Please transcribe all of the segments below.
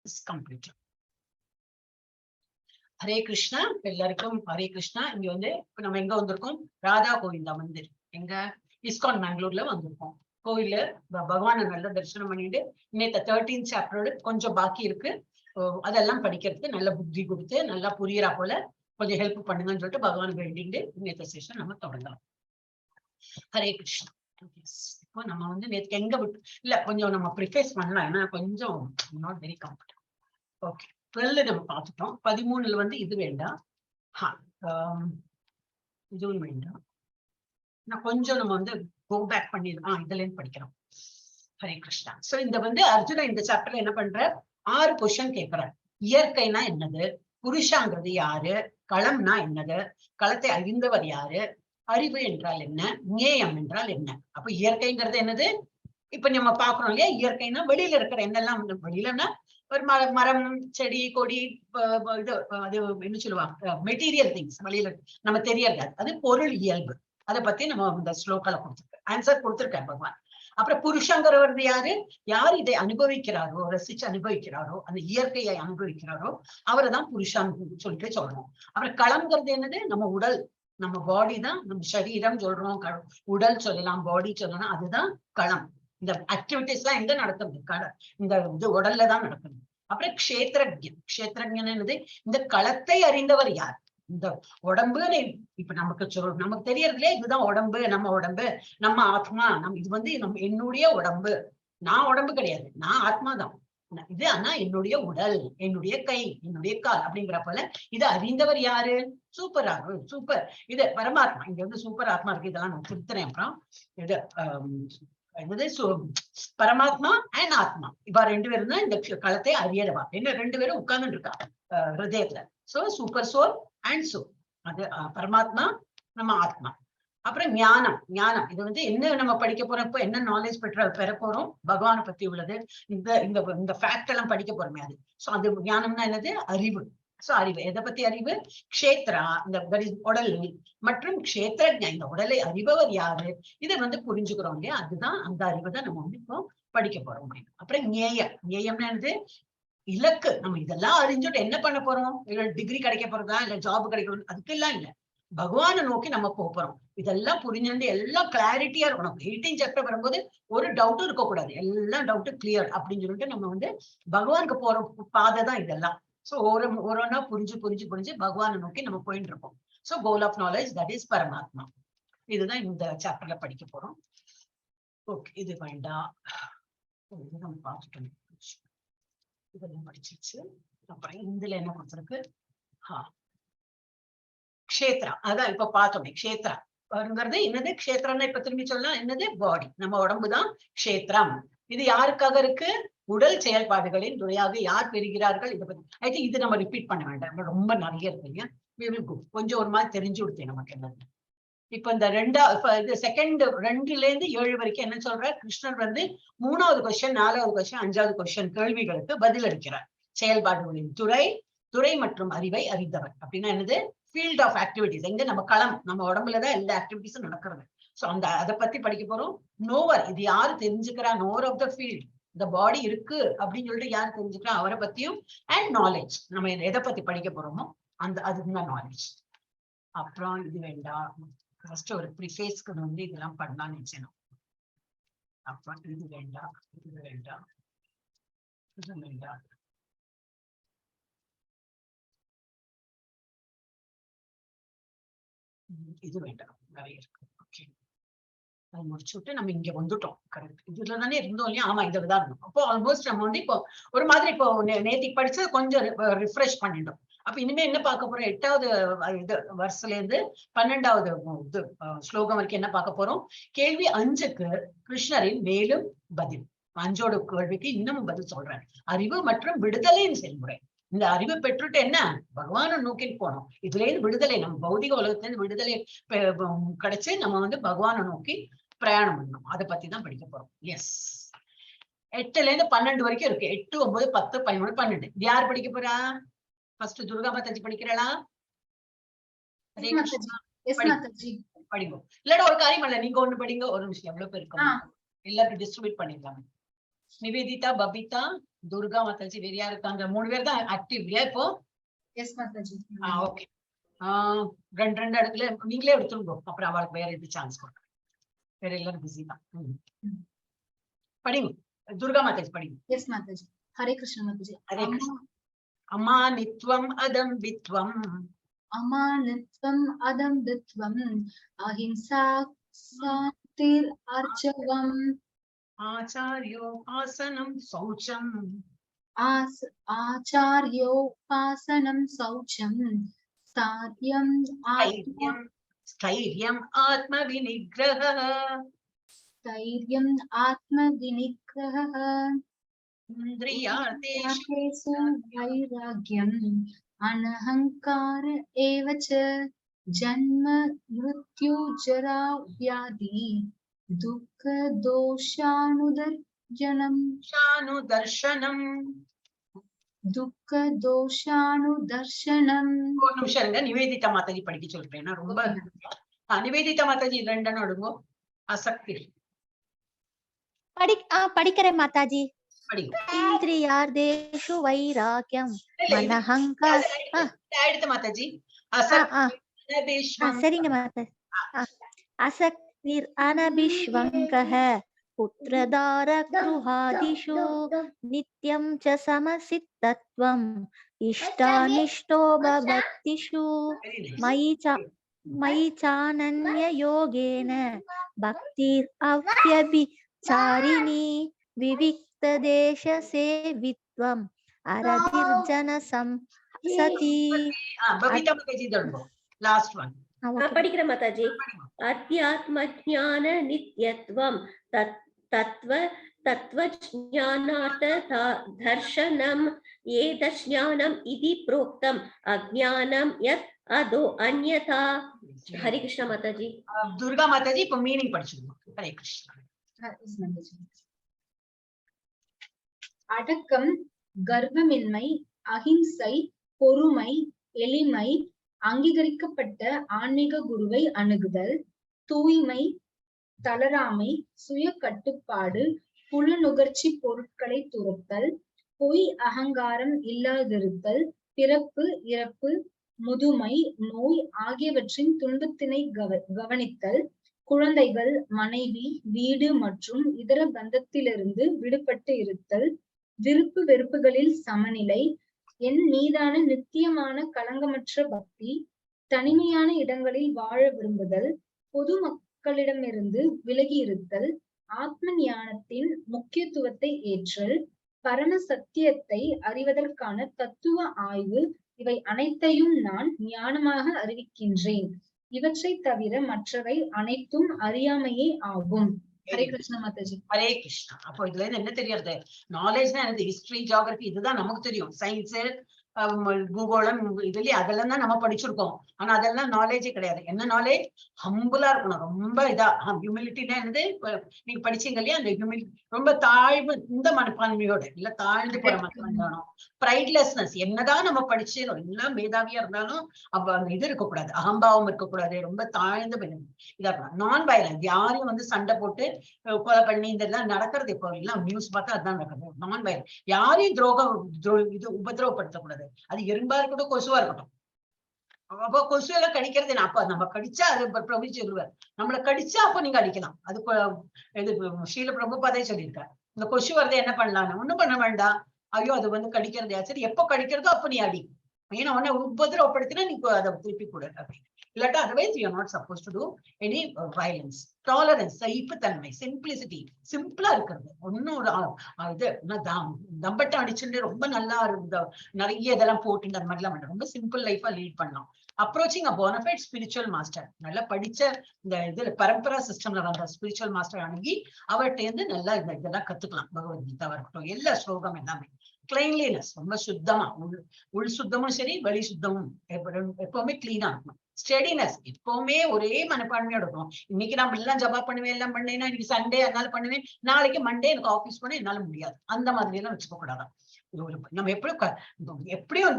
Is complete. Hare Krishna. எல்லாருக்கும் ஹரே கிருஷ்ணா. இங்க வந்து இப்ப நம்ம எங்க வந்திருக்கோம்? ராதா கோவிந்தா மந்திர், எங்க இஸ்கான் பெங்களூர்ல வந்திருக்கோம். கோயில்ல பகவானை நல்லா தரிசனம் பண்ணிட்டு இன்னைக்கு 13th சாப்டரோட கொஞ்சம் பாக்கி இருக்கு. அதெல்லாம் படிக்கிறதுக்கு நல்ல புத்தி கொடுத்து நல்லா புரியறா போல கொஞ்சம் ஹெல்ப் பண்ணுங்கன்னு சொல்லிட்டு பகவான் வேண்டிட்டு இன்னைத்த செஷன் நம்ம தொடங்கலாம். ஹரே கிருஷ்ணா. இப்போ நம்ம வந்து நேத்து எங்க விட்டு இல்ல, கொஞ்சம் நம்ம ப்ரிஃபேஸ் பண்ணலாம், ஏன்னா கொஞ்சம் not very comfortable. Okay, 12 நம்ம பார்த்துட்டோம். 13ல வந்து இது வேண்டாம். இதுவும் வேண்டாம். நான் கொஞ்சம் நம்ம வந்து கோ பேக் பண்ணி இதுல இருந்து படிக்கிறோம். ஹரே கிருஷ்ணா. சோ இந்த வந்து அர்ஜுனா இந்த சாப்டர்ல என்ன பண்ற, 6 கொஸ்டின் கேட்கிறார். இயற்கைனா என்னது, புருஷாங்கிறது யாரு, களம்னா என்னது, களத்தை அறிந்தவர் யாரு, அறிவு என்றால் என்ன, ஞேயம் என்றால் என்ன. அப்ப இயற்கைங்கிறது என்னது? இப்ப நம்ம பாக்குறோம் இல்லையா, இயற்கைனா வெளியில இருக்கிற என்னெல்லாம், வெளியிலன்னா ஒரு மரம், செடி, கொடி, இது அது என்ன சொல்லுவாங்க, மெட்டீரியல் திங்ஸ், வெளியில நம்ம தெரியறது, அது பொருள் இயல்பு. அதை பத்தி நம்ம இந்த ஸ்லோகால கொடுத்துருக்கேன், ஆன்சர் கொடுத்துருக்கேன் பகவான். அப்புறம் புருஷங்கிறவர் யாரு, யார் இதை அனுபவிக்கிறாரோ, ரசிச்சு அனுபவிக்கிறாரோ, அந்த இயற்கையை அனுபவிக்கிறாரோ அவரை தான் புருஷன் சொல்லிட்டு சொல்றோம். அப்புறம் களம்ங்கிறது என்னது, நம்ம உடல், நம்ம பாடி தான், நம்ம சரீரம் சொல்றோம், உடல் சொல்லலாம், பாடி சொல்லலாம், அதுதான் களம். இந்த ஆக்டிவிட்டிஸ் எல்லாம் எங்க நடக்குது, இந்த இது உடல்ல தான் நடக்குது. அப்புறம் க்ஷேத்ரஜன், க்ஷேத்ரஜன் என்னது, இந்த களத்தை அறிந்தவர் யார். இந்த உடம்புன்னு இப்ப நமக்கு நமக்கு தெரியறதுலே இதுதான் உடம்பு, நம்ம உடம்பு, நம்ம ஆத்மா, நம்ம இது வந்து நம்ம என்னுடைய உடம்பு, நான் உடம்பு கிடையாது, நான் ஆத்மா தான் இது, ஆனா என்னுடைய உடல், என்னுடைய கை, என்னுடைய கால் அப்படிங்கிற போல இது அறிந்தவர் யாரு, சூப்பர் ஆகும், சூப்பர் இது பரமாத்மா. இங்க வந்து சூப்பர் ஆத்மா இருக்கு, இதெல்லாம் நான் திருத்துறேன். அப்புறம் இது என்னது பரமாத்மா அண்ட் ஆத்மா, இவ ரெண்டு பேரும் தான் இந்த களத்தை அறியறவா. என்ன ரெண்டு பேரும் உட்கார்ந்துட்டு இருக்கா ஹிருதயத்துல. So super soul and soul, அது பரமாத்மா, நம்ம ஆத்மா. அப்புறம் ஞானம், ஞானம் இது வந்து என்ன நம்ம படிக்க போறோம், இப்ப என்ன நாலேஜ் பெற போறோம், பகவானை பத்தி உள்ளது, இந்த இந்த இந்த ஃபேக்ட் எல்லாம் படிக்க போறோமே அது. சோ அது ஞானம்னா என்னது, அறிவு. சோ அறிவு, எதை பத்தி அறிவு, க்ஷேத்ரா, இந்த உடல் மற்றும் க்ஷேத்ரஜ்ஞா, இந்த உடலை அறிபவர் யாரு, இதை வந்து புரிஞ்சுக்கிறோம் இல்லையா, அதுதான் அந்த அறிவு தான் நம்ம வந்து இப்போ படிக்க போறோம் அப்படின்னு. அப்புறம் ஞேயம், ஞேயம்னா என்னது, இலக்கு. நம்ம இதெல்லாம் அறிஞ்சுட்டு என்ன பண்ண போறோம், இல்ல டிகிரி கிடைக்க போறதா, இல்ல ஜாப் கிடைக்கணும், அதுக்கெல்லாம் இல்ல, பகவானை நோக்கி நம்ம போறோம். இதெல்லாம் புரிஞ்சுட்டு எல்லாம் கிளாரிட்டியா இருக்கணும். 18 சாப்டர் வரும்போது ஒரு டவுட்டும் இருக்கக்கூடாது, எல்லாம் டவுட்டும் கிளியர் அப்படின்னு சொல்லிட்டு நம்ம வந்து பகவானுக்கு போற பாதை தான் இதெல்லாம். சோ ஒரு ஒரு ஒன்னா புரிஞ்சு புரிஞ்சு புரிஞ்சு பகவானை நோக்கி நம்ம போயிட்டு இருக்கோம். So goal of knowledge, that is பரமாத்மா. இதுதான் இந்த சாப்டர்ல படிக்க போறோம். ஓகே, இது வேண்டாம், இது நம்ம பார்த்துட்டோம், இதெல்லாம் படிச்சிருச்சு. அப்புறம் இதுல என்ன கொடுத்துருக்கு, க்ஷேத்ரா, அதான் இப்ப பார்த்தோமே க்ஷேத்ரா வருங்கிறது என்னது, க்ஷேத்ரம்னா இப்ப திரும்பி சொல்லலாம் என்னது, பாடி, நம்ம உடம்புதான் க்ஷேத்ரம். இது யாருக்காக இருக்கு, உடல் செயல்பாடுகளின் துணையாக யார் பெறுகிறார்கள், இதை பத்தி I think இது நம்ம ரிப்பீட் பண்ண வேண்டாம், ரொம்ப நிறைய இருக்கு இல்லையா. We will go. கொஞ்சம் ஒரு மாதிரி தெரிஞ்சு கொடுத்தேன் நமக்கு என்னது. இப்ப இந்த ரெண்டா, இப்ப இது செகண்ட் 2ல இருந்து 7 வரைக்கும் என்ன சொல்ற, கிருஷ்ணர் வந்து 3வது கொஸ்டின், 4வது கொஸ்டின், 5வது கொஸ்டின் கேள்விகளுக்கு பதில் அளிக்கிறார். செயல்பாடுகளின் துறை, துறை மற்றும் அறிவை அறிந்தவர் அப்படின்னா என்னது, ஃபீல்ட் ஆஃப் ஆக்டிவிட்டிஸ், எங்க நம்ம களம், நம்ம உடம்புலதான் எல்லா ஆக்டிவிட்டிஸும் நடக்கிறது. சோ அந்த அதை பத்தி படிக்க போறோம். நோவர், இது யாரு தெரிஞ்சுக்கிறா, நோவர் ஆஃப் the field, இந்த பாடி இருக்கு அப்படின்னு சொல்லிட்டு யாரு தெரிஞ்சுக்கிறா அவரை பத்தியும், அண்ட் நாலேஜ், நம்ம எதை பத்தி படிக்க போறோமோ அந்த அதுதான் நாலேஜ். அப்புறம் இது வேண்டாம், ஃபர்ஸ்ட் ஒரு ப்ரிஃபேஸ்க்கு வந்து இதெல்லாம் பண்ணலாம்னு நினைச்சேன். அப்புறம் இது வேண்டாம், இது வேண்டாம், இது வேண்டாம். இது வேண்டாம், நிறைய இருக்கு. ஓகே, அது முடிச்சு விட்டு நம்ம இங்க வந்துட்டோம். கரெக்ட், இதுல தானே இருந்தோம் இல்லையா? ஆமா, இதுலதான் இருந்தோம். அப்போ ஆல்மோஸ்ட் நம்ம வந்து இப்போ ஒரு மாதிரி இப்போ நேத்திக்கு படிச்சது கொஞ்சம் ரிஃப்ரெஷ் பண்ணிட்டோம். அப்ப இனிமே என்ன பார்க்க போறோம், 8வது இது வருஷத்துல இருந்து 12வது இது ஸ்லோகம் வரைக்கும் என்ன பார்க்க போறோம், கேள்வி 5க்கு கிருஷ்ணரின் மேலும் பதில். 5ஓட கேள்விக்கு இன்னமும் பதில் சொல்றேன். அறிவு மற்றும் விடுதலையின் செயல்முறை. இந்த அறிவு பெற்றுட்டு என்ன, பகவானை நோக்கி போனோம். இதுல இருந்து விடுதலை, நம்ம பௌதிக உலகத்துல இருந்து விடுதலை கிடைச்சு நம்ம வந்து பகவானை நோக்கி பிரயாணம் பண்ணணும். அதை பத்தி தான் படிக்க போறோம். எஸ், 8ல இருந்து 12 வரைக்கும் இருக்கு. 8, 9, 10, 13, 12. இது யார் படிக்க போறா? ஃபர்ஸ்ட் துர்கா மாதாஜி படிக்கிறாளா? படிங்க. இல்லாட்டா ஒரு காரியம் இல்ல, நீங்க ஒண்ணு படிங்க. ஒரு நிமிஷம், எவ்வளவு பேர் இருக்கும், எல்லாருக்கும் டிஸ்ட்ரிபியூட் பண்ணிடலாம். நிவேதிதா, பபிதா, துர்கா மாதாஜி, வேற யாரு இருக்காங்க? மூணு பேர் தான் ஆக்டிவ் இல்லையா இப்போ? எஸ் மாதாஜி. ஆ, ஓகே. ரெண்டு ரெண்டு இடத்துல நீங்களே எடுத்துருங்க. அப்புறம் அவளுக்கு வேற எது சான்ஸ் கொடுக்க, வேற எல்லாரும் பிஸி தான். ம். படிங்க துர்கா மாதாஜி, படிங்க. எஸ் மாதாஜி. ஹரே கிருஷ்ண மாதாஜி. ஹரே கிருஷ்ணா. அமானித்வம் அதம்பித்வம். அமானித்வம் அதம்பித்வம் அஹிம்சா சாந்திர் ஆர்ஜவம். ஆச்சாரியோபாசனம் சௌச்சம். ஆச்சாரியோபாசனம் சௌச்சம் சாத்தியம் ஆத்ம ஸ்தைரியம் ஸ்தைரியம் ஆத்ம விநிகிரக. ஸ்தைரியம் ஆத்ம விநிகிரஹ. இந்திரியார்த்தேஷு அர்த்தேஷு வைராக்யம் அனஹங்கார ஏவ ச ஜன்ம மிருத்யு ஜரா வியாதி துக்க தோஷானுதர்ஜனம். தர்ஷனம். துக்க தோஷானுதர்ஷனம். ஒரு நிமிஷம் இருங்க, நிவேதிதா மாதாஜி படிக்க சொல்றேன். நான் ரொம்ப நிவேதிதா மாதாஜி, ரெண்டெண்ணம் எடுங்கோ. அசக்தி. படிக்கிறேன் மாதாஜி. படிங்க. இந்திரியார்த்தேஷு வைராக்யம் இல்ல, இது மனஹங்கார இது ஆயிடுத்து மாதாஜி. ஆ அசக்தி ஆ ஆ, அனபிஷ்வம். சரிங்க மாதா. அசக்திர் அனபிஷ்வங்கः புத்திரதாரगृहादिषु நித்யம் ச சமசித்தத்வம் இஷ்டானிஷ்டோ பக்திஷு. Very nice. மயி சானன்ய யோகேன பக்திர் அவ்யபிச்சாரிணி விவிக்த தேச சேவித்வம் அரதிர்ஜன சம்சதி. பபிதா மாதாஜி தொடங்கும், லாஸ்ட் ஒன். படிக்கிறேன் மாதாஜி. அத்தியாத்ம ஞான நித்யத்வம் தத் தத்துவ தத்துவஜானார்த்த தர்ஷனம் ஏதஜ்ஞானம் இதி புரோக்தம் அஜ்ஞானம் யத் அதோ அந்யதா. ஹரி கிருஷ்ணா மாதாஜி. துர்கா மாதாஜி, இப்ப மீனிங் படிச்சிருக்கோம். ஹரே கிருஷ்ணா. Yes, Mataji. அடக்கம், கர்வமின்மை, அகிம்சை, பொறுமை, எளிமை, அங்கீகரிக்கப்பட்ட ஆன்மீக குருவை அணுகுதல், தூய்மை, தளராமை, சுய கட்டுப்பாடு, புலநுகர்ச்சி பொருட்களை துறத்தல், பொய் அகங்காரம் இல்லாதிருத்தல், பிறப்பு, இறப்பு, முதுமை, நோய் ஆகியவற்றின் துன்பத்தினை கவனித்தல், குழந்தைகள், மனைவி, வீடு மற்றும் இதர பந்தத்திலிருந்து விடுபட்டு இருத்தல், விருப்பு வெறுப்புகளில் சமநிலை, என் மீதான நித்தியமான களங்கமற்ற பக்தி, தனிமையான இடங்களில் வாழ விரும்புதல், பொது மக்களிடமிருந்து விலகி இருத்தல், ஆத்ம ஞானத்தின் முக்கியத்துவத்தை ஏற்றல், பரம சத்தியத்தை அறிவதற்கான தத்துவ ஆய்வு, இவை அனைத்தையும் நான் ஞானமாக அறிவிக்கின்றேன். இவற்றை தவிர மற்றவை அனைத்தும் அறியாமையே ஆகும். ஹரே கிருஷ்ண மாதாஜி. ஹரே கிருஷ்ணா. அப்போ இதுல இருந்து என்ன தெரியறது? நாலேஜ்னா என்னது? ஹிஸ்டரி, ஜியாகிரபி, இதுதான் நமக்கு தெரியும். சயின்ஸ், பூகோளம், இதுலயே அதெல்லாம் தான் நம்ம படிச்சிருக்கோம். ஆனா அதெல்லாம் நாலேஜே கிடையாது. என்ன நாலேஜ்? ஹம்புலா இருக்கணும், ரொம்ப இதா. ஹியூமிலிட்டினா என்னது? இப்ப நீங்க படிச்சீங்க இல்லையா? அந்த ஹியூமிலிட்டி, ரொம்ப தாழ்வு, இந்த மனப்பான்மையோட இல்ல, தாழ்ந்து போற மனப்பான்மை வேணும். ப்ரைட்லெஸ்னஸ், என்னதான் நம்ம படிச்சு எல்லாம் மேதாவியா இருந்தாலும் அப்ப அந்த இது இருக்கக்கூடாது, அகம்பாவம் இருக்கக்கூடாது. ரொம்ப தாழ்ந்து இதா இருக்கணும். நான் வயலன்ஸ், யாரையும் வந்து சண்டை போட்டு கொலை பண்ணி இதெல்லாம் நடக்கிறது இப்போ எல்லாம் நியூஸ் பார்த்தா அதுதான் நடக்குது. நான் வயலன்ஸ், யாரையும் துரோகம் இது உபதிரவப்படுத்தக்கூடாது. அது எறும்பா இருக்கட்டும், கொசுவா இருக்கட்டும். அப்போ கொசு எல்லாம் கடிக்கிறது என்ன? அப்ப நம்ம கடிச்சா அது பிரபு சொல்லுவார், நம்மளை கடிச்சா அப்போ நீங்க அடிக்கலாம். அது இது ஸ்ரீல பிரபுபாதே சொல்லியிருக்காரு. இந்த கொசு வருது, என்ன பண்ணலாம்னு? ஒண்ணும் பண்ண வேண்டாம். ஐயோ, அது வந்து கடிக்கிறது, சரி, எப்போ கடிக்கிறதோ அப்ப நீ அடி. ஏன்னா உன்னை உபதிரவப்படுத்தினா நீ அதை திருப்பி கொடு அப்படின்னு. இல்லாட்டா otherwise you not suppose to do any violence. Tolerance, சகிப்புத்தன்மை, சிம்பிளிசிட்டி, சிம்பிளா இருக்கிறது. ஒன்னும் ஒரு இது என்ன தம்பட்டம் அடிச்சுட்டு ரொம்ப நல்லா இருந்த நிறைய இதெல்லாம் போட்டு அந்த மாதிரிலாம் வேண்டாம். ரொம்ப சிம்பிள் லைஃபா லீட் பண்ணலாம். Approaching a bonafide spiritual master, நல்லா படிச்ச இந்த இதுல பரம்பரா சிஸ்டம்ல வந்த ஸ்பிரிச்சுவல் மாஸ்டர் அணுகி அவர்கிட்ட இருந்து நல்லா இந்த இதெல்லாம் கத்துக்கலாம். பகவத்கீதாவா இருக்கட்டும், எல்லா ஸ்லோகம் எல்லாமே. கிளீன்லினஸ், ரொம்ப சுத்தமா, உள் உள் சுத்தமும் சரி, வெளி சுத்தமும் எப்பவுமே கிளீனா இருக்கணும். ஸ்டெடினஸ், எப்பவுமே ஒரே மனப்பான்மையோட இருக்கணும். இன்னைக்கு நான் எல்லாம் ஜபா பண்ணுவேன், எல்லாம் பண்ணுவேன்னா இன்னைக்கு சண்டே அதனால பண்ணுவேன், நாளைக்கு மண்டே எனக்கு ஆபீஸ் போனா என்னால முடியாது, அந்த மாதிரி எல்லாம் வச்சுக்க கூடாது. ஒரு நம்ம எப்படியும் எப்படியும்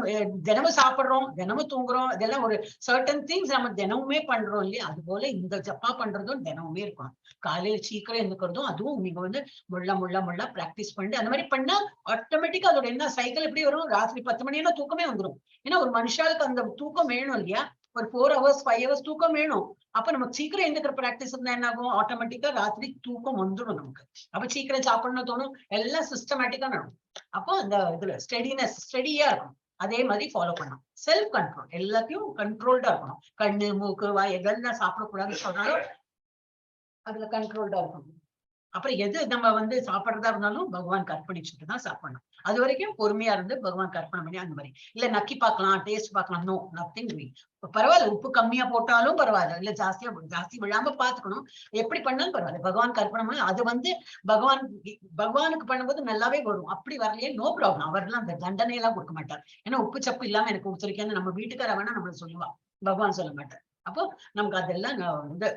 தினமும் சாப்பிடுறோம், தினமும் தூங்குறோம், இதெல்லாம் ஒரு சர்டன் திங்ஸ் நம்ம தினமுமே பண்றோம் இல்லையா? அது போல இந்த ஜப்பா பண்றதும் தினமுமே இருக்கும். காலையில சீக்கிரம் எழுந்துக்கிறதும் அதுவும் நீங்க வந்து முள்ள முள்ள முள்ள பிராக்டிஸ் பண்ணிட்டு அந்த மாதிரி பண்ணா ஆட்டோமேட்டிக்கா அதோட என்ன சைக்கிள் எப்படி வரும், ராத்திரி 10 மணினா தூக்கமே வந்துரும். ஏன்னா ஒரு மனுஷாளுக்கு அந்த தூக்கம் வேணும் இல்லையா? ஒரு 4 ஹவர்ஸ் 5 ஹவர்ஸ் தூக்கம் வேணும். அப்ப நமக்கு சீக்கிரம் எழுந்துக்கிற பிராக்டிஸ் இருந்தா என்ன ஆகும், ஆட்டோமேட்டிக்கா ராத்திரி தூக்கம் வந்துடும் நமக்கு. அப்ப சீக்கிரம் சாப்பிடணும்னு தோணும், எல்லாம் சிஸ்டமேட்டிக்கா நடக்கும். அப்போ அந்த இதுல ஸ்டெடினஸ், ஸ்டெடியா இருக்கும். அதே மாதிரி ஃபாலோ பண்ணணும். செல்ஃப் கண்ட்ரோல், எல்லாத்தையும் கண்ட்ரோல்டா இருக்கணும். கண்ணு மூக்கு வாய் எதெல்லாம் சாப்பிடக்கூடாதுன்னு சொன்னாலும் அதுல கண்ட்ரோல்டா இருக்கணும். அப்புறம் எது நம்ம வந்து சாப்பிடுறதா இருந்தாலும் பகவான் அர்ப்பணிச்சுட்டு தான் சாப்பிடணும். அது வரைக்கும் பொறுமையா இருந்து பகவான் அர்ப்பணம் பண்ணி அந்த மாதிரி இல்ல நக்கி பார்க்கலாம், டேஸ்ட் பார்க்கலாம், நோ நத்திங் டூயிங். பரவாயில்ல, உப்பு கம்மியா போட்டாலும் பரவாயில்ல, இல்ல ஜாஸ்தியா ஜாஸ்தி விழாம பாத்துக்கணும். எப்படி பண்ணாலும் பரவாயில்ல, பகவான் அர்ப்பணம் பண்ணி அது வந்து பகவானுக்கு பண்ணும்போது நல்லாவே வரும். அப்படி வரலையே நோ ப்ராப்ளம், அவர்லாம் அந்த தண்டனை எல்லாம் கொடுக்க மாட்டார். ஏன்னா உப்பு சப்பு இல்லாம எனக்கு கொடுத்துருக்கேன்னு நம்ம வீட்டுக்கார வேணா நம்மள சொல்லுவா, பகவான் சொல்ல மாட்டார். அப்போ நமக்கு அதெல்லாம் வந்து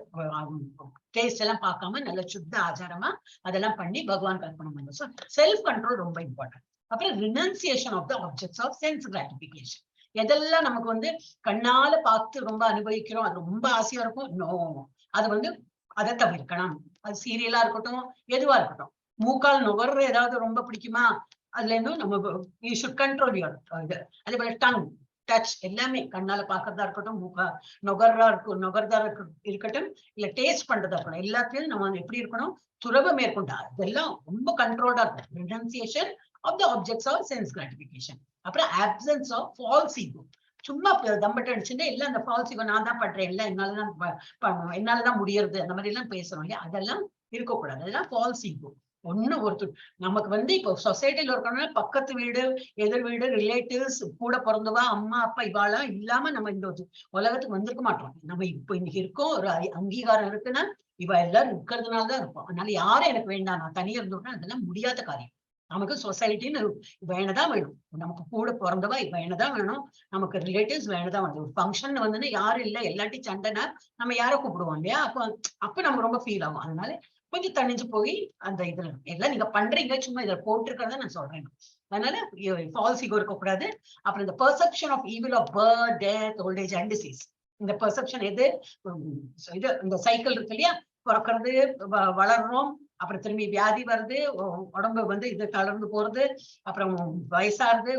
டேஸ்ட் எல்லாம் பார்க்காம நல்ல சுத்த ஆச்சாரமா அதெல்லாம் பண்ணி பகவான் அர்ப்பணம் பண்ணும். ஸோ செல்ஃப் கண்ட்ரோல் ரொம்ப இம்பார்ட்டன்ட். அப்புறம் renunciation of the objects of sense gratification. எதெல்லாம் நமக்கு வந்து கண்ணால பார்த்து ரொம்ப அனுபவிக்கிறோம், அது ரொம்ப ஆசையா இருக்கும், நோ, அது வந்து அதை தவிர்க்கணும். அது சீரியலா இருக்கட்டும், எதுவா இருக்கட்டும். மூக்கால் நுகர்ற ஏதாவது ரொம்ப பிடிக்குமா, அதுல இருந்தும் நம்ம you should control your இது. அதே போல டங் டச் எல்லாமே கண்ணால பாக்குறதா இருக்கட்டும், மூக்கா நுகர்றா இருக்கும், நுகர்றதா இருக்கட்டும், இல்ல டேஸ்ட் பண்றதா இருக்கட்டும், எல்லாத்தையும் நம்ம எப்படி இருக்கணும், துறவு மேற்கொண்டா இதெல்லாம் ரொம்ப கண்ட்ரோல்டா இருக்கும். Renunciation of the objects of sense gratification. அப்புறம் ஆப்சன்ஸ் ஆஃப் ஃபால்ஸ் ஈகோ. சும்மா தம்பட்டம் அடிச்சுட்டு எல்லாம் அந்த ஃபால்ஸ் ஈகோ, நான் தான் பண்றேன், எல்லாம் என்னாலதான் என்னாலதான் முடியறது, அந்த மாதிரி எல்லாம் பேசுறோம் இல்லையா, அதெல்லாம் இருக்கக்கூடாது. அதெல்லாம் ஃபால்ஸ் ஈகோ. ஒண்ணு ஒருத்தர் நமக்கு வந்து இப்போ சொசைட்டில இருக்கணும்னா பக்கத்து வீடு, எதிர் வீடு, ரிலேட்டிவ்ஸ், கூட பிறந்தவா, அம்மா அப்பா இவாளெல்லாம் இல்லாம நம்ம இந்த ஒரு உலகத்துக்கு வந்திருக்க மாட்டோம். நம்ம இப்போ இன்னைக்கு இருக்கோம், ஒரு அங்கீகாரம் இருக்குன்னா இவ எல்லாரும் இருக்கிறதுனாலதான் இருப்போம். அதனால யாரும் எனக்கு வேண்டாம், நான் தனியா இருந்தோம்னா அதெல்லாம் முடியாத காரியம். நமக்கு சொசைட்டின்னு வேணதான் வேணும், நமக்கு கூட பிறந்தவா வேணதான் வேணும், நமக்கு ரிலேட்டிவ்ஸ் வேணதான் வேணும். ஒரு ஃபங்க்ஷன் வந்துன்னா யாரும் இல்ல, எல்லாட்டையும் சண்டைனா நம்ம யாரை கூப்பிடுவோம் இல்லையா? அப்ப நமக்கு ரொம்ப ஃபீல் ஆகும். அதனால கொஞ்சம் தணிஞ்சு போய் அந்த இதுல எல்லாம் நீங்க பண்றீங்க, சும்மா இதுல போட்டிருக்கிறத நான் சொல்றேன். அதனால ஃபால்ஸ் ஈகோ இருக்கக்கூடாது. அப்புறம் இந்த perception of evil of birth, death, old age and disease. இந்த பெர்செப்ஷன் எது, இது இந்த சைக்கிள் இருக்கு இல்லையா, பிறக்கிறது, வளர்றோம், அப்புறம் திரும்பி வியாதி வருது, உடம்பு வந்து இது தளர்ந்து போறது, அப்புறம் வயசாகுது,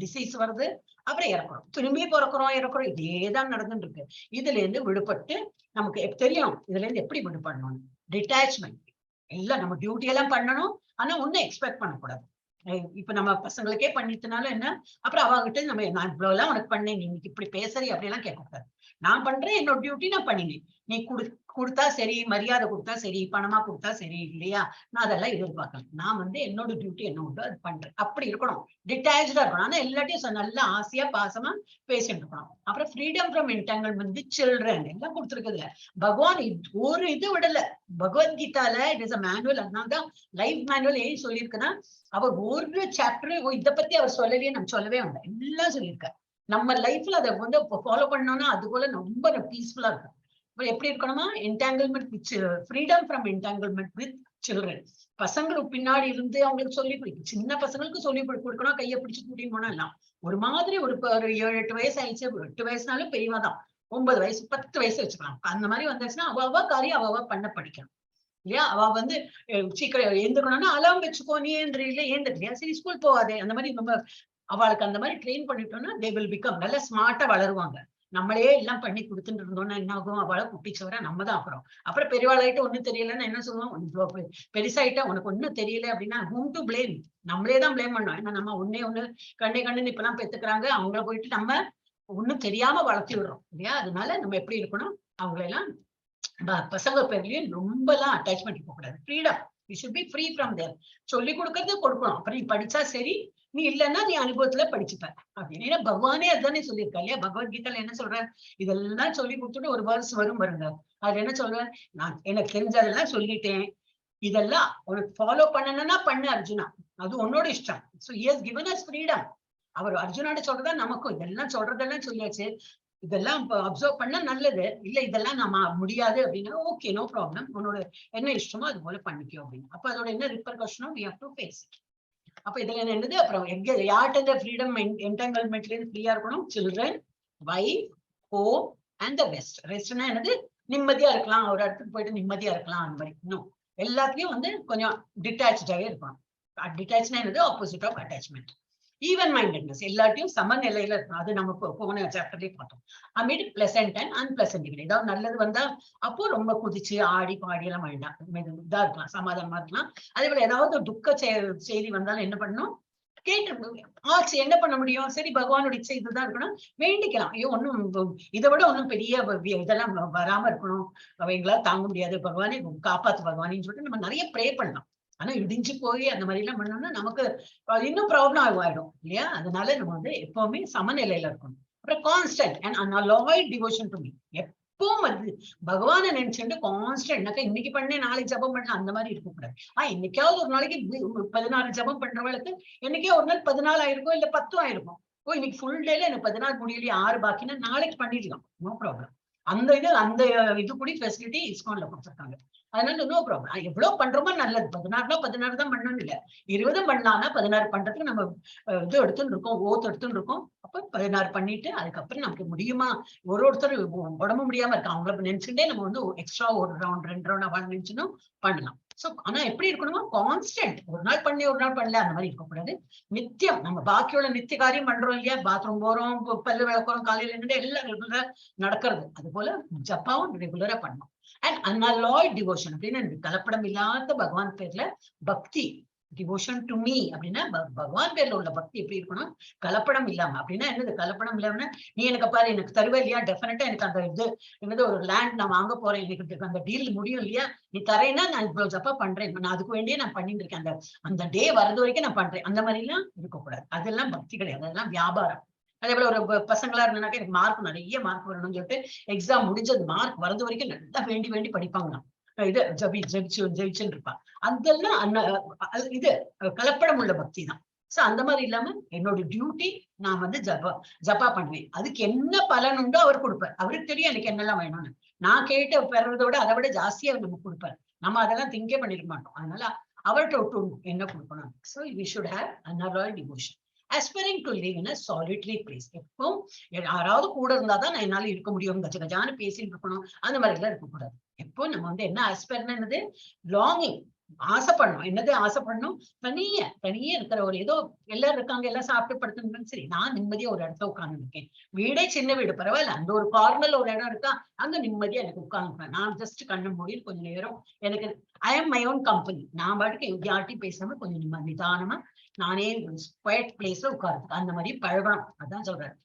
டிசீஸ் வருது, அப்புறம் இறக்குறோம், திரும்பி பிறக்கிறோம், இறக்குறோம், இதேதான் நடந்துட்டு இருக்கு. இதுல இருந்து விடுபட்டு நமக்கு தெரியும் இதுல இருந்து எப்படி விடுபடணும்னு. டிட்டாச்மெண்ட் எல்லாம் நம்ம டியூட்டி எல்லாம் பண்ணணும், ஆனா ஒண்ணும் எக்ஸ்பெக்ட் பண்ணக்கூடாது. இப்ப நம்ம பசங்களுக்கே பண்ணிட்டனால என்ன, அப்புறம் அவகிட்ட நம்ம நான் இவ்வளவு எல்லாம் உனக்கு பண்ணேன், நீ இன்னைக்கு இப்படி பேசுறீ அப்படியெல்லாம் கேட்கக்கூடாது. நான் பண்றேன், என்னோட டியூட்டி நான் பண்ணினேன், நீ கொடுத்தா சரி, மரியாதை கொடுத்தா சரி, பணமா கொடுத்தா சரி இல்லையா, நான் அதெல்லாம் எதிர்பார்க்கல, நான் வந்து என்னோட டியூட்டி என்ன உண்டோ அது பண்றேன், அப்படி இருக்கணும், டிட்டாச்சா இருக்கணும். ஆனா எல்லாத்தையும் நல்லா ஆசையா பாசமா பேசிட்டு இருக்கணும். அப்புறம் freedom from entanglement with children எல்லாம் கொடுத்துருக்குதுல பகவான். ஒரு இது விடல பகவத்கீதால, it is a manual. அதனால்தான் லைஃப் மேனுவல் ஏன் சொல்லியிருக்குன்னா, அவர் ஒரு சாப்டர் இதை பத்தி அவர் சொல்லவே நம்ம சொல்லவே வேண்டாம், எல்லாம் சொல்லியிருக்காரு. நம்ம லைஃப்ல அதை வந்து ஃபாலோ பண்ணோம்னா அது போல ரொம்ப பீஸ்ஃபுல்லா இருக்கும். இப்ப எப்படி இருக்கணுமா, entanglement with freedom from entanglement with children. பசங்களுக்கு பின்னாடி இருந்து அவங்களுக்கு சொல்லி கொடுக்கும், சின்ன பசங்களுக்கு சொல்லி கொடுக்கணும், கையை பிடிச்சு கூட்டின்னு போனா எல்லாம் ஒரு மாதிரி ஒரு 7-8 வயசு ஆயிடுச்சு, 8 வயசுனாலும் பெரியவா தான், 9 வயசு 10 வயசு வச்சுக்கலாம். அந்த மாதிரி வந்துச்சுன்னா அவ காரியம் அவ பண்ண படிக்கணும் இல்லையா. அவ வந்து சீக்கிரம் எழுந்துக்கணும்னா அலாம் வச்சுக்கோ, நீ ஏந்திரி, இல்ல ஏந்திரியா சரி ஸ்கூல் போகாதே, அந்த மாதிரி நம்ம அவளுக்கு அந்த மாதிரி ட்ரெயின் பண்ணிட்டோம்னா they will become நல்ல ஸ்மார்ட்டா வளருவாங்க. நம்மளே எல்லாம் பண்ணி கொடுத்துட்டு இருந்தோம்னா என்ன ஆகும், அவளை குட்டிச்சவரா நம்ம தான் ஆக்குறோம். அப்புறம் பெரியவாளாயிட்டு ஒண்ணும் தெரியலன்னா என்ன சொல்லுவோம், இவ்வளோ பெருசாயிட்டா உனக்கு ஒண்ணும் தெரியல அப்படின்னா ஹூம் டு பிளேம், நம்மளே தான் பிளேம் பண்ணோம். ஏன்னா நம்ம ஒன்னே ஒண்ணு கண்ணே கண்ணுன்னு இப்பெல்லாம் பெத்துக்கிறாங்க, அவங்கள போயிட்டு நம்ம ஒண்ணும் தெரியாம வளர்த்தி விடுறோம் இல்லையா. அதனால நம்ம எப்படி இருக்கணும், அவங்களெல்லாம் பசங்க பேர்லயும் ரொம்ப எல்லாம் அட்டாச்மெண்ட் இருக்கக்கூடாது. Freedom, you should be free from there. சொல்லி கொடுக்கறது கொடுக்கணும், அப்புறம் நீ படிச்சா சரி, நீ இல்லைன்னா நீ அனுபவத்துல படிச்சுப்ப அப்படின்னு. ஏன்னா பகவானே அதுதானே சொல்லியிருக்கா இல்லையா. பகவத்கீதையில என்ன சொல்ற, இதெல்லாம் சொல்லி கொடுத்துட்டு ஒரு வேர்ஸ் வரும் பாருங்க, அதுல என்ன சொல்றேன், நான் எனக்கு தெரிஞ்சதெல்லாம் சொல்லிட்டேன், இதெல்லாம் உனக்கு ஃபாலோ பண்ணணும்னா பண்ணு அர்ஜுனா, அது உன்னோட இஷ்டம். So he has given us freedom. அவர் அர்ஜுனாட்ட சொல்றதா நமக்கும் இதெல்லாம் சொல்றதெல்லாம் சொல்லியாச்சு, இதெல்லாம் அப்சர்வ் பண்ணா நல்லது, இல்ல இதெல்லாம் நம்ம முடியாது அப்படின்னா ஓகே நோ ப்ராப்ளம், உன்னோட என்ன இஷ்டமோ அது போல பண்ணிக்கோ அப்படின்னு. அப்ப அதோட என்ன ரிப்பர்கஷனோ we have to face it. அப்ப இதுல என்னது? அப்புறம் எங்க யார்கிட்ட ஃப்ரீடம், என்டாங்கல்மெண்ட்ல இருந்து ஃப்ரீயா இருக்கணும்? Children, wife, home and the rest. ரெஸ்ட்னா என்னது? நிம்மதியா இருக்கலாம், ஒரு இடத்துக்கு போயிட்டு நிம்மதியா இருக்கலாம், அந்த மாதிரி. இன்னும் எல்லாத்துலயும் வந்து கொஞ்சம் டிட்டாச்சாவே இருக்கணும். டிட்டாச்னா என்னது? Opposite of attachment. Even mindedness, எல்லாத்தையும் சமநிலையில இருக்கணும். அது நம்ம போன சாப்டர்லயே பார்த்தோம். AMET pleasant and unpleasant. ஏதாவது நல்லது வந்தா அப்போ ரொம்ப குதிச்சு ஆடி பாடி எல்லாம் வேண்டாம். இதா இருக்கலாம், சமாதானமா இருக்கலாம். அதே போல ஏதாவது துக்க செய்தி வந்தாலும் என்ன பண்ணணும்? கேட்டு ஆச்சு, என்ன பண்ண முடியும்? சரி, பகவானுடைய இச்சை இதுதான் இருக்கணும், வேண்டிக்கலாம். ஐயோ, ஒண்ணும் இதை விட ஒண்ணும் பெரிய இதெல்லாம் வராம இருக்கணும், எங்களால தாங்க முடியாது, பகவானே காப்பாத்து பகவானேன்னு சொல்லிட்டு நம்ம நிறைய ப்ரே பண்ணலாம். ஆனா இடிஞ்சு போய் அந்த மாதிரி எல்லாம் பண்ணோம்னா நமக்கு இன்னும் ப்ராப்ளம் ஆயிடும் இல்லையா? அதனால நம்ம வந்து எப்பவுமே சமநிலையில இருக்கணும். அப்புறம் constant and unalloyed devotion to me. எப்பவும் வந்து பகவானை நினைச்சுட்டு கான்ஸ்டன்ட்னாக்கா இன்னைக்கு பண்ணேன், நாளைக்கு ஜபம் பண்ணலாம், அந்த மாதிரி இருக்கக்கூடாது. என்னைக்காவது ஒரு நாளைக்கு 16 ஜபம் பண்றவளுக்கு என்னைக்கே ஒரு நாள் 14 ஆயிருக்கும், இல்ல 10 ஆயிருக்கும். ஓ, இன்னைக்கு ஃபுல் டேல எனக்கு 16 முடியலையே, 6 பாக்கினா நாளைக்கு பண்ணிடலாம், நோ ப்ராப்ளம். அந்த இது கூட ஃபெசிலிட்டி இஸ்கான்ல கொடுத்துருக்காங்க. அதனால நோ ப்ராப்ளம். எவ்வளவு பண்றோமோ நல்லது. 16னா 16 தான் பண்ணணும் இல்ல, 20 பண்ணலாம்னா 16 பண்றதுக்கு நம்ம இது எடுத்துன்னு இருக்கோம், ஓத்து எடுத்துன்னு இருக்கோம். அப்ப 16 பண்ணிட்டு அதுக்கப்புறம் நமக்கு முடியுமா? ஒருத்தர் உடம்பு முடியாம இருக்கு, அவங்கள நினைச்சுட்டே நம்ம வந்து எக்ஸ்ட்ரா ஒரு ரவுண்ட் 2 ரவுண்ட் அவள் நினைச்சுனும் பண்ணலாம். சோ ஆனா எப்படி இருக்கணுமா? கான்ஸ்டன்ட். ஒரு நாள் பண்ணி ஒரு நாள் பண்ணல அந்த மாதிரி இருக்கக்கூடாது. நித்தியம் நம்ம பாக்கியோட நித்திய காரியம் பண்றோம் இல்லையா? பாத்ரூம் போறோம், பல்லு விளக்குறோம், காலையில நின்று எல்லாம் ரெகுலரா நடக்கிறது. அது போல ஜப்பாவும் ரெகுலரா பண்ணணும். அண்ட் அன்அலாய்ட் டிவோஷன் அப்படின்னு கலப்படம் இல்லாத பகவான் பேர்ல பக்தி. டிவோஷன் டு மீ அப்படின்னா பகவான் பேர்ல உள்ள பக்தி எப்படி இருக்கணும்? கலப்படம் இல்லாம. அப்படின்னா என்னது கலப்படம் இல்லாம? நீ எனக்கு பாரு, எனக்கு தருவ இல்லையா? டெஃபினட்டா எனக்கு அந்த இது என்னது ஒரு லேண்ட் நான் வாங்க போறேன், எனக்கு அந்த டீல் முடியும் இல்லையா? நீ தரேன்னா நான் இவ்வளவு ஜப்பா பண்றேன், நான் அதுக்கு வேண்டியே நான் பண்ணிட்டு இருக்கேன், அந்த அந்த டே வரது வரைக்கும் நான் பண்றேன், அந்த மாதிரி எல்லாம் இருக்கக்கூடாது. அதெல்லாம் பக்தி கிடையாது, அதெல்லாம் வியாபாரம். அதே போல ஒரு பசங்களா இருந்தாக்கா எனக்கு மார்க் நிறைய மார்க் வரணும்னு சொல்லிட்டு எக்ஸாம் முடிஞ்சது மார்க் வரது வரைக்கும் நல்லா வேண்டி வேண்டி படிப்பாங்களாம். இது ஜபிச்சு ஜெயிச்சுன்னு இருப்பா. அதெல்லாம் இது கலப்படம் உள்ள பக்தி தான். சோ அந்த மாதிரி இல்லாம என்னோட டியூட்டி நான் வந்து ஜப்பா பண்ணுவேன், அதுக்கு என்ன பலன் உண்டோ அவர் கொடுப்பார். அவருக்கு தெரியும் எனக்கு என்னெல்லாம் வேணும்னு. நான் கேட்டு பெறறதை விட அதை விட ஜாஸ்தியா அவர் நமக்கு கொடுப்பார். நம்ம அதெல்லாம் திங்கே பண்ணிருக்க மாட்டோம். அதனால அவர்கிட்ட விட்டு என்ன கொடுக்கணும். So we should have unalloyed devotion. Aspiring to live in a solitary place. எப்போ யாராவது கூட இருந்தாதான் நான் என்னால இருக்க முடியும், கஜ கஜான்னு பேசிட்டு இருக்கணும், அந்த மாதிரி எல்லாம் இருக்கக்கூடாது. எப்போ நம்ம வந்து என்ன ஆஸ்பயர்னா என்னது? லாங்கிங், ஆசைப்படணும். என்னது ஆசைப்படணும்? தனியே தனியே இருக்கிற ஒரு ஏதோ எல்லாரும் இருக்காங்க, எல்லாம் சாப்பிட்டு படுத்துன்னு சரி, நான் நிம்மதியா ஒரு இடத்துல உட்கார்ந்து இருக்கேன். வீடே சின்ன வீடு பரவாயில்ல, அந்த ஒரு கார்னர்ல ஒரு இடம் இருக்கா, அங்க நிம்மதியா எனக்கு உட்கார்ந்து நான் ஜஸ்ட் கண்ணு மூடி கொஞ்ச நேரம் எனக்கு I am my own company. நான் பாட்டுக்கு யார்ட்டையும் பேசாம கொஞ்சம் நிதானமா நானே குவைட் பிளேஸ்ல உட்கார்றதுக்கு அந்த மாதிரி பழகணும். அதான் சொல்றேன்.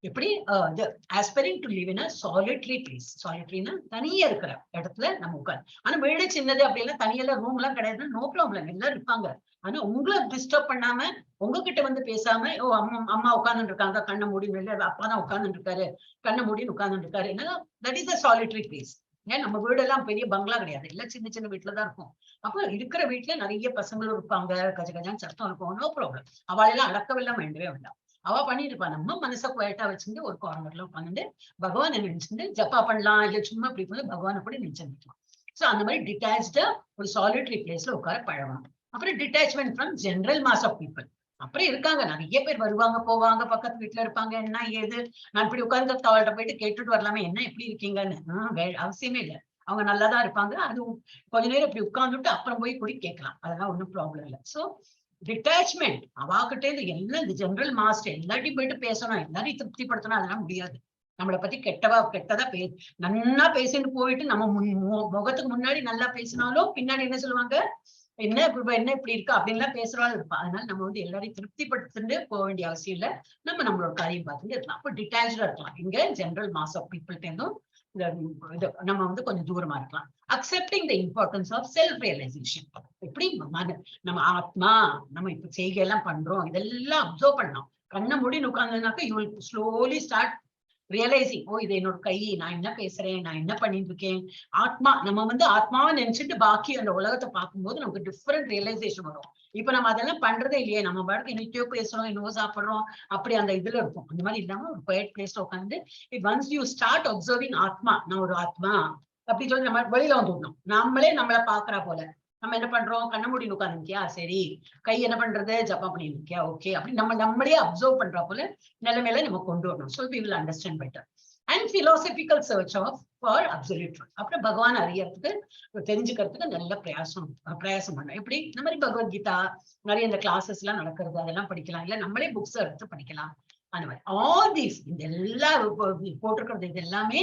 எப்படி இது aspiring to live in a solitary place. சாலிட்ரினா தனியா இருக்கிற இடத்துல நம்ம உட்காரு. ஆனா வீடு சின்னது அப்படின்னா தனியெல்லாம் ரூம் எல்லாம் கிடையாதுன்னா நோ ப்ராப்ளம், எல்லாரும் இருப்பாங்க. ஆனா உங்களை டிஸ்டர்ப் பண்ணாம உங்ககிட்ட வந்து பேசாம, ஓ அம்மா அம்மா உட்கார்ந்துட்டு இருக்காங்க கண்ணை மூடி, வெளில அப்பா தான் உட்கார்ந்துட்டு இருக்காரு கண்ணை மூடின்னு உட்கார்ந்துட்டு இருக்காரு, என்ன that is a solitary place. ஏன் நம்ம வீடெல்லாம் பெரிய பங்களா கிடையாது, எல்லாம் சின்ன சின்ன வீட்டுலதான் இருக்கும். அப்ப இருக்கிற வீட்டுல நிறைய பசங்களும் இருப்பாங்க, கஜ கஜான்னு சத்தம் இருக்கும், நோ ப்ராப்ளம். அவளெல்லாம் அடக்கவெல்லாம் வேண்டவே வேண்டாம், அவ பண்ணிட்டு இருப்பா. நம்ம மனசை குவைட்டா வச்சுட்டு ஒரு கார்னர்ல உட்காந்துட்டு பகவானை நினைச்சுட்டு ஜப்பா பண்ணலாம், இல்ல சும்மா இப்படி போய் பகவானை கூட நினைச்சுக்கலாம். சோ அந்த மாதிரி டிட்டாச்சா ஒரு சாலிட்ரி பிளேஸ்ல உட்கார பழகணும். அப்புறம் detachment from general mass of people. அப்புறம் இருக்காங்க நிறைய பேர் வருவாங்க போவாங்க, பக்கத்து வீட்டுல இருப்பாங்க, என்ன ஏது நான் இப்படி உட்கார்ந்து அவள்கிட்ட போயிட்டு கேட்டுட்டு வரலாமே, என்ன எப்படி இருக்கீங்கன்னு. அவசியமே இல்லை, அவங்க நல்லாதான் இருப்பாங்க. அது கொஞ்ச நேரம் இப்படி உட்கார்ந்துட்டு அப்புறம் போய் கூட கேட்கலாம், அதெல்லாம் ஒண்ணும் ப்ராப்ளம் இல்லை. சோ டிட்டாச்மெண்ட் அவாகிட்டே இருந்து எல்லாம் இந்த ஜெனரல் மாஸ்டர் எல்லார்ட்டையும் போயிட்டு பேசணும், எல்லாரையும் திருப்திப்படுத்தணும், அதெல்லாம் முடியாது. நம்மளை பத்தி கெட்டதா நன்னா பேசிட்டு போயிட்டு நம்ம முகத்துக்கு முன்னாடி நல்லா பேசினாலும் பின்னாடி என்ன சொல்லுவாங்க, என்ன இப்ப என்ன இப்படி இருக்கு அப்படின்லாம் பேசுறாலும் இருப்பா. அதனால நம்ம வந்து எல்லாரையும் திருப்திப்படுத்திட்டு போக வேண்டிய அவசியம் இல்லை, நம்ம நம்மளோட காரியம் பார்த்துட்டு இருக்கலாம். அப்போ டிட்டாச்சா இருக்கலாம். இங்க ஜெனரல் மாஸ் ஆஃப் பீப்புள் இருந்தும் இந்த இது நம்ம வந்து கொஞ்சம் தூரமா இருக்கலாம். Accepting the importance of self realization. எப்படி நம்ம ஆத்மா, நம்ம இப்ப செய்கையெல்லாம் பண்றோம், இதெல்லாம் அப்சர்வ் பண்ணலாம். கண்ணை மூடி உட்கார்ந்ததுனாக்கா you will slowly start realizing, ஓ இது என்னோட கை, நான் என்ன பேசுறேன், நான் என்ன பண்ணிட்டு இருக்கேன். ஆத்மா, நம்ம வந்து ஆத்மாவை நினைச்சிட்டு பாக்கி அந்த உலகத்தை பார்க்கும்போது நமக்கு டிஃப்ரெண்ட் ரியலைசேஷன் வரும். இப்ப நம்ம அதெல்லாம் பண்றதே இல்லையே, நம்ம பாட்டுக்கு என்னத்தையோ பேசுறோம், என்னவோ சாப்பிடுறோம், அப்படி அந்த இதுல இருக்கும். அந்த மாதிரி இல்லாம ஒரு குவைட் பிளேஸ்ல உட்காந்து ஒன்ஸ் you start observing ஆத்மா, நான் ஒரு ஆத்மா அப்படி சொல்லி நம்ம வெளியில வந்துடணும். நம்மளே நம்மளை பாக்குறா போல. நம்ம என்ன பண்றோம்? கண்ண மூடி உட்காந்துருக்கியா, சரி. கை என்ன பண்றது? ஜப்பம் பண்ணிட்டு இருக்கியா, ஓகே. அப்படி நம்ம நம்மளே அப்சர்வ் பண்ற போல நிலைமையில நம்ம கொண்டு வரணும். So we will understand better. And philosophical search of for absolute truth. அப்புறம் பகவான் அறியறதுக்கு, தெரிஞ்சுக்கிறதுக்கு நல்ல பிரயாசம் பிரயாசம் பண்ணணும். எப்படி? இந்த மாதிரி பகவத்கீதா, நிறைய இந்த கிளாஸஸ் எல்லாம் நடக்கிறது, அதெல்லாம் படிக்கலாம். இல்ல நம்மளே புக்ஸ் எடுத்து படிக்கலாம். அந்த மாதிரி ஆல் these, இந்த எல்லா போட்டிருக்கிறது, இது எல்லாமே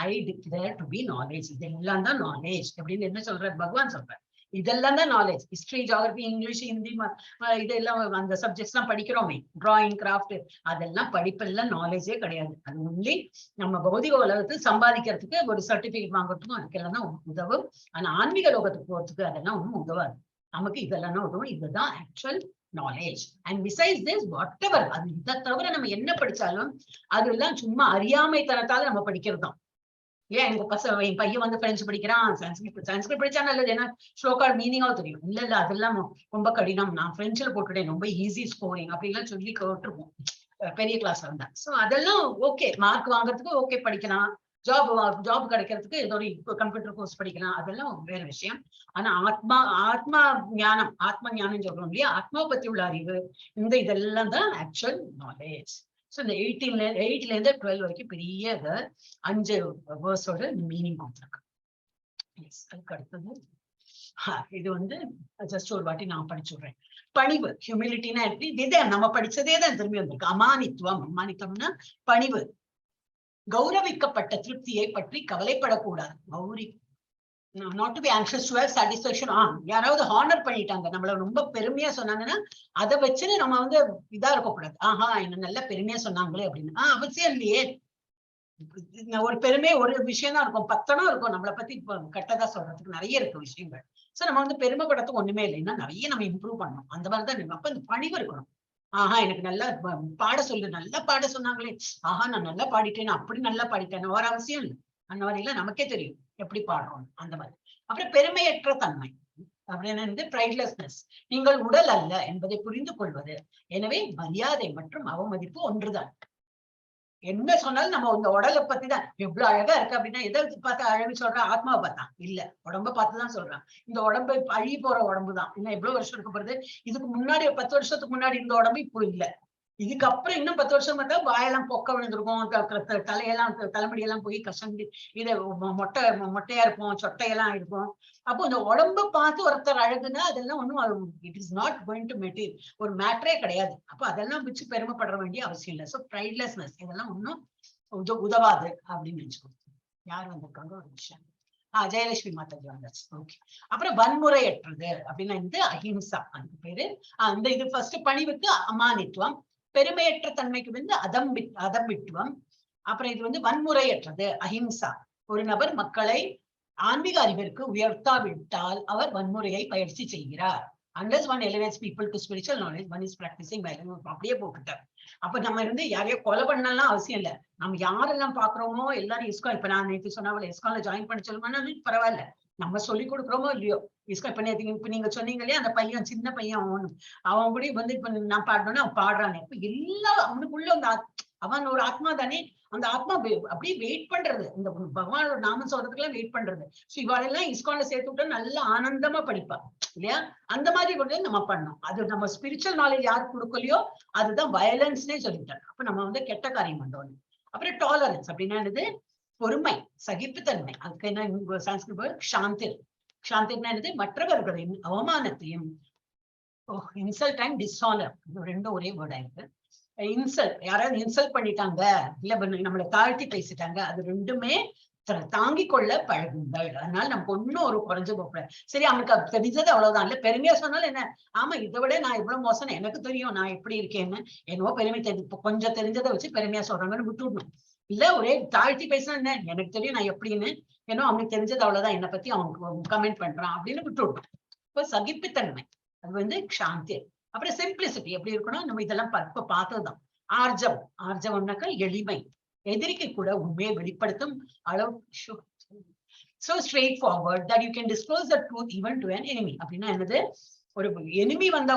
I declare to be knowledge. இதெல்லாம் தான் நாலேஜ் அப்படின்னு என்ன சொல்றாரு? பகவான் சொல்றாரு. இதெல்லாம் தான் knowledge. History, geography, English, Hindi, இதெல்லாம் அந்த சப்ஜெக்ட்ஸ் எல்லாம் படிக்கிறோமே, டிராயிங், கிராஃப்ட், அதெல்லாம் படிப்பெல்லாம் நாலேஜே கிடையாது. அது ஒன்லி நம்ம பௌதிக உலகத்துக்கு சம்பாதிக்கிறதுக்கு, ஒரு சர்டிபிகேட் வாங்குறதுக்கும், அதுக்கெல்லாம் தான் உதவும். ஆனா ஆன்மீக லோகத்துக்கு போறதுக்கு அதெல்லாம் ஒண்ணும் உதவாது. நமக்கு இதெல்லாம் தான் உதவும். இதுதான் actual knowledge. And besides this, whatever, அது இதை தவிர நம்ம என்ன படிச்சாலும் அதெல்லாம் சும்மா அறியாமைத்தனத்தால நம்ம படிக்கிறது தான். ஏன் எங்க பச என் பையன் வந்து பிரெஞ்சு படிக்கிறான், சான்ஸ்கிரிட். சான்ஸ்கிரிட் படிச்சா நல்லது, ஏன்னா ஸ்லோகா மீனிங்காவும் தெரியும். இல்ல இல்ல, அதெல்லாம் ரொம்ப கடினம், நான் பிரெஞ்சுல போட்டுட்டேன், ரொம்ப ஈஸி ஸ்கோரிங் அப்படின்லாம் சொல்லி கேட்டிருப்போம் பெரிய கிளாஸ்ல வந்தா. சோ அதெல்லாம் ஓகே, மார்க் வாங்குறதுக்கு ஓகே, படிக்கலாம். ஜாப் ஜாப் கிடைக்கிறதுக்கு ஏதோ ஒரு கம்ப்யூட்டர் கோர்ஸ் படிக்கலாம், அதெல்லாம் வேற விஷயம். ஆனா ஆத்மா ஆத்மா ஞானம், ஆத்ம ஞானம் சொல்றோம் இல்லையா, ஆத்மாவை பத்தி உள்ள அறிவு, இந்த இதெல்லாம் தான் ஆக்சுவல் நாலேஜ். ஸோ இந்த 8ல இருந்து 12 வரைக்கும் பெரிய இது அஞ்சு வேர்ஸோட மீனிங் கொடுத்துருக்கு. எஸ், அதுக்கு அடுத்தது இது வந்து ஜஸ்ட் ஒரு வாட்டி நான் படிச்சுடுறேன். பணிவு, ஹியூமிலிட்டினா எப்படி? இதே நம்ம படிச்சதே தான் திரும்பி வந்திருக்கு. அமானித்துவம், அமானித்துவம்னா பணிவு. கௌரவிக்கப்பட்ட திருப்தியை பற்றி கவலைப்படக்கூடாது. கௌரி not to be anxious to have satisfaction. யாராவது ஹானர் பண்ணிட்டாங்க, நம்மள ரொம்ப பெருமையா சொன்னாங்கன்னா அதை வச்சுன்னு நம்ம வந்து இதா இருக்கக்கூடாது. ஆஹா, என்ன நல்ல பெருமையா சொன்னாங்களே அப்படின்னு. அவசியம் இல்லையே. ஒரு பெருமை ஒரு விஷயம் தான் இருக்கும், பத்தனம் இருக்கும். நம்மளை பத்தி இப்ப கெட்டதா சொல்றதுக்கு நிறைய இருக்கு விஷயங்கள். சோ நம்ம வந்து பெருமைப்படத்துக்கு ஒண்ணுமே இல்லை. இன்னும் நிறைய நம்ம இம்ப்ரூவ் பண்ணணும். அந்த மாதிரிதான் இருக்கு. அப்ப இந்த பணிவு இருக்கணும். ஆஹா, எனக்கு நல்லா பாட சொல்லு, நல்லா பாட சொன்னாங்களே, ஆஹா நான் நல்லா பாடிட்டேன், அப்படி நல்லா பாடிட்டேன், ஒரு அவசியம் இல்லை. அந்த மாதிரி எல்லாம் நமக்கே தெரியும் எப்படி பாடுறோம், அந்த மாதிரி. அப்புறம் பெருமையற்ற தன்மை அப்படின்னு வந்து பிரைட்லெஸ்னஸ். நீங்கள் உடல் அல்ல என்பதை புரிந்து கொள்வது. எனவே மரியாதை மற்றும் அவமதிப்பு ஒன்றுதான். என்ன சொன்னாலும் நம்ம இந்த உடலை பத்தி தான். எவ்வளவு அழகா இருக்கு அப்படின்னா எதை பார்த்தா அழகு சொல்றா? ஆத்மாவை பார்த்தா இல்ல, உடம்ப பார்த்துதான் சொல்றான். இந்த உடம்பு அழிய போற உடம்பு தான். இன்னும் எவ்வளவு வருஷம் இருக்க போறது? இதுக்கு முன்னாடி 10 வருஷத்துக்கு முன்னாடி இந்த உடம்பு இப்போ இல்ல. இதுக்கப்புறம் இன்னும் 10 வருஷம் பார்த்தா வாயெல்லாம் பொக்க விழுந்திருக்கும், தலையெல்லாம் தலைமுடியெல்லாம் போய் கசங்கி இதை மொட்டை மொட்டையா இருக்கும், சொட்டையெல்லாம் இருக்கும். அப்போ இந்த உடம்ப பார்த்து ஒருத்தர் அழகுன்னா அதெல்லாம் ஒண்ணும், it is not going to material, ஒரு மேட்டரே கிடையாது. அப்போ அதெல்லாம் வச்சு பெருமைப்பட வேண்டிய அவசியம் இல்லை. ஸோ ப்ரைட்லெஸ்னஸ் இதெல்லாம் ஒன்றும் உதவாது அப்படின்னு நினைச்சுக்கோங்க. யார் வந்திருக்காங்க? ஒரு நிமிஷம். ஜெயலட்சுமி மாதாஜி வந்தாச்சு, ஓகே. அப்புறம் வன்முறையற்றது அப்படின்னா வந்து அஹிம்சா, அந்த பேரு. அந்த இது ஃபர்ஸ்ட் பணிவுக்கு அமானித்துவம், பெருமையற்ற தன்மைக்கு வந்து அதம்பித்துவம். அப்புறம் இது வந்து வன்முறையற்றது அஹிம்சா. ஒரு நபர் மக்களை ஆன்மீக அறிவிற்கு உயர்த்தாவிட்டால் அவர் வன்முறையை பயிற்சி செய்கிறார். Unless one elevates people to spiritual knowledge, one is practicing violence. அப்படியே போட்டுட்டார். அப்ப நம்ம இருந்து யாரையோ கொலை பண்ணலாம் அவசியம் இல்ல. நம்ம யாரெல்லாம் பாக்குறோமோ எல்லாரும் இஸ்கான், இப்ப நான் நேற்று சொன்ன இஸ்கான்ல ஜாயின் பண்ண சொல்லுவாங்கன்னா பரவாயில்ல, நம்ம சொல்லி கொடுக்குறோமோ இல்லையோ இஸ்கான். இப்ப நேற்று இப்ப நீங்க சொன்னீங்க இல்லையா, அந்த பையன் சின்ன பையன் அவன் அவன் கூட வந்து இப்ப நான் பாடணும்னா அவன் பாடுறானே. இப்ப எல்லா அவனுக்குள்ள அந்த அவன் ஒரு ஆத்மா தானே, அந்த ஆத்மா அப்படியே வெயிட் பண்றது, இந்த பகவானோட நாமம் சொல்றதுக்கெல்லாம் வெயிட் பண்றது. ஸோ இவாளெல்லாம் இஸ்கான்ல சேர்த்து விட்டா நல்ல ஆனந்தமா படிப்பா இல்லையா? அந்த மாதிரி கொண்டு நம்ம பண்ணணும். அது நம்ம ஸ்பிரிச்சுவல் நாலேஜ் யாருக்கு கொடுக்கலையோ அதுதான் வயலன்ஸ்னே சொல்லிட்டாங்க. அப்ப நம்ம வந்து கெட்ட காரியம் பண்றோம். அப்புறம் டாலரன்ஸ் அப்படின்னா என்னது? பொறுமை, சகிப்புத்தன்மை. அதுக்கு என்ன சான்ஸ்கிரிட்? சாந்தி. சாந்தின்னா என்னது? மற்றவர்களின் அவமானத்தையும், இன்சல்ட் அண்ட் டிஸ்ஆனர், இது ரெண்டும் ஒரே வேர்ட் ஆயிருக்கு. இன்சல்ட், யாராவது இன்சல்ட் பண்ணிட்டாங்க இல்ல நம்மளை தாழ்த்தி பேசிட்டாங்க, அது ரெண்டுமே தாங்கிக் கொள்ள பழகுங்கள். அதனால நமக்கு ஒன்னும் ஒரு குறைஞ்சு போகக்கூடாது. சரி, அவனுக்கு அது தெரிஞ்சது அவ்வளவுதான். இல்ல பெருமையா சொன்னாலும் என்ன, ஆமா இதை விட நான் இவ்வளவு மோசம், எனக்கு தெரியும் நான் எப்படி இருக்கேன்னு, என்னவோ பெருமை இப்ப கொஞ்சம் தெரிஞ்சதை வச்சு பெருமையா சொல்றாங்கன்னு விட்டுடணும். இல்ல ஒரே தாழ்த்தி பேசினா என்ன, எனக்கு தெரியும் நான் எப்படின்னு, ஏன்னோ அவனுக்கு தெரிஞ்சது அவ்வளவுதான், என்னை பத்தி அவனுக்கு கமெண்ட் பண்றான் அப்படின்னு விட்டுடணும். இப்ப சகிப்புத்தன்மை அது வந்து சாந்தி. அப்புறம் சிம்பிளிசிட்டி எப்படி இருக்கணும், நம்ம இதெல்லாம் இப்ப பார்த்ததுதான். ஆர்ஜவம், ஆர்ஜவம்னாக்கா எளிமை, எதிரிக்கு கூட உண்மையை வெளிப்படுத்தும் அளவு. So straightforward that you can disclose the truth even to an enemy. அப்படின்னா என்னது? ஒரு எனிமி வந்தா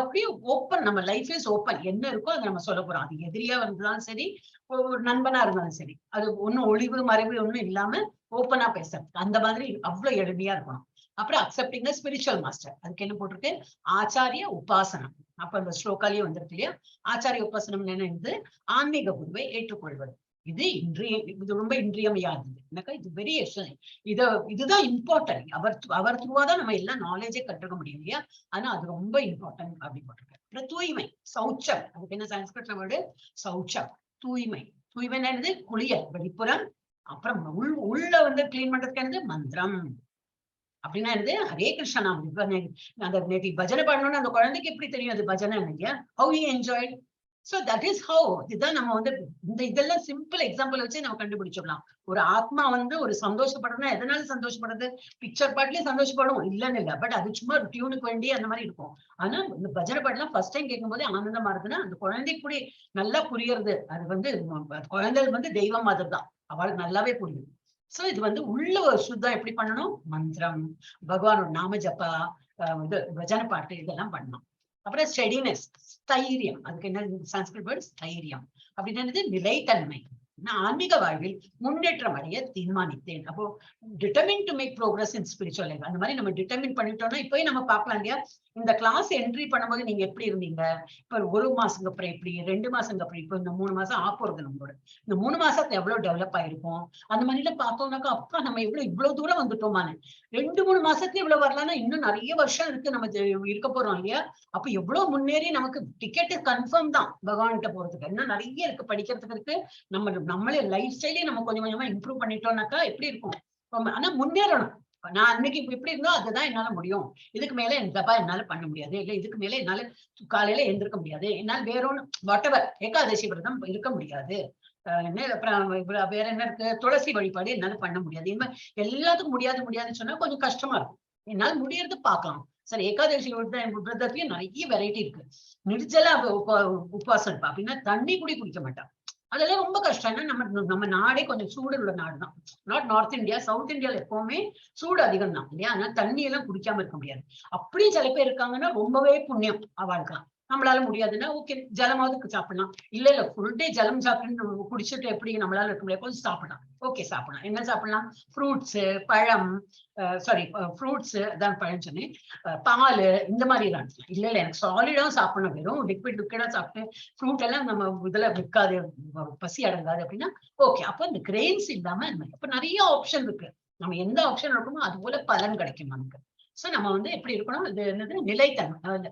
ஓப்பன், நம்ம லைஃப் is open, என்ன இருக்கோ அதை நம்ம சொல்ல போறோம். அது எதிரியா வந்தாலும் சரி, ஒரு நண்பனா இருந்தாலும் சரி, அது ஒண்ணும் ஒளிவு மறைவு ஒண்ணும் இல்லாம ஓப்பனா பேசுறது, அந்த மாதிரி அவ்வளவு எளிமையா இருக்கணும். அப்புறம் அக்செப்டிங் ஸ்பிரிச்சுவல் மாஸ்டர். அதுக்கு என்ன போட்டிருக்கு? ஆச்சாரிய உபாசனம். அப்ப அந்த ஸ்லோகாலேயே வந்திருக்கு இல்லையா? ஆச்சாரிய உபாசனம் என்ன? ஆன்மீக குருவை ஏற்றுக்கொள்வது. இது ரொம்ப இன்றியமையாதது. எனக்கா இது வெரி, இதுதான் இம்பார்ட்டன்ட். அவர் அவர் த்ரூவா தான் நம்ம எல்லா நாலேஜே கற்றுக்க முடியும் இல்லையா? ஆனா அது ரொம்ப இம்பார்ட்டன்ட் அப்படி போட்டிருக்கு. அப்புறம் தூய்மை, சௌச்சம். அதுக்கு என்ன சன்ஸ்கிருத்ல வேர்டு? சௌச்சம், தூய்மை. தூய்மை என்னது? குளியல், வெளிப்புறம். அப்புறம் உள்ள வந்து கிளீன் பண்றதுக்கு என்னது? மந்திரம். அப்படின்னா என்னது? ஹரே கிருஷ்ணா நாமம். இப்ப அந்த நேற்று பஜனை பண்ணணும்னு அந்த குழந்தைக்கு எப்படி தெரியும் அது பஜனை இல்லையா? How he enjoy. So that is how, இதுதான் நம்ம வந்து இந்த இதெல்லாம் சிம்பிள் எக்ஸாம்பிள் வச்சு நம்ம கண்டுபிடிச்சிடலாம். ஒரு ஆத்மா வந்து ஒரு சந்தோஷப்படுறதுன்னா எதனால சந்தோஷப்படுறது? பிக்சர் பாட்டுலயும் சந்தோஷப்படும், இல்லைன்னு இல்லை. பட் அது சும்மா ஒரு டியூனுக்கு வேண்டி அந்த மாதிரி இருக்கும். ஆனா இந்த பஜனை பாட்டுலாம் ஃபர்ஸ்ட் டைம் கேட்கும் போதே ஆனந்தமா இருக்குன்னா அந்த குழந்தைக்கு கூட நல்லா புரியறது. அது வந்து குழந்தை வந்து தெய்வம் மாதிரி தான், அவளுக்கு நல்லாவே புரியும். சோ இது வந்து உள்ள ஒரு சுத்தம் எப்படி பண்ணணும்? மந்திரம், பகவானோட நாம ஜப்பா, இது பஜனை பாட்டு, இதெல்லாம் பண்ணணும். அப்புறம் ஸ்டெடினஸ், ஸ்தைரியம். அதுக்கு என்ன சன்ஸ்கிருத் வேர்ட்? ஸ்தைரியம். அப்படின்னு என்னது? நிலைத்தன்மை. நான் ஆன்மீக வாழ்வில் முன்னேற்றம் அடைய தீர்மானித்தேன். அப்போ determine to make progress in spiritual life. அந்த மாதிரி நம்ம டிட்டர்மின் பண்ணிட்டோம்னா, இப்போயே நம்ம பார்க்கலாம் இல்லையா? இந்த கிளாஸ் என்ட்ரி பண்ணும்போது நீங்க எப்படி இருந்தீங்க? இப்ப ஒரு மாசங்க அப்புறம் எப்படி? 2 மாசங்க அப்புறம், இப்போ இந்த 3 மாசம் ஆ போறது நம்மளோட. இந்த 3 மாசத்துல எவ்வளவு டெவலப் ஆயிருக்கும்? அந்த மாதிரிலாம் பார்த்தோம்னாக்கா, அப்பா நம்ம எவ்வளவு இவ்வளவு தூரம் வந்துட்டோமான்னு. 2-3 மாசத்துல இவ்வளவு வரலாம்னா இன்னும் நிறைய வருஷம் இருக்கு நம்ம இருக்க போறோம் இல்லையா? அப்ப எவ்வளவு முன்னேறி நமக்கு டிக்கெட்டு கன்ஃபார்ம் தான் பகவான்கிட்ட போறதுக்கு. இன்னும் நிறைய இருக்கு படிக்கிறதுக்கு இருக்கு. நம்மளே லைஃப் ஸ்டைலே நம்ம கொஞ்சம் கொஞ்சமா இம்ப்ரூவ் பண்ணிட்டோம்னாக்கா எப்படி இருக்கும்? ஆனா முன்னேறணும். நான் அன்னைக்கு எப்படி இருந்தோ அதுதான் என்னால முடியும். இதுக்கு மேல என் தப்பா என்னால பண்ண முடியாது, இல்ல இதுக்கு மேல என்னால காலையில எழுந்திருக்க முடியாது, என்னால் வேற ஒண்ணு what ever Ekadashi விரதம் இருக்க முடியாது, என்ன அப்புறம் வேற என்ன இருக்கு, துளசி வழிபாடு என்னால பண்ண முடியாது. இந்த மாதிரி எல்லாத்துக்கும் முடியாது முடியாதுன்னு சொன்னா கொஞ்சம் கஷ்டமா இருக்கும். என்னால முடியறது பார்க்கலாம். சரி, ஏகாதசி விரதத்துலயும் நிறைய வெரைட்டி இருக்கு. நிர்ஜலா உபவாசம் இருப்பா. அப்படின்னா தண்ணி கூட குடிக்க மாட்டான். அதெல்லாம் ரொம்ப கஷ்டம். ஏன்னா நம்ம நம்ம நாடே கொஞ்சம் சூடு உள்ள நாடு தான். Not north India, south இந்தியால எப்பவுமே சூடு அதிகம் தான் இல்லையா? அதனால தண்ணி எல்லாம் குடிக்காம இருக்க முடியாது. அப்படியும் சில பேர் இருக்காங்கன்னா ரொம்பவே புண்ணியம் அவளுக்குலாம். நம்மளால முடியாதுன்னா ஓகே, ஜலமாவது சாப்பிடலாம். இல்ல இல்ல ஃபுல் டே ஜலம் சாப்பிட்டு குடிச்சிட்டு எப்படி நம்மளால இருக்க முடியாது, கொஞ்சம் சாப்பிடலாம். ஓகே, சாப்பிடலாம். என்ன சாப்பிடலாம்? ஃப்ரூட்ஸ், பழம், சாரி ஃப்ரூட்ஸ் அதான் பழம் சொன்னேன், பால், இந்த மாதிரி எல்லாம் எடுத்துக்கலாம். இல்ல இல்ல எனக்கு சாலிடாவும் சாப்பிடணும், வெறும் லிக்விடா சாப்பிட்டு ஃப்ரூட் எல்லாம் நம்ம இதுல விற்காது, பசி அடங்காது அப்படின்னா ஓகே. அப்போ இந்த கிரெயின்ஸ் இல்லாம இந்த மாதிரி. அப்ப நிறைய ஆப்ஷன் இருக்கு. நம்ம எந்த ஆப்ஷன் இருக்குமோ அது போல பலன் கிடைக்கும் நமக்கு. சோ நம்ம வந்து எப்படி இருக்கணும்? இது என்னது? நிலைத்தன்மை, அதாவது,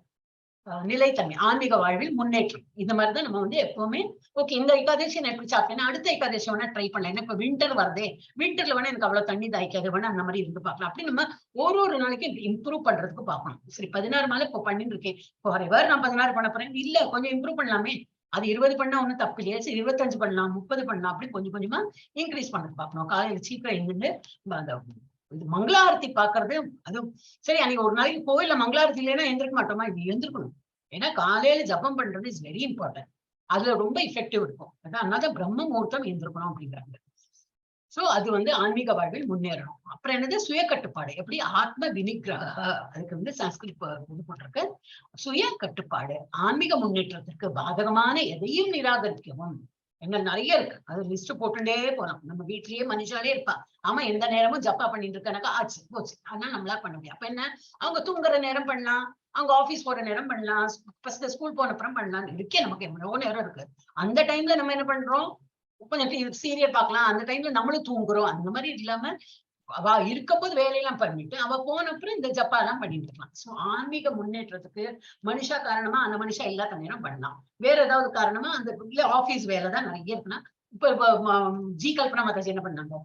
நிலைத்தன்மை, ஆன்மீக வாழ்வில் முன்னேற்றம். இந்த மாதிரிதான் நம்ம வந்து எப்பவுமே ஓகே, இந்த ஏகாதசி நான் எப்படி சாப்பிட்டேன்னா அடுத்த ஏகாதசி வேணா ட்ரை பண்ணலாம். ஏன்னா இப்ப வின்டர் வருதே, வின்டர்ல வேணா எனக்கு அவ்வளவு தண்ணி தாய்க்காது, வேணா அந்த மாதிரி இருந்து பார்க்கலாம். அப்படி நம்ம ஒரு ஒரு நாளைக்கும் இம்ப்ரூவ் பண்றதுக்கு பார்க்கணும். சரி, 16 மாலை இப்போ பண்ணிட்டு இருக்கேன், ஃபார் எவர் நான் 16 பண்ண போறேன், இல்ல கொஞ்சம் இம்ப்ரூவ் பண்ணலாமே, அது 20 பண்ணா ஒண்ணும் தப்பு இல்லையா, சரி 25 பண்ணலாம், 30 பண்ணலாம், அப்படி கொஞ்சம் கொஞ்சமா இன்க்ரீஸ் பண்றது பார்க்கணும். காலையில சீக்கிரம் எழுந்துட்டு அந்த இது மங்களாரத்தி பாக்குறது, அதுவும் சரி அன்னைக்கு ஒரு நாளைக்கு கோயில்ல மங்களாரத்தி இல்லைன்னா எந்திருக்க மாட்டோமா? இது எந்திருக்கணும். ஏன்னா காலையில ஜபம் பண்றது is very important. அதுல ரொம்ப எஃபெக்டிவ் இருக்கும். அதான் அதனால பிரம்ம முகூர்த்தம் எந்திருக்கணும் அப்படிங்கிறாங்க. சோ அது வந்து ஆன்மீக வாழ்வில் முன்னேறணும். அப்புறம் என்னது? சுய கட்டுப்பாடு. எப்படி? ஆத்ம வினிகிரக. அதுக்கு வந்து சன்ஸ்கிருத் இது போட்டிருக்கு. சுய கட்டுப்பாடு ஆன்மீக முன்னேற்றத்திற்கு பாதகமான எதையும் நிராகரிக்கவும். என்ன நிறைய இருக்கு, அது லிஸ்ட் போட்டுட்டே போலாம். நம்ம வீட்லயே மனுஷாலே இருப்பா, ஆமா எந்த நேரமும் ஜப்பா பண்ணிட்டு இருக்கானாக்கா ஆச்சு போச்சு, ஆனா நம்மளா பண்ண முடியும். அப்ப என்ன, அவங்க தூங்குற நேரம் பண்ணலாம், அவங்க ஆபீஸ் போற நேரம் பண்ணலாம், ஃபர்ஸ்ட் ஸ்கூல் போன அப்புறம் பண்ணலாம். இருக்கே நமக்கு எவ்வளவோ நேரம் இருக்கு. அந்த டைம்ல நம்ம என்ன பண்றோம்? கொஞ்சம் சீரியல் பார்க்கலாம், அந்த டைம்ல நம்மளும் தூங்குறோம். அந்த மாதிரி இல்லாம அவ இருக்கும்போது வேலையெல்லாம் பண்ணிட்டு அவ போன அப்புறம் இந்த ஜப்பா எல்லாம் பண்ணிட்டு இருக்கலாம். சோ ஆன்மீக முன்னேற்றத்துக்கு மனுஷா காரணமா அந்த மனுஷா இல்லாத நேரம் பண்ணலாம். வேற ஏதாவது காரணமா அந்த இல்ல ஆபீஸ் வேலை தான் நிறைய இருக்குன்னா, இப்ப ஜி கல்பனா மாதாஜி என்ன பண்ணாங்க,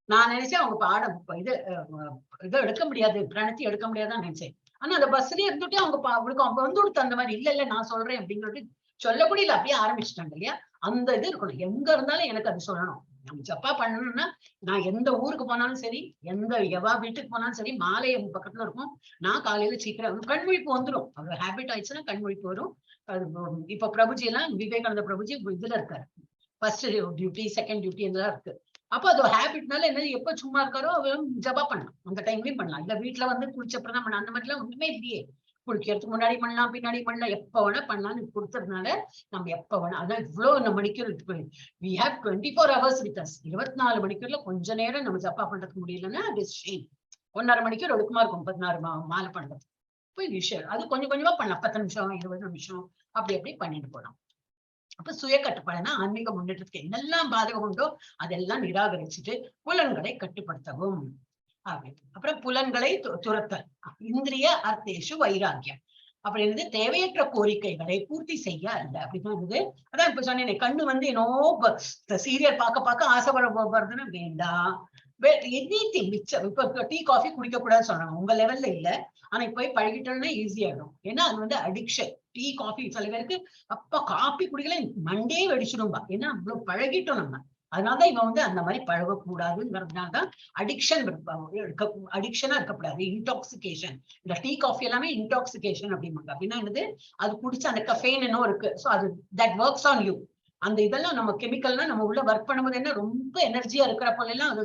நான் நினைச்சேன் அவங்க பாடம் இப்ப இது, இதை எடுக்க முடியாது, பிரணத்தி எடுக்க முடியாதுன்னு நினைச்சேன். ஆனா அந்த பஸ்லயே இருந்துட்டு அவங்க அவங்களுக்கு அவங்க வந்து கொடுத்த அந்த மாதிரி இல்ல இல்ல நான் சொல்றேன் அப்படின்னு சொல்லக்கூடிய இல்ல அப்படியே ஆரம்பிச்சுட்டாங்க இல்லையா? அந்த இது இருக்கணும். எங்க இருந்தாலும் எனக்கு அது சொல்லணும். நம்ம ஜப்பா பண்ணணும்னா நான் எந்த ஊருக்கு போனாலும் சரி, எந்த எவா வீட்டுக்கு போனாலும் சரி, மாலை எங்க பக்கத்துல இருக்கும். நான் காலையில சீக்கிரம் கண்முழிப்பு வந்துரும். அது ஹேபிட் ஆயிடுச்சுன்னா கண்முழிப்பு வரும். அது இப்ப பிரபுஜி எல்லாம் விவேகானந்த பிரபுஜி இதுல இருக்காரு, ஃபர்ஸ்ட் டியூட்டி செகண்ட் டியூட்டி இதெல்லாம் இருக்கு. அப்ப அது ஹேபிட்னால என்ன, எப்ப சும்மா இருக்காரோ அவரும் ஜபா பண்ணலாம், அந்த டைம்லயும் பண்ணலாம். இல்ல வீட்டுல வந்து குளிச்சப்பறம் தான் பண்ணலாம், அந்த மாதிரி எல்லாம் ஒண்ணுமே இல்லையே. குளிக்கிறதுக்கு முன்னாடி பண்ணலாம், பின்னாடி பண்ணலாம், எப்ப வேணா பண்ணலாம்னு கொடுத்ததுனால நம்ம எப்ப வேணா, அதான் இவ்வளவு நம்ம மணிக்கூர் இருக்கு. We have 24 hours with us. 24 மணிக்கூர்ல கொஞ்ச நேரம் நம்ம ஜப்பா பண்றதுக்கு முடியலன்னா அது ஷேம். 1.5 மணிக்கு ஒழுக்கமா இருக்கும் 16 மாலை பண்றது. போய் விஷயம் அது கொஞ்சம் கொஞ்சமா பண்ணலாம். 10 நிமிஷம், 20 நிமிஷம் அப்படி அப்படி பண்ணிட்டு போகலாம். அப்ப சுய கட்டுப்பாடுனா ஆன்மீக முன்னேற்றத்துக்கு என்னெல்லாம் பாதகம் உண்டோ அதெல்லாம் நிராகரிச்சுட்டு புலன்களை கட்டுப்படுத்தவும் அப்படின்னு. அப்புறம் புலன்களை துரத்தல், இந்திரிய அர்த்தேஷு வைராக்கியம் அப்படின்றது தேவையற்ற கோரிக்கைகளை பூர்த்தி செய்ய அல்ல அப்படின்னு வந்து. அதான் இப்ப சொன்னேனே, கண்ணு வந்து என்னோ சீரியல் பார்க்க பார்க்க ஆசைப்பட வருதுன்னு வேண்டாம். எனி திங் மிச்சம் இப்ப டீ காஃபி குடிக்க கூடாதுன்னு சொல்றாங்க, உங்க லெவல்ல இல்ல, ஆனா இப்ப போய் பழகிட்டோம்னா ஈஸி ஆயிடும். ஏன்னா அது வந்து அடிக்ஷன். டீ காஃபி சில பேருக்கு அப்பா காபி குடிக்கல மண்டே வெடிச்சிடும்பா, ஏன்னா அவ்வளவு பழகிட்டோம் நம்ம. அதனாலதான் இவன் வந்து அந்த மாதிரி பழகக்கூடாதுங்கிறதுனாலதான் அடிக்ஷன் அடிக்ஷனா இருக்கக்கூடாது. இன்டாக்சிகேஷன், இந்த டீ காஃபி எல்லாமே இன்டாக்சிகேஷன் அப்படிம்பாங்க. அப்படின்னா என்னது, அது குடிச்ச அந்த கஃபேன் என்ன இருக்கு, சோ அது that works on you. அந்த இதெல்லாம் நம்ம கெமிக்கல்னா நம்ம உள்ள ஒர்க் பண்ணும்போது என்ன ரொம்ப எனர்ஜியா இருக்கிற போல எல்லாம் அது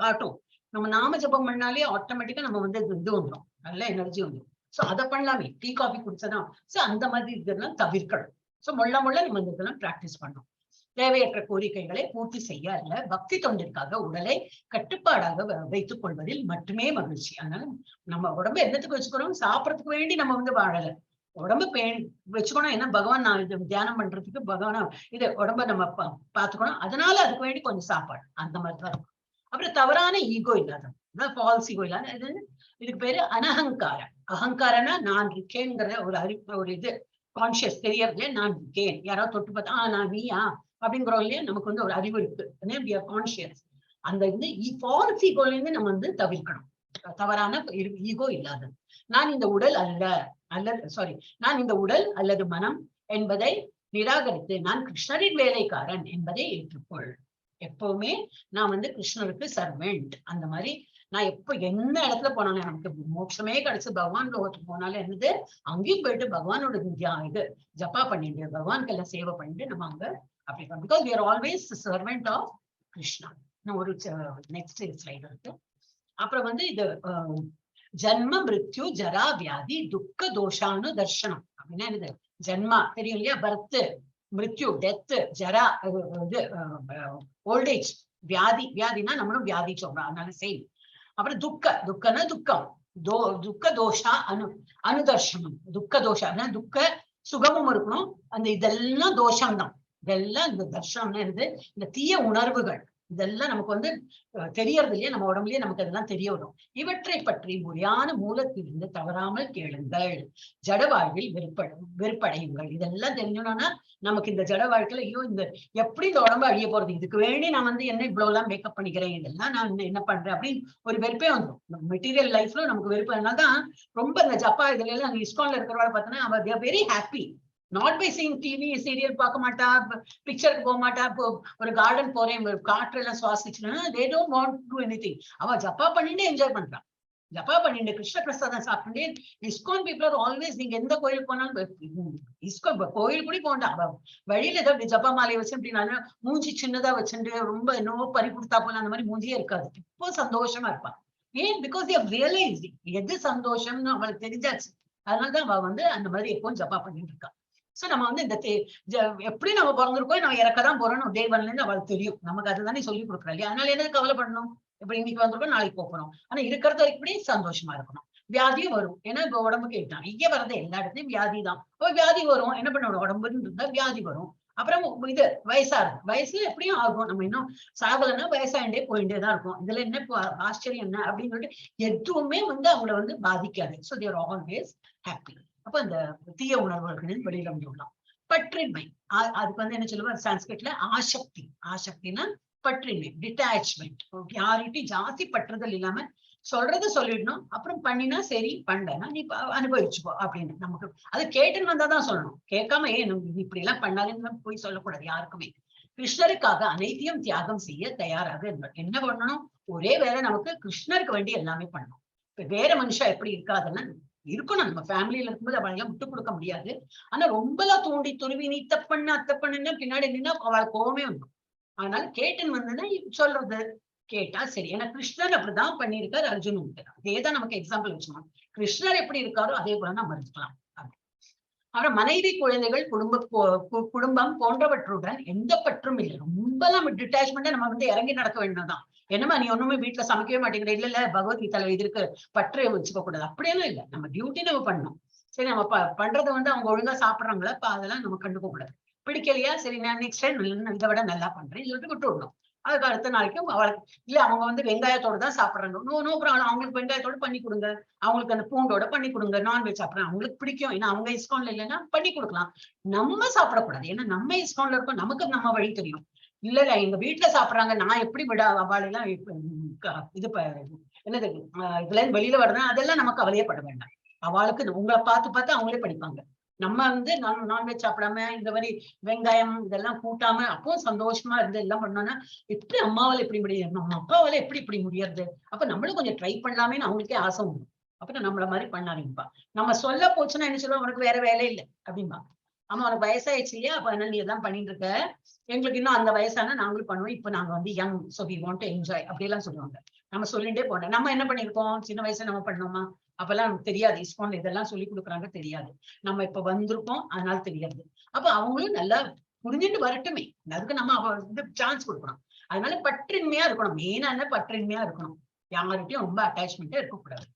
காட்டும். நம்ம நாம ஜபம் பண்ணாலே ஆட்டோமேட்டிக்கா நம்ம வந்து இது வந்துடும், நல்ல எனர்ஜி வந்துடும். சோ அதை பண்ணலாமே, டீ காஃபி குடிச்சதான். சோ அந்த மாதிரி இதெல்லாம் தவிர்க்கணும். சோ மொள்ள மொள்ள நம்ம இந்த இதெல்லாம் பிராக்டிஸ் பண்ணணும். தேவையற்ற கோரிக்கைகளை பூர்த்தி செய்ய அல்ல, பக்தி தொண்டிற்காக உடலை கட்டுப்பாடாக வைத்துக் கொள்வதில் மட்டுமே மகிழ்ச்சி. அதனால நம்ம உடம்பு என்னத்துக்கு வச்சுக்கிறோம், சாப்பிடறதுக்கு வேண்டி நம்ம வந்து வாழல. உடம்பு வச்சுக்கணும். ஏன்னா பகவான் நான் இது தியானம் பண்றதுக்கு பகவானா இது உடம்ப நம்ம பாத்துக்கணும். அதனால அதுக்கு வேண்டி கொஞ்சம் சாப்பாடு அந்த மாதிரிதான் இருக்கும். அப்புறம் தவறான ஈகோ இல்லாத, ஃபால்ஸ் ஈகோ இல்லாத, இது இதுக்கு பேரு அனஹங்காரம். அகங்காரம்னா நான் இருக்கேங்கிற ஒரு அறிவு, ஒரு இது கான்சியஸ் தெரியறதே, நான் இருக்கேன். யாராவது தொட்டு பார்த்தா நான் நீயா அப்படிங்கிறோம் இல்லையா, நமக்கு வந்து ஒரு அறிவு இருக்கு, கான்சியஸ். அந்த இது ஃபால்ஸ் ஈகோல இருந்து நம்ம வந்து தவிர்க்கணும். தவறான ஈகோ இல்லாதது. நான் இந்த உடல் அல்ல, அல்லது சாரி, நான் இந்த உடல் அல்லது மனம் என்பதை நிராகரித்து நான் கிருஷ்ணரின் வேலைக்காரன் என்பதை ஏற்றுக்கொள். எப்பவுமே நான் வந்து கிருஷ்ணருக்கு சர்வெண்ட். அந்த மாதிரி நான் எப்ப என்ன இடத்துல போனாலும் நமக்கு மோட்சமே கிடைச்சு பகவான் லோகத்துக்கு போனாலும் என்னது, அங்கேயும் போயிட்டு பகவானோட இது ஜப்பா பண்ணிட்டு பகவானுக்கு எல்லாம் சேவை பண்ணிட்டு நம்ம அங்க அப்படி, because we are always servant of Krishna. இன்னும் ஒரு நெக்ஸ்ட் ஸ்லைடு இருக்கு. அப்புறம் வந்து இது ஜன்ம மிருத்யு ஜரா வியாதி துக்க தோஷானு தர்ஷனம் அப்படின்னா என்னது, ஜன்மா தெரியும் இல்லையா, பர்த், மிருத்யு டெத், ஜரா இது ஓல்டேஜ், வியாதி, வியாதினா நம்மளும் வியாதி சொல்றோம், அதனால சேம். அப்புறம் துக்க, துக்கனா துக்கம், துக்க தோஷா அனுதர்ஷனம். துக்க தோஷா அப்படின்னா துக்க சுகமும் இருக்கணும், அந்த இதெல்லாம் தோஷம்தான். இதெல்லாம் இந்த தர்ஷனம்னா என்னது, இந்த தீய உணர்வுகள் இதெல்லாம் நமக்கு வந்து தெரியறது இல்லையா, நம்ம உடம்புலயே நமக்கு அதெல்லாம் தெரிய வரும். இவற்றை பற்றி முறையான மூலத்திலிருந்து தவறாமல் கேளுங்கள். ஜட வாழ்வில் வெறுப்படையுங்கள். இதெல்லாம் தெரிஞ்சோம்னா நமக்கு இந்த ஜட வாழ்க்கையில ஐயோ இந்த எப்படி இந்த உடம்பு அழிய போறது, இதுக்கு வேண்டி நான் வந்து என்ன இவ்வளவு எல்லாம் மேக்கப் பண்ணிக்கிறேன், இதெல்லாம் நான் என்ன பண்றேன் அப்படின்னு ஒரு வெறுப்பே வந்துடும். மெட்டீரியல் லைஃப்ல நமக்கு வெறுப்பு. அதனாலதான் ரொம்ப இந்த ஜப்பா இதுல எல்லாம் அங்க இஸ்கான்ல இருக்கிறவங்க பார்த்தோன்னா அவ very happy. Not by seeing TV serial பார்க்க மாட்டா, பிக்சருக்கு போக மாட்டா, இப்போ ஒரு கார்டன் போறேன், ஒரு காற்றெல்லாம் சுவாசிச்சுன்னா they don't want to anything. அவ ஜப்பா பண்ணிட்டு என்ஜாய் பண்றான். ஜப்பா பண்ணிட்டு கிருஷ்ண பிரசாதம் சாப்பிட்டு. இஸ்கான் பீப்புள் are always, நீங்க எந்த கோயிலுக்கு போனாலும் இஸ்கான் கோயில் கூட போண்டா, அவ வழியில ஏதோ ஜப்பா மாலையை வச்சு அப்படின்னா மூஞ்சி சின்னதா வச்சுட்டு ரொம்ப என்னவோ பறி கொடுத்தா போல அந்த மாதிரி மூஞ்சியே இருக்காது. இப்போ சந்தோஷமா இருப்பான். ஏன்? Because they realise எது சந்தோஷம்னு அவளுக்கு தெரிஞ்சாச்சு. அதனாலதான் அவ வந்து அந்த மாதிரி எப்பவும் ஜப்பா பண்ணிட்டு இருக்கா. சோ நம்ம வந்து இந்த எப்படி நம்ம பிறந்திருக்கோம், நம்ம இறக்கதான் போறோம், தேவன்ல இருந்து அவளுக்கு தெரியும். நமக்கு அதுதானே சொல்லி கொடுக்குறா இல்லையா? அதனால என்ன கவலைப்படணும், இப்ப இன்னைக்கு வந்திருக்கோம் நாளைக்கு போறோம். ஆனா இருக்கிறது வரைக்கும் சந்தோஷமா இருக்கணும். வியாதியும் வரும், ஏன்னா இப்ப உடம்புக்கு நிறைய வரது எல்லா இடத்துலயும் வியாதி தான். இப்போ வியாதி வரும், என்ன பண்ண, உடம்புன்னு இருந்தா வியாதி வரும். அப்புறம் இது வயசாகும், வயசு எப்படியும் ஆகும், நம்ம இன்னும் சாகலைன்னா வயசாயிண்டே போயிட்டே தான் இருக்கும். இதுல என்ன இப்போ ஆச்சரியம் என்ன அப்படின்னு சொல்லிட்டு எதுவுமே வந்து அவங்கள வந்து பாதிக்காது. So they're always happy. அப்ப அந்த தீய உணர்வுகளின் வெளியில வந்துடலாம். பற்றின்மை, அதுக்கு வந்து என்ன சொல்லுவாங்க சான்ஸ்கிரிட்ல, ஆசக்தி. ஆசக்தினா பற்றின்மை, டிட்டாச்மெண்ட். யார்கிட்டயும் ஜாஸ்தி பற்றுதல் இல்லாம சொல்றதை சொல்லிடணும், அப்புறம் பண்ணினா சரி, பண்ணலன்னா நீ அனுபவிச்சுக்கோ அப்படின்னு. நமக்கு அது கேட்டுன்னு வந்தாதான் சொல்லணும், கேட்காம ஏன் நீ இப்படி எல்லாம் பண்ணாதேன்னு போய் சொல்லக்கூடாது யாருக்குமே. கிருஷ்ணருக்காக அனைத்தையும் தியாகம் செய்ய தயாராக இருந்தார். என்ன பண்ணணும், ஒரே வேலை நமக்கு கிருஷ்ணருக்கு வேண்டி எல்லாமே பண்ணணும். இப்ப வேற மனுஷா எப்படி இருக்காதுன்னா இருக்கணும், நம்ம ஃபேமிலியில இருக்கும்போது அவளெல்லாம் விட்டு கொடுக்க முடியாது. ஆனா ரொம்பலாம் தூண்டி துருவி நீ தப்பண்ணு அத்தை பண்ணுன்னா பின்னாடி நின்னா அவள் கோவமே வந்துடும். அதனால கேட்டுன்னு வந்ததுன்னா சொல்றது கேட்டா சரி. ஏன்னா கிருஷ்ணர் அப்படிதான் பண்ணியிருக்காரு அர்ஜுனன். அதேதான் நமக்கு எக்ஸாம்பிள் வச்சுக்கணும். கிருஷ்ணர் எப்படி இருக்காரோ அதே போல நம்ம இருக்கலாம். அப்புறம் மனைவி, குழந்தைகள், குடும்பம் போன்றவற்றுடன் எந்த பற்றும் இல்லை. ரொம்ப நம்ம டிட்டாச்மெண்டா நம்ம வந்து இறங்கி நடக்க வேண்டியதுதான். என்னம்மா நீ ஒண்ணுமே வீட்டுல சமைக்கவே மாட்டேங்கிற, இல்ல இல்ல பகவத்கீதையில இது இருக்கு, பற்று வச்சுக்க கூடாது அப்படியெல்லாம் இல்ல. நம்ம டியூட்டி நம்ம பண்ணணும். சரி, நம்ம பண்றது வந்து அவங்க ஒழுங்கா சாப்பிடுறாங்களா, அப்ப அதெல்லாம் நம்ம கண்டுக்க கூடாது. பிடிக்கலையா, சரி நான் நெக்ஸ்ட் டைம் இதை விட நல்லா பண்றேன் சொல்லிட்டு விட்டு விடணும். அதுக்கு அடுத்த நாளைக்கு அவளுக்கு இல்ல அவங்க வந்து வெங்காயத்தோட தான் சாப்பிடுறாங்க, நோ நோ ப்ராப்ளம், அவங்களுக்கு வெங்காயத்தோட பண்ணி கொடுங்க, அவங்களுக்கு அந்த பூண்டோட பண்ணி கொடுங்க, நான்வெஜ் சாப்பிடுறாங்க அவங்களுக்கு பிடிக்கும், ஏன்னா அவங்க இஸ்கான்ல இல்லைன்னா பண்ணி கொடுக்கலாம். நம்ம சாப்பிடக்கூடாது, ஏன்னா நம்ம இஸ்கான்ல இருக்கோம், நமக்கு நம்ம வழி தெரியும். இல்ல இல்ல எங்க வீட்டுல சாப்பிடுறாங்க, நான் எப்படி விட அவளெல்லாம் இது என்னது இதுல இருந்து வெளியில வர்றேன், அதெல்லாம் நமக்கு கவலையப்பட வேண்டாம். அவளுக்கு உங்களை பார்த்து பார்த்து அவங்களே படிப்பாங்க. நம்ம வந்து நான்வெஜ் சாப்பிடாம இந்த மாதிரி வெங்காயம் இதெல்லாம் கூட்டாம அப்போ சந்தோஷமா இருந்து எல்லாம் பண்ணோம்னா எப்படி அம்மாவால எப்படி முடியும், நம்ம அப்பாவால எப்படி இப்படி முடியாது, அப்ப நம்மளும் கொஞ்சம் ட்ரை பண்ணலாமேன்னு அவங்களுக்கே ஆசை உண்டு. அப்புறம் நம்மள மாதிரி பண்ணாதீங்கப்பா. நம்ம சொல்ல போச்சுன்னா என்ன சொல்லுவோம், உனக்கு வேற வேலை இல்லை அப்படின்பா. ஆமா உனக்கு வயசாயிடுச்சு இல்லையா, அப்ப அதனால நீ எல்லாம் பண்ணிட்டு இருக்க, எங்களுக்கு இன்னும் அந்த வயசானா நாங்களும் பண்ணுவோம், இப்ப நாங்க வந்து young, so we want to enjoy அப்படியெல்லாம் சொல்லுவாங்க. நம்ம சொல்லிட்டே போனோம். நம்ம என்ன பண்ணிருக்கோம், சின்ன வயசுல நம்ம பண்ணோமா, அப்பெல்லாம் நமக்கு தெரியாது, இஸ்கான்ல இதெல்லாம் சொல்லி கொடுக்குறாங்க தெரியாது, நம்ம இப்ப வந்திருக்கோம் அதனால தெரியாது. அப்ப அவங்களும் நல்லா புரிஞ்சுட்டு வரட்டுமே, அதுக்கு நம்ம அவ வந்து சான்ஸ் கொடுக்கணும். அதனால பற்றின்மையா இருக்கணும், மெயினா என்ன பற்றின்மையா இருக்கணும், யார்கிட்டயும் ரொம்ப அட்டாச்மெண்டே இருக்கக்கூடாது.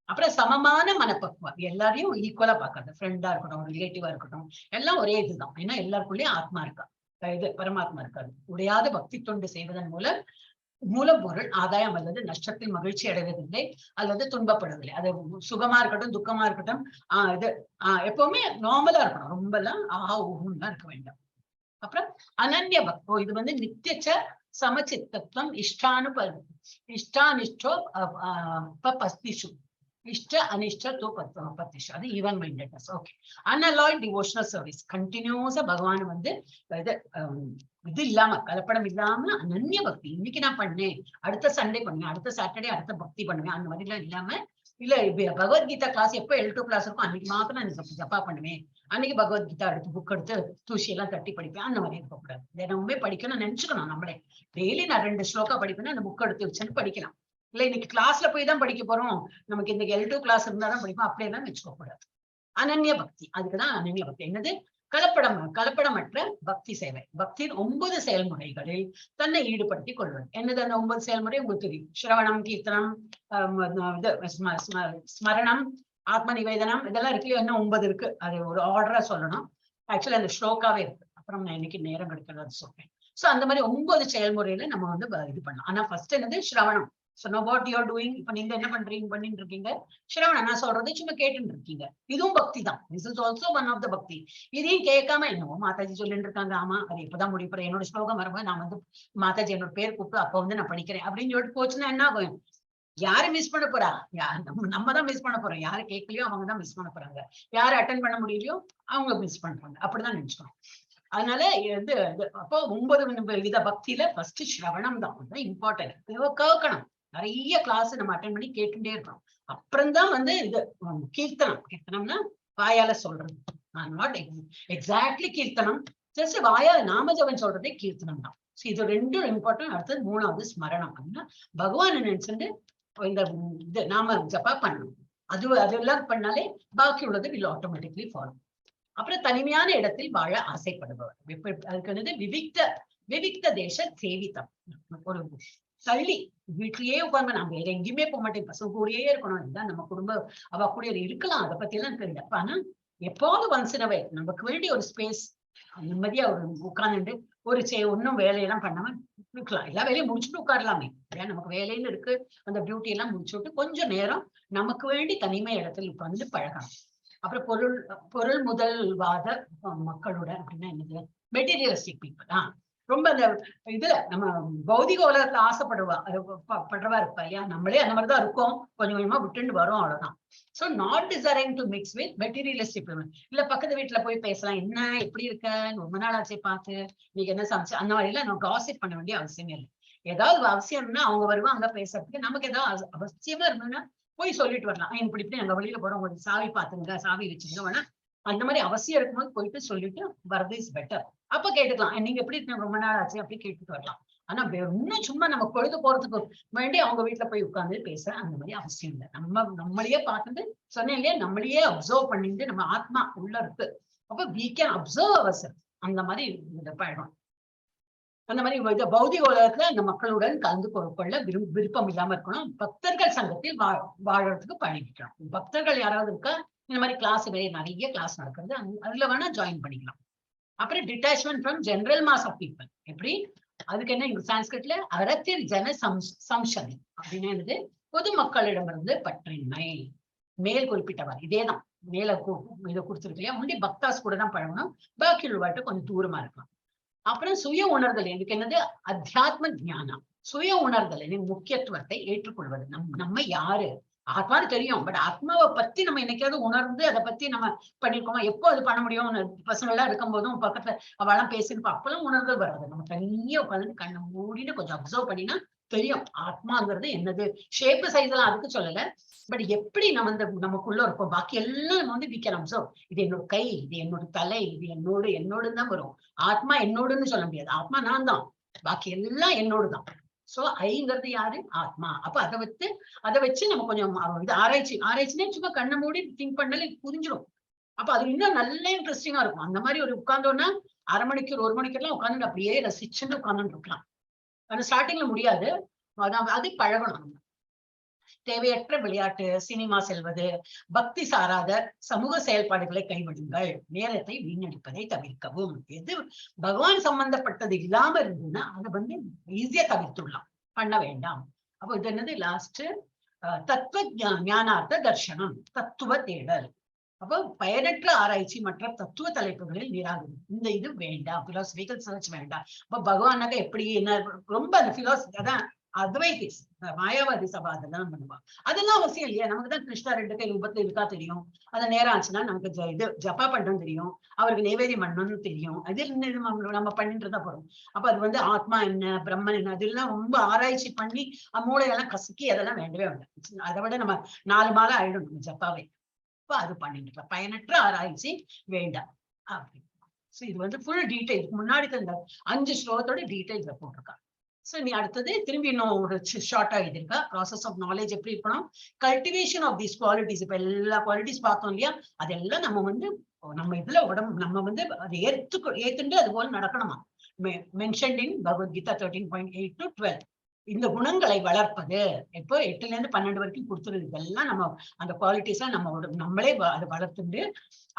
அப்புறம் சமமான மனப்பக்குவம், எல்லாரையும் ஈக்குவலா பாக்குறது, ஃப்ரெண்டா இருக்கட்டும் ரிலேட்டிவா இருக்கட்டும் எல்லாம் ஒரே இதுதான். ஏன்னா எல்லாருக்குள்ளேயும் ஆத்மா இருக்கா, இது பரமாத்மா இருக்காது. உடையாத பக்தி தொண்டு செய்வதன் மூலம் மூலப்பொருள் ஆதாயம் அல்லது நஷ்டத்தில் மகிழ்ச்சி அடைவதில்லை அல்லது துன்பப்படுவதில்லை. அது சுகமா இருக்கட்டும் துக்கமா இருக்கட்டும், இது எப்பவுமே நார்மலா இருக்கணும், ரொம்ப எல்லாம் ஆஹா ஊஹுன்னு இருக்க வேண்டாம். அப்புறம் அனன்ய பக்தோ, இது வந்து நித்தியச்ச சமச்சித்தத்துவம் இஷ்டானிஷ்டோ பஸ்திஷு, இஷ்ட அனிஷ்ட தோ பத்திஷு, அது even mindedness. Okay, unalloyed devotional service, கண்டினியூஸா பகவான் வந்து இது இது இல்லாம கலப்படம் இல்லாம அனன்ய பக்தி. இன்னைக்கு நான் பண்ணேன், அடுத்த சண்டே பண்ணுவேன், அடுத்த சாட்டர்டே அடுத்த பக்தி பண்ணுவேன், அந்த மாதிரி எல்லாம் இல்லாம, இல்ல பகவத்கீதா கிளாஸ் எப்ப L2 class இருக்கும் அன்னைக்கு மாத்திரம் நான் ஜப்பா பண்ணுவேன், அன்னைக்கு பகவத்கீதா எடுத்து புக் எடுத்து தூசி எல்லாம் தட்டி படிப்பேன், அந்த மாதிரி இருக்கக்கூடாது. தினமுமே படிக்கணும்னு நினைச்சுக்கணும். நம்மளே டெய்லி நான் 2 ஸ்லோகா படிப்பேன்னா அந்த புக் எடுத்து வச்சுன்னு படிக்கலாம். இல்ல இன்னைக்கு கிளாஸ்ல போய் தான் படிக்க போறோம், நமக்கு இன்னைக்கு L2 class இருந்தாதான் படிப்போம், அப்படியெல்லாம் வச்சுக்க கூடாது. அனன்ய பக்தி, அதுக்குதான் அனன்ய பக்தி. என்னது? கலப்படமற்ற பக்தி சேவை. பக்தியின் 9 செயல்முறைகளில் தன்னை ஈடுபடுத்திக் கொள்வது. என்னது அந்த 9 செயல்முறை உங்களுக்கு தெரியும். ஸ்ரவணம், கீர்த்தனம், இது ஸ்மரணம், ஆத்ம நிவேதனம், இதெல்லாம் இருக்கு இல்லையா? இன்னும் 9 இருக்கு, அது ஒரு ஆர்டரா சொல்லணும். ஆக்சுவலி அந்த ஸ்லோகாவே இருக்கு, அப்புறம் நான் இன்னைக்கு நேரம் கிடைக்கிறத சொல்றேன். சோ அந்த மாதிரி 9 செயல்முறையில நம்ம வந்து இது பண்ணலாம். ஆனா ஃபர்ஸ்ட் என்னது? ஸ்ரவணம். So know what you are doing. இப்ப நீங்க என்ன பண்றீங்க பண்ணிட்டு இருக்கீங்க? ஸ்ரவணம், நான் சொல்றது சும்மா கேட்டுட்டு இருக்கீங்க, இதுவும் பக்தி தான். This is also one of the பக்தி. இதையும் கேட்காம என்னவோ மாதாஜி சொல்லிட்டு இருக்காங்க, ஆமா அது இப்பதான் முடிய போறேன், என்னோட ஸ்லோகம் வரும்போது நான் வந்து மாதாஜி என்னோட பேர் கூப்பிட்டு அப்ப வந்து நான் படிக்கிறேன் அப்படின்னு சொல்லிட்டு போச்சுன்னா என்ன ஆகும்? யாரு மிஸ் பண்ண போறா? நம்ம தான் மிஸ் பண்ண போறோம். யாரு கேட்கலையோ அவங்க தான் மிஸ் பண்ண போறாங்க, யாரு அட்டன் பண்ண முடியலையோ அவங்க மிஸ் பண்றாங்க, அப்படிதான் நினைச்சுக்கணும். அதனால இது அப்போ 9 வித பக்தியில ஃபர்ஸ்ட் ஸ்ரவணம் தான் இம்பார்ட்டன்ட். கேட்கணும், நிறைய கிளாஸ் நம்ம அட்டன் பண்ணி கேட்டுட்டே இருக்கணும். அப்புறம்தான் வந்து இது கீர்த்தனம். கீர்த்தனம்னா வாயால சொல்றது, not exactly கீர்த்தனம், ஜஸ்ட் வாயால நாமஜபம் சொல்றதே கீர்த்தனம் தான். ஸோ இது ரெண்டும் இம்பார்ட்டன்ட். அடுத்தது 3வது ஸ்மரணம். அப்படின்னா பகவான் நினைச்சுட்டு இந்த இது நாம ஜப்பா பண்ணணும். அதெல்லாம் பண்ணாலே பாக்கி உள்ளது will automatically follow. அப்புறம் தனிமையான இடத்தில் வாழ ஆசைப்படுபவர். அதுக்கு வந்து விவிக்த தேச சேவிதம். ஒரு தள்ளி வீட்லயே உட்கார்ந்து நான் வேற எங்கேயுமே போக மாட்டேன், பசங்க கூடயே இருக்கணும், இதுதான் நம்ம குடும்ப அவ கூட இருக்கலாம், அதை பத்தி எல்லாம் தெரியல. ஆனா எப்போது ஒன்ஸ் இன் அ வே நமக்கு வேண்டிய ஒரு ஸ்பேஸ் நிம்மதியா ஒரு உட்கார்ந்துட்டு ஒரு ஒன்னும் வேலையெல்லாம் பண்ணாம இருக்கலாம். எல்லா வேலையும் முடிச்சுட்டு உட்காரலாமே, ஏன்னா நமக்கு வேலைன்னு இருக்கு, அந்த டியூட்டி எல்லாம் முடிச்சுட்டு கொஞ்சம் நேரம் நமக்கு வேண்டி தனிமை இடத்துல உட்கார்ந்து பழகணும். அப்புறம் பொருள் முதல்வாத மக்களுடன் அப்படின்னா என்னது? Materialistic people. ரொம்ப அந்த இதுல நம்ம பௌதிக உலகத்துல ஆசைப்படுவா படுறவா இருப்பா இல்லையா? நம்மளே அந்த மாதிரிதான் இருக்கோம், கொஞ்சம் கொஞ்சமா விட்டுண்டு வரோம், அவ்வளவுதான். So not desiring to mix with materialistic people. இல்ல பக்கத்து வீட்டுல போய் பேசலாம், என்ன எப்படி இருக்க, ரொம்ப நாள் ஆச்சே பார்த்து, நீங்க என்ன சமைச்சு, அந்த மாதிரி எல்லாம் நம்ம காசிப் பண்ண வேண்டிய அவசியமே இல்லை. ஏதாவது அவசியம்னா அவங்க வருவாங்க பேசுறதுக்கு, நமக்கு ஏதாவது அவசியமா இருந்ததுன்னா போய் சொல்லிட்டு வரலாம். இப்படி இப்படி நாங்க வெளியில போறோம், உங்களுக்கு சாவி பாத்துங்க, சாவி வச்சுங்க வேணா, அந்த மாதிரி அவசியம் இருக்கும்போது போயிட்டு சொல்லிட்டு வர்றது is better. அப்ப கேட்டுக்கலாம், நீங்க எப்படி இருக்கீங்க, ரொம்ப நாள் ஆச்சு அப்படி கேட்டுட்டு வரலாம். ஆனா இன்னும் சும்மா நம்ம பொழுது போறதுக்கு வேண்டி அவங்க வீட்டுல போய் உட்கார்ந்து பேச அந்த மாதிரி அவசியம் இல்லை. நம்மளையே பார்த்துட்டு சொன்னேன் இல்லையா, நம்மளையே அப்சர்வ் பண்ணிட்டு நம்ம ஆத்மா உள்ள இருக்கு, அப்ப we can observe our self. அந்த மாதிரி இந்த பழகணும். அந்த மாதிரி இது பௌதிக உலகத்துல அந்த மக்களுடன் கலந்து கொள்ள விருப்பம் இல்லாம இருக்கணும். பக்தர்கள் சங்கத்தில் வாழறதுக்கு பழகிக்கணும். பக்தர்கள் யாராவது இருக்கா, இந்த மாதிரி கிளாஸ் நிறைய கிளாஸ் நடக்கிறது, அதுல வேணா ஜாயின் பண்ணிக்கலாம். அப்புறம் detachment from general mass of people. எப்படி அதுக்கு என்ன, இங்க சான்ஸ்கிரிட்ல அரத்திர் ஜன சம்சதி அப்படின்னு என்னது, பொதுமக்களிடமிருந்து பற்றின்மை. மேல் குறிப்பிட்டவர் இதேதான் மேல இதை கொடுத்துருக்கு இல்லையா, ஒன்லி பக்தாஸ் கூட தான் பழகணும், பாக்கி உள்ளவாட்ட கொஞ்சம் தூரமா இருக்கலாம். அப்புறம் சுய உணர்தல், இதுக்கு என்னது, அத்தியாத்ம ஞானம். சுய உணர்தலின் முக்கியத்துவத்தை ஏற்றுக்கொள்வது. நம்ம யாரு, ஆத்மான்னு தெரியும், பட் ஆத்மாவை பத்தி நம்ம என்னைக்காவது உணர்ந்து அதை பத்தி நம்ம பண்ணிருக்கோமா, எப்போ அது பண்ண முடியும்? பசங்க எல்லாம் இருக்கும் போதும் பக்கத்துல அவெல்லாம் பேசிருப்பா, அப்பெல்லாம் உணர்தல் வராது. நம்ம தனியா உட்காந்து கண்ணை மூடின்னு கொஞ்சம் அப்சர்வ் பண்ணினா தெரியும் ஆத்மாங்கிறது என்னது. ஷேப்பு சைஸ் எல்லாம் அதுக்கு சொல்லல, பட் எப்படி நம்ம இந்த நமக்குள்ள இருக்கோம், பாக்கி எல்லாம் நம்ம வந்து we can observe. இது என்னோட கை, இது என்னோட தலை, இது என்னோடு என்னோடுன்னு தான் வரும். ஆத்மா என்னோடுன்னு சொல்ல முடியாது, ஆத்மா நான் தான், பாக்கி எல்லாம் என்னோடு தான். சோ ஐங்கிறது யாரு, ஆத்மா. அப்ப அதை வச்சு நம்ம கொஞ்சம் இது ஆராய்ச்சி, ஆராய்ச்சினே சும்மா கண்ணை மூடி திங்க் பண்ணாலே புரிஞ்சிடும். அப்ப அது இன்னும் நல்ல இன்ட்ரெஸ்டிங்கா இருக்கும். அந்த மாதிரி ஒரு உட்கார்ந்தோம்னா அரை மணிக்கூர் ஒரு மணிக்கெல்லாம் உட்கார்ந்து அப்படியே ரசிச்சுன்னு உட்கார்ந்துட்டு இருக்கலாம். ஆனா ஸ்டார்டிங்ல முடியாது, அதான் அது பழகணும் நம்ம. தேவையற்ற விளையாட்டு, சினிமா செல்வது, பக்தி சாராத சமூக செயல்பாடுகளை கைவிடுங்கள். நேரத்தை வீணடிப்பதை தவிர்க்கவும். எது பகவான் சம்பந்தப்பட்டது இல்லாம இருந்ததுன்னா அதை வந்து ஈஸியா தவிர்த்துடலாம், பண்ண வேண்டாம். அப்போ இது என்னது லாஸ்ட், தத்துவ ஞானார்த்த தர்ஷனம், தத்துவ தேடல். அப்போ பயனற்ற ஆராய்ச்சி மற்ற தத்துவ தலைப்புகளில் நிராகரி, இந்த இது வேண்டாம், பிலாசபிக்கல் சர்ச் வேண்டாம். அப்ப பகவானாக எப்படி என்ன ரொம்ப அந்த பிலாசபி, அதான் அத்வைதிஸ் மாயாவாதி சபா அதெல்லாம் பண்ணுவா. அதெல்லாம் அவசியம் இல்லையா, நமக்கு தான் கிருஷ்ணா ரெண்டு கை ரூபத்துல இருக்கா தெரியும், அதை நேரம் ஆச்சுன்னா நமக்கு இது ஜப்பா பண்றோம் தெரியும், அவருக்கு நைவேத்தியம் பண்ணணும்னு தெரியும், அது என்ன இது நம்ம பண்ணிட்டு தான் போறோம். அப்ப அது வந்து ஆத்மா என்ன, பிரம்மன் என்ன, அதெல்லாம் ரொம்ப ஆராய்ச்சி பண்ணி மூளையெல்லாம் கசக்கி அதெல்லாம் வேண்டவே வேண்டாம். அதை விட நம்ம 4 மாலை ஆயிடும் நம்ம ஜப்பாவே. அப்ப அது பண்ணிட்டு இருக்கலாம், பயனற்ற ஆராய்ச்சி வேண்டாம் அப்படி. சோ இது வந்து ஃபுல் டீடைல் முன்னாடி தந்த 5 ஸ்லோகத்தோட டீடைல்ஸ் போட்டிருக்காங்க. சோ நீ அடுத்தது திரும்பி இன்னும் ஒரு ஷார்ட்டா எழுதிருக்கா, ப்ராசஸ் ஆஃப் நாலேஜ் எப்படி இருக்கணும், கல்டிவேஷன் ஆஃப் these qualities. இப்ப எல்லா குவாலிட்டிஸ் பார்த்தோம் இல்லையா, அதெல்லாம் நம்ம வந்து நம்ம இதுல உடம்பு நம்ம வந்து அதை ஏத்துண்டு அது போல நடக்கணுமா. Mentioned in Bhagavad Gita 13.8 to 12. இந்த குணங்களை வளர்ப்பது இப்போ 8ல இருந்து 12 வரைக்கும் கொடுத்துருது. இதெல்லாம் நம்ம அந்த குவாலிட்டிஸா நம்ம நம்மளே அதை வளர்த்துண்டு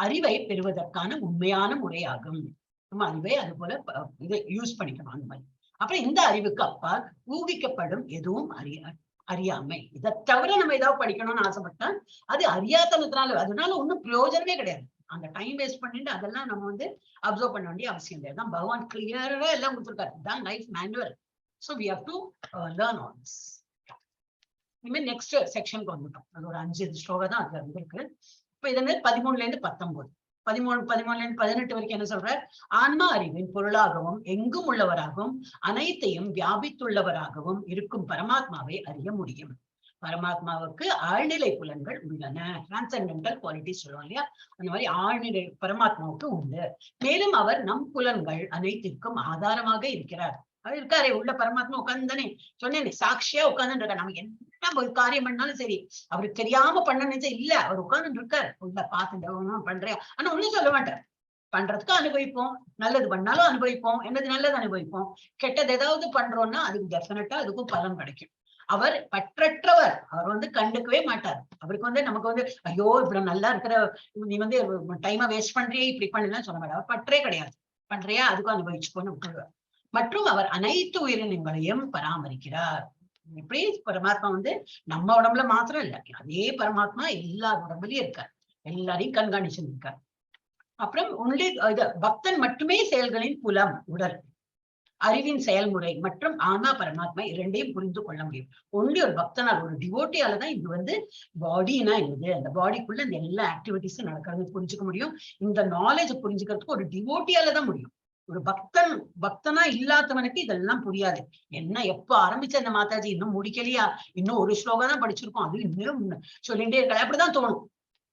அறிவை பெறுவதற்கான உண்மையான முறையாகும். நம்ம அறிவை அது போல இதை யூஸ் பண்ணிக்கணும் அந்த மாதிரி. அப்புறம் இந்த அறிவுக்கு அப்பால் ஊகிக்கப்படும் எதுவும் அறியாமை. இதை தவிர நம்ம ஏதாவது படிக்கணும்னு ஆசைப்பட்டா அது அறியாதனத்தினால, அதனால ஒண்ணும் பிரயோஜனமே கிடையாது. அந்த டைம் வேஸ்ட் பண்ணிட்டு அதெல்லாம் நம்ம வந்து அப்சர்வ் பண்ண வேண்டிய அவசியம் இல்லை. அதான் பகவான் கிளியரா எல்லாம் கொடுத்துருக்காரு. இதான் life manual. So we have to learn all this. இனிமேல் நெக்ஸ்ட் செக்ஷனுக்கு வந்துட்டோம். அது ஒரு 5 ஸ்லோகம் தான் அதுல இருந்திருக்கு. இப்ப இது வந்து 13ல இருந்து 19, 13ல இருந்து 18 வரைக்கும் என்ன சொல்றார், ஆன்மா அறிவின் பொருளாகவும் எங்கும் உள்ளவராகவும் அனைத்தையும் வியாபித்துள்ளவராகவும் இருக்கும் பரமாத்மாவை அறிய முடியும். பரமாத்மாவுக்கு ஆழ்நிலை புலன்கள் உள்ளன. டிரான்சென்டென்டல் குவாலிட்டி சொல்லுவோம் இல்லையா, அந்த மாதிரி ஆழ்நிலை பரமாத்மாவுக்கு உண்டு. மேலும் அவர் நம் புலன்கள் அனைத்திற்கும் ஆதாரமாக இருக்கிறார். அவர் இருக்காரே உள்ள பரமாத்மா உட்கார்ந்து தானே சொன்னேனே, சாட்சியா உட்கார்ந்து இருக்காரு. நம்ம என்ன ஒரு காரியம் பண்ணாலும் சரி அவருக்கு தெரியாம பண்ண நினைச்சா இல்ல, அவர் உட்கார்ந்துட்டு இருக்காரு உள்ள பார்த்துட்டு பண்றேன். ஆனா ஒண்ணும் சொல்ல மாட்டார். பண்றதுக்கு அனுபவிப்போம், நல்லது பண்ணாலும் அனுபவிப்போம், என்னது நல்லது அனுபவிப்போம், கெட்டது ஏதாவது பண்றோம்னா அதுக்கு டெஃபினட்டா அதுக்கும் பலன் கிடைக்கும். அவர் பற்றற்றவர், அவர் வந்து கண்டுக்கவே மாட்டார். அவருக்கு வந்து நமக்கு வந்து ஐயோ இப்படி நல்லா இருக்கிற நீ வந்து டைமை வேஸ்ட் பண்றியே இப்படி பண்ணலாம் சொல்ல மாட்டார். அவர் பற்றே கிடையாது, பண்றியா அதுக்கும் அனுபவிச்சுக்கோன்னு விட்டுருவார். மற்றும் அவர் அனைத்து உயிரினங்களையும் பராமரிக்கிறார். எப்படி பரமாத்மா வந்து நம்ம உடம்புல மாத்திரம் இல்ல, அதே பரமாத்மா எல்லா உடம்புலயும் இருக்கார், எல்லாரையும் கண்காணிச்சு இருக்கார். அப்புறம் ஒன்லி இது பக்தன் மட்டுமே செயல்களின் புலம், உடல், அறிவின் செயல்முறை மற்றும் ஆன்மா பரமாத்மா இரண்டையும் புரிந்து கொள்ள முடியும். ஒன்லி ஒரு பக்தனால், ஒரு டிவோட்டியால தான் இது வந்து பாடினா என்னது, அந்த பாடிக்குள்ள இந்த எல்லா ஆக்டிவிட்டிஸும் நடக்கிறது புரிஞ்சுக்க முடியும். இந்த நாலேஜ் புரிஞ்சுக்கிறதுக்கு ஒரு டிவோட்டியால தான் முடியும். ஒரு பக்தனா இல்லாதவனுக்கு இதெல்லாம் புரியாது. என்ன எப்ப ஆரம்பிச்ச அந்த மாதாஜி இன்னும் முடிக்கலையா, இன்னும் ஒரு ஸ்லோகம் தான் படிச்சிருக்கோம், அது இன்னும் சொல்லிட்டே இருக்காள், அப்படிதான் தோணும்.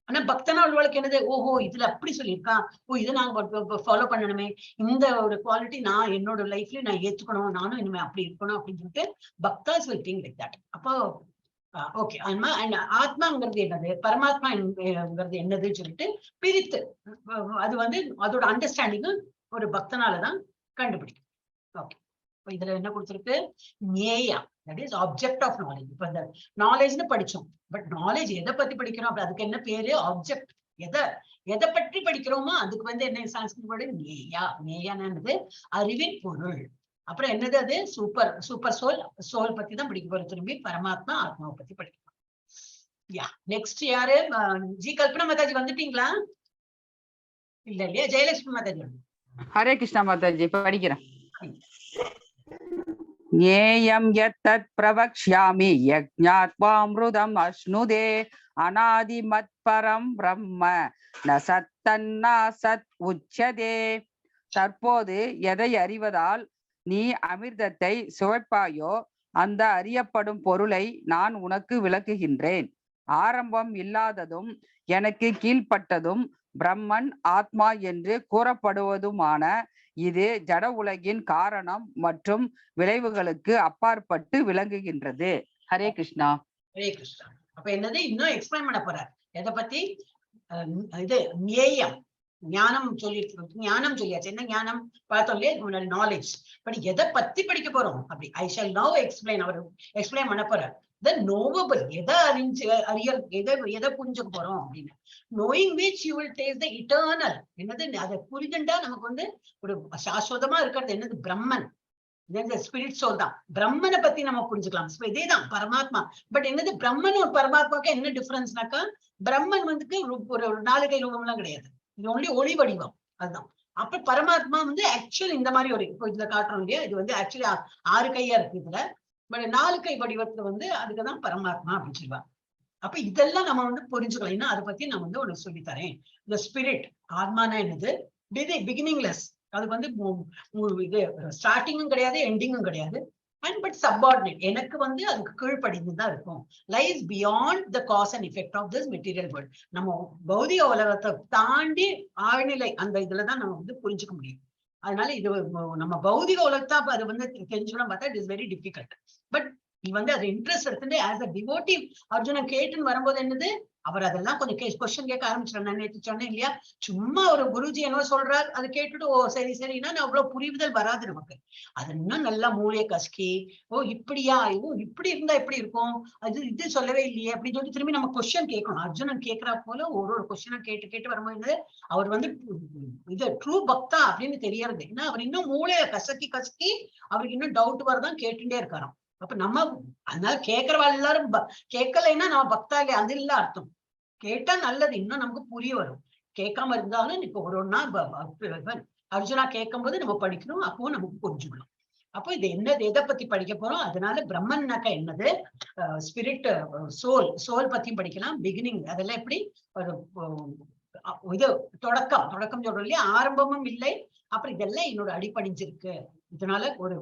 ஆனா பக்தனா உள்ளவளுக்கு என்னது, ஓஹோ இதுல அப்படி சொல்லியிருக்கா, ஓ இதை நாங்க ஃபாலோ பண்ணணுமே, இந்த ஒரு குவாலிட்டி நான் என்னோட லைஃப்லயும் நான் ஏத்துக்கணும், நானும் இனிமே அப்படி இருக்கணும் அப்படின்னு சொல்லிட்டு பக்தாஸ் will think like that. அப்போ ஓகே, ஆன்மா அண்ட் ஆத்மாங்கிறது என்னது, பரமாத்மாங்கிறது என்னதுன்னு சொல்லிட்டு பிரித்து அது வந்து அதோட அண்டர்ஸ்டாண்டிங் ஒரு பக்தனாலதான் கண்டுபிடிக்கும். ஓகே, இப்ப இதுல என்ன கொடுத்திருக்கு? ஞேயா, that is object of knowledge. இப்ப இந்த நாலேஜ்னு படிச்சோம். பட் நாலேஜ் எதை பத்தி படிக்கிறோம்? அப்ப அதுக்கு என்ன பேரு? ஆப்ஜெக்ட். எதை எதை பற்றி படிக்கிறோமோ அதுக்கு வந்து என்ன சான்ஸ்கிரிட் வேர்டு? ஞேயா. ஞேயானது அறிவின் பொருள். அப்புறம் என்னது அது? Super super soul. சோல் பத்தி தான் படிக்க போறோம். திரும்பி பரமாத்மா, ஆத்மாவை பத்தி படிக்கலாம். யா, நெக்ஸ்ட் யாரு? ஜி கல்பனா மாதாஜி வந்துட்டீங்களா? இல்ல இல்லையா? ஜெயலட்சுமி மாதாஜி வந்து. ஹரே கிருஷ்ணா மாதாஜி, படிக்கிறேன். ज्ञेयं यत्तत् प्रवक्ष्यामि यज्ञात्वामृतम् अश्नुते अनादिमत्परं ब्रह्म न सत्तन्नासत् உச்சதே. தற்போது எதை அறிவதால் நீ அமிர்தத்தை சுவைப்பாயோ, அந்த அறியப்படும் பொருளை நான் உனக்கு விளக்குகின்றேன். ஆரம்பம் இல்லாததும் எனக்கு கீழ்ப்பட்டதும் பிரம்மன் ஆத்மா என்று கூறப்படுவதுமான இது ஜட உலகின் காரணம் மற்றும் விளைவுகளுக்கு அப்பாற்பட்டு விளங்குகின்றது. ஹரே கிருஷ்ணா. ஹரே கிருஷ்ணா. அப்ப என்னது, இன்னும் எக்ஸ்பிளைன் பண்ண போறார். எதை பத்தி? இது ஞேயம், ஞானம் சொல்லிட்டு, ஞானம் சொல்லியாச்சு. என்ன ஞானம் பார்த்தோம் இல்லையா முன்னாடி? நாலேஜ். பட் எதை பத்தி படிக்க போறோம் அப்படி I shall now explain. Our explain பண்ண போறார். த நோவபிள், எதை அறிஞ்சு அறிய எதை எதை புரிஞ்சுக்க போறோம் அப்படின்னு. Knowing which you will taste the eternal. என்னது, அதை புரிஞ்சுண்டா நமக்கு வந்து ஒரு சாஸ்வதமா இருக்கிறது என்னது? பிரம்மன். ஸ்பிரிட் சோல் தான். பிரம்மனை பத்தி நம்ம புரிஞ்சுக்கலாம். So, இதேதான் பரமாத்மா. பட் என்னது, பிரம்மன் ஒரு பரமாத்மாவுக்கு என்ன டிஃபரன்ஸ்னாக்கா, பிரம்மன் வந்து ஒரு ஒரு நாலு கை ரூபம் எல்லாம் கிடையாது. இது ஒன்லி ஒளி வடிவம், அதுதான். அப்ப பரமாத்மா வந்து ஆக்சுவல் இந்த மாதிரி ஒரு, இப்போ இதுல காட்டுறோம் இல்லையா, இது வந்து ஆக்சுவலி ஆறு கையா இருக்கு இதுல. பட் நாலு கை வடிவத்துல வந்து அதுக்குதான் பரமாத்மா அப்படின்னு சொல்லுவாங்க. அப்ப இதெல்லாம் நம்ம வந்து புரிஞ்சுக்கலாம். இன்னும் அதை பத்தி நான் வந்து உனக்கு சொல்லித் தரேன். இந்த ஸ்பிரிட் ஆத்மானா என்னது? பிகினிங்லெஸ். அதுக்கு வந்து இது ஸ்டார்டிங்கும் கிடையாது, எண்டிங்கும் கிடையாது. அண்ட் பட் சப்பார்டினேட், எனக்கு வந்து அதுக்கு கீழ்ப்படிந்து தான் இருக்கும். Lies beyond the cause and effect of this material world. நம்ம பௌதிக உலகத்தை தாண்டி ஆழ்நிலை அந்த இதுலதான் நம்ம வந்து புரிஞ்சுக்க முடியும். அதனால இது நம்ம பௌதிக உலகத்தை அப்ப அது வந்து தெரிஞ்சுக்கணும் பார்த்தா it is very difficult. But நீ வந்து அது இன்ட்ரெஸ்ட் எடுத்துட்டு ஆஸ் அ டிவோட்டி அர்ஜுனன் கேட்டுன்னு வரும்போது என்னது, அவர் அதெல்லாம் கொஞ்சம் கொஸ்டின் கேட்க ஆரம்பிச்சிட்டார். நான் நேற்று சொன்னேன் இல்லையா, சும்மா ஒரு குருஜி என்ன சொல்றார், அதை கேட்டுட்டு ஓ சரி சரின்னா நான் அவ்வளவு புரிதல் வராது நமக்கு. அது இன்னும் நல்லா மூளையை கசக்கி, ஓ இப்படியா, ஓ இப்படி இருந்தா எப்படி இருக்கும், அது இது சொல்லவே இல்லையே அப்படின்னு சொல்லி திரும்பி நம்ம கொஸ்டின் கேட்கணும். அர்ஜுனன் கேட்கிறா போல ஒரு ஒரு கொஸ்டினா கேட்டு கேட்டு வரும்போது என்னது, அவர் வந்து இது ட்ரூ பக்தா அப்படின்னு தெரியறது. ஏன்னா அவர் இன்னும் மூளையை கசக்கி கசக்கி அவருக்கு இன்னும் டவுட் வரதான் கேட்டுட்டே இருக்காராம். அப்ப நம்ம அதனால கேட்கறவா எல்லாரும் கேட்கலைன்னா நம்ம பக்தா இல்லையா, அது இல்ல அர்த்தம். கேட்டா நல்லது, இன்னும் நமக்கு புரிய வரும். கேட்காம இருந்தாலும் இப்ப ஒரு ஒன்னா அர்ஜுனா கேட்கும் போது நம்ம படிக்கணும், அப்போ நமக்கு புரிஞ்சுக்கணும். அப்போ இது என்னது, எதை பத்தி படிக்க போறோம்? அதனால பிரம்மன்னாக்கா என்னது, ஸ்பிரிட் சோல், சோல் பத்தியும் படிக்கலாம். பிகினிங் அதெல்லாம் எப்படி ஒரு இது தொடக்கம், தொடக்கம் சொல்றோம் இல்லையா, ஆரம்பமும் இல்லை. அப்புறம் இதெல்லாம் என்னோட அடிபணிஞ்சிருக்கு. இதனால ஒரு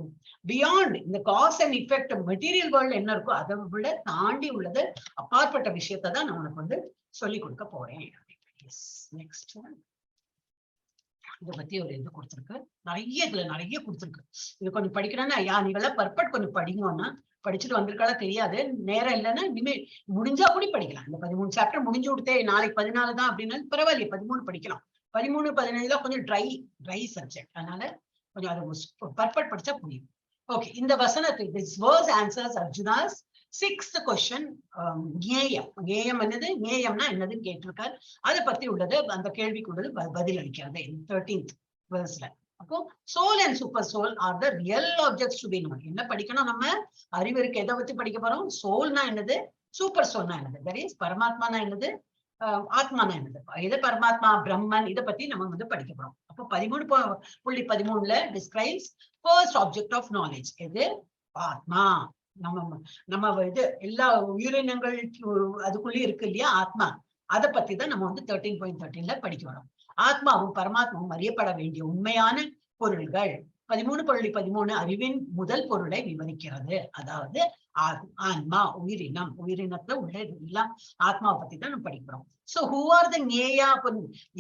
பியாண்ட் இந்த cause and effect material world என்ன இருக்கோ அதை விட தாண்டி உள்ளது, அப்பாற்பட்ட விஷயத்தை தான் நான் உனக்கு வந்து சொல்லி கொடுக்க போறேன். நெக்ஸ்ட் இதை பத்தி ஒரு இது கொடுத்துருக்கு. நிறைய இதுல நிறைய கொடுத்துருக்கு. இது கொஞ்சம் படிக்கணும்னா யா நீங்களாம் பர்பட் கொஞ்சம் படிங்கன்னா, படிச்சுட்டு வந்திருக்காளா தெரியாது. நேரம் இல்லைன்னா இனிமே முடிஞ்சா கூட படிக்கலாம். இந்த 13 சாப்டர் முடிஞ்சு விடுத்தே, நாளைக்கு 14 தான் அப்படின்னா பரவாயில்லையே, 13 படிக்கலாம். 13 15 தான் கொஞ்சம் ட்ரை ட்ரை சப்ஜெக்ட். அதனால கொஞ்சம் அது பர்பட் படிச்சா புரியும். ஓகே, இந்த வசனத்தை this verse answers Arjuna's sixth question. ஞேயம், ஞேயம் என்னது, ஞேயம்னா என்னதுன்னு கேட்டிருக்காரு. அதை பத்தி உள்ளது அந்த கேள்விக்கு உள்ளது பதில் அளிக்கிறது 13th வேர்ஸ்ல. அப்போ soul and super soul are the real objects to be known. என்ன படிக்கணும் நம்ம? அறிவு இருக்கு. எதை பத்தி படிக்க போறோம்? சோல்னா என்னது, சூப்பர் சோல்னா என்னது, that is பரமாத்மானா என்னது, ஆத்மானா என்னது, எது பரமாத்மா பிரம்மன், இதை பத்தி நம்ம வந்து படிக்க போறோம். அப்போ 13.13ல describes first object of knowledge. எது? ஆத்மா. நம்ம நம்ம இது எல்லா உயிரினங்கள் அதுக்குள்ளேயும் இருக்கு இல்லையா ஆத்மா, அதை பத்தி தான் நம்ம வந்து 13.13ல படிக்க வரோம். ஆத்மாவும் பரமாத்மாவும் அறியப்பட வேண்டிய உண்மையான பொருள்கள். 13.13 அறிவின் முதல் பொருளை விவரிக்கிறது. அதாவது ஆன்மா, உயிரினம், உயிரினத்துல உள்ள எல்லாம் ஆத்மாவை பத்தி தான் நம்ம படிக்கிறோம். சோ who are த ஞேயா? அப்ப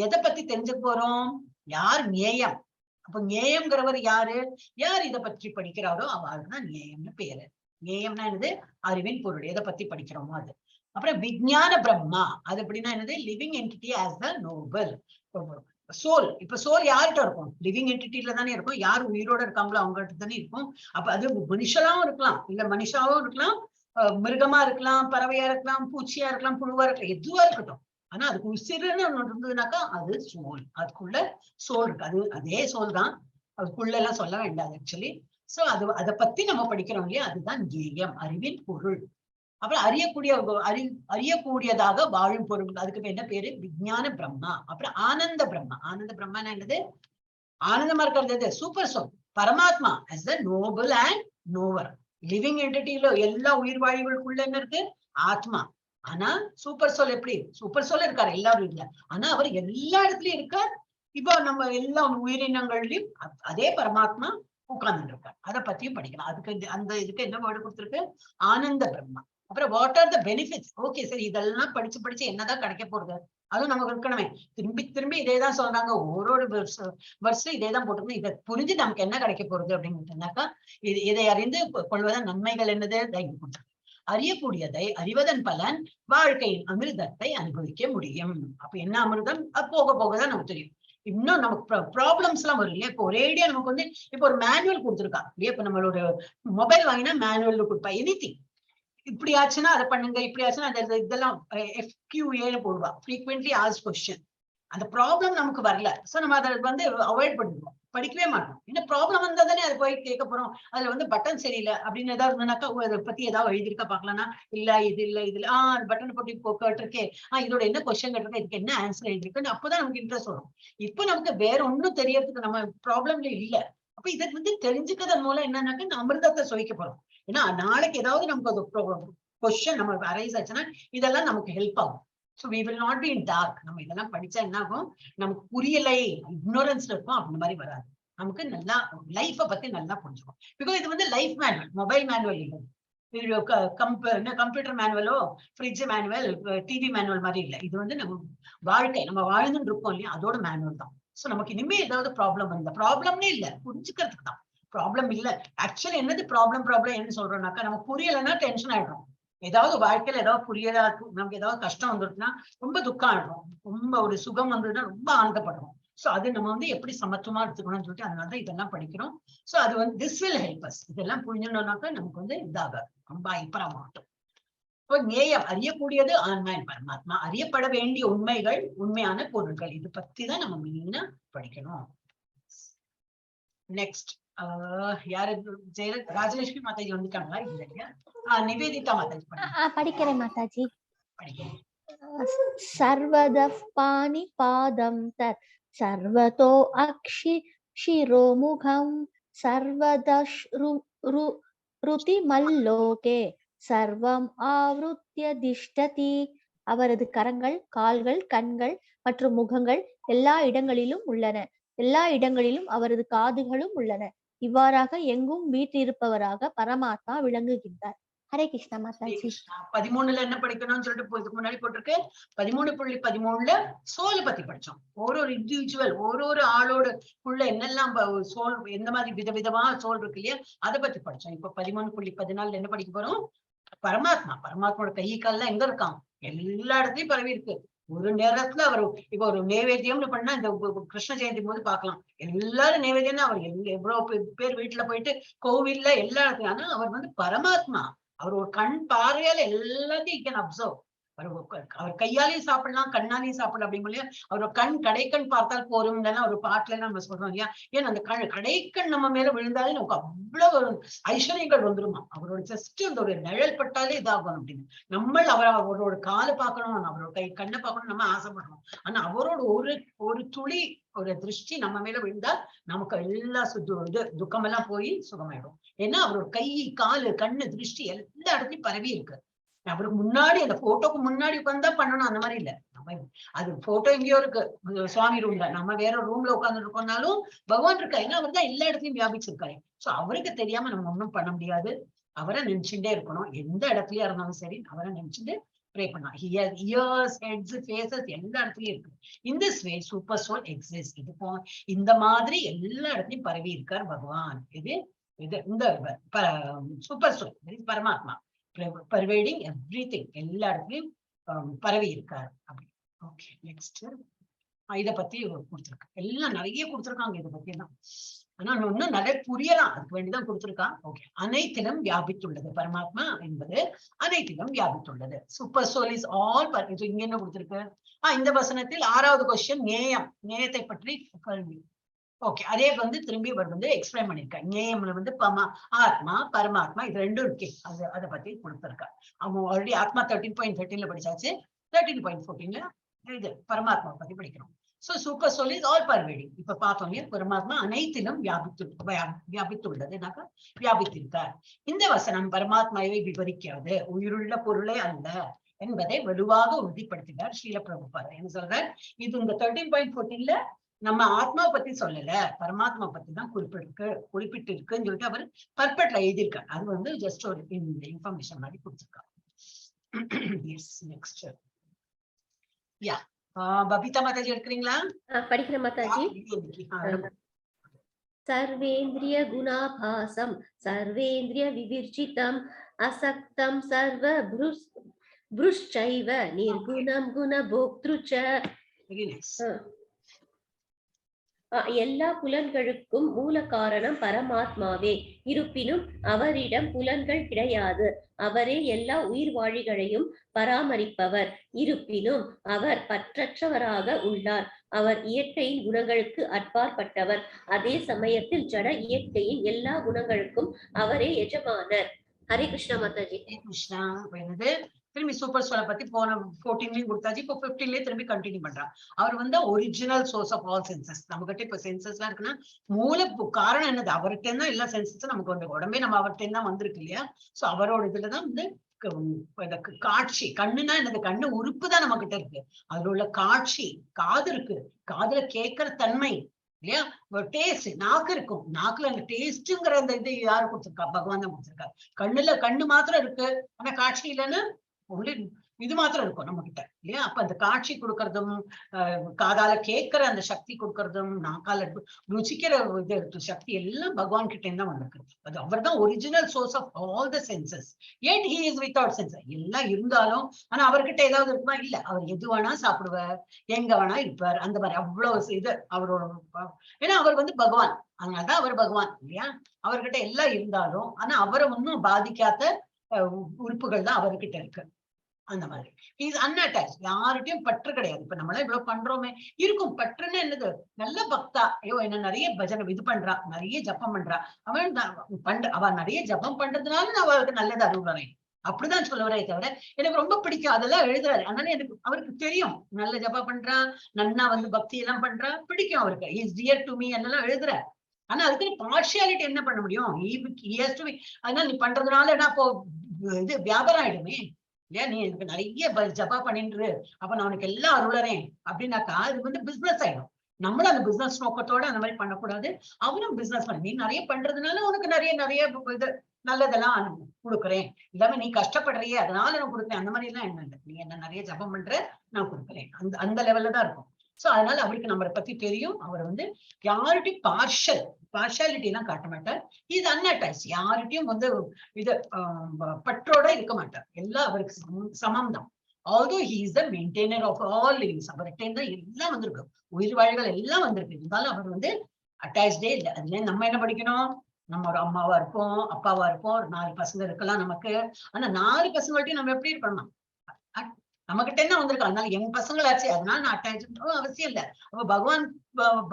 எதை பத்தி தெரிஞ்சுக்க போறோம்? யார் ஞேயம்? அப்ப ஞேயம்ங்கிறவர் யாரு? யார் இதை பற்றி படிக்கிறாரோ அவருக்கு தான் ஞேயம்னு பேரு. ஞேயம்னா என்னது? அறிவின் பொருள், எதை பத்தி படிக்கிறோமோ அது. அப்புறம் விஞ்ஞான பிரம்மா, அது எப்படின்னா என்னது? Living entity as the noble soul. இப்ப சோல் யார்கிட்ட இருக்கும்? லிவிங் என்டிட்டில தானே இருக்கும். யார் உயிரோட இருக்காங்களோ அவங்க தானே இருக்கும். அப்ப அது மனுஷனாவும் இருக்கலாம், இல்ல மனுஷாவும் இருக்கலாம், மிருகமா இருக்கலாம், பறவையா இருக்கலாம், பூச்சியா இருக்கலாம், புழுவா இருக்கலாம், எதுவா இருக்கட்டும். ஆனா அதுக்கு உசிறுன்னு ஒண்ணு இருந்ததுனாக்கா அது சோல். அதுக்குள்ள சோல் இருக்கு. அது அதே சோல் தான், அதுக்குள்ள எல்லாம் சொல்ல வேண்டாம் ஆக்சுவலி. சோ அது அதை பத்தி நம்ம படிக்கிறோம் இல்லையா, அதுதான் ஞேயம், அறிவின் பொருள். அப்புறம் அறியக்கூடிய அறியக்கூடியதாக வாழும் பொருள், அதுக்கு என்ன பேரு? விஞ்ஞான பிரம்மா. அப்புறம் ஆனந்த பிரம்மா. ஆனந்த பிரம்மானா என்னது? ஆனந்தமா இருக்கிறது எது? சூப்பர் சோல், பரமாத்மா as the noble and knower. Living என்டிட்டில எல்லா உயிர் வாழ்வுகளுக்குள்ள என்ன இருக்கு? ஆத்மா. ஆனா சூப்பர் சோல் எப்படி? சூப்பர் சோல் இருக்காரு எல்லா உயிர்ல, ஆனா அவர் எல்லா இடத்துலயும் இருக்கார். இப்போ நம்ம எல்லா உயிரினங்கள்லயும் அதே பரமாத்மா உட்கார்ந்துட்டு இருக்கார். அதை பத்தியும் படிக்கலாம். அதுக்கு அந்த இதுக்கு என்ன வேர்டு கொடுத்திருக்கு? ஆனந்த பிரம்மா. அப்புறம் what are the benefits? Okay சரி, இதெல்லாம் படிச்சு படிச்சு என்னதான் கிடைக்க போறது? அதுவும் நமக்கு இருக்கணுமே. திரும்பி திரும்பி இதே தான் சொல்றாங்க, ஒரு ஒரு வருஷம் இதே தான் போட்டிருக்கணும். இதை புரிஞ்சு நமக்கு என்ன கிடைக்க போறது அப்படின்னு இது இதை அறிந்து கொள்வதன் நன்மைகள் என்னது? கொடுத்திருக்கு. அறியக்கூடியதை அறிவதன் பலன் வாழ்க்கையின் அமிர்தத்தை அனுபவிக்க முடியும். அப்ப என்ன அமிர்தம்? அது போக போகதான் நமக்கு தெரியும். இன்னும் நமக்கு ப்ராப்ளம்ஸ் எல்லாம் வரும் இல்லையா? இப்போ ஒரேடியா நமக்கு வந்து இப்போ ஒரு மேனுவல் கொடுத்துருக்கா இல்லையா? இப்ப நம்மளோட மொபைல் வாங்கினா மேனுவல் கொடுப்பா. எனி இப்படி ஆச்சுன்னா அதை பண்ணுங்க, இப்படி ஆச்சுன்னா அந்த இதெல்லாம் எஃப்கியூஏன்னு போடுவா, ஃப்ரீக்வெண்ட்லி ஆஸ்க்ட் கொஸ்டின். அந்த ப்ராப்ளம் நமக்கு வரல. சோ நம்ம அதை வந்து அவாய்ட் பண்ணிடுவோம், படிக்கவே மாட்டோம். என்ன ப்ராப்ளம் வந்தா தானே அதை போய் கேட்க போறோம். அதுல வந்து பட்டன் சரியில்லை அப்படின்னு ஏதாவது இருந்ததுனாக்கா, ஓ, அதை பத்தி ஏதாவது எழுதிருக்கா பாக்கலாம்னா, இல்ல இது இல்ல இது இல்ல, பட்டன் போட்டு இப்போ கேட்டிருக்கே, இதோட என்ன கொஸ்டின் கேட்டிருக்கேன், இதுக்கு என்ன ஆன்சர் எழுதிருக்குன்னு அப்பதான் நமக்கு இன்ட்ரெஸ்ட் வரும். இப்போ நமக்கு வேற ஒண்ணும் தெரியறதுக்கு நம்ம ப்ராப்ளம்ல இல்ல. அப்ப இதை வந்து தெரிஞ்சுக்கிறதன் மூலம் என்னன்னாக்கா இந்த அமிர்தத்தை சுவைக்க போறோம். ஏன்னா நாளைக்கு ஏதாவது நமக்கு அது கொஸ்டின் நம்ம அரைஸ் ஆச்சுன்னா இதெல்லாம் நமக்கு ஹெல்ப் ஆகும். So we will not be in dark. நம்ம இதெல்லாம் படிச்சா என்ன ஆகும்? நமக்கு புரியலை, இக்னோரன்ஸ்ல இருக்கும், அந்த மாதிரி வராது. நமக்கு நல்லா லைஃபை பத்தி நல்லா புரிஞ்சுக்கும். Because இது வந்து லைஃப் மேனுவல், மொபைல் மேனுவல் இல்லை. என்ன கம்ப்யூட்டர் மேனுவலோ, ஃப்ரிட்ஜ் மேனுவல், டிவி மேனுவல் மாதிரி இல்லை. இது வந்து நம்ம வாழ்க்கை, நம்ம வாழ்ந்துட்டு இருக்கோம் இல்லையா, அதோட மேனுவல் தான். ஸோ நமக்கு இனிமே ஏதாவது ப்ராப்ளம் வந்தா, ப்ராப்ளம்னே இல்லை, புரிஞ்சுக்கிறதுக்கு தான் ப்ராப்ளம் இல்ல. ஆக்சுவலி என்னது ப்ராப்ளம்? ப்ராப்ளம் என்ன சொல்றோம்னாக்கா, நம்ம புரியலைன்னா டென்ஷன் ஆயிடும். ஏதாவது வாழ்க்கையில ஏதாவது புரியலா, நமக்கு ஏதாவது கஷ்டம் வந்துருச்சுன்னா ரொம்ப துக்கம் ஆயிடும். ரொம்ப ஒரு சுகம் வந்ததுன்னா ரொம்ப ஆனந்தப்படுறோம். சோ அது நம்ம வந்து எப்படி சமத்துவமா எடுத்துக்கணும்னு சொல்லிட்டு அதனாலதான் இதெல்லாம் படிக்கிறோம். சோ அது வந்து this will help us. இதெல்லாம் புரிஞ்சுனோம்னாக்கா நமக்கு வந்து இதாகாது, ரொம்ப ஹைப்பரா மாட்டோம். இப்போ ஞேயம் அறியக்கூடியது ஆன்மா பரமாத்மா, அறியப்பட வேண்டிய உண்மைகள் உண்மையான பொருள்கள், இது பத்தி தான் நம்ம மெயினா படிக்கணும். நெக்ஸ்ட் யாரு? ஜெய ராஜலட்சுமி மாதாஜி வந்துட்டாங்களா? இல்ல இல்லையா? நிவேதிதா மாதாஜி படிங்க. படிக்கிறேன் மாதாஜி. படிக்கிறேன். सर्वतः पाणिपादं तत् सर्वतो अक्षि शिरोमुखं सर्वतः ருதிமல்லோகே சர்வம் ஆவருத்ய திஷ்டதி. அவரது கரங்கள், கால்கள், கண்கள் மற்றும் முகங்கள் எல்லா இடங்களிலும் உள்ளன. எல்லா இடங்களிலும் அவரது காதுகளும் உள்ளன. இவ்வாறாக எங்கும் வீற்றிருப்பவராக பரமாத்மா விளங்குகின்றார். ஹரே கிருஷ்ணா மாதாஜி. கிருஷ்ணா. 13ல என்ன படிக்கணும்னு சொல்லிட்டு இதுக்கு முன்னாடி போட்டிருக்கு. 13.13ல சோலை பத்தி படிச்சோம். ஒரு ஒரு இண்டிவிஜுவல், ஒரு ஒரு ஆளோட உள்ள என்னெல்லாம் சோல், எந்த மாதிரி விதவிதமா சோல் இருக்கு இல்லையா, அதை பத்தி படிச்சோம். இப்ப 13.14ல என்ன படிக்க போறோம்? பரமாத்மா. பரமாத்மாவோட கை கால்லாம் எங்க இருக்கான்? எல்லா இடத்துலயும் பரவி இருக்கு. ஒரு நேரத்துல அவர் இப்ப ஒரு நேவேத்தியம்னு பண்ணா இந்த கிருஷ்ண ஜெயந்தி போது பாக்கலாம், எல்லாரும் நேவேத்தியம்னா அவர் எவ்வளவு பேர் வீட்டுல போயிட்டு கோவில்ல எல்லா இடத்துலயும். ஆனா அவர் வந்து பரமாத்மா, அவர் ஒரு கண் பார்வையால எல்லாத்தையும் can observe. அவர் அவர் கையாலையும் சாப்பிடலாம், கண்ணாலையும் சாப்பிடலாம் அப்படிங்கும் இல்லையா. அவர் கண் கடைக்கண் பார்த்தால் போரும் ஒரு பாட்டுல நம்ம சொல்றோம் இல்லையா. ஏன்னா அந்த கடைக்கண் நம்ம மேல விழுந்தாலே நமக்கு அவ்வளவு ஒரு ஐஸ்வர்யங்கள் வந்துருமா. அவரோட ஜஸ்ட் அந்த ஒரு நிழல் பட்டாலே இதாகணும் அப்படின்னு. நம்ம அவரோட காலை பார்க்கணும், அவரோட கை கண்ணை பார்க்கணும் நம்ம ஆசைப்படுறோம். ஆனா அவரோட ஒரு ஒரு துளி ஒரு திருஷ்டி நம்ம மேல விழுந்தா நமக்கு எல்லா இது துக்கமெல்லாம் போய் சுகமாயிடும். ஏன்னா அவரோட கை காலு கண்ணு திருஷ்டி எல்லா இடத்துலயும் பரவி இருக்கு. அவருக்கு முன்னாடி அந்த போட்டோக்கு முன்னாடி உட்கார்ந்தா பண்ணணும் அந்த மாதிரி இல்ல. நம்ம அது போட்டோ எங்கேயோ இருக்கு சுவாமி ரூம்ல, நம்ம வேற ரூம்ல உட்கார்ந்து இருக்கோம்னாலும் பகவான் இருக்கா. ஏன்னா அவர் தான் எல்லா இடத்துலயும் வியாபிச்சிருக்காரு. சோ அவருக்கு தெரியாம நம்ம ஒண்ணும் பண்ண முடியாது. அவரை நினைச்சுட்டே இருக்கணும். எந்த இடத்துலயா இருந்தாலும் சரி அவரை நினைச்சுட்டு ப்ரே பண்ணலாம். இயர்ஸ், ஹெட்ஸ், ஃபேசஸ் எல்லா இடத்துலயும் இருக்கு. In this way super soul exist. இது இந்த மாதிரி எல்லா இடத்துலயும் பரவி இருக்கார் பகவான். இது இது இந்த சூப்பர் சோல் பரமாத்மா பர்வேடிங் எவ்ரி திங், எல்லா இடத்துலயும் பரவி இருக்கார் அப்படி. ஓகே, நெக்ஸ்ட் இத பத்தி கொடுத்துருக்கு. எல்லாம் நிறைய கொடுத்துருக்காங்க இதை பத்தி எல்லாம். ஆனா இன்னும் நிறைய புரியலாம், அதுக்கு வேண்டிதான் கொடுத்துருக்கான். ஓகே, அனைத்திலும் வியாபித்துள்ளது. பரமாத்மா என்பது அனைத்திலும் வியாபித்துள்ளது. Super soul is all. இங்க என்ன கொடுத்திருக்கு? இந்த வசனத்தில் ஆறாவது கொஸ்டின் ஞேயம், ஞேயத்தை பற்றி கேள்வி. ஓகே, அதே வந்து திரும்பி இவர் வந்து எக்ஸ்பிளைன் பண்ணிருக்கார். ஞேயம்ல வந்து பமா ஆத்மா பரமாத்மா இது ரெண்டும் இருக்கு. அது அதை பத்தி கொடுத்திருக்கார். அவங்க ஆல்ரெடி ஆத்மா 13.13ல படிச்சாச்சு. 13.14ல இது பரமாத்மா பத்தி படிக்கிறோம். So super soul is all pervading. இப்ப பார்த்தோம் இல்லையா, பரமாத்மா அனைத்திலும் வியாபித்துள்ளதுனாக்கா வியாபித்திருக்கார். இந்த வசனம் பரமாத்மாவை விவரிக்காது, உயிருள்ள பொருளே அல்ல என்பதை வலுவாக உறுதிப்படுத்தினார் ஸ்ரீல பிரபுபாதர். என்ன சொல்றார்? இது இந்த 13.14ல நம்ம ஆத்மா பத்தி சொல்லல, பரமாத்மா பத்தி தான் குறிப்பிட்டு இருக்குன்னு சொல்லிட்டு அவர் பர்பட்ல எழுதியிருக்கார். அது வந்து ஜஸ்ட் ஒரு இன்ஃபர்மேஷன் மாதிரி கொடுத்திருக்கார். எஸ், நெக்ஸ்ட் யா பபிதா மாதாஜி எடுக்கிறீங்களா? படிக்கிறேன் மாதாஜி. ஆ, सर्वेन्द्रिय गुणाभासं सर्वेन्द्रिय विवर्जितम् असक्तं सर्व भृश्चैव निर्गुणं गुणभोक्तृ च. Very nice. எல்லா புலன்களுக்கும் மூல காரணம் பரமாத்மாவே. இருப்பினும் அவரிடம் புலன்கள் கிடையாது. அவரே எல்லா உயிர்வாழிகளையும் பராமரிப்பவர். இருப்பினும் அவர் பற்றற்றவராக உள்ளார். அவர் இயற்கையின் குணங்களுக்கு அப்பாற்பட்டவர். அதே சமயத்தில் ஜட இயற்கையின் எல்லா குணங்களுக்கும் அவரே எஜமானர். ஹரே கிருஷ்ணா மாதாஜி. ஹரே கிருஷ்ணா. இப்ப என்னது, திரும்பி சூப்பர் சோலை பத்தி போன 14லயும் கொடுத்தாச்சு. இப்போ 15லயே திரும்பி கண்டினியூ பண்றான். அவர் வந்து original source of all senses. நம்ம கிட்ட இப்ப சென்சஸ் எல்லாம் இருக்குன்னா மூல காரணம் என்னது? அவர்கிட்ட தான் எல்லா சென்சஸும் நமக்கு வந்து, உடம்பே நம்ம அவர்கிட்ட தான் வந்திருக்கு இல்லையா? சோ அவரோட இதுலதான் வந்து இந்த காட்சி, கண்ணுனா என்னது? கண்ணு உறுப்பு தான் நம்ம கிட்ட இருக்கு. அதுல உள்ள காட்சி, காது இருக்கு, காதுல கேட்கிற தன்மை இல்லையா? ஒரு டேஸ்ட், நாக்கு இருக்கும், நாக்குல அந்த டேஸ்ட்ங்கிற அந்த இது யாரு கொடுத்திருக்கா? பகவான் தான் கொடுத்திருக்காரு. கண்ணுல கண்ணு மாத்திரம் இருக்கு, ஆனா காட்சி இல்லைன்னா ஒன்லி இது மாத்திரம் இருக்கும் நம்ம கிட்ட இல்லையா? அப்ப அந்த காட்சி கொடுக்கறதும், காதால கேட்கிற அந்த சக்தி கொடுக்கறதும், நாக்கால ருசிக்கிற இது சக்தி எல்லாம் பகவான் கிட்ட தான் வந்திருக்கு. அது அவர் தான் original source of all the senses, yet he is without sense. எல்லாம் இருந்தாலும் ஆனா அவர்கிட்ட ஏதாவது இருக்குமா? இல்ல. அவர் எது வேணா சாப்பிடுவார், எங்க வேணா இருப்பார், அந்த மாதிரி அவ்வளவு இது அவரோட. ஏன்னா அவர் வந்து பகவான், அதனாலதான் அவர் பகவான் இல்லையா? அவர்கிட்ட எல்லாம் இருந்தாலும் ஆனா அவரை ஒன்னும் பாதிக்காத உறுப்புகள் தான் அவர்கிட்ட இருக்கு. அந்த மாதிரி is unattached, யார்கிட்டயும் பற்று கிடையாது. இப்ப நம்மளாம் இவ்வளவு பண்றோமே இருக்கும். பற்றுன்னு என்னது? நல்ல பக்தா, ஐயோ என்ன நிறைய பஜனை இது பண்றா, நிறைய ஜப்பம் பண்றா, அவன் பண்ற, அவ நிறைய ஜப்பம் பண்றதுனால நான் அவளுக்கு நல்லது அருள்றேன் அப்படிதான் சொல்லுவாரே தவிர எனக்கு ரொம்ப பிடிக்கும் அதெல்லாம் எழுதுறாரு. அதனால எனக்கு அவருக்கு தெரியும், நல்ல ஜபம் பண்றா, நன்னா வந்து பக்தி எல்லாம் பண்றா, பிடிக்கும் அவருக்கு, is dear to me என்னெல்லாம் எழுதுறாரு. ஆனா அதுக்கு பார்ஷியாலிட்டி என்ன பண்ண முடியும்? அதனால நீ பண்றதுனால என்ன அப்போ இது வியாபாரம் ஆயிடுமே இல்லையா? நீ எனக்கு நிறைய ஜபா பண்ணிட்டு அப்ப நான் உனக்கு எல்லாம் அருளறேன் அப்படின்னாக்கா அது வந்து பிசினஸ் ஆயிடும். நம்மளும் அந்த பிசினஸ் நோக்கத்தோட அந்த மாதிரி பண்ணக்கூடாது. அவனும் பிசினஸ் பண்ண, நீ நிறைய பண்றதுனால உனக்கு நிறைய நிறைய இது நல்லதெல்லாம் கொடுக்குறேன், இல்லாம நீ கஷ்டப்படுறியே அதனால நான் கொடுக்குறேன், அந்த மாதிரி எல்லாம் என்ன இல்லை. நீ என்ன நிறைய ஜபம் பண்ற நான் கொடுக்குறேன், அந்த அந்த லெவல்ல தான் இருக்கும். சோ அதனால அவருக்கு நம்மளை பத்தி தெரியும். அவர் வந்து யார்கிட்டயும் பார்ஷாலிட்டி எல்லாம் காட்ட மாட்டார். இது அன்அட்டாச், யார்கிட்டயும் வந்து இது பற்றோட இருக்க மாட்டார். எல்லாம் அவருக்கு சமம் தான். Although he is the maintainer of all livings, அவர்கிட்ட தான் எல்லாம் வந்திருக்கு, உயிர் வாழ்கள் எல்லாம் வந்திருக்கு. இருந்தாலும் அவர் வந்து அட்டாச்சே இல்லை. அதுல நம்ம என்ன படிக்கணும்? நம்ம ஒரு அம்மாவா இருப்போம், அப்பாவா இருப்போம், ஒரு 4 பசங்க இருக்கலாம் நமக்கு. ஆனா 4 பசங்கள்ட்டையும் நம்ம எப்படி இருக்கணும்? நம்ம கிட்ட என்ன வந்திருக்கு, அதனால என் பசங்களாச்சு, அதனால நான் அட்டாச் அவசியம் இல்லை. அப்ப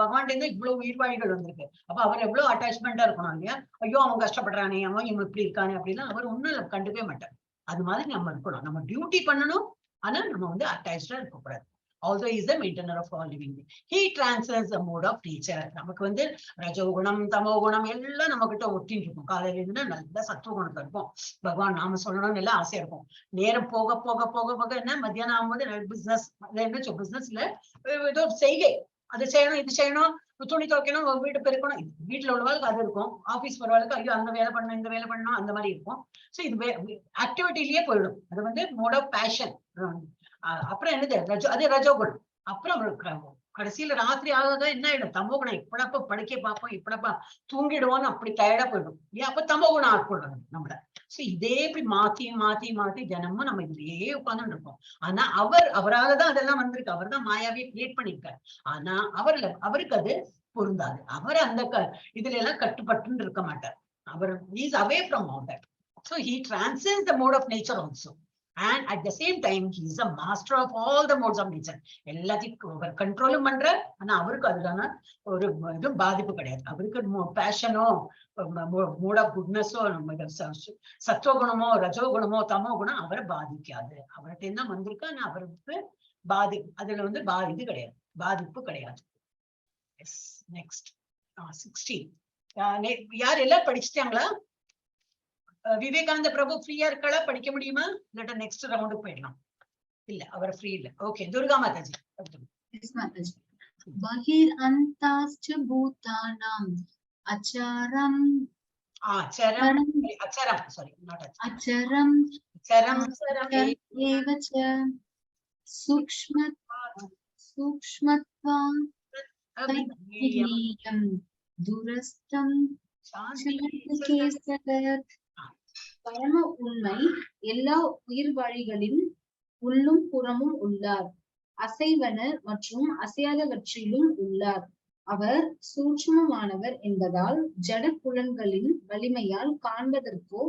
பகவான் இருந்து இவ்வளவு உயிர்வாழிகள் வந்திருக்கு, அப்ப அவர் எவ்வளவு அட்டாச்மெண்டா இருக்கணும் இல்லையா? ஐயோ அவன் கஷ்டப்படுறானே, அவன் இவன் இப்படி இருக்கானே அப்படின்னா அவர் ஒண்ணும் கண்டுக்கவே மாட்டார். அது மாதிரி நம்ம இருக்கணும். நம்ம டியூட்டி பண்ணணும், ஆனா நம்ம வந்து அட்டாச்சா இருக்கக்கூடாது. Although he is the maintainer of all living beings, he transcends the mode of nature. நமக்கு வந்து ரஜோகுணம் தமோ குணம் எல்லாம் நம்ம கிட்ட ஒட்டின்னு இருக்கும். காலையில இருந்தா நல்ல சத்துவ குணத்துல இருப்போம், பகவான் நாம சொல்லணும்னு எல்லாம் ஆசையா இருக்கும். நேரம் போக போக போக போக என்ன மத்தியானம் ஆகும்போது பிசினஸ், என்ன பிசினஸ்ல ஏதோ செய்கை, அது செய்யணும் இது செய்யணும், துணி துவைக்கணும், வீடு பெருக்கணும். வீட்டுல உள்ளவாளுக்கு அது இருக்கும், ஆபீஸ் போறவாளுக்கு ஐயோ அந்த வேலை பண்ணணும் இந்த வேலை பண்ணணும் அந்த மாதிரி இருக்கும். ஸோ இது ஆக்டிவிட்டிலேயே போயிடும். அது வந்து மோட் ஆஃப் பேஷன். அப்புறம் என்னது ரஜோ, அதே ரஜோகுணம். அப்புறம் கடைசியில ராத்திரி ஆகாத என்ன ஆயிடும்? தமோகுணம். எப்படப்ப படுக்க பார்ப்போம், எப்படப்பா தூங்கிடுவோம்னு அப்படி டயர்டா போயிடும் இல்லையா? அப்ப தமோகுணம் ஆட்கொள்றது நம்மள. சோ இதே இப்படி மாத்தி மாத்தி மாத்தி தினமும் நம்ம இதுலயே உட்கார்ந்துட்டு இருப்போம். ஆனா அவராலதான் அதெல்லாம் வந்திருக்கு. அவர் தான் மாயாவே கிரியேட் பண்ணிருக்காரு. ஆனா அவருக்கு அது பொருந்தாது. அவர் அந்த இதுல எல்லாம் கட்டுப்பட்டுன்னு இருக்க மாட்டார். அவர் is away from all that. So he transcends the mode of nature also, and at the same time he is a master of all the modes of nature. எல்லாத்தையும் அவர் கண்ட்ரோலும் பண்றார். ஆனா அவருக்கு அதுக்கான ஒரு இதுவும் பாதிப்பு கிடையாது. அவருக்கு பேஷனோ, மோட் ஆஃப் குட்னஸோ, சத்துவகுணமோ, ரஜோகுணமோ, தமோ குணம் அவரை பாதிக்காது. அவர்கிட்ட தான் வந்திருக்கு. ஆனா அவருக்கு அதுல வந்து இது கிடையாது, பாதிப்பு கிடையாது. Yes, next 16. யார் எல்லாம் படிச்சிட்டாங்களா? விவேகானந்த பிரபு ஃப்ரீயா இருக்காளா? படிக்க முடியுமா? இல்லாட்டா நெக்ஸ்ட் ரவுண்டுக்கு போயிடலாம். இல்ல, அவர் ஃப்ரீ இல்ல. Okay, Durga Mataji. Yes, Mataji. बहिर् अन्तश्च भूतानाम् अचरं அச்சரம், அச்சரம், சாரி, not अचरं அச்சரம். एव च सूक्ष्म सूक्ष्मत्वात् तद्विज्ञेयं दूरस्थं சலந்தி. பரம உண்மை எல்லா உயிர்வாழிகளின் உள்ளும் புறமும் உள்ளார். அசைவன மற்றும் அசையாதவற்றிலும் உள்ளார். அவர் சூட்சுமமானவர் என்பதால் ஜட புலன்களின் வலிமையால் காண்பதற்கோ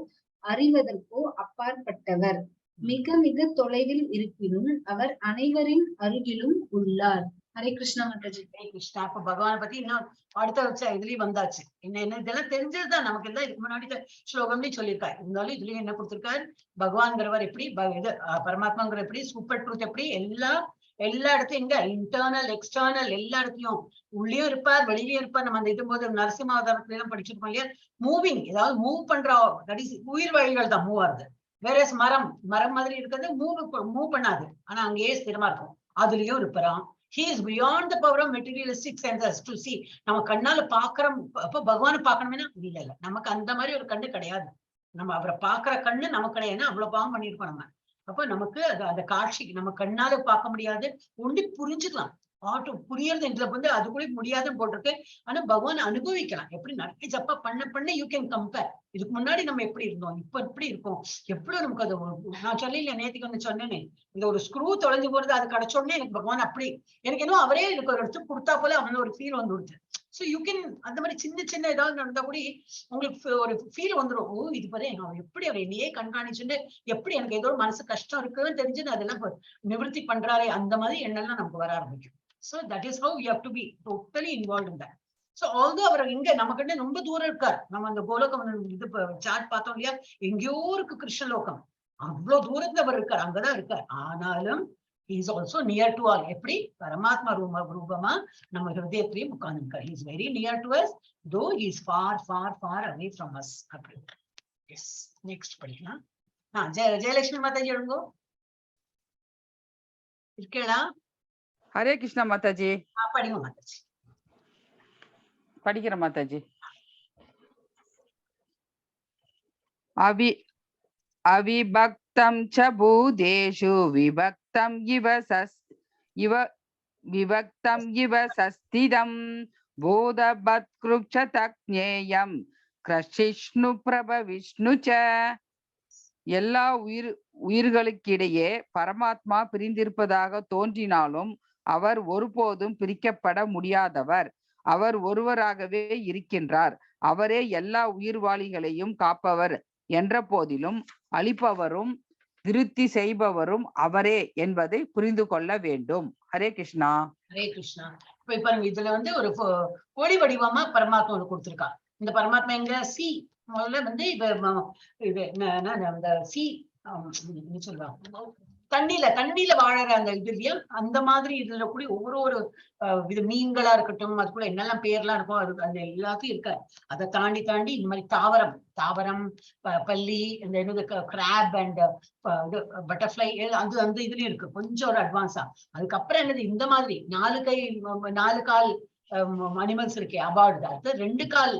அறிவதற்கோ அப்பாற்பட்டவர். மிக மிக தொலைவில் இருப்பினும் அவர் அனைவரின் அருகிலும் உள்ளார். ஹரே கிருஷ்ணா மாதாஜி. ஹரே கிருஷ்ணா. அப்ப பகவானை பத்தி இன்னும் அடுத்த இதுலயும் வந்தாச்சு. என்ன என்ன இதெல்லாம் தெரிஞ்சதுதான் நமக்கு. எல்லாம் இதுக்கு முன்னாடி ஸ்லோகம்லயும் சொல்லியிருக்காரு. இருந்தாலும் இதுலயும் என்ன கொடுத்திருக்காரு? பகவான்கிறவர் எப்படி, இது பரமாத்மாங்கிற எப்படி, சூப்பர் ட்ரூத் எப்படி, எல்லா எல்லா இடத்தையும், எங்க இன்டர்னல் எக்ஸ்டர்னல் எல்லா இடத்துலயும் உள்ளேயும் இருப்பார், வெளியிலயும் இருப்பார். நம்ம அந்த இது போது நரசிம்ம அவதாரத்துல எல்லாம் படிச்சிருக்கோம் இல்லையா? மூவிங், ஏதாவது மூவ் பண்ற, that is உயிர் வாழிகள் தான் மூவ் ஆகுது. வேற மரம் மரம் மாதிரி இருக்கிறது மூவ் மூவ் பண்ணாது. ஆனா அங்கேயே ஸ்திரமா இருக்கும். அதுலயும் இருப்பாராம். He is beyond the power of materialistic senses to see. நம்ம கண்ணால பாக்குறோம். அப்ப பகவானை பார்க்கணும்னா இல்ல இல்ல, நமக்கு அந்த மாதிரி ஒரு கண்ணு கிடையாது. நம்ம அவரை பாக்குற கண்ணு நமக்கு கிடையாது. அவ்வளவு பாவம் பண்ணிருக்கோம் நம்ம. அப்ப நமக்கு அது அந்த காட்சி நம்ம கண்ணால பார்க்க முடியாது. ஒண்டி புரிஞ்சுக்கலாம். ஆட்டோ புரியறது இதுல வந்து அது கூட முடியாதுன்னு போட்டிருக்கு. ஆனா பகவான் அனுபவிக்கலாம். எப்படி நிறைய ஜப்பா பண்ண பண்ண you can compare. இதுக்கு முன்னாடி நம்ம எப்படி இருந்தோம், இப்ப எப்படி இருக்கோம், எவ்வளவு நமக்கு அது நான் சொல்லல, நேத்துக்கு வந்து சொன்னேனே, இந்த ஒரு ஸ்க்ரூ தொலைஞ்சு போறது, அது கிடைச்ச உடனே எனக்கு பகவான் அப்படி எனக்கு என்ன அவரே எனக்கு ஒரு இடத்துக்கு கொடுத்தா போல அவன ஒரு ஃபீல் வந்து கொடுத்து. சோ you can அந்த மாதிரி சின்ன சின்ன ஏதாவது நடந்தா கூட உங்களுக்கு ஒரு ஃபீல் வந்துரும். ஓ, இது பாரு, அவன் எப்படி அவர் என்னையே கண்காணிச்சுட்டு எப்படி எனக்கு ஏதோ ஒரு மனசு கஷ்டம் இருக்குன்னு தெரிஞ்சு நான் அதெல்லாம் நிவர்த்தி பண்றாரே, அந்த மாதிரி எண்ணம்லாம் நமக்கு வர ஆரம்பிக்கும். So that is how you have to be totally involve in that. So although அவர் இங்க நமக்கிட்ட ரொம்ப தூரம் இருக்கார். நம்ம அந்த கோலோகம் இது சார்ட் பார்த்தோம் இல்லையா? எங்கேயோ இருக்கு கிருஷ்ணலோகம். அவ்வளவு தூரத்துல அவர் இருக்கார், அங்கதான் இருக்கார். ஆனாலும் is also near to all. எப்படி பரமாத்மா ரூபமா நம்ம ஹிருதயத்திலையும் உட்கார்ந்து இருக்கார். Is very near to us, though is far far far away from us. அப்படி. எஸ், நெக்ஸ்ட் படிக்கலாம். ஜெயலட்சுமி மாதாஜி எழுங்கோ. இருக்கேளா? ஹரே கிருஷ்ணா மாதாஜி. படிங்க மாதாஜி. படிக்கிறேன் மாதாஜி. அவிபக்தம் ச பூதேஷு விபக்தம் இவ சஸ் இவ விபக்தம் இவ சஸ்திதம் பூதபத்கிருக்ஷ தக்ஞேயம் கிரஷிஷ்ணு பிரப விஷ்ணு ச. எல்லா உயிர்களுக்கிடையே பரமாத்மா பிரிந்திருப்பதாக தோன்றினாலும் அவர் ஒருபோதும் பிரிக்கப்பட முடியாதவர். அவர் ஒருவராகவே இருக்கின்றார். அவரே எல்லா உயிர்வாளிகளையும் காப்பவர் என்ற போதிலும் அழிப்பவரும் திருப்தி செய்பவரும் அவரே என்பதை புரிந்து கொள்ள வேண்டும். ஹரே கிருஷ்ணா. ஹரே கிருஷ்ணா. இப்ப பாருங்க, இதுல வந்து ஒரு ஒளி வடிவமா பரமாத்மா ஒண்ணு கொடுத்திருக்கா. இந்த பரமாத்மா எங்க சி முதல்ல வந்து இப்ப இது என்ன, அந்த சி, என்ன சொல்லுவாங்க, தண்ணியில வாழற அந்த இது இல்லையா, அந்த மாதிரி இதுல கூட ஒவ்வொரு ஒரு இது மீன்களா இருக்கட்டும், அதுக்குள்ள என்னெல்லாம் பேர்லாம் இருக்கும், அது அந்த எல்லாத்தையும் இருக்காது. அதை தாண்டி தாண்டி இந்த மாதிரி தாவரம், பல்லி, இந்த என்னது கிராப் அண்ட் இது பட்டர்ஃப்ளை, அது அந்த இதுலயும் இருக்கு கொஞ்சம் ஒரு அட்வான்ஸா. அதுக்கப்புறம் என்னது இந்த மாதிரி 4 கை, 4 கால் அனிமல்ஸ் இருக்கே அவார்டு. அடுத்து 2 கால்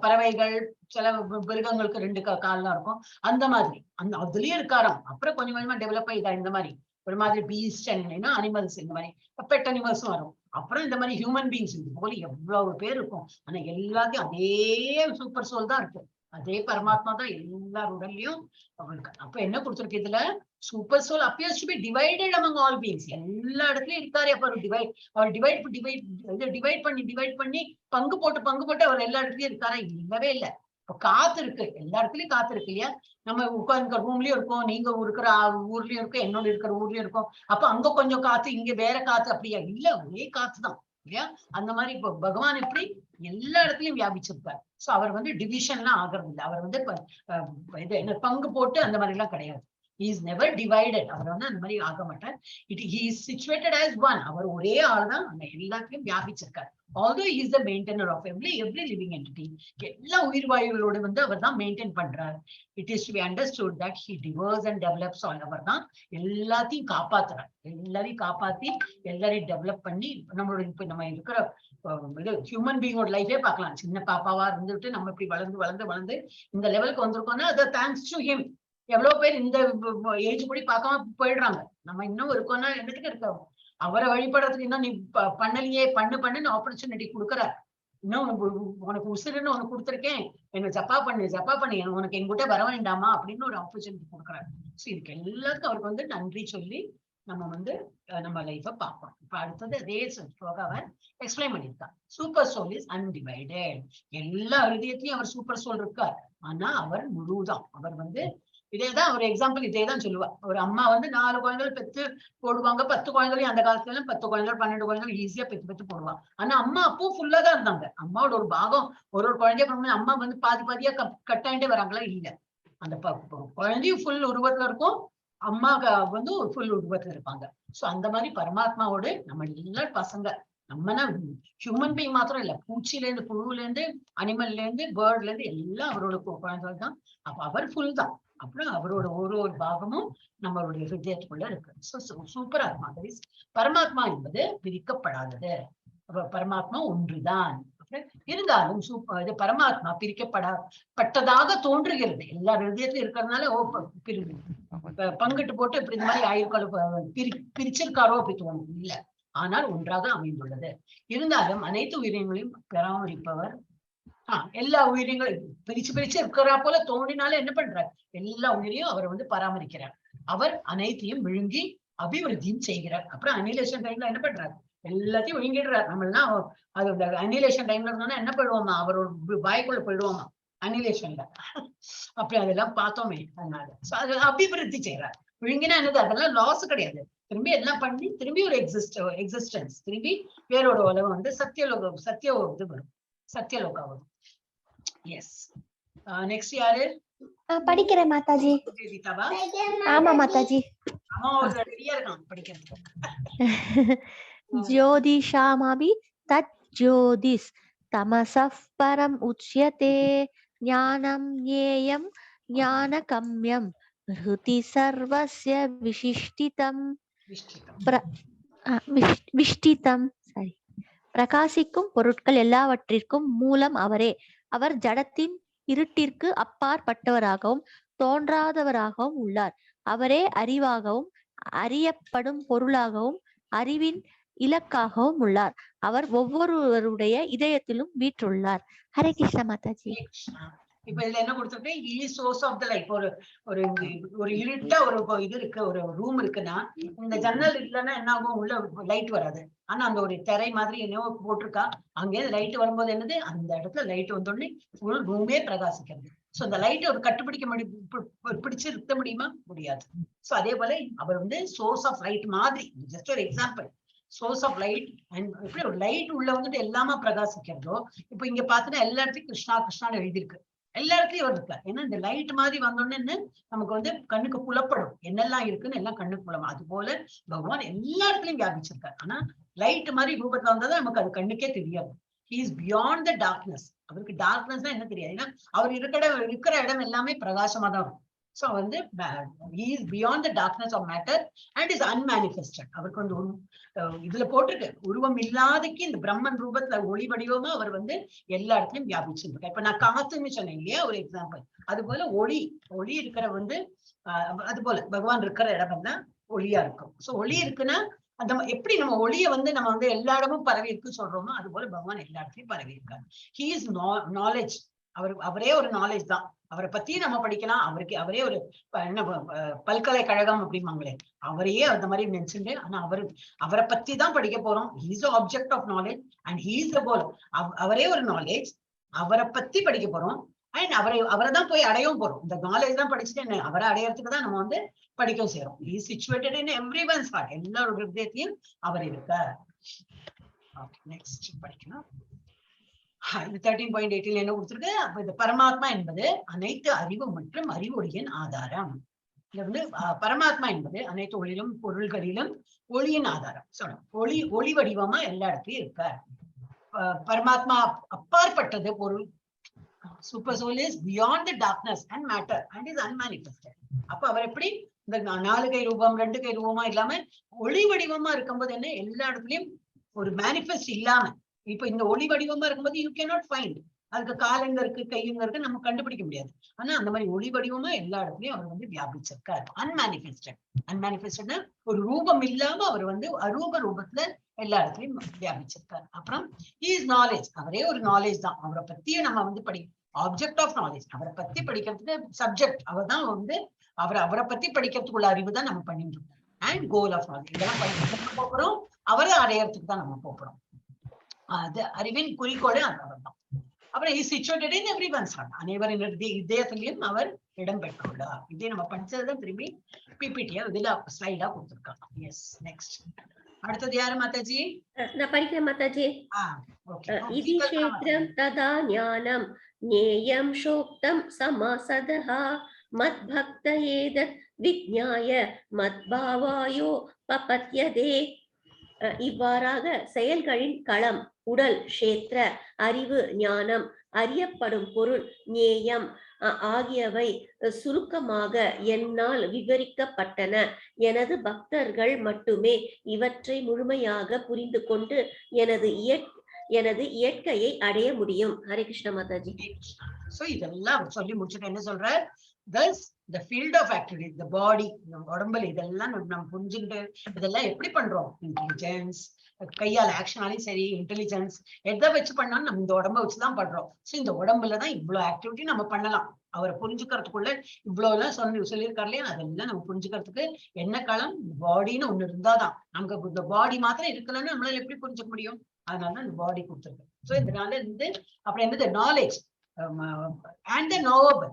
பறவைகள், சில மிருகங்களுக்கு 2 கால்லாம் இருக்கும். அந்த மாதிரி அந்த அதுலயும் இருக்காராம். அப்புறம் கொஞ்சம் கொஞ்சமா டெவலப் ஆயிட்டா இந்த மாதிரி. ஒரு மாதிரி பீஸ்ட் அண்ட் அனிமல்ஸ், இந்த மாதிரி பெட் அனிமல்ஸும் வரும். அப்புறம் இந்த மாதிரி ஹியூமன் பீயிங்ஸ், இது போல எவ்வளவு பேர் இருக்கும். ஆனா எல்லாத்தையும் அதே சூப்பர் சோல் தான் இருக்கு, அதே பரமாத்மா தான் எல்லார் உடல்லையும் அவருக்கு. அப்ப என்ன கொடுத்துருக்கு இதுல? Super soul appears to be divided among all beings. எல்லா இடத்துலயும் இருக்காரு. அப்ப அவர் டிவைட், அவர் டிவைட் டிவைட் இது டிவைட் பண்ணி டிவைட் பண்ணி பங்கு போட்டு பங்கு போட்டு அவர் எல்லா இடத்துலயும் இருக்காரா? இல்லவே இல்லை. இப்ப காத்து இருக்கு, எல்லா இடத்துலயும் காத்து இருக்கு இல்லையா? நம்ம உட்கார்ந்து ரூம்லயும் இருக்கோம், நீங்க இருக்கிற ஊர்லயும் இருக்கும், என்னோட இருக்கிற ஊர்லயும் இருக்கும். அப்ப அங்க கொஞ்சம் காத்து, இங்க வேற காத்து, அப்படியா? இல்ல, ஒரே காத்து தான் இல்லையா? அந்த மாதிரி இப்போ பகவான் எப்படி எல்லா இடத்துலயும் வியாபிச்சிருப்பார். சோ அவர் வந்து டிவிஷன்லாம் ஆகுறது இல்லை. அவர் வந்து இது என்ன பங்கு போட்டு அந்த மாதிரி எல்லாம் கிடையாது. Is never divided. அவர் வந்து அந்த மாதிரி ஆக மாட்டார். He is situated as one. அவர் ஒரே ஆள் தான், அந்த எல்லாத்தையும் வியாபிச்சிருக்கார். Although is the maintainer of every living entity, எல்லா உயிர் வாயுகளோடு வந்து அவர் தான் மெயின்டைன் பண்றார். It is to be understood that he devours and develops all. அவர் தான் எல்லாத்தையும் காப்பாத்துறார். எல்லாரையும் காப்பாத்தி எல்லாரையும் டெவலப் பண்ணி நம்மளோட இப்ப நம்ம இருக்கிற இது ஹியூமன் பீயிங்கோட லைஃபே பார்க்கலாம். சின்ன பாப்பாவா இருந்துட்டு நம்ம இப்படி வளர்ந்து வளர்ந்து வளர்ந்து இந்த லெவலுக்கு வந்திருக்கோம்னா அது thanks to him. எவ்வளவு பேர் இந்த ஏஜ் கூடி பார்க்காம போயிடுறாங்க. நம்ம இன்னும் இருக்கோம்னா என்னத்துக்கு இருக்கோம்? அவரை வழிபடுறதுக்கு இன்னும் நீ பண்ணலையே, பண்ணு பண்ணுன்னு ஆப்பர்ச்சுனிட்டி கொடுக்குறார். இன்னும் உனக்கு உசுருன்னு உனக்கு கொடுத்துருக்கேன், என்ன ஜப்பா பண்ணு ஜப்பா பண்ணு, உனக்கு என்கிட்ட வர வேண்டாமா அப்படின்னு ஒரு ஆப்பர்ச்சுனிட்டி கொடுக்குறாரு. ஸோ இதுக்கு எல்லாத்துக்கும் அவருக்கு வந்து நன்றி சொல்லி நம்ம வந்து நம்ம லைஃபை பார்ப்போம். இப்ப அடுத்தது அதே ஸ்லோகாவை எக்ஸ்பிளைன் பண்ணியிருக்கார். Super soul is undivided. எல்லா ஹிருதயத்திலையும் அவர் சூப்பர் சோல் இருக்கார். ஆனா அவர் முழுதான். அவர் வந்து இதேதான் ஒரு எக்ஸாம்பிள், இதே தான் சொல்லுவா. ஒரு அம்மா வந்து 4 குழந்தைகள் பெத்து போடுவாங்க, 10 குழந்தைகளையும் அந்த காலத்துல எல்லாம் 10 குழந்தைகள் 12 குழந்தைகள் ஈஸியா பெத்து பெத்து போடுவாங்க. ஆனா அம்மா அப்போ ஃபுல்லா தான் இருந்தாங்க. அம்மாவோட ஒரு பாகம் ஒரு ஒரு குழந்தைய பிறக்கும்போது அம்மா வந்து பாதி பாதியா கட் ஆயிட்டே வராங்களா? இல்ல, அந்த குழந்தையும் ஃபுல் உருவத்துல இருக்கும், அம்மா வந்து ஃபுல் உருவத்துல இருப்பாங்க. சோ அந்த மாதிரி பரமாத்மாவோடு நம்ம எல்லா பசங்க, நம்மனா ஹியூமன் பீயிங் மாத்திரம் இல்ல, பூச்சில இருந்து புழுல இருந்து அனிமல்ல இருந்து பேர்ட்ல இருந்து எல்லாம் அவரோட குழந்தைகள் தான். அப்ப அவர் ஃபுல் தான். அப்புறம் அவரோட ஒரு ஒரு பாகமும் நம்மளுடைய ஹிருதயத்துக்குள்ள இருக்கு. சோ சூப்பர் ஆத்மா, that is பரமாத்மா என்பது பிரிக்கப்படாதது. அப்ப பரமாத்மா ஒன்றுதான். அப்புறம் இருந்தாலும் சூப்பர் இது பரமாத்மா பிரிக்கப்படப்பட்டதாக தோன்றுகிறது. எல்லா ஹிருதயத்திலும் இருக்கிறதுனால ஓ பங்கிட்டு போட்டு இப்படி இந்த மாதிரி ஆயிருக்காலோ, பிரிச்சிருக்காரோ அப்படி தோணும். இல்ல, ஆனால் ஒன்றாக அமைந்துள்ளது. இருந்தாலும் அனைத்து உயிரினங்களையும் பராமரிப்பவர். எல்லா உயிரினங்களும் பிரிச்சு பிரிச்சு இருக்கிறா போல தோணினாலும் என்ன பண்றார்? எல்லா உயிரையும் அவர் வந்து பராமரிக்கிறார். அவர் அனைத்தையும் விழுங்கி அபிவிருத்தியும் செய்கிறார். அப்புறம் அனிலேஷன் டைம்ல என்ன பண்றார்? எல்லாத்தையும் விழுங்கிடுறார். நம்ம எல்லாம் அது அனிலேஷன் டைம்ல இருந்தோம்னா என்ன போயிடுவோமா? அவரோட வாய்க்குள்ள போயிடுவோமா அனிலேஷன்ல? அப்படி அதெல்லாம் பார்த்தோமே. அதனால சோ அது அபிவிருத்தி செய்யறார். விழுங்கினா என்னது? அதெல்லாம் லாஸ் கிடையாது. திரும்பி எல்லாம் பண்ணி திரும்பி ஒரு எக்ஸிஸ்டன்ஸ், திரும்பி வேறொரு உலகம் வந்து சத்தியலோகம், சத்திய இது வரும், சத்தியலோகா வரும். எஸ், நெக்ஸ்ட் யாரு? படிக்கிறேன் மாதாஜி. கீதாவா? ஆமா மாதாஜி. அவன் ஒரு ரெடியா இருக்கான் படிக்கிறதுக்கு. ज्योतिषामपि तज्ज्योतिस् तमसः परम् उच्यते ज्ञानं ज्ञेयं ज्ञानगम्यं हृदि सर्वस्य विशिष्टितम्. விஷ்டிதம். விஷ்டிதம், சாரி. பிரகாசிக்கும் பொருட்கள் எல்லாவற்றிற்கும் மூலம் அவரே. அவர் ஜடத்தின் இருட்டிற்கு அப்பாற்பட்டவராகவும் தோன்றாதவராகவும் உள்ளார். அவரே அறிவாகவும் அறியப்படும் பொருளாகவும் அறிவின் இலக்காகவும் உள்ளார். அவர் ஒவ்வொருவருடைய இதயத்திலும் வீற்றுள்ளார். ஹரே கிருஷ்ணா மாதாஜி. இப்ப இதுல என்ன கொடுத்திருக்கேன்? Source of the light. ஒரு ஒரு ஒரு இருட்டா ஒரு இது இருக்கு, ஒரு ரூம் இருக்குன்னா இந்த ஜன்னல் இல்லைன்னா என்ன ஆகும்? உள்ள லைட் வராது. ஆனா அந்த ஒரு திரை மாதிரி என்னவோ போட்டிருக்கா, அங்கே லைட் வரும்போது என்னது? அந்த இடத்துல லைட் வந்தோடனே ஃபுல் ரூமே பிரகாசிக்கிறது. சோ அந்த லைட் ஒரு கட்டுப்பிடிக்க முடியும், பிடிச்சு இருக்க முடியுமா? முடியாது. சோ அதே போல அவர் வந்து சோர்ஸ் ஆஃப் லைட் மாதிரி, ஜஸ்ட் ஒரு example, source of light. And எப்படி ஒரு லைட் உள்ள வந்துட்டு எல்லாமே பிரகாசிக்கிறதோ, இப்போ இங்க பாத்தீங்கன்னா எல்லா இடத்துலயும் கிருஷ்ணா கிருஷ்ணான்னு எழுதியிருக்கு. எல்லா இடத்துலயும் அவர் இருக்கார். ஏன்னா இந்த லைட் மாதிரி வந்தோடனே நமக்கு வந்து கண்ணுக்கு புலப்படும், என்னெல்லாம் இருக்குன்னு எல்லாம் கண்ணுக்கு புலப்படும். அது போல பகவான் எல்லா இடத்துலயும் வியாபிச்சிருக்கார். ஆனா லைட் மாதிரி ரூபத்துல வந்தாதான் நமக்கு அது கண்ணுக்கே தெரியாது. Is beyond the darkness. அவருக்கு டார்க்னஸ் என்ன தெரியாது. ஏன்னா அவர் இருக்கிற இடம் எல்லாமே பிரகாசமா தான் இருக்கும். ஸோ வந்து is beyond the darkness of matter and is unmanifested. அவருக்கு வந்து ஒரு இதுல போட்டிருக்கு, உருவம் இல்லாதக்கு இந்த பிரம்மன் ரூபத்துல ஒளி வடிவமா அவர் வந்து எல்லா இடத்துலயும் வியாபிச்சிருக்காரு. இப்ப நான் காத்துன்னு சொன்னேன் இல்லையா, ஒரு எக்ஸாம்பிள். அது போல ஒளி, ஒளி இருக்கிற வந்து அது போல பகவான் இருக்கிற இடம் தான் ஒளியா இருக்கும். சோ ஒளி இருக்குன்னா அந்த எப்படி நம்ம ஒளியை வந்து நம்ம வந்து எல்லா இடமும் பரவி இருக்குன்னு சொல்றோமோ, அது போல பகவான் எல்லா இடத்துலயும் பரவி இருக்காரு. He is knowledge. அவரே ஒரு நாலேஜ் தான். அவரை பத்தி நம்ம படிக்கலாம். அவருக்கு அவரே ஒரு என்ன பல்கலைக்கழகம் அப்படிம்பாங்களே, அவரையே அந்த மாதிரி நினைச்சுட்டு, ஆனா அவரை பத்தி தான் படிக்க போறோம். He's object of knowledge and he's the goal. அவரே ஒரு நாலேஜ், அவரை பத்தி படிக்க போறோம். அண்ட் அவரை தான் போய் அடையவும் போறோம். இந்த நாலேஜ் தான் படிச்சுட்டு என்ன, அவரை அடையறதுக்கு தான் நம்ம வந்து படிக்கவும் செய்யறோம். He situated in everyone's heart. எல்லாரோட ஹிருதயத்தையும் அவர் இருக்கார். ஓகே, நெக்ஸ்ட் படிக்கலாம். இது 13.18 என்ன கொடுத்திருக்கு? அப்ப இந்த பரமாத்மா என்பது அனைத்து அறிவு மற்றும் அறிவொளியின் ஆதாரம். இது வந்து பரமாத்மா என்பது அனைத்து ஒளியிலும் பொருள்களிலும் ஒளியின் ஆதாரம் சொல்லணும். ஒளி வடிவமா எல்லா இடத்துலயும் இருக்கார். பரமாத்மா அப்பாற்பட்டது பொருள். Super soul is beyond the darkness and matter and is unmanifested. அப்ப அவர் எப்படி இந்த நாலு கை ரூபம், ரெண்டு கை ரூபமா இல்லாம ஒளி வடிவமா இருக்கும்போது என்ன, எல்லா இடத்துலயும் ஒரு மேனிஃபெஸ்ட் இல்லாம, இப்ப இந்த ஒளி வடிவமா இருக்கும்போது you cannot find. அதுக்கு காலங்க இருக்கு, கையுங்க இருக்கு, நம்ம கண்டுபிடிக்க முடியாது. ஆனா அந்த மாதிரி ஒளி வடிவமா எல்லா இடத்துலயும் அவர் வந்து வியாபிச்சிருக்கார். அன்மேனிஃபெஸ்டட். அன்மேனிஃபெஸ்டட்னா ஒரு ரூபம் இல்லாம அவர் வந்து அரூப ரூபத்துல எல்லா இடத்துலயும் வியாபிச்சிருக்கார். அப்புறம் is knowledge. அவரே ஒரு நாலேஜ் தான். அவரை பத்தியும் நம்ம வந்து ஆப்ஜெக்ட் ஆஃப் நாலேஜ். அவரை பத்தி படிக்கிறதுக்கு சப்ஜெக்ட் அவர் தான் வந்து அவரை பத்தி படிக்கிறதுக்குள்ள அறிவு தான் நம்ம பண்ணிட்டு இருக்கோம். And goal of knowledge. இதெல்லாம் படிக்க போறோம், அவரை அடையறதுக்கு தான் நம்ம போறோம். அது அறிவின் குறிக்கோளே அது அவர் தான். அப்புறம் is situated in everyone's heart. அனைவரின் இதயத்திலையும் அவர் இடம் பெற்றுள்ளார். இதே நம்ம படிச்சதுதான் திரும்பி பிபிடியா இதுல ஸ்லைடா கொடுத்திருக்காங்க. Yes, next. அடுத்தது யாரு மாதாஜி? நான் படிக்கிறேன் மாதாஜி. ஓகே. इति क्षेत्रं तदा ஞானம் ज्ञेयं शोक्तं समासदः मद्भक्त एतत् विज्ञाय மத்பாவாயோ பபத்யதே. இவ்வாறாக செயல்களின் களம் உடல் க்ஷேத்திர, அறிவு ஞானம், அறியப்படும் பொருள் ஞேயம் ஆகியவை சுருக்கமாக என்னால் விவரிக்கப்பட்டன. எனது பக்தர்கள் மட்டுமே இவற்றை முழுமையாக புரிந்து கொண்டு எனது இயற்கையை அடைய முடியும். ஹரே கிருஷ்ண மாதாஜி. சோ இதெல்லாம் சொல்லி முடிச்சுட்டு என்ன சொல்றார்? Thus the field of activity, the body, நம்ம உடம்புல இதெல்லாம் நம்ம புரிஞ்சுக்கிட்டு இதெல்லாம் எப்படி பண்றோம், இன்டெலிஜென்ஸ் கையால ஆக்ஷனாலையும் சரி, இன்டெலிஜென்ஸ் எதை வச்சு பண்ணாலும் நம்ம இந்த உடம்ப வச்சுதான் பண்றோம். சோ இந்த உடம்புலதான் இவ்வளவு ஆக்டிவிட்டி நம்ம பண்ணலாம். அவரை புரிஞ்சுக்கிறதுக்குள்ள இவ்வளவு எல்லாம் சொல்லியிருக்காரு இல்லையா, அதெல்லாம் நம்ம புரிஞ்சுக்கிறதுக்கு என்ன களம், பாடின்னு ஒண்ணு இருந்தாதான். நமக்கு இந்த பாடி மாத்திரம் இருக்கலன்னு நம்மளால எப்படி புரிஞ்சுக்க முடியும்? அதனாலதான் இந்த பாடி கொடுத்துருக்கு. சோ இதனால இருந்து அப்புறம் என்னது, நாலேஜ் அண்ட் the knowable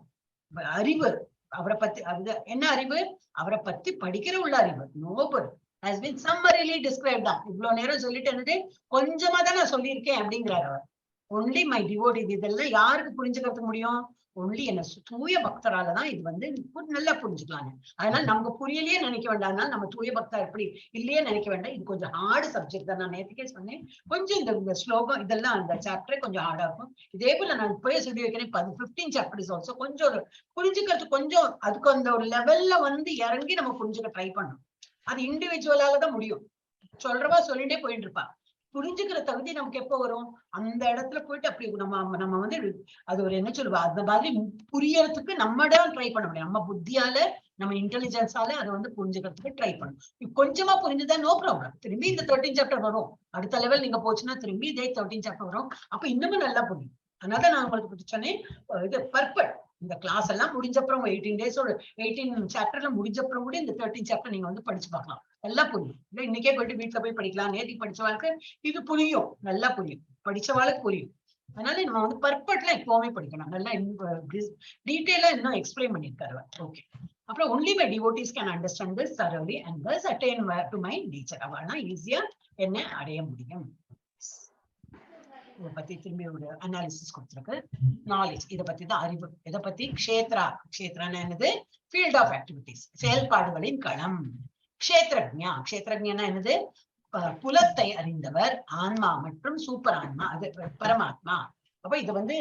அறிவு. அவரை பத்தி அது என்ன அறிவு, அவரை பத்தி படிக்கிற உள்ள அறிவு. Knowable has been summarily described தான். இவ்வளவு நேரம் சொல்லிட்டு என்னது கொஞ்சமா தான் நான் சொல்லியிருக்கேன் அப்படிங்கிறார் அவர். Only my devotee. இதெல்லாம் யாருக்கு புரிஞ்சுக்கிறதுக்கு முடியும்? ஒன்லி என்ன தூய பக்தராலதான் இது வந்து நல்லா புரிஞ்சுக்கலாங்க. அதனால நமக்கு புரியலையே நினைக்க வேண்டாம். அதனால நம்ம தூய பக்தா எப்படி இல்லையே நினைக்க வேண்டாம். இது கொஞ்சம் ஹார்டு சப்ஜெக்ட் தான். நான் நேற்றுக்கே சொன்னேன், கொஞ்சம் இந்த ஸ்லோகம் இதெல்லாம் அந்த சாப்டரே கொஞ்சம் ஹார்டா இருக்கும். இதே போல நான் இப்பயே சொல்லி வைக்கிறேன், 15 சாப்டர் is also கொஞ்சம் ஒரு புரிஞ்சுக்கிறது கொஞ்சம் அதுக்கு அந்த ஒரு லெவல்ல வந்து இறங்கி நம்ம புரிஞ்சுக்க ட்ரை பண்ணணும். அது இண்டிவிஜுவலால தான் முடியும். சொல்றவா சொல்லிட்டே போயிட்டு இருப்பா. புரிஞ்சுக்கிற தகுதி நமக்கு எப்ப வரும்? அந்த இடத்துல போயிட்டு அப்படி நம்ம நம்ம வந்து அது ஒரு என்ன சொல்லுவா, அந்த மாதிரி புரியறதுக்கு நம்ம தான் ட்ரை பண்ண முடியும். நம்ம புத்தியால நம்ம இன்டெலிஜென்ஸால அதை வந்து புரிஞ்சுக்கிறதுக்கு ட்ரை பண்ணணும். கொஞ்சமா புரிஞ்சுதா நோ ப்ராப்ளம். திரும்பி இந்த 13 சாப்டர் வரும். அடுத்த லெவல் நீங்க போச்சுன்னா திரும்பி இதே 13 சாப்டர் வரும். அப்ப இன்னமும் நல்லா புரியும். அதனால நான் உங்களுக்கு சொன்னேன், இது பர்பட் இந்த கிளாஸ் எல்லாம் முடிஞ்சப்புறம் 18 டேஸோட 18 சாப்டர்ல முடிஞ்சப்புறம் கூட இந்த 13 சாப்டர் நீங்க வந்து படிச்சு பார்க்கலாம், நல்லா புரியும். இல்லை இன்னைக்கே போயிட்டு வீட்டுல போய் படிக்கலாம். நேற்றுக்கு படிச்சவாளுக்கு இது புரியும், நல்லா புரியும், படிச்சவாளுக்கு புரியும். அதனால நம்ம வந்து பர்பட்ல எப்பவுமே படிக்கணும். நல்லா டீட்டெயிலா இன்னும் எக்ஸ்பிளைன் பண்ணியிருக்காரு. ஓகே, அப்புறம் only my devotees can understand this thoroughly and thus attain to my nature. அவள்னா ஈஸியா என்ன அடைய முடியும். இதை பத்தி திரும்பி ஒரு அனாலிசிஸ் கொடுத்துருக்கு. நாலேஜ் இதை பத்தி தான் அறிவு. இதை பத்தி க்ஷேத்ரா, க்ஷேத்ரான்னு என்னது, ஃபீல்ட் ஆஃப் ஆக்டிவிட்டிஸ், செயல்பாடுகளின் களம். க்ஷேத்ரஜ்ஞா, க்ஷேத்ரஜ்ஞனா என்னது, புலத்தை அறிந்தவர், ஆன்மா மற்றும் சூப்பர் ஆன்மா, அது பரமாத்மா. அப்ப இது வந்து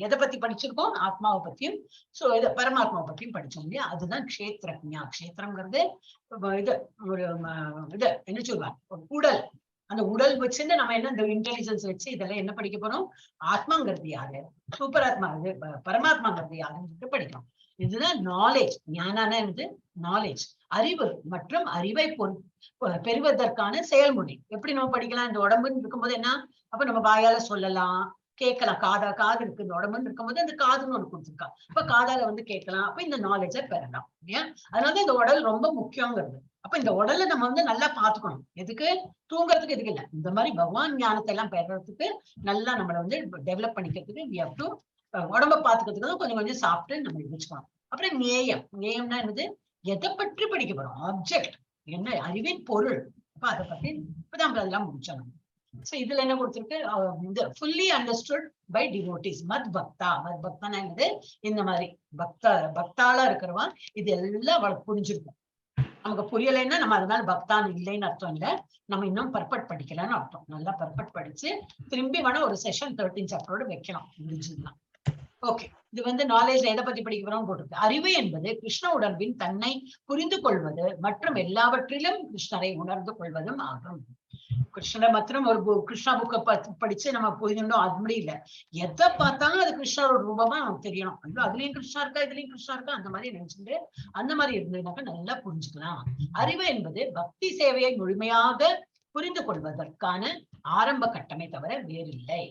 எதை பத்தி படிச்சிருக்கோம், ஆத்மாவை பத்தியும் சோ இது பரமாத்மாவை பத்தியும் படிச்சோம் இல்லையா. அதுதான் க்ஷேத்ரஜ்ஞா. க்ஷேத்திரங்கிறது இது ஒரு இது என்ன சொல்லுவாங்க, உடல். அந்த உடல் வச்சுன்னு நம்ம என்ன இந்த இன்டெலிஜென்ஸ் வச்சு இதெல்லாம் என்ன படிக்க போறோம், ஆத்மாங்கிறது யாரு, சூப்பர் ஆத்மா அது பரமாத்மாங்கிறது யாருன்னு சொல்லிட்டு படிக்கிறோம். இதுதான் நாலேஜ். ஞானான என்னது? நாலேஜ், அறிவு மற்றும் அறிவை பெறுவதற்கான செயல்முறை. எப்படி நம்ம படிக்கலாம்? இந்த உடம்புன்னு இருக்கும்போது என்ன, அப்ப நம்ம வாயால சொல்லலாம், கேட்கலாம். காதா காது இருக்கு, இந்த உடம்புன்னு இருக்கும்போது அந்த காதுன்னு ஒண்ணு கொடுத்துருக்கா, அப்ப காதால வந்து கேட்கலாம். அப்ப இந்த நாலேஜை பெறலாம் இல்லையா? அதனாலதான் இந்த உடல் ரொம்ப முக்கியங்கிறது. அப்ப இந்த உடலை நம்ம வந்து நல்லா பாத்துக்கணும். எதுக்கு? தூங்குறதுக்கு எதுக்கு இல்ல, இந்த மாதிரி பகவான் ஞானத்தை எல்லாம் பெறறதுக்கு, நல்லா நம்மளை வந்து டெவலப் பண்ணிக்கிறதுக்கு we have to உடம்ப பாத்துக்கிறதுக்கு தான் கொஞ்சம் கொஞ்சம் சாப்பிட்டு நம்ம வச்சுக்கணும். அப்புறம் ஞேயம். ஞேயம்னா என்னது? எதை பற்றி படிக்க போறோம்? ஆப்ஜெக்ட் என்ன? அறிவின் பொருள். அப்ப அதை பத்தி இப்பதான் நம்ம அதெல்லாம் முடிச்சோம். சோ இதுல என்ன கொடுத்திருக்கு? இந்த ஃபுல்லி அண்டர்ஸ்டுட் பை டிவோட்டிஸ், மத் பக்தா. மத் பக்தானா என்னது? இந்த மாதிரி பக்தாளா இருக்கிறவன் இது எல்லாம் அவளுக்கு புரிஞ்சிருக்கும். நமக்கு புரியலைன்னா நம்ம அதனால பக்தான் இல்லைன்னு அர்த்தம் இல்ல, நம்ம இன்னும் பர்பட் படிக்கலன்னு அர்த்தம். நல்லா பர்பட் படிச்சு திரும்பி வேணா ஒரு செஷன் 13 சாப்டரோட வைக்கலாம், முடிஞ்சதுன்னா. ஓகே, இது வந்து நாலேஜ் எதை பத்தி படிக்க போறோம்னு போட்டிருக்கு. அறிவு என்பது கிருஷ்ண உணர்வின் தன்னை புரிந்து கொள்வது மற்றும் எல்லாவற்றிலும் கிருஷ்ணரை உணர்ந்து கொள்வதும் ஆகும். கிருஷ்ணரை மாத்திரம் ஒரு கிருஷ்ணா புக்கை படிச்சு நம்ம புரிஞ்சுட்டோம் அது முடியல. எதை பார்த்தாலும் அது கிருஷ்ணரோட ரூபமா நமக்கு தெரியணும். ஐயோ, அதுலயும் கிருஷ்ணா இருக்கா, இதுலயும் கிருஷ்ணா இருக்கா, அந்த மாதிரி நினைச்சுட்டு அந்த மாதிரி இருந்ததுனாக்கா நல்லா புரிஞ்சுக்கலாம். அறிவு என்பது பக்தி சேவையை முழுமையாக புரிந்து கொள்வதற்கான ஆரம்ப கட்டமே தவிர வேறில்லை.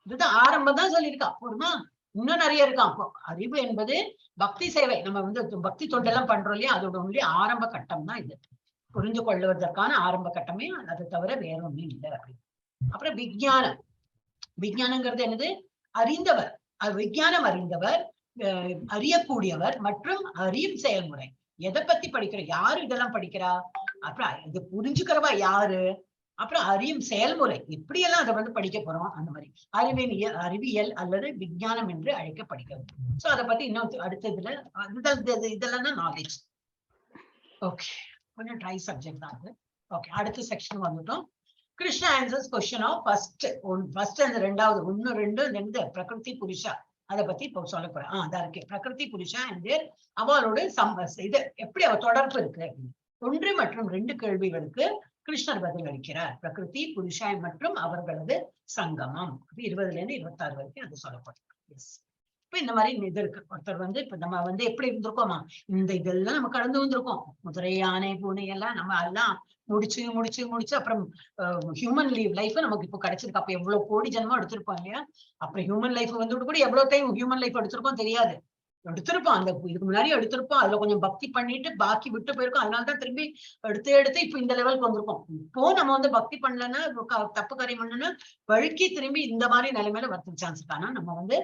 இதுதான் ஆரம்பம் தான் சொல்லியிருக்கா. போதுமா? இன்னும் நிறைய இருக்கான். அப்போ அறிவு என்பது பக்தி சேவை, நம்ம வந்து பக்தி தொண்டெல்லாம் பண்றோம் இல்லையா, அதோட ஒன்லி ஆரம்ப கட்டம் தான் இது. புரிந்து கொள்வதற்கான ஆரம்ப கட்டமே, அதை தவிர வேற ஒண்ணும் இல்லை அப்படின்னு. அப்புறம் விஞ்ஞானம். விஞ்ஞானங்கிறது என்னது? அறிந்தவர், அது விஞ்ஞானம் அறிந்தவர், அறியக்கூடியவர் மற்றும் அறியும் செயல்முறை. எதை பத்தி படிக்கிறோம்? யாரு இதெல்லாம் படிக்கிறா? அப்புறம் இது புரிஞ்சுக்கிறவா யாரு? அப்புறம் அறியும் செயல்முறை இப்படியெல்லாம் அதை வந்து படிக்க போறோம். அந்த மாதிரி அறிவின் அறிவியல் அல்லது விஞ்ஞானம் என்று அழைக்கப்படுகிறது. சோ அதை பத்தி இன்னும் அடுத்ததுல இதெல்லாம் தான் நாலேஜ். ஓகே, கொஞ்சம் ட்ரை சப்ஜெக்ட் தான் அது. ஓகே, அடுத்த செக்ஷன் வந்துட்டோம். Krishna answers question of first one, first அந்த ரெண்டாவது ஒன்னு ரெண்டு ரெண்டு பிரகிருதி புருஷா, அதை பத்தி இப்போ சொல்ல போறேன். அதான் இருக்கு பிரகிருதி புருஷா அண்ட் அவளோட இது எப்படி அவ தொடர்பு இருக்கு அப்படின்னு. 1 மற்றும் 2 கேள்விகளுக்கு கிருஷ்ணர் பதில் அளிக்கிறார். பிரகிருதி புருஷா மற்றும் அவர்களது சங்கமம். 20ல இருந்து 26 வரைக்கும் அது சொல்லப்படும். எஸ், இப்ப இந்த மாதிரி இது இருக்கு. ஒருத்தர் வந்து இப்ப நம்ம வந்து எப்படி இருந்திருக்கோமா, இந்த இதெல்லாம் நம்ம கடந்து வந்திருக்கோம். குதிரை யானை பூனை எல்லாம் நம்ம எல்லாம் முடிச்சு முடிச்சு முடிச்சு அப்புறம் ஹியூமன் லைஃப் நமக்கு இப்போ கிடைச்சிருக்கு. அப்ப எவ்வளவு கோடி ஜென்மம் எடுத்திருப்போம் இல்லையா? அப்புறம் ஹியூமன் லைஃப் வந்து கூட எவ்வளவு டைம் ஹியூமன் லைஃப் எடுத்திருக்கோம் தெரியாது. எடுத்திருப்போம், அந்த இதுக்கு முன்னாடி எடுத்திருப்போம். அதுல கொஞ்சம் பக்தி பண்ணிட்டு பாக்கி விட்டு போயிருக்கோம். அதனாலதான் திரும்பி எடுத்து எடுத்து இப்ப இந்த லெவலுக்கு வந்திருக்கோம். இப்போ நம்ம வந்து பக்தி பண்ணலன்னா, தப்பு காரியம் பண்ணலன்னா வழுக்கி திரும்பி இந்த மாதிரி நிலைமையில வரதுக்கு சான்ஸ் இருக்கு. ஆனா நம்ம வந்து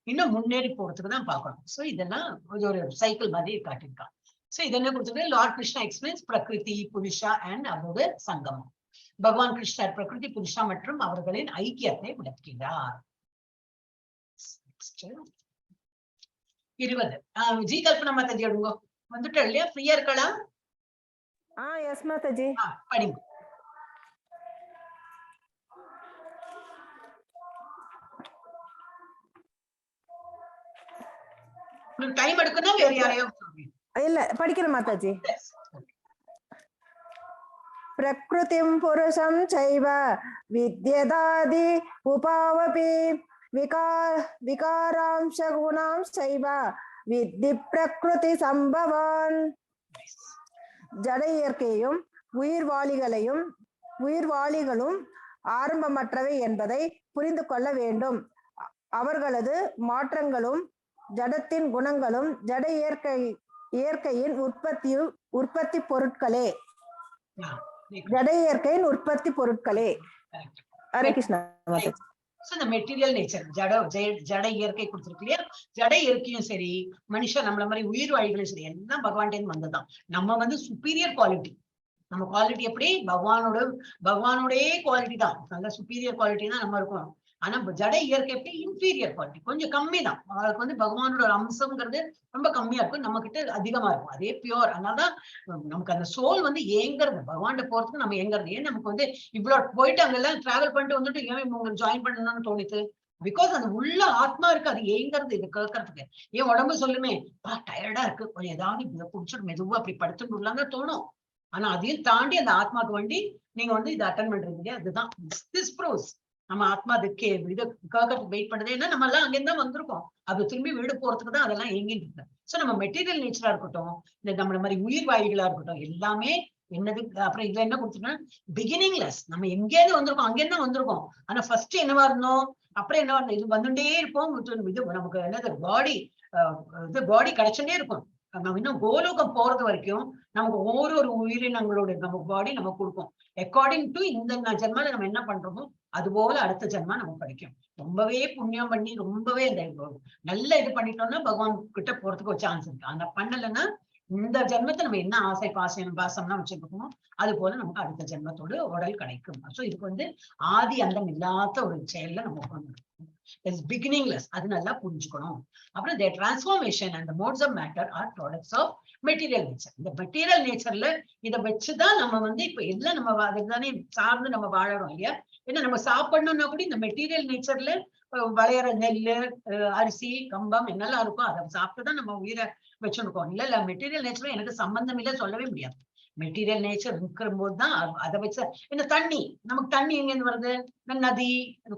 இன்னும் முன்னேறி போறதுக்கு தான் பார்க்கணும். சோ இதெல்லாம் ஒரு சைக்கிள் மாதிரி காட்டியிருக்கான். சோ இது என்ன கொடுத்துருக்கு? லார்ட் கிருஷ்ணா எக்ஸ்பிளைன்ஸ் பிரகிருதி புருஷா அண்ட் அவரோட சங்கமம். பகவான் கிருஷ்ணர் பிரகிருதி புருஷா மற்றும் அவர்களின் ஐக்கியத்தை விளக்குகிறார். 20. ஜி கல்பனா மாதாஜி எடுங்க. வந்துட்டோம் இல்லையா? ஃப்ரீயா இருக்கலாம்? எஸ் மாதாஜி. படிங்க. உங்களுக்கு டைம் எடுக்கணும் வேற யாரையோ? இல்ல, படிக்கிறேன் மாதாஜி. பிரகிருதிம் புருஷம் சைவ வித்யதாதி உபாவபி விகாராம்ச குணாம் சைவ வித்தி பிரகிருதி சம்பவான். ஜட இயற்கையும் உயிர்வாளிகளும் ஆரம்பமற்றவை என்பதை புரிந்து கொள்ள வேண்டும். அவர்களது மாற்றங்களும் ஜடத்தின் குணங்களும் ஜட இயற்கையின் உற்பத்தி பொருட்களே. ஜட இயற்கையின் உற்பத்தி பொருட்களே. ஹரே கிருஷ்ணா மாதாஜி. சோ இந்த மெட்டீரியல் நேச்சர் ஜட இயற்கை கொடுத்திருக்கு இல்லையா? ஜட இயற்கையும் சரி, மனுஷன் நம்மள மாதிரி உயிர் வாழிகளும் சரி, எல்லாம் பகவான்கிட்ட வந்ததுதான். நம்ம வந்து சுப்பீரியர் குவாலிட்டி. நம்ம குவாலிட்டி எப்படி? பகவானோடே குவாலிட்டி தான். நல்ல சுப்பீரியர் குவாலிட்டி தான் நம்ம இருக்கோம். ஆனா ஜட இயற்கை எப்படி? இன்ஃபீரியர் குவாலிட்டி, கொஞ்சம் கம்மி தான். அவளுக்கு வந்து பகவானோட ஒரு அம்சம்ங்கிறது ரொம்ப கம்மியா இருக்கும், நம்ம கிட்ட அதிகமா இருக்கும். அதே பியூர். அதனாலதான் நமக்கு அந்த சோல் வந்து ஏங்குறது, பகவான்கிட்ட போறதுக்கு நம்ம ஏங்குறது. ஏன் நமக்கு வந்து இவ்வளவு போயிட்டு அங்கெல்லாம் டிராவல் பண்ணிட்டு வந்துட்டு ஏன் உங்களுக்கு ஜாயின் பண்ணணும்னு தோணித்து? Because அந்த உள்ள ஆத்மா இருக்கு, அது ஏங்குறது இது கேட்கறதுக்கு. ஏன் உடம்பு சொல்லுமே, பா டயர்டா இருக்கு, கொஞ்சம் ஏதாவது இதை குடிச்சிட்டு மெதுவா அப்படி படுத்துட்டு விடலாம்னு தான் தோணும். ஆனா அதையும் தாண்டி அந்த ஆத்மாக்கு வேண்டி நீங்க வந்து இதை அட்டன் பண்றீங்க இல்லையா? அதுதான் this pros. நம்ம ஆத்மா அதுக்கு இது கேட்கறதுக்கு வெயிட் பண்ணுது. ஏன்னா நம்ம எல்லாம் அங்கிருந்து தான் வந்திருக்கோம். அது திரும்பி வீடு போறதுக்கு தான் அதெல்லாம் ஏங்கிட்டு இருக்கு. சோ நம்ம மெட்டீரியல் நேச்சரா இருக்கட்டும், இந்த நம்மள மாதிரி உயிர் வாயுகளா இருக்கட்டும், எல்லாமே என்னது. அப்புறம் இதுல என்ன கொடுத்துருக்கோம்? பிகினிங்லெஸ். நம்ம எங்கேயிருந்து வந்திருக்கோம், அங்கேருந்து தான் வந்திருக்கோம். ஆனா ஃபர்ஸ்ட் என்னவா இருந்தோம், அப்புறம் என்னவா இருந்தோம், இது வந்துட்டே இருப்போம். இது நமக்கு என்னது பாடி, இது பாடி கிடைச்சுட்டே இருக்கும். நம்ம இன்னும் கோலோகம் போறது வரைக்கும் நமக்கு ஒரு ஒரு உயிரினங்களோட நம்ம பாடி நம்ம கொடுக்கும். அக்கார்டிங் டு இந்த ஜென்மால நம்ம என்ன பண்றோமோ அது போல அடுத்த ஜென்மா நமக்கு கிடைக்கும். ரொம்பவே புண்ணியம் பண்ணி ரொம்பவே இந்த நல்ல இது பண்ணிட்டோம்னா பகவான் கிட்ட போறதுக்கு ஒரு சான்ஸ் இருக்கு. ஆனா பண்ணலைன்னா இந்த ஜென்மத்தை நம்ம என்ன ஆசை பாசம் பாசம்லாம் வச்சிருக்கோமோ அது போல நமக்கு அடுத்த ஜென்மத்தோடு உடல் கிடைக்கும். ஸோ இதுக்கு வந்து ஆதி அந்தம் இல்லாத ஒரு செயல்ல நம்ம உட்கார்ந்துருக்கோம். It's beginningless, அது நல்லா புரிஞ்சுக்கணும். அப்புறம் the transformation and modes of matter are products of material nature. இந்த மெட்டீரியல் நேச்சர்ல இதை வச்சுதான் நம்ம வந்து இப்ப எல்லாம் நம்ம அதுதானே சார்ந்து நம்ம வாழறோம் இல்லையா? ஏன்னா நம்ம சாப்பிடணும்னா கூட இந்த மெட்டீரியல் நேச்சர்ல விளையிற நெல்லு, அரிசி, கம்பம் என்னெல்லாம் இருக்கோ அதை சாப்பிட்டுதான் நம்ம உயிரை வச்சிருக்கோம். இல்ல இல்ல மெட்டீரியல் நேச்சரும் எனக்கு சம்பந்தம் இல்லை சொல்லவே முடியாது. மெட்டீரியல் நேச்சர் இருக்கிற போதுதான் அதை வச்ச இந்த தண்ணி, நமக்கு தண்ணி எங்க இருந்து வருது? இந்த நதி,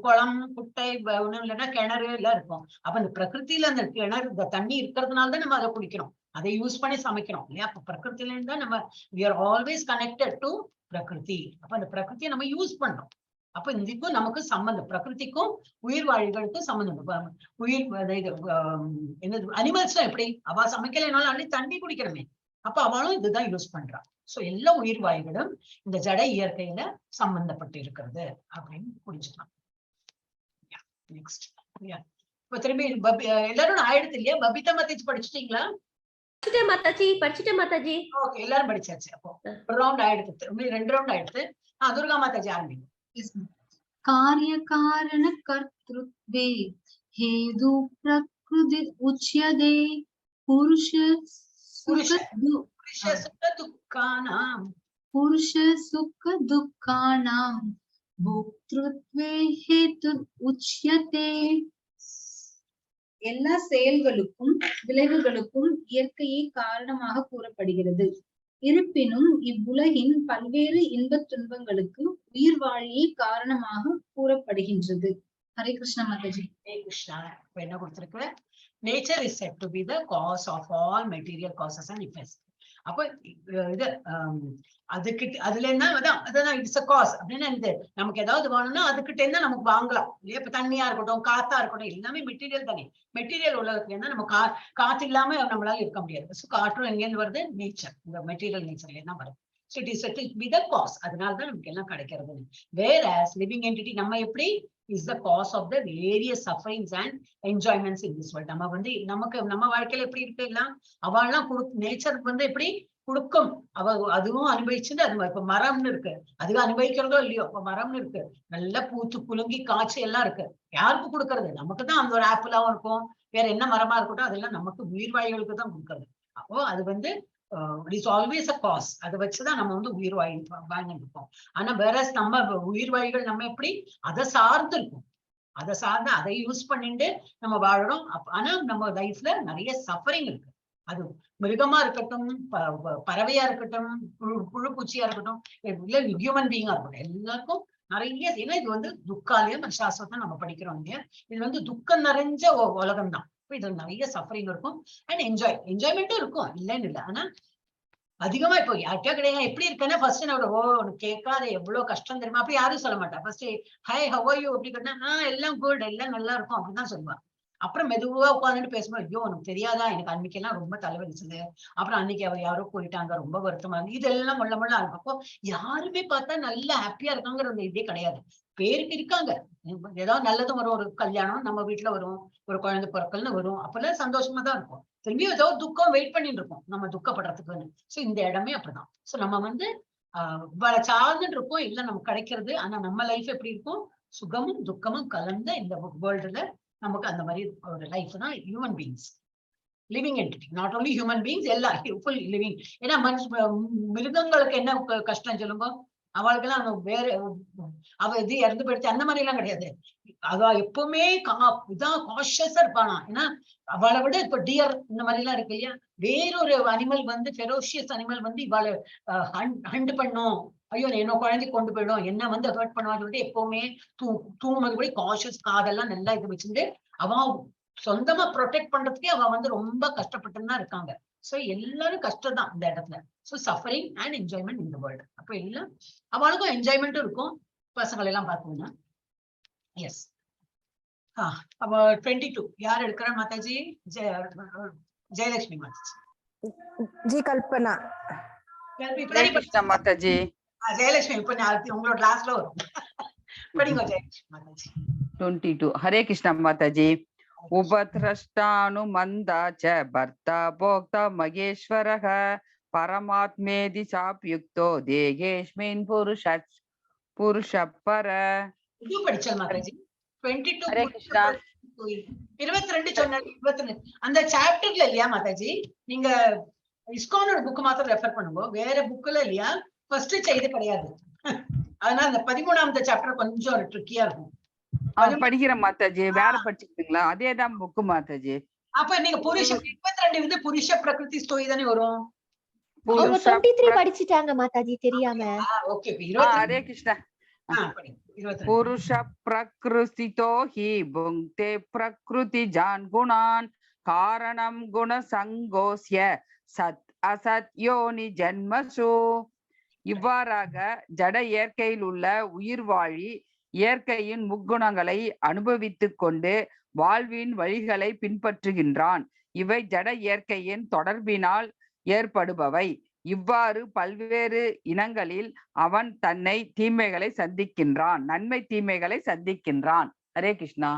குளம், குட்டை, ஒண்ணும் இல்லைன்னா கிணறு எல்லாம் இருக்கும். அப்ப இந்த பிரகிருதியில அந்த கிணறு, இந்த தண்ணி இருக்கிறதுனாலதான் நம்ம அதை குடிக்கிறோம், அதை யூஸ் பண்ணி சமைக்கிறோம் இல்லையா? அப்ப பிரகிருத்தில இருந்தா நம்ம we are always connected to பிரகிருதி. அப்ப அந்த பிரகிருதியை நம்ம யூஸ் பண்றோம். அப்ப இதுக்கும் நமக்கு சம்பந்தம், பிரகிருதிக்கும் உயிர் வாழிகளுக்கும் சம்பந்தம். இப்ப உயிர், இது, என்னது அனிமல்ஸ் எப்படி அவ சமைக்கலைனாலும் அன்னி தண்ணி குடிக்கிறமே, அப்ப அவளும் இதுதான் யூஸ் பண்றா. சோ எல்லா உயிர் வாயுகளும் இந்த ஜட இயற்கையில சம்பந்தப்பட்டு இருக்கிறது அப்படின்னு புரிஞ்சுக்கலாம். நெக்ஸ்ட் இப்ப திரும்பி எல்லாரும் ஆயிடுது இல்லையா? பபிதா மாதாஜி படிச்சுட்டீங்களா? படிச்சுட்டேன் மாதாஜி, படிச்சுட்டேன் மாதாஜி. ஓகே, எல்லாரும் படிச்சாச்சு. அப்போ ஒரு ரவுண்ட் ஆயிடுது, திரும்பி 2 ரவுண்ட் ஆயிடுது. துர்கா மாதாஜி ஆரம்பிங்க. Yes, ma'am. कार्य कारण कर्तृत्वे हेतु प्रकृति उच्यते पुरुष पुरुष। सुख புருஷ சுக துக்கானாம் पुरुष सुख दुःखानां भोक्तृत्वे हेतु उच्यते. எல்லா செயல்களுக்கும் விளைவுகளுக்கும் இயற்கையே காரணமாக கூறப்படுகிறது. இருப்பினும் இவ்வுலகின் பல்வேறு இன்பத் துன்பங்களுக்கு உயிர் வாழியே காரணமாக கூறப்படுகின்றது. ஹரே கிருஷ்ணா மாதாஜி. ஹரே கிருஷ்ணா. இப்ப என்ன கொடுத்திருக்கு? Nature is said to be the cause of all material causes and effects. அப்ப இது, அதுக்கிட்ட அதுல என்ன அதான், அதான் it's a cos அப்படின்னா இது நமக்கு ஏதாவது வேணும்னா அதுக்கிட்ட இருந்தா நமக்கு வாங்கலாம் இல்லையா? இப்ப தண்ணியா இருக்கட்டும், காத்தா இருக்கட்டும், எல்லாமே மெட்டீரியல் தானே. மெட்டீரியல் உலகத்துல இருந்தா நம்ம காத்து இல்லாம நம்மளால இருக்க முடியாது. ஸோ காற்றும் எங்கேருந்து வருது? நேச்சர், இந்த மெட்டீரியல் நேச்சர்ல தான் வருது. So it is be the cause, அதனாலதான் நமக்கு எல்லாம் கிடைக்கிறது. வேற லிவிங் என்டிட்டி நம்ம எப்படி is the cause of the various sufferings and enjoyments in this world. நம்ம வந்து நமக்கு நம்ம வாழ்க்கையில எப்படி இருக்கு எல்லாம் அவெல்லாம் நேச்சருக்கு வந்து எப்படி கொடுக்கும், அவ அதுவும் அனுபவிச்சுட்டு அது இப்ப மரம்னு இருக்கு, அதுவும் அனுபவிக்கிறதோ இல்லையோ, இப்ப மரம்னு இருக்கு, நல்லா பூத்து குலுங்கி காய்ச்சி எல்லாம் இருக்கு, யாருக்கு கொடுக்கறது? நமக்கு தான். அந்த ஒரு ஆப்பிளாவும் இருக்கும், வேற என்ன மரமா இருக்கட்டும், அதெல்லாம் நமக்கு உயிர் வாயுகளுக்கு தான் கொடுக்கறது. அப்போ அது வந்து it's always a cause, அதை வச்சுதான் நம்ம வந்து உயிர் வாழ்ந்துட்டு இருக்கோம். ஆனா வேற நம்ம உயிர் வாயுகள் நம்ம எப்படி அதை சார்ந்து இருக்கும், அதை சார்ந்து அதை யூஸ் பண்ணிட்டு நம்ம வாழறோம். ஆனா நம்ம லைஃப்ல நிறைய சஃபரிங் இருக்கு. அது மிருகமா இருக்கட்டும், பறவையா இருக்கட்டும், புழு பூச்சியா இருக்கட்டும், இல்ல ஹியூமன் பீயிங்கா இருக்கட்டும், எல்லாருக்கும் நிறைய. ஏன்னா இது வந்து துக்காலயம் சாஸ்திரத்தை நம்ம படிக்கிறோம் இல்லையா? இது வந்து துக்கம் நிறைஞ்ச உலகம் தான். இப்ப இதுல நிறைய சஃபரிங் இருக்கும் அண்ட் என்ஜாய்மெண்ட்டும் இருக்கும், இல்லைன்னு இல்லை. ஆனா அதிகமா இப்போ யார்கிட்டயோ கிடையாது எப்படி இருக்கேன்னா ஃபர்ஸ்ட் நான் ஓ உனக்கு கேட்காத எவ்வளவு கஷ்டம் தெரியுமா அப்படி யாரும் சொல்ல மாட்டா. First hi how are you அப்படி கேட்டா எல்லாம் குட், எல்லாம் நல்லா இருக்கும் அப்படின்னு சொல்லுவா. அப்புறம் மெதுவா உட்காந்துட்டு பேசும்போது ஐயோ உனக்கு தெரியாதா எனக்கு அன்னைக்கெல்லாம் ரொம்ப தலைவலிச்சது, அப்புறம் அன்னைக்கு அவர் யாரோ போயிட்டாங்க ரொம்ப வருத்தமா இருந்து இதெல்லாம் முள்ள முள்ள ஆகும். அப்போ யாருமே பார்த்தா நல்லா ஹாப்பியா இருக்காங்கிற ஒரு இதே கிடையாது. பேருக்கு இருக்காங்க, ஏதாவது நல்லதும் வரும், ஒரு கல்யாணம் நம்ம வீட்டுல வரும், ஒரு குழந்தை பிறக்கல்னு வரும், அப்பெல்லாம் சந்தோஷமா தான் இருக்கும். திரும்பி ஏதோ துக்கம் வெயிட் பண்ணிட்டு இருக்கோம் நம்ம துக்கப்படுறதுக்குன்னு. சோ இந்த இடமே அப்படிதான். சோ நம்ம வந்து இவ்வளவு சார்ந்துட்டு இருக்கோம், இல்ல நமக்கு கிடைக்கிறது. ஆனா நம்ம லைஃப் எப்படி இருக்கும், சுகமும் துக்கமும் கலந்த இந்த வேர்ல்டுல நமக்கு அந்த மாதிரி ஒரு லைஃப் தான் human beings, living entity, not only human beings, எல்லா ஃபுல் லிவிங். ஏன்னா மனுஷ மிருகங்களுக்கு என்ன கஷ்டம் சொல்லுங்க, அவளுக்கெல்லாம் அவ வேற அவ இது இறந்து போயிடுச்சு அந்த மாதிரி எல்லாம் கிடையாது. அவ எப்பவுமே இதான் கான்சியஸா இருப்பானா. ஏன்னா அவளை விட இப்ப டியர் இந்த மாதிரி எல்லாம் இருக்கு இல்லையா, வேறொரு அனிமல் வந்து ஃபெரோஷியஸ் அனிமல் வந்து இவாளை ஹண்ட் பண்ணும் ஐயோ என்ன குழந்தை கொண்டு போயிடும், என்ன வந்து ஹர்ட் பண்ணுவான்னு சொல்லிட்டு எப்பவுமே தூங்குறது கூட காஷியஸ், காதெல்லாம் நல்லா இது வச்சுட்டு அவ சொந்தமா ப்ரொடெக்ட் பண்றதுக்கே அவ வந்து ரொம்ப கஷ்டப்பட்டுன்னு தான் இருக்காங்க. சோ எல்லாரும் கஷ்டம் தான் இந்த இடத்துல. சோ சஃபரிங் அண்ட் என்ஜாய்மெண்ட் இந்த வேர்ல்டு. அப்ப எல்லாம் அவளுக்கும் என்ஜாய்மெண்ட்டும் இருக்கும், பசங்களை எல்லாம் பார்த்தோம்னா. எஸ், அப்போ 22 யார் எடுக்கிறா மாதாஜி? ஜெயலட்சுமி மாதாஜி. ஜி கல்பனா. ஹரே கிருஷ்ணா மாதாஜி. ஜெயலட்சுமி இப்ப நான் உங்களோட லாஸ்ட்ல வரும், படிங்க ஜெயலட்சுமி மாதாஜி. 22. ஹரே கிருஷ்ணா மாதாஜி. உபத்ரஷ்டானுமந்தா ச பர்த்தா போக்தா மகேஸ்வரः பரமாத்மேதி சாப்யுக்தோ தேகேஷ்மின் புருஷ புருஷப்பர. இது படிச்சல் மாதாஜி 22. ஹரே கிருஷ்ணா. 22 சொன்ன 22 அந்த சாப்டர்ல இல்லையா மாதாஜி? நீங்க இஸ்கானோட புக் மாத்திரம் ரெஃபர் பண்ணுங்க, வேற புக்ல இல்லையா ஃபர்ஸ்ட் செய்து கிடையாது. அதனால அந்த 13வது சாப்டர் கொஞ்சம் ட்ரிக்கியா இருக்கும். படிக்கிறேன் மாதாஜி. வேற படிச்சுக்கிட்டீங்களா? அதே தான் புக்கு மாதாஜி. அப்ப நீங்க புருஷ 22 வந்து புருஷ பிரகிருதி ஸ்டோரி தானே வரும். அவங்க புருஷ 23 படிச்சிட்டாங்க மாதாஜி, தெரியாம. ஓகே. ஹரே கிருஷ்ணா. 22. புருஷ பிரகிருதிதோ he புங்க்தே பிரகிருதி ஜான் குணான் காரணம் குண சங்கோஸ்ய சத் அசத் யோனி ஜன்மசு. இவ்வாறாக ஜட இயற்கையில் உள்ள உயிர் வாழி இயற்கையின் முக்குணங்களை அனுபவித்துக் கொண்டு வாழ்வின் வழிகளை பின்பற்றுகின்றான். இவை ஜட இயற்கையின் தொடர்பினால் ஏற்படுபவை. இவ்வாறு பல்வேறு இனங்களில் அவன் தன்னை தீமைகளை சந்திக்கின்றான், நன்மை தீமைகளை சந்திக்கின்றான். ஹரே கிருஷ்ணா.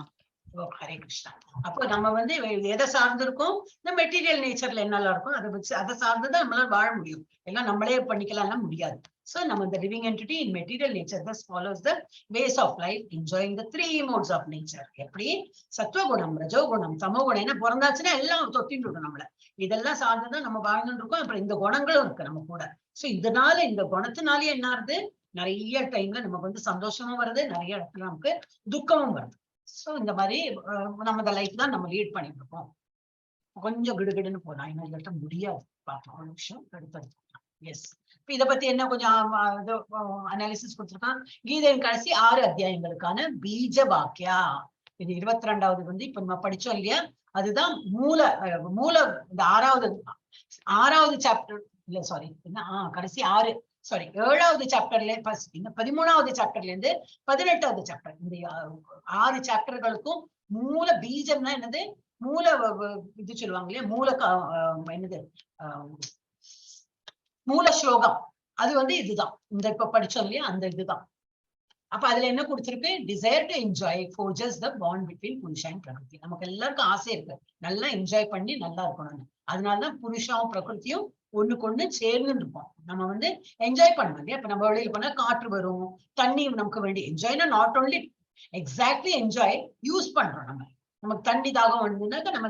ஓ, ஹரே கிருஷ்ணா. அப்போ நம்ம வந்து எதை சார்ந்திருக்கோம்? இந்த மெட்டீரியல் நேச்சர்ல என்னெல்லாம் இருக்கும் அதை வச்சு அதை சார்ந்துதான் நம்மளால வாழ முடியும். எல்லாம் நம்மளே பண்ணிக்கலாம் முடியாது. சோ நம்ம இந்த living entity in material nature thus follows the ways of life, enjoying the three modes of nature. எப்படி சத்துவகுணம், ரஜோகுணம், தமோகுணம். என்ன பிறந்தாச்சுன்னா எல்லாம் தொத்தின்னு இருக்கும் நம்மள. இதெல்லாம் சார்ந்துதான் நம்ம வாழ்ந்துட்டு இருக்கோம். அப்புறம் இந்த குணங்களும் இருக்கு நம்ம கூட. சோ இதனால இந்த குணத்தினாலேயே என்ன ஆகுது, நிறைய டைம்ல நமக்கு வந்து சந்தோஷமும் வருது, நிறைய இடத்துல நமக்கு துக்கமும் வருது. சோ இந்த மாதிரி நம்ம இந்த லைஃப் தான் நம்ம லீட் பண்ணிட்டு இருக்கோம். கொஞ்சம் கிடுகிடுன்னு போலாம், இன்னும் இதட்ட முடியாது. பார்க்கலாம் ஒரு நிமிஷம், அடுத்தடுத்து. எஸ், இப்ப இதை பத்தி என்ன கொஞ்சம் அனாலிசிஸ் கொடுத்துருக்கான். கீதையின் கடைசி 6 அத்தியாயங்களுக்கான பீஜ வாக்கியா இது. 22வது வந்து இப்ப நம்ம படிச்சோம் இல்லையா, அதுதான் மூல மூல இந்த ஆறாவது சாப்டர் இல்ல சாரி என்ன கடைசி 6 சாரி 7வது சாப்டர்ல ஃபர்ஸ்ட் இந்த 13வது சாப்டர்ல இருந்து 18வது சாப்டர் இந்த 6 சாப்டர்களுக்கும் மூல பீஜம்னா என்னது, மூல இது சொல்லுவாங்க இல்லையா, மூல என்னது மூல ஸ்லோகம், அது வந்து இதுதான் இந்த இப்ப படிச்சோம் இல்லையா அந்த இதுதான். அப்ப அதுல என்ன கொடுத்திருக்கு, desire to enjoy forges the bond between Purusha and Prakriti. நமக்கு எல்லாருக்கும் ஆசை இருக்கு நல்லா என்ஜாய் பண்ணி நல்லா இருக்கணும்னு. அதனாலதான் புருஷாவும் பிரகிருதியும் ஒண்ணுக்கு ஒண்ணு சேர்ந்து இருப்போம். நம்ம வந்து என்ஜாய் பண்ணணும் இல்லையா. இப்ப நம்ம வெளியில போனா காற்று வரும், தண்ணி நமக்கு வேண்டி என்ஜாய்னா not only exactly enjoy, use பண்றோம். நம்ம நமக்கு தண்ணி தாகம் வந்ததுனாக்கா நம்ம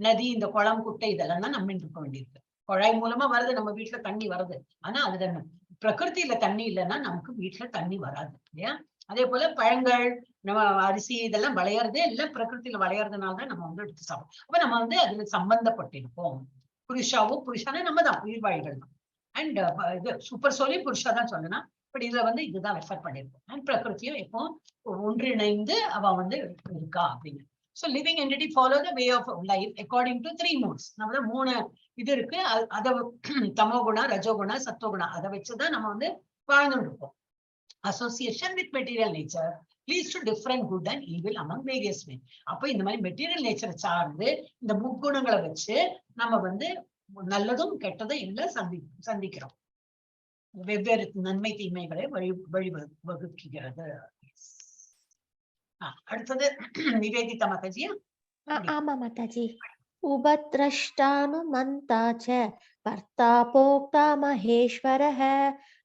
நதி, இந்த குளம், குட்டை இதெல்லாம் தான் நம்ம இருக்க வேண்டியிருக்கு. குழாய் மூலமா வருது, நம்ம வீட்டுல தண்ணி வருது. ஆனா அதுல பிரகிருதியில தண்ணி இல்லைன்னா நமக்கு வீட்டுல தண்ணி வராது இல்லையா. அதே போல பழங்கள், நம்ம அரிசி இதெல்லாம் விளையறது எல்லாம் பிரகிருதியில விளையறதுனாலதான் நம்ம வந்து எடுத்து சாப்பிடுறோம். அப்ப நம்ம வந்து அதுல சம்பந்தப்பட்டிருப்போம். புருஷாவும் புருஷானே நம்ம தான் உயிர்வாழிகள் தான். அண்ட் இது சூப்பர் சோலி புருஷா தான் சொல்லணும். பட் இதுல வந்து இதுதான் ரெஃபர் பண்ணிருக்கோம். அண்ட் பிரகிருதியும் எப்போ ஒன்றிணைந்து அவ வந்து இருக்கா அப்படின்னு. So living entity follow the way of life according to 3 modes. நம்மள 3 இது இருக்கு. அத தமோகுணா, ரஜோகுணா, சத்துவகுணா அதை வச்சுதான் நம்ம வந்து வாழ்ந்துட்டு இருக்கோம். Association with material nature leads to different good and evil among various men. அப்ப இந்த மாதிரி மெட்டீரியல் நேச்சரை சார்ந்து இந்த முக்குணங்களை வச்சு நம்ம வந்து நல்லதும் கெட்டதும் எல்லாம் சந்திக்கிறோம். வெவ்வேறு நன்மை தீமைகளை வழி வகுக்கிறது. அடுத்தது நிவேதிதா மாதாஜியா? ஆமா மாதாஜி. உபத்ரஷ்டானுமந்தா ச பர்த்தா போக்தா மகேஸ்வரஹ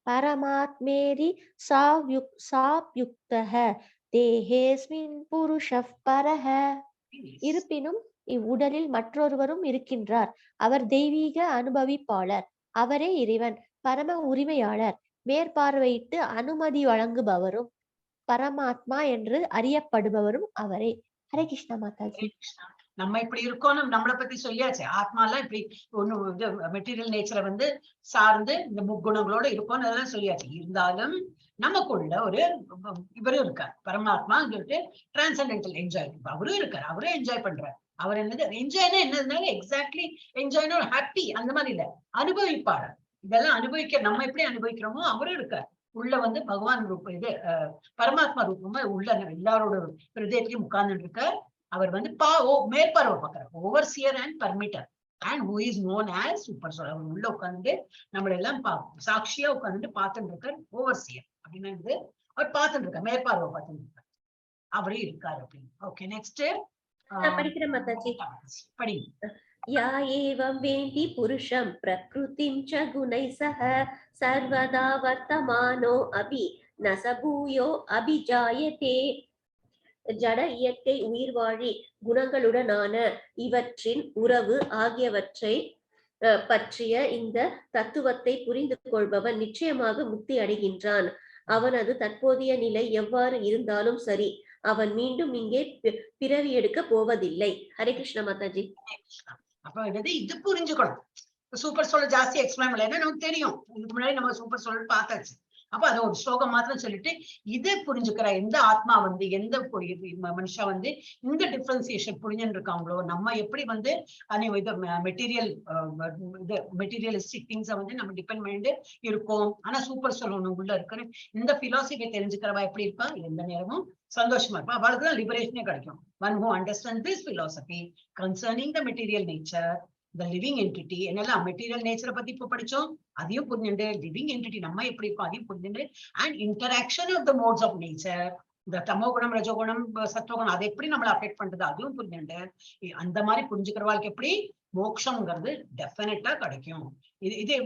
பரமாத்மேரி சாப்யுக்தஹ தேஹேஸ்மின் புருஷப் பரஹ. இருப்பினும் இவ்வுடலில் மற்றொருவரும் இருக்கின்றார். அவர் தெய்வீக அனுபவிப்பாளர். அவரே இறைவன், பரம உரிமையாளர், மேற்பார்வையிட்டு அனுமதி வழங்குபவரும் பரமாத்மா என்று அறியப்படுபவரும் அவரே. ஹரே கிருஷ்ணா மாதாஜி. நம்ம இப்படி இருக்கோம், நம்மளை பத்தி சொல்லியாச்சு. ஆத்மாலாம் இப்படி ஒண்ணு இது மெட்டீரியல் நேச்சரை வந்து சார்ந்து இந்த முக்குணங்களோட இருக்கோம்னு அதெல்லாம் சொல்லியாச்சு. இருந்தாலும் நமக்குள்ள ஒரு இவரும் இருக்கார், பரமாத்மா சொல்லிட்டு டிரான்சென்டென்டல் என்ஜாய் அவரும் இருக்கார். அவரும் என்ஜாய் பண்றார். அவர் என்னது என்ஜாய்னா என்னதுனால எக்ஸாக்ட்லி என்ஜாய்னா ஒரு ஹாப்பி அந்த மாதிரி இல்ல, அனுபவிப்பார். இதெல்லாம் அனுபவிக்க நம்ம எப்படி அனுபவிக்கிறோமோ அவரும் இருக்கார். உள்ள வந்து பகவான் ரூபம் இது பரமாத்மா ரூபமா உள்ள எல்லாரோட ஹிருதயத்திலையும் உட்கார்ந்துட்டு இருக்கார். அவர் வந்து பா ஓ மேற்பார்வை பார்க்கிறார். Overseer and permitter and who is known as super soul. அவர் உள்ள உட்கார்ந்து நம்மள எல்லாம் சாட்சியா உட்கார்ந்துட்டு பார்த்துட்டு இருக்கார். ஓவர்சியர் அப்படின்னா இது அவர் பார்த்துட்டு இருக்கார், மேற்பார்வை பார்த்துட்டு இருக்கார். அவரே இருக்காரு அப்படின்னு. Okay, next. நான் படிக்கிறேன் மாதாஜி. படி. य एवं वेत्ति पुरुषं प्रकृतिं च गुणैः सह सर्वदा वर्तमानो अपि न स भूयो अभिजायते. ஜட இயற்கை, உயிர்வாழி, குணங்களுடனான இவற்றின் உறவு ஆகியவற்றை பற்றிய இந்த தத்துவத்தை புரிந்து கொள்பவன் நிச்சயமாக முக்தி அடைகின்றான். அவனது தற்போதைய நிலை எவ்வாறு இருந்தாலும் சரி, அவன் மீண்டும் இங்கே பிறவி எடுக்க போவதில்லை. ஹரே கிருஷ்ண மாதாஜி. அப்ப என்னது இது புரிஞ்சுக்கணும். சூப்பர் சோல் ஜாஸ்தி எக்ஸ்பிளைன் பண்ணல, ஏன்னா நமக்கு தெரியும். இதுக்கு முன்னாடி நம்ம சூப்பர் சோல் பார்த்தாச்சு. அப்ப அதை ஒரு ஸ்லோகம் மாத்திரம் சொல்லிட்டு இதை புரிஞ்சுக்கிற எந்த ஆத்மா வந்து எந்த இது மனுஷா வந்து இந்த டிஃபரன்சியேஷன் புரிஞ்சுன்னு இருக்காங்களோ, நம்ம எப்படி வந்து இது மெட்டீரியல் இது மெட்டீரியலிஸ்டிக் திங்ஸை வந்து நம்ம டிபெண்ட் பண்ணிட்டு இருக்கோம், ஆனா சூப்பர் சோல் ஒண்ணு உள்ள இருக்குன்னு இந்த பிலாசபி தெரிஞ்சுக்கிறவா எப்படி இருப்பா? எந்த நேரமும் சந்தோஷமா இருப்பா. அவளுக்கு தான் லிபரேஷனே கிடைக்கும். One who understand this philosophy concerning the material nature, the living entity, என்னெல்லாம் மெட்டீரியல் நேச்சரை பத்தி இப்ப படிச்சோம் அதையும் புரிஞ்சுண்டு, லிவிங் என்டிட்டி நம்ம எப்படி இருக்கோம் அதையும் புரிஞ்சுண்டு, and interaction of the modes of nature, இந்த தமோ குணம், ரஜோகுணம், சத்துவகுணம், அதை எப்படி நம்மளை அஃபெக்ட் பண்றது அதுவும் புரிஞ்சுண்டு, அந்த மாதிரி புரிஞ்சுக்கிறவாளுக்கு எப்படி மோட்சம்ங்கிறது டெஃபினட்டா கிடைக்கும். இது இது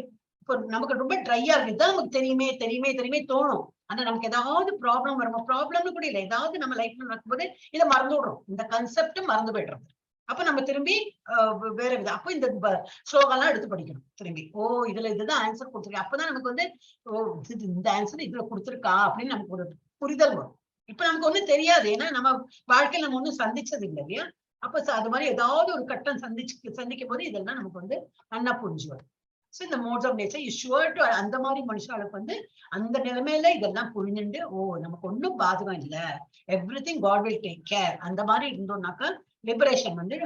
இப்போ நமக்கு ரொம்ப ட்ரையா இருக்கு. இதுதான் நமக்கு தெரியுமே தெரியுமே தெரியுமே தோணும். ஆனா நமக்கு ஏதாவது ப்ராப்ளம் வரும், ப்ராப்ளம்னு கூட இல்லை, ஏதாவது நம்ம லைஃப்ல நடக்கும்போது இதை மறந்து விடுறோம். இந்த கன்செப்ட் மறந்து போயிடுறது. அப்ப நம்ம திரும்பி வேற விதம் அப்போ இந்த ஸ்லோகம்லாம் எடுத்து படிக்கணும் திரும்பி. ஓ, இதுல இதுதான் ஆன்சர் கொடுத்துருக்கு. அப்பதான் நமக்கு வந்து ஓ இது இந்த ஆன்சர் இதுல கொடுத்துருக்கா அப்படின்னு நமக்கு ஒரு புரிதல் வரும். இப்ப நமக்கு ஒண்ணும் தெரியாது, ஏன்னா நம்ம வாழ்க்கையில நம்ம ஒண்ணும் சந்திச்சது இல்லை இல்லையா? அப்ப அது மாதிரி ஏதாவது ஒரு கட்டம் சந்திக்கும் போது இதெல்லாம் நமக்கு வந்து நல்லா புரிஞ்சு வரும். ஸோ இந்த modes of nature is sure to அந்த மாதிரி மனுஷாளுக்கு வந்து அந்த நிலைமையில இதெல்லாம் புரிஞ்சுண்டு, ஓ நமக்கு ஒண்ணும் பாதகம் இல்லை, everything God will take care, அந்த மாதிரி இருந்தோம்னாக்கா லிபரேஷன் வந்து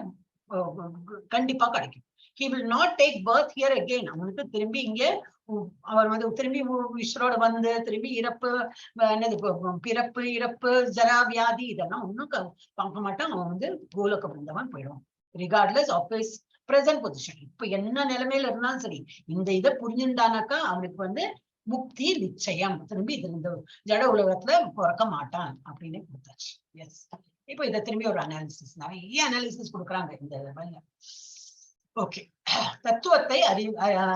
கண்டிப்பா கிடைக்கும். He will not take birth here again. அவனுக்கு திரும்பி இங்க அவர் வந்து திரும்பி ஈஸ்வரோட வந்து திரும்பி இறப்பு, என்னது பிறப்பு இறப்பு ஜரா வியாதி இதெல்லாம் ஒண்ணும் பார்க்க மாட்டான். அவன் வந்து கோலோக பிருந்தாவன் போயிடுவான் regardless of his present position. இப்ப என்ன நிலைமையில இருந்தாலும் சரி, இந்த இதை புரிஞ்சுட்டானாக்கா அவனுக்கு வந்து முக்தி நிச்சயம். திரும்பி இது இந்த ஜட உலகத்துல பிறக்க மாட்டான் அப்படின்னு கொடுத்தாச்சு. எஸ், இப்போ இதை திரும்பி ஒரு அனாலிசிஸ், நிறைய அனாலிசிஸ் கொடுக்குறாங்க இந்த. ஓகே, தத்துவத்தை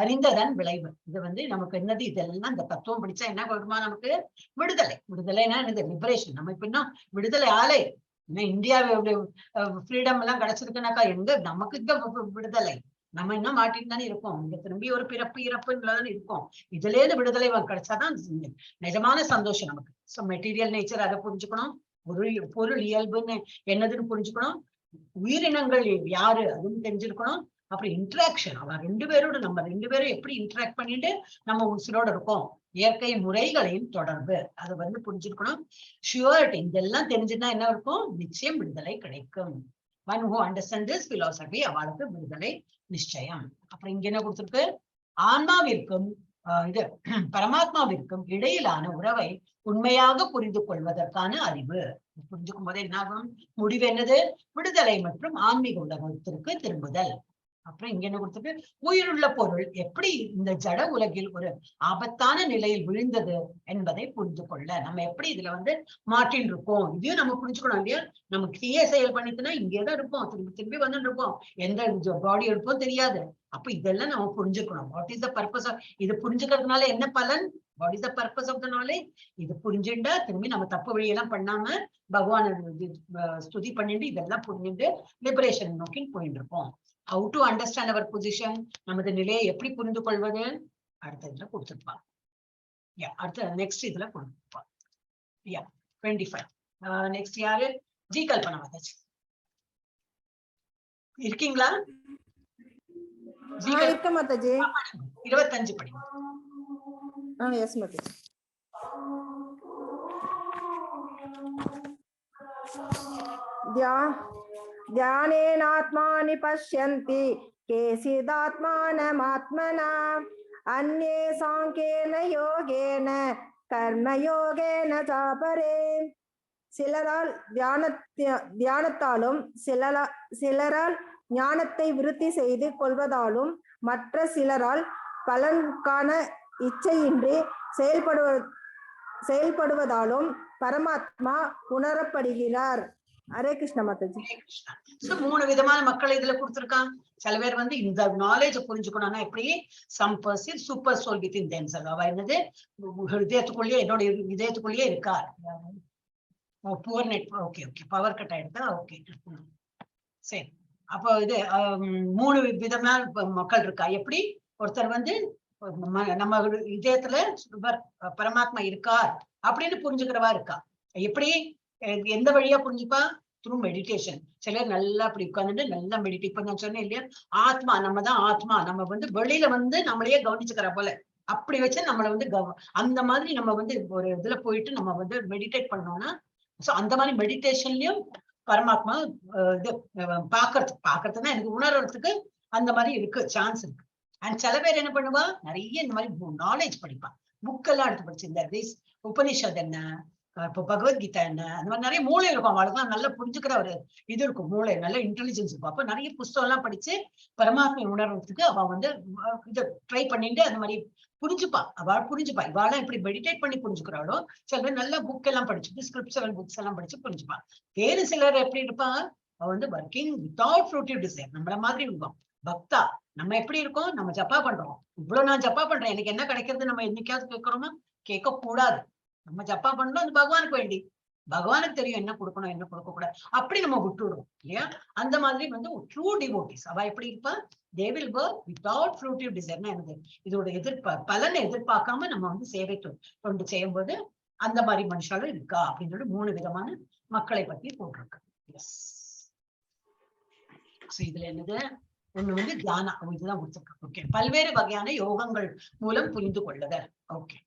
அறிந்ததன் விளைவு. இது வந்து நமக்கு என்னது இதெல்லாம் இந்த தத்துவம் படிச்சா என்ன வருமா நமக்கு? விடுதலை. விடுதலைனா என்னது? லிபரேஷன். நம்ம இப்ப இன்னும் விடுதலை ஆலை இன்னும் இந்தியா ஃப்ரீடம் எல்லாம் கிடைச்சிருக்குனாக்கா எங்க நமக்கு இங்க விடுதலை? நம்ம இன்னும் மாட்டின்னு தானே இருக்கோம். இங்க திரும்பி ஒரு பிறப்பு இறப்புன்னு இருக்கோம். இதுல இருந்து விடுதலை கிடைச்சாதான் நிஜமான சந்தோஷம் நமக்கு. சோ மெட்டீரியல் நேச்சர் அதை புரிஞ்சுக்கணும், பொருள் பொருள் இயல்புன்னு என்னதுன்னு புரிஞ்சுக்கணும், உயிரினங்கள் யாரு அதுன்னு தெரிஞ்சிருக்கணும். அப்புறம் இன்ட்ராக்ஷன், அவன் ரெண்டு பேரோட நம்ம ரெண்டு பேரும் எப்படி இன்ட்ராக்ட் பண்ணிட்டு நம்ம உசுரோட இருக்கோம், இயற்கை முறைகளையும் தொடர்பு அதை வந்து புரிஞ்சிருக்கணும். ஷுவர்ட்டி இதெல்லாம் தெரிஞ்சுன்னா என்ன இருக்கும்? நிச்சயம் விடுதலை கிடைக்கும். One who understand this philosophy, அவளுக்கு விடுதலை நிச்சயம். அப்புறம் இங்க என்ன கொடுத்திருக்கு? ஆன்மாவிற்கும் இது பரமாத்மாவிற்கும் இடையிலான உறவை உண்மையாக புரிந்து கொள்வதற்கான அறிவு. புரிஞ்சுக்கும் போது என்ன ஆகும்? முடிவு என்னது? விடுதலை மற்றும் ஆன்மீக உலகத்திற்கு திரும்புதல். அப்புறம் இங்க என்ன கொடுத்திருக்கு? உயிருள்ள பொருள் எப்படி இந்த ஜட உலகில் ஒரு ஆபத்தான நிலையில் விழுந்தது என்பதை புரிந்து கொள்ள. நம்ம எப்படி இதுல வந்து மாட்டின்னு இருக்கோம் இதையும் நம்ம புரிஞ்சுக்கணும் இல்லையா? நம்ம தீய செயல் பண்ணிட்டுனா இங்கேதான் இருப்போம், திரும்பி திரும்பி வந்துட்டு இருப்போம், எந்த பாடி இருப்போம் தெரியாது. அப்ப இதெல்லாம் நம்ம புரிஞ்சுக்கணும். What is the purpose of இது புரிஞ்சுக்கிறதுனால என்ன பலன்? What is the purpose of the knowledge? இது புரிஞ்சுண்டா திரும்பி நம்ம தப்பு வழியெல்லாம் பண்ணாம பகவான ஸ்துதி பண்ணிட்டு இதெல்லாம் புரிஞ்சுட்டு லிபரேஷன் நோக்கி போயிட்டு இருப்போம். How to understand our position, நமது நிலையை எப்படி புரிந்து கொள்வது, அடுத்த இதுல கொடுத்துருப்பாங்க. யா, அடுத்த நெக்ஸ்ட் இதுல கொடுத்துருப்பாங்க. யா, 25. நெக்ஸ்ட் யாரு? ஜி கல்பனா மாதாஜி. இருக்கீங்களா? ஆ, இருக்க மாதாஜி. 25 படிங்க. ஆ, எஸ் மாதாஜி. ध्यानेनात्मानि पश्यन्ति केचिदात्मानमात्मना अन्ये साङ्ख्येन योगेन கர்மயோகேன சாபரே. சிலரால் தியானத்தாலும் சிலரால் ஞானத்தை விருத்தி செய்து கொள்வதாலும் மற்ற சிலரால் பலன் காண இச்சையின்றி செயல்படுவதாலும் பரமாத்மா உணரப்படுகிறார். ஹரே கிருஷ்ண மாதாஜி. ஹரே கிருஷ்ணா. சோ மூணு விதமான மக்கள் இதுல கொடுத்திருக்கான். சில பேர் வந்து இந்த நாலேஜ் புரிஞ்சுக்கணும்னா எப்படி, some person super soul within themselves. அவ என்னது ஹிருதயத்துக்குள்ளேயே, என்னோட இதயத்துக்குள்ளேயே இருக்கார். Oh, poor net. Okay okay, power cut ஆயிடுதா? ஓகே, சரி. அப்போ இது மூணு விதமான மக்கள் இருக்கா. எப்படி ஒருத்தர் வந்து நம்ம இதயத்துல பரமாத்மா இருக்கார் அப்படின்னு புரிஞ்சுக்கிறவா இருக்கா. எப்படி, எந்த வழியா புரிஞ்சுப்பா? Through meditation. சிலர் நல்லா அப்படி உட்கார்ந்துட்டு நல்லா மெடிடேட். இப்ப நான் சொன்னேன் இல்லையா, ஆத்மா நம்ம தான் ஆத்மா, நம்ம வந்து வெளியில வந்து நம்மளையே கவனிச்சுக்கிற போல அப்படி வச்சு நம்மளை வந்து அந்த மாதிரி நம்ம வந்து ஒரு இதுல போயிட்டு நம்ம வந்து மெடிடேட் பண்ணோம்னா, சோ அந்த மாதிரி மெடிடேஷன்லயும் பரமாத்மா இது பாக்குறதுன்னா எனக்கு உணர்றதுக்கு அந்த மாதிரி இருக்கு, சான்ஸ் இருக்கு. அண்ட் சில பேர் என்ன பண்ணுவா, நிறைய இந்த மாதிரி நாலேஜ் படிப்பா, புக்கெல்லாம் எடுத்து படிச்சு, இந்த this Upanishad என்ன, இப்போ பகவத்கீதா என்ன, அந்த மாதிரி நிறைய மூளை இருக்கும் அவளுக்குலாம், நல்லா புரிஞ்சுக்கிற ஒரு இது இருக்கும், மூளை நல்ல இன்டெலிஜென்ஸ் இருக்கும். அப்ப நிறைய புஸ்தகம் எல்லாம் படிச்சு பரமாத்மா உணர்றதுக்கு அவ வந்து இதை ட்ரை பண்ணிட்டு அந்த மாதிரி புரிஞ்சுப்பா. அவ புரிஞ்சுப்பா. இவாளெல்லாம் இப்படி மெடிடேட் பண்ணி புரிஞ்சுக்கிறாளோ, சில பேர் நல்லா புக் எல்லாம் படிச்சுட்டு ஸ்கிரிப்சரல் புக்ஸ் எல்லாம் படிச்சு புரிஞ்சுப்பா. வேறு சிலர் எப்படி இருப்பா, அவ வந்து ஒர்க்கிங் வித்வுட் ஃப்ரூட்டிவ் டிசைர், நம்மள மாதிரி இருக்கும் பக்தா. நம்ம எப்படி இருக்கோம், நம்ம ஜப்பா பண்றோம், இவ்வளவு நான் ஜப்பா பண்றேன், எனக்கு என்ன கிடைக்கிறது நம்ம என்னைக்காவது கேட்கிறோமா? கேட்க கூடாது. நம்ம ஜப்பா பண்றோம் அது பகவானுக்கு வேண்டி, பகவானுக்கு தெரியும் என்ன கொடுக்கணும் என்ன கொடுக்க கூடாது, அப்படி நம்ம விட்டுடுறோம் இல்லையா? அந்த மாதிரி வந்து ட்ரூ டிவோட்டிஸ் அவ எப்படி இருப்பா, they will work without fruitive டிசைர்னா என்னது, இதோட பலனை எதிர்பார்க்காம நம்ம வந்து சேவை தொண்டு செய்யும் போது அந்த மாதிரி மனுஷாலும் இருக்கா அப்படின்னு சொல்லி மூணு விதமான மக்களை பத்தி போட்டிருக்கு. எஸ். சோ இதுல என்னது, ஒண்ணு வந்து தியானா, இதுதான் கொடுத்திருக்கு. ஓகே, பல்வேறு வகையான யோகங்கள் மூலம் புரிந்து கொள்ளுதல். Okay,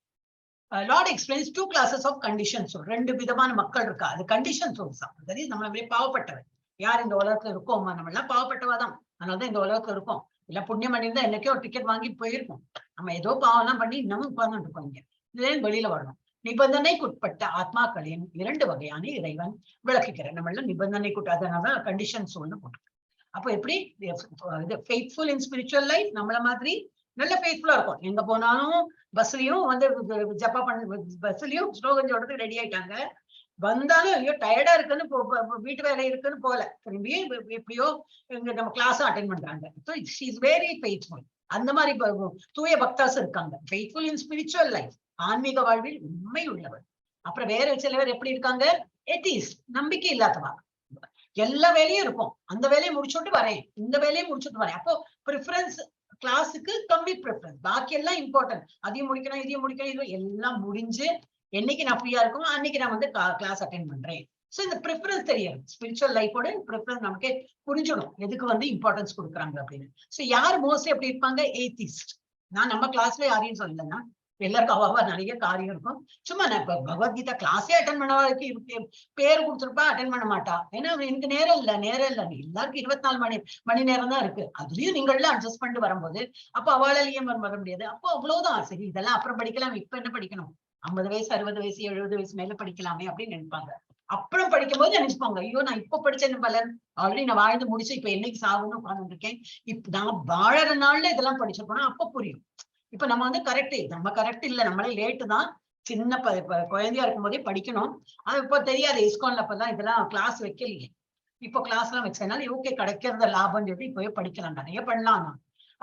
Lord explains two classes of condition soul. ரெண்டு விதமான மக்கள் இருக்கா, அது கண்டிஷன் சோல்ஸ் தான். அதாவது நம்மள மாதிரி பாவப்பட்டவர் யார் இந்த உலகத்துல இருக்கோமா, நம்ம எல்லாம் பாவப்பட்டவா தான், அதனாலதான் இந்த உலகத்துல இருக்கோம். இல்ல புண்ணியம் பண்ணியிருந்தா என்னைக்கோ ஒரு டிக்கெட் வாங்கி போயிருக்கோம். நம்ம ஏதோ பாவம் எல்லாம் பண்ணி இன்னமும் உட்கார்ந்துட்டு இருக்கோம் இங்க. இதுல வெளியில வரணும். நிபந்தனைக்குட்பட்ட ஆத்மாக்களின் இரண்டு வகையான இறைவன் விளக்குகிறார். நம்ம எல்லாம் நிபந்தனைக்குட்பட்ட, அதனாலதான் கண்டிஷன் சோல்னு போட்டிருக்கோம். அப்ப எப்படி இது ஃபெய்த்ஃபுல் இன் ஸ்பிரிச்சுவல் லைஃப், நம்மள மாதிரி நல்ல ஃபெய்த்ஃபுல்லா இருக்கும், எங்க போனாலும் பஸ்லயும் வந்து ஜப்பா பண்ண, பஸ்லயும் ஸ்லோகன் சொல்றதுக்கு ரெடி ஆயிட்டாங்க. வந்தாலும் ஐயோ டயர்டா இருக்குன்னு வீட்டு வேலை இருக்குன்னு போல திரும்பி எப்படியோ இங்க நம்ம கிளாஸும் அட்டென்ட் பண்றாங்க. So she is very faithful. அந்த மாதிரி தூய பக்தாஸ் இருக்காங்க, ஃபெய்த்ஃபுல் இன் ஸ்பிரிச்சுவல் லைஃப், ஆன்மீக வாழ்வில் உண்மை உள்ளவர். அப்புறம் வேற சில பேர் எப்படி இருக்காங்க, எத்தீஸ்ட், நம்பிக்கை இல்லாதவா, எல்லா வேலையும் இருக்கும், அந்த வேலையை முடிச்சுட்டு வரேன், இந்த வேலையை முடிச்சுட்டு வரேன். அப்போ ப்ரிஃபரன்ஸ் கிளாஸுக்கு கம்மி ப்ரிஃபரன்ஸ், பாக்கி எல்லாம் இம்பார்ட்டன்ட், அதையும் முடிக்கணும் இதையும் முடிக்கணும், இது எல்லாம் முடிஞ்சு என்னைக்கு நான் ஃப்ரீயா இருக்கோ அன்னைக்கு நான் வந்து கிளாஸ் அட்டென்ட் பண்றேன். ஸோ இந்த ப்ரிஃபரன்ஸ் தெரியாது, ஸ்பிரிச்சுவல் லைஃபோட ப்ரிஃபரன்ஸ் நமக்கே புரிஞ்சிடும், எதுக்கு வந்து இம்பார்ட்டன்ஸ் கொடுக்குறாங்க அப்படின்னு. ஸோ யார் மோஸ்ட்லி எப்படி இருப்பாங்க, ஏத்திஸ்ட். நான் நம்ம கிளாஸ்ல யாரையும் சொல்லலைன்னா எல்லாருக்கும் அவாவா நிறைய காரியம் இருக்கும். சும்மா நான் இப்ப பகவத்கீதா கிளாஸே அட்டன் பண்ணவாருக்கு பேர் கொடுத்துருப்பா, அட்டன் பண்ண மாட்டா. ஏன்னா எனக்கு நேரம் இல்ல, நேரம் இல்ல. எல்லாருக்கும் 24 மணி நேரம் தான் இருக்கு. அதுலயும் நீங்களாம் அட்ஜஸ்ட் பண்ணிட்டு வரும்போது அப்ப அவளாலையும் வர முடியாது. அப்போ அவ்வளவுதான். சரி இதெல்லாம் அப்புறம் படிக்கலாம், இப்ப என்ன படிக்கணும், 50 வயசு 60 வயசு 70 வயசு மேல படிக்கலாமே அப்படின்னு நினைப்பாங்க. அப்புறம் படிக்கும் போது நினைச்சுப்பாங்க, ஐயோ நான் இப்ப படிச்சேன் பலன், ஆல்ரெடி நான் வாழ்ந்து முடிச்சு இப்ப என்னைக்கு சாகணும்னு உட்கார்ந்துட்டு இருக்கேன், இப்ப நான் வாழற நாள்ல இதெல்லாம் படிச்சிருப்போம்னா அப்ப புரியும். இப்ப நம்ம வந்து கரெக்ட், நம்ம கரெக்ட் இல்ல, நம்மளே லேட்டு தான். சின்ன குழந்தையா இருக்கும் போதே படிக்கணும். அது இப்ப தெரியாது, இஸ்கான்ல அப்பெல்லாம் இதெல்லாம் கிளாஸ் வைக்கலையே. இப்போ கிளாஸ் எல்லாம் வச்சதுனால ஓகே கிடைக்கிறத லாபம்னு சொல்லிட்டு இப்பவே படிக்கலாம், நிறைய பண்ணலாம்.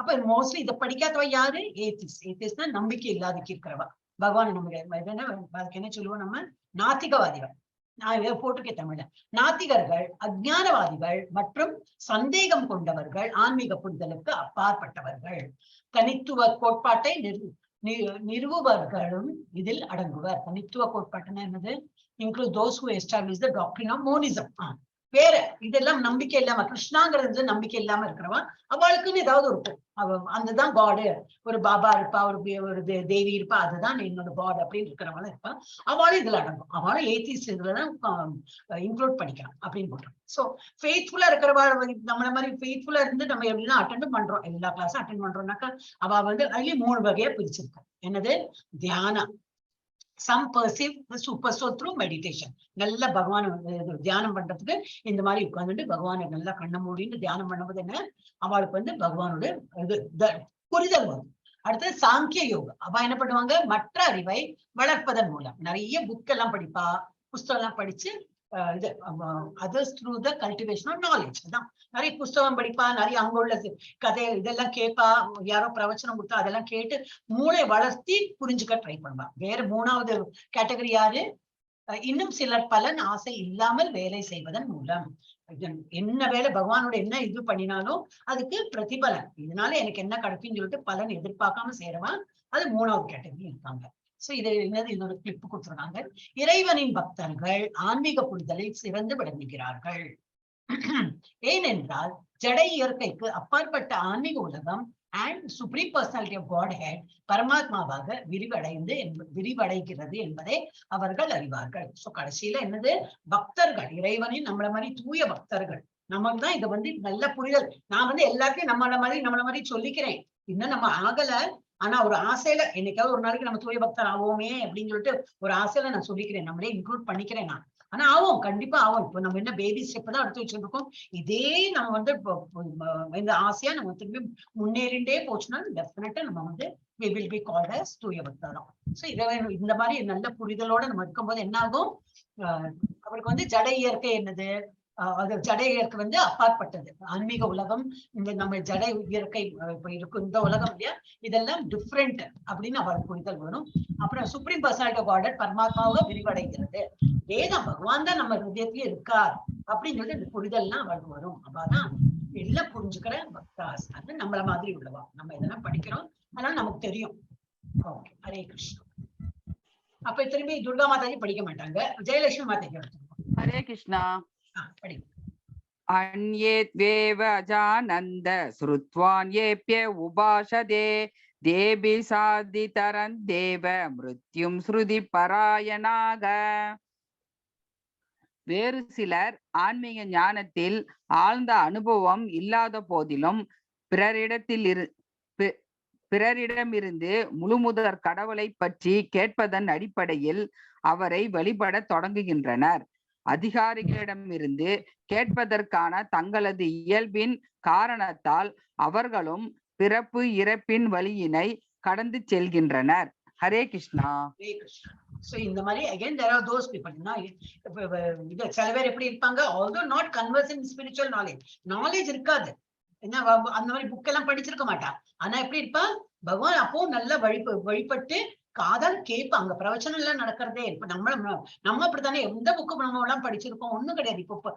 அப்ப மோஸ்ட்லி இதை படிக்காதவ யாரு, ஏத்திஸ்ட். ஏத்திஸ்ட்னா நம்பிக்கை இல்லாத இருக்கிறவ, பகவான் நமக்கு என்ன, அதுக்கு என்ன சொல்லுவோம் நம்ம, நாத்திகவாதிகள். நான் இதை போட்டிருக்கேன் தமிழ்ல. நாத்திகர்கள், அஜ்ஞானவாதிகள் மற்றும் சந்தேகம் கொண்டவர்கள், ஆன்மீக புரிதலுக்கு அப்பாற்பட்டவர்கள், தனித்துவ கோட்பாட்டை நிறுவுபவர்களும் இதில் அடங்குவர். தனித்துவ கோட்பாட்டுன்னா என்னது, include those who establish the doctrine of monism. வேற இதெல்லாம் நம்பிக்கை இல்லாம, கிருஷ்ணாங்கிறது நம்பிக்கை இல்லாம இருக்கிறவன், அவளுக்குன்னு ஏதாவது இருக்கும். அவ அந்ததான் காடு, ஒரு பாபா இருப்பா, ஒரு தேவி இருப்பா, அதுதான் என்னோட காட் அப்படின்னு இருக்கிறவங்களும் இருப்பா. அவளும் இதுல அடங்கும். அவளும் ஏத்திஸ்ட் இதுலதான் இன்க்ளூட் பண்ணிக்கலாம் அப்படின்னு போட்டோம். சோ ஃபெய்த்ஃபுல்லா இருக்கிறவா, நம்மள மாதிரி ஃபெய்த்ஃபுல்லா இருந்து நம்ம எப்படின்னா அட்டன் பண்றோம், எல்லா கிளாஸும் அட்டன் பண்றோம்னாக்கா அவ வந்து அதுலயும் மூணு வகையா பிரிச்சிருக்கா. என்னது? தியானம். Some perceive super soul through meditation. நல்ல பகவான் வந்து இது தியானம் பண்றதுக்கு இந்த மாதிரி உட்கார்ந்துட்டு பகவானை நல்லா கண்ணை மூடிட்டு தியானம் பண்ணும்போது என்ன, அவளுக்கு வந்து பகவானோட இது புரிதல் வரும். அடுத்தது சாங்கிய யோகா. அவ என்ன பண்ணுவாங்க? மற்ற அறிவை வளர்ப்பதன் மூலம் நிறைய புக் எல்லாம் படிப்பா, புஸ்தகம் எல்லாம் படிச்சு இது others through the cultivation of knowledge. அதான் நிறைய புஸ்தகம் படிப்பா, நிறைய அங்க உள்ள கதை இதெல்லாம் கேட்பா, யாரோ பிரவச்சனம் கொடுத்தா அதெல்லாம் கேட்டு மூளை வளர்த்தி புரிஞ்சுக்க ட்ரை பண்ணுவா. வேற மூணாவது கேட்டகரி யாரு? இன்னும் சிலர் பலன் ஆசை இல்லாமல் வேலை செய்வதன் மூலம். இது என்ன வேலை பகவானோட என்ன இது பண்ணினாலும் அதுக்கு பிரதிபலன், இதனால எனக்கு என்ன கிடைக்கும்னு சொல்லிட்டு பலன் எதிர்பார்க்காம செய்யறவன், அது மூணாவது கேட்டகரி இருக்காங்க. சோ இது என்னது? இன்னொரு கிளிப் கொடுத்துருக்காங்க. இறைவனின் பக்தர்கள் ஆன்மீக புரிதலில் சிறந்து விளங்குகிறார்கள். ஏனென்றால் ஜட இயற்கைக்கு அப்பாற்பட்ட ஆன்மீக உலகம் and Supreme Personality of Godhead பரமாத்மாவாக விரிவடைகிறது என்பதை அவர்கள் அறிவார்கள். சோ கடைசியில என்னது? பக்தர்கள், இறைவனின் நம்மள மாதிரி தூய பக்தர்கள், நமக்கு தான் இதை வந்து நல்ல புரிதல். நான் வந்து எல்லாத்தையும் நம்மள மாதிரி சொல்லிக்கிறேன். இன்னும் நம்ம ஆகல. ஆனா ஒரு ஆசையில என்னைக்காவது ஒரு நாளைக்கு நம்ம தூய பக்தர் ஆவோமே அப்படின்னு சொல்லிட்டு ஒரு ஆசையில நான் சொல்லிக்கிறேன், நம்மளே இன்க்ளூட் பண்ணிக்கிறேன் நான். ஆனா ஆவோம், கண்டிப்பா ஆவோம். இப்போ நம்ம என்ன பேபி ஸ்டெப் தான் எடுத்து வச்சிருக்கோம். இதே நம்ம வந்து இப்போ இந்த ஆசையா நம்ம திரும்பி முன்னேறிண்டே போச்சுன்னா டெஃபினட்டா நம்ம வந்து we will be called as தூய பக்தரும். சோ இறைவன் இந்த மாதிரி நல்ல புரிதலோட நம்ம இருக்கும்போது என்ன ஆகும்? அவருக்கு வந்து ஜட இயற்கை என்னது? அது ஜட இயற்கை வந்து அப்பாற்பட்டது ஆன்மீக உலகம். இந்த நம்ம ஜட இயற்கை இப்ப இருக்கும் இந்த உலகம் இல்லையா, இதெல்லாம் டிஃப்ரெண்ட் அப்படின்னு அவருக்கு புரிதல் வரும். அப்புறம் சுப்ரீம் பர்சனாலிட்டி காட் பரமாத்மாவாக விரிவடைகிறது. வேதம் பகவான் தான் நம்ம ஹிருதயத்திலேயே இருக்கார் அப்படின்னு சொல்லிட்டு இந்த புரிதல்லாம் அவருக்கு வரும். அப்பதான் எல்லாம் புரிஞ்சுக்கிற பக்தாஸ், அது நம்மள மாதிரி உள்ளவா. நம்ம இதெல்லாம் படிக்கிறோம், அதனால நமக்கு தெரியும். ஓகே, ஹரே கிருஷ்ணா. அப்ப திரும்பி துர்கா மாதாஜி படிக்க மாட்டாங்க, ஜெயலட்சுமி மாதாஜி எடுத்துக்கோங்க. ஹரே கிருஷ்ணா. படி. अन्ये त्वेव अजानन्द श्रुत्वान्येऽप्य उपासते, देवि साधितरन् देव மிருத்யும் ஸ்ருதி பராயணாக. வேறு சிலர் ஆன்மீக ஞானத்தில் ஆழ்ந்த அனுபவம் இல்லாத போதிலும் பிறரிடமிருந்து முழுமுதற் கடவுளை பற்றி கேட்பதன் அடிப்படையில் அவரை வழிபடத் தொடங்குகின்றனர். அதிகாரிகளிடமிருந்து கேட்பதற்கான தங்களது இயல்பின் காரணத்தால் அவர்களும் பிறப்பு இறப்பின் வழியினை கடந்து செல்கின்றனர். ஹரே கிருஷ்ணா. ஹரே கிருஷ்ணா. சோ இந்த மாதிரி again there are those people. இது சில பேர் எப்படி இருப்பாங்க? Although not conversant in spiritual knowledge, knowledge இருக்காது, என்ன அந்த மாதிரி புக் எல்லாம் படிச்சிருக்க மாட்டா. ஆனா எப்படி இருப்பா? பகவான் அப்போ நல்லா வழிபட்டு காதால் கேட்பாங்க. பிரவச்சனம் எல்லாம் நடக்கிறதே. இப்ப நம்ம நம்ம அப்படித்தானே, எந்த புக்கு நம்ம எல்லாம் படிச்சிருக்கோம்? ஒண்ணும் கிடையாது. இப்போ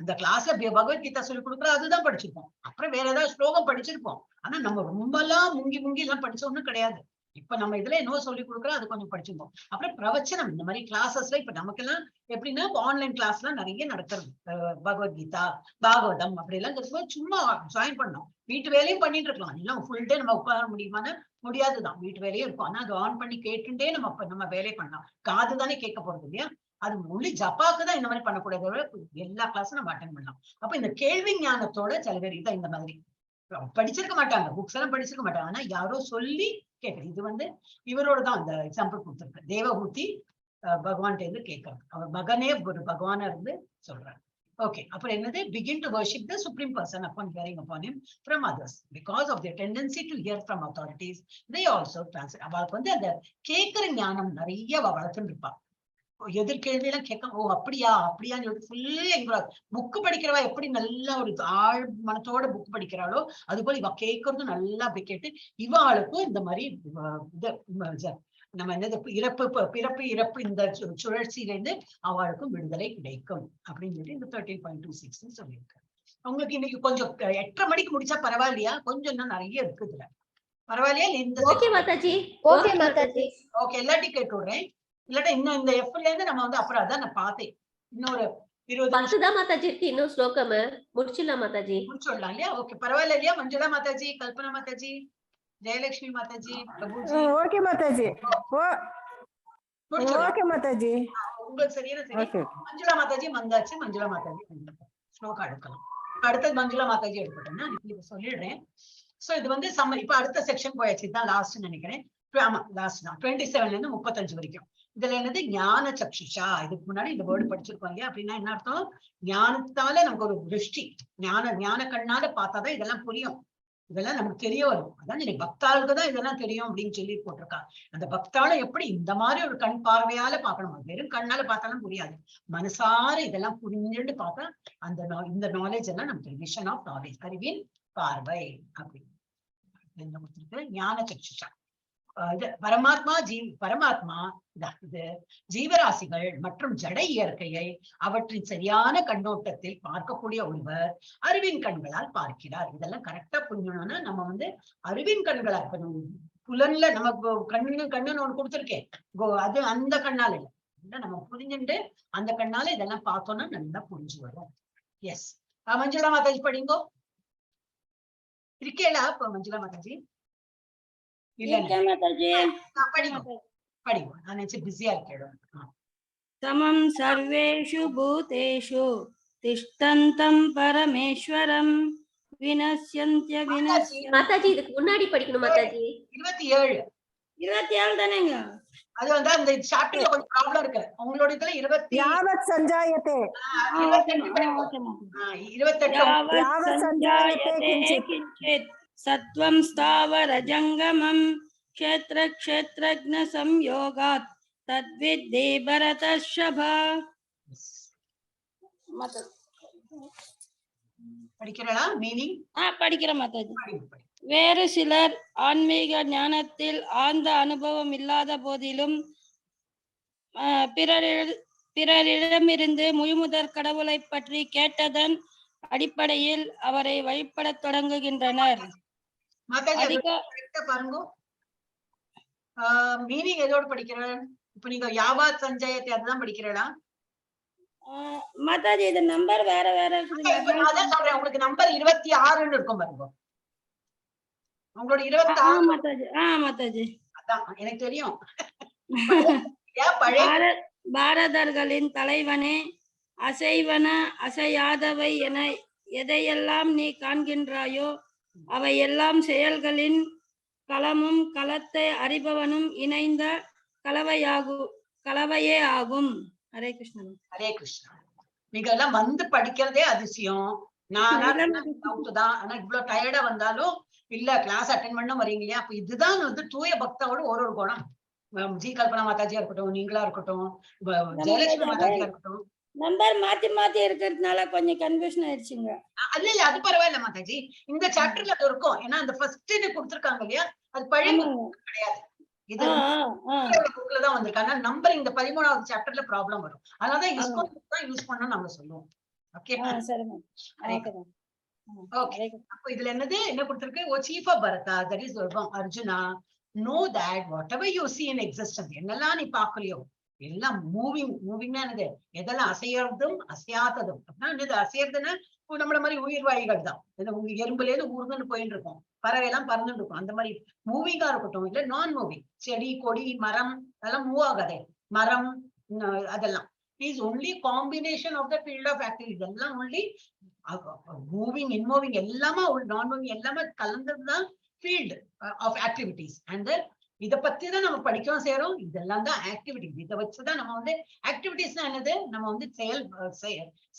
இந்த கிளாஸ்ல பகவத்கீதா சொல்லி கொடுக்குற அதுதான் படிச்சிருப்போம். அப்புறம் வேற ஏதாவது ஸ்லோகம் படிச்சிருப்போம். ஆனா நம்ம ரொம்ப எல்லாம் முங்கி முங்கி எல்லாம் படிச்ச ஒண்ணும் கிடையாது. இப்ப நம்ம இதுல என்னவோ சொல்லி கொடுக்குறோம், அது கொஞ்சம் படிச்சிருப்போம். அப்புறம் பிரவச்சனம் இந்த மாதிரி கிளாஸஸ்ல இப்ப நமக்கெல்லாம் எப்படின்னா ஆன்லைன் கிளாஸ் எல்லாம் நிறைய நடக்கிறது. பகவத்கீதா, பாகவதம் அப்படி எல்லாம் இருக்கும்போது சும்மா ஜாயின் பண்ணோம். வீட்டு வேலையும் பண்ணிட்டு இருக்கலாம். இல்ல ஃபுல் டே நம்ம உட்கார முடியுமான்னா முடியாதுதான். வீட்டு வேலையும் இருக்கும். ஆனா அது ஆன் பண்ணி கேட்டுட்டே நம்ம நம்ம வேலையை பண்ணலாம். காது தானே கேட்க போறது இல்லையா? அது ஒன்லி ஜப்பாக்கு தான் இந்த மாதிரி பண்ணக்கூடாது. தவிர எல்லா கிளாஸும் நம்ம அட்டன் பண்ணலாம். அப்ப இந்த கேள்வி ஞானத்தோட சில பேர் இதான் இந்த மாதிரி படிச்சிருக்க மாட்டாங்க, புக்ஸ் எல்லாம் படிச்சிருக்க மாட்டாங்க. ஆனா யாரோ சொல்லி கேட்கறது. இது வந்து இவரோட தான் அந்த எக்ஸாம்பிள் கொடுத்திருக்கு. தேவஹூதி பகவான் இருந்து கேட்கறது. அவர் மகனே ஒரு பகவானா இருந்து சொல்றாரு. ஓகே, அப்புறம் என்னது? Begin to worship the Supreme Person upon hearing upon him from others. Because of their tendency to hear from authorities, they also translate. அவளுக்கு வந்து அந்த கேட்கிற ஞானம் நிறைய அவ வளர்த்துன்னு இருப்பா. எதிர்கேள்வி எல்லாம் கேட்க, ஓ அப்படியா அப்படியான்னு சொல்லிட்டு ஃபுல் எங்க புக்கு படிக்கிறவ எப்படி நல்லா ஒரு ஆழ் மனத்தோட புக் படிக்கிறாளோ அது போல இவ கேட்கறதும் நல்லா அப்படி கேட்டு இவாளுக்கும் இந்த மாதிரி இது நம்ம என்னது இறப்பு பிறப்பு இறப்பு இந்த சுழற்சியில இருந்து அவளுக்கும் விடுதலை கிடைக்கும் அப்படின்னு சொல்லிட்டு இந்த 13.26 சொல்லியிருக்காரு. உங்களுக்கு இன்னைக்கு கொஞ்சம் 8:30 மணிக்கு முடிச்சா பரவாயில்லையா? கொஞ்சம் இன்னும் நிறைய இருக்கு இதுல. பரவாயில்லையா? இல்ல இந்த okay Mataji. Okay Mataji. Okay, எல்லாத்தையும் கேட்டு விடுறேன். இல்லாட்டா இன்னும் இந்த எஃப்ல இருந்து நம்ம வந்து அப்புறம் அதான் நான் பார்த்தேன் இன்னொரு 20 10 தான் மாதாஜி இருக்கு இன்னும் ஸ்லோகம். முடிச்சிடலாம் மாதாஜி. முடிச்சுடலாம் இல்லையா? ஓகே, பரவாயில்ல இல்லையா? மஞ்சுளா மாதாஜி, கல்பனா மாதாஜி, ஜெயலட்சுமி மாதாஜி, பிரபுஜி. ஓகே மாதாஜி. ஓ. முடிச்சுடலாம். ஓகே மாதாஜி. உங்களுக்கு சரியான சரி. ஓகே. மஞ்சுளா மாதாஜி வந்தாச்சு. மஞ்சுளா மாதாஜி ஸ்லோகம் எடுக்கலாம். அடுத்தது மஞ்சுளா மாதாஜி எடுக்கட்டும். நான் இப்ப சொல்லிடுறேன். சோ இது வந்து சம்ம இப்ப அடுத்த செக்ஷன் போயாச்சு. இதுதான் லாஸ்ட் நினைக்கிறேன். ஆமா, லாஸ்ட் தான். 27ல இருந்து 35 வரைக்கும். இதுல என்னது? ஞான சக்ஷுஷா. இதுக்கு முன்னாடி இந்த வேர்டு படிச்சிருக்கோம் இல்லையா? அப்படின்னா என்ன அர்த்தம்? ஞானத்தால நமக்கு ஒரு திருஷ்டி, ஞான ஞான கண்ணால பார்த்தாதான் இதெல்லாம் புரியும், இதெல்லாம் நமக்கு தெரிய வரும். அதான் நீ பக்தாளுக்கு தான் இதெல்லாம் தெரியும் அப்படின்னு சொல்லி போட்டிருக்காங்க. அந்த பக்தால எப்படி இந்த மாதிரி ஒரு கண் பார்வையால பார்க்கணும். வெறும் கண்ணால பார்த்தாலும் புரியாது. மனசார இதெல்லாம் புரிஞ்சுட்டு பார்த்தா அந்த இந்த நாலேஜ் எல்லாம் நமக்கு விஷன் ஆஃப் நாலேஜ், அறிவின் பார்வை அப்படின்னு என்ன கொடுத்திருக்கு? ஞான சக்ஷுஷா. இது பரமாத்மா பரமாத்மா இது ஜீவராசிகள் மற்றும் ஜட இயற்கையை அவற்றின் சரியான கண்ணோட்டத்தில் பார்க்கக்கூடிய ஒருவர் அறிவின் கண்களால் பார்க்கிறார். இதெல்லாம் கரெக்டா புரிஞ்சணும்னா நம்ம வந்து அறிவின் கண்களால், இப்ப நம்ம புலன்ல நமக்கு கண்ணு கண்ணுன்னு ஒண்ணு கொடுத்துருக்கேன், அது அந்த கண்ணால இல்ல, இல்ல நம்ம புரிஞ்சுட்டு அந்த கண்ணால இதெல்லாம் பார்த்தோம்னா நல்லா புரிஞ்சு வரும். எஸ், மஞ்சுளா மாதாஜி படிங்கோ. இருக்கேளா இப்ப மஞ்சுளா மாதாஜி? இல்ல. இருக்கேன் மாதாஜி. படிங்கோ படிங்கோ. நான் நினைச்சு பிஸியா இருக்கேன். समं सर्वेषु भूतेषु तिष्ठन्तं परमेश्वरं विनश्यन्त्य विनश्य மாதாஜி, இதுக்கு முன்னாடி படிக்கணும் மாதாஜி. 27. 27 தானேங்க? அது வந்து அந்த சாப்டர்ல கொஞ்சம் ப்ராப்ளம் இருக்கு உங்களோட இதுல. 20 யாவத் சஞ்சாயத்தே. 28 படிங்கோ. ஓகே மாதாஜி. 28. यावत् यावत् सञ्जायते सञ्जायते किञ्चित्। किञ्चित् सत्त्वं स्थावरजङ्गमं क्षेत्रक्षेत्रज्ञसंयोगात् तद्विद्धि भरतर्षभ। மாதா- படிக்கிறா மீனிங்? படிக்கிறேன் மாதாஜி. படிங்க படிங்க. வேறு சிலர் ஆன்மீக ஞானத்தில் ஆழ்ந்த அனுபவம் இல்லாத போதிலும் பிறரிடமிருந்து முழுமுதற் கடவுளை பற்றி கேட்டதன் அடிப்படையில் அவரை வழிபடத் தொடங்குகின்றனர். மாதாஜி, அது அதிக கரெக்டா பாருங்க. மீனிங் எதோட படிக்கிறேன் இப்ப நீங்க? யாவாத் சஞ்சயத்தை அதுதான் படிக்கிறீங்களா? மாதாஜி, இது நம்பர் வேற வேற இப்ப இருக்குதுங்க. நான் அதான் சொல்றேன், உங்களுக்கு நம்பர் 26ன்னு இருக்கும் பாருங்க. உங்களோட 26. மாதாஜி, மாதாஜி. அதான் எனக்கு தெரியும். ஏன் பழைய பாரதர்களின் தலைவனே, அசைவன அசையாதவை என எதையெல்லாம் நீ காண்கின்றாயோ அவையெல்லாம் செயல்களின் களமும் களத்தை அறிபவனும் இணைந்த கலவையே ஆகும். ஹரே கிருஷ்ணன். ஹரே கிருஷ்ணா. நீங்க எல்லாம் வந்து படிக்கிறதே அதிசயம். நானா டவுட் தான். ஆனா இவ்வளவு டயர்டா வந்தாலும் இல்ல கிளாஸ் அட்டென்ட் பண்ண வரீங்க இல்லையா? அப்ப இதுதான் வந்து தூய பக்தாவோட ஒரு ஒரு குணம். ஜி கல்பனா மாதாஜியா இருக்கட்டும், நீங்களா இருக்கட்டும், ஜெயலட்சுமி மாதாஜியா இருக்கட்டும். நம்பர் மாத்தி மாத்தி இருக்கிறதுனால கொஞ்சம் கன்ஃபியூஷன் ஆயிடுச்சுங்க. இல்ல இல்ல, அது பரவாயில்ல மாதாஜி. இந்த சாப்டர்ல அது இருக்கும். ஏன்னா அந்த ஃபர்ஸ்ட் இது கொடுத்திருக்காங்க இல்லையா, அது பழைய book கிடையாது. இது ஆ, ஆ, ஆ. புக்ல தான் வந்திருக்கு. ஆனா நம்பர் இந்த 13வது சாப்டர்ல ப்ராப்ளம் வரும். அதனாலதான் இஸ்கோன் தான் யூஸ் பண்ணணும்னு நம்ம சொல்லுவோம். ஓகே. சரிங்க. ஹரே. ஓகே. ஓகே, அப்ப இதுல என்னது என்ன கொடுத்திருக்கு? O chief of Bharata, that is Arjuna, know that whatever you see in existence, என்னெல்லாம் நீ பாக்குறியோ எல்லாம் மூவிங். மூவிங்னா என்னது? எதெல்லாம் அசையறதும் அசையாததும். அப்படின்னா என்னது அசையறதுன்னா? இப்போ நம்மள மாதிரி உயிர்வாழிகள் தான். இந்த எறும்புல இருந்து ஊர்ந்துன்னு போயிட்டு இருக்கும், பறவை எல்லாம் பறந்துட்டு இருக்கும். அந்த மாதிரி மூவிங்கா இருக்கட்டும், இல்ல நான் மூவிங், செடி கொடி மரம் அதெல்லாம் மூவ் ஆகாதே, மரம் அதெல்லாம் is only combination of the field of activity. இதெல்லாம் ஒன்லி மூவிங், இன்மூவிங் எல்லாமே, நான் மூவிங் எல்லாமே கலந்ததுதான் ஃபீல்டு ஆஃப் ஆக்டிவிட்டிஸ். அண்ட் இத பத்தி தான் நம்ம படிக்கவும் செய்யறோம். இதெல்லாம் தான் ஆக்டிவிட்டிஸ். இதை வச்சுதான் நம்ம வந்து ஆக்டிவிட்டிஸ்னா என்னது? நம்ம வந்து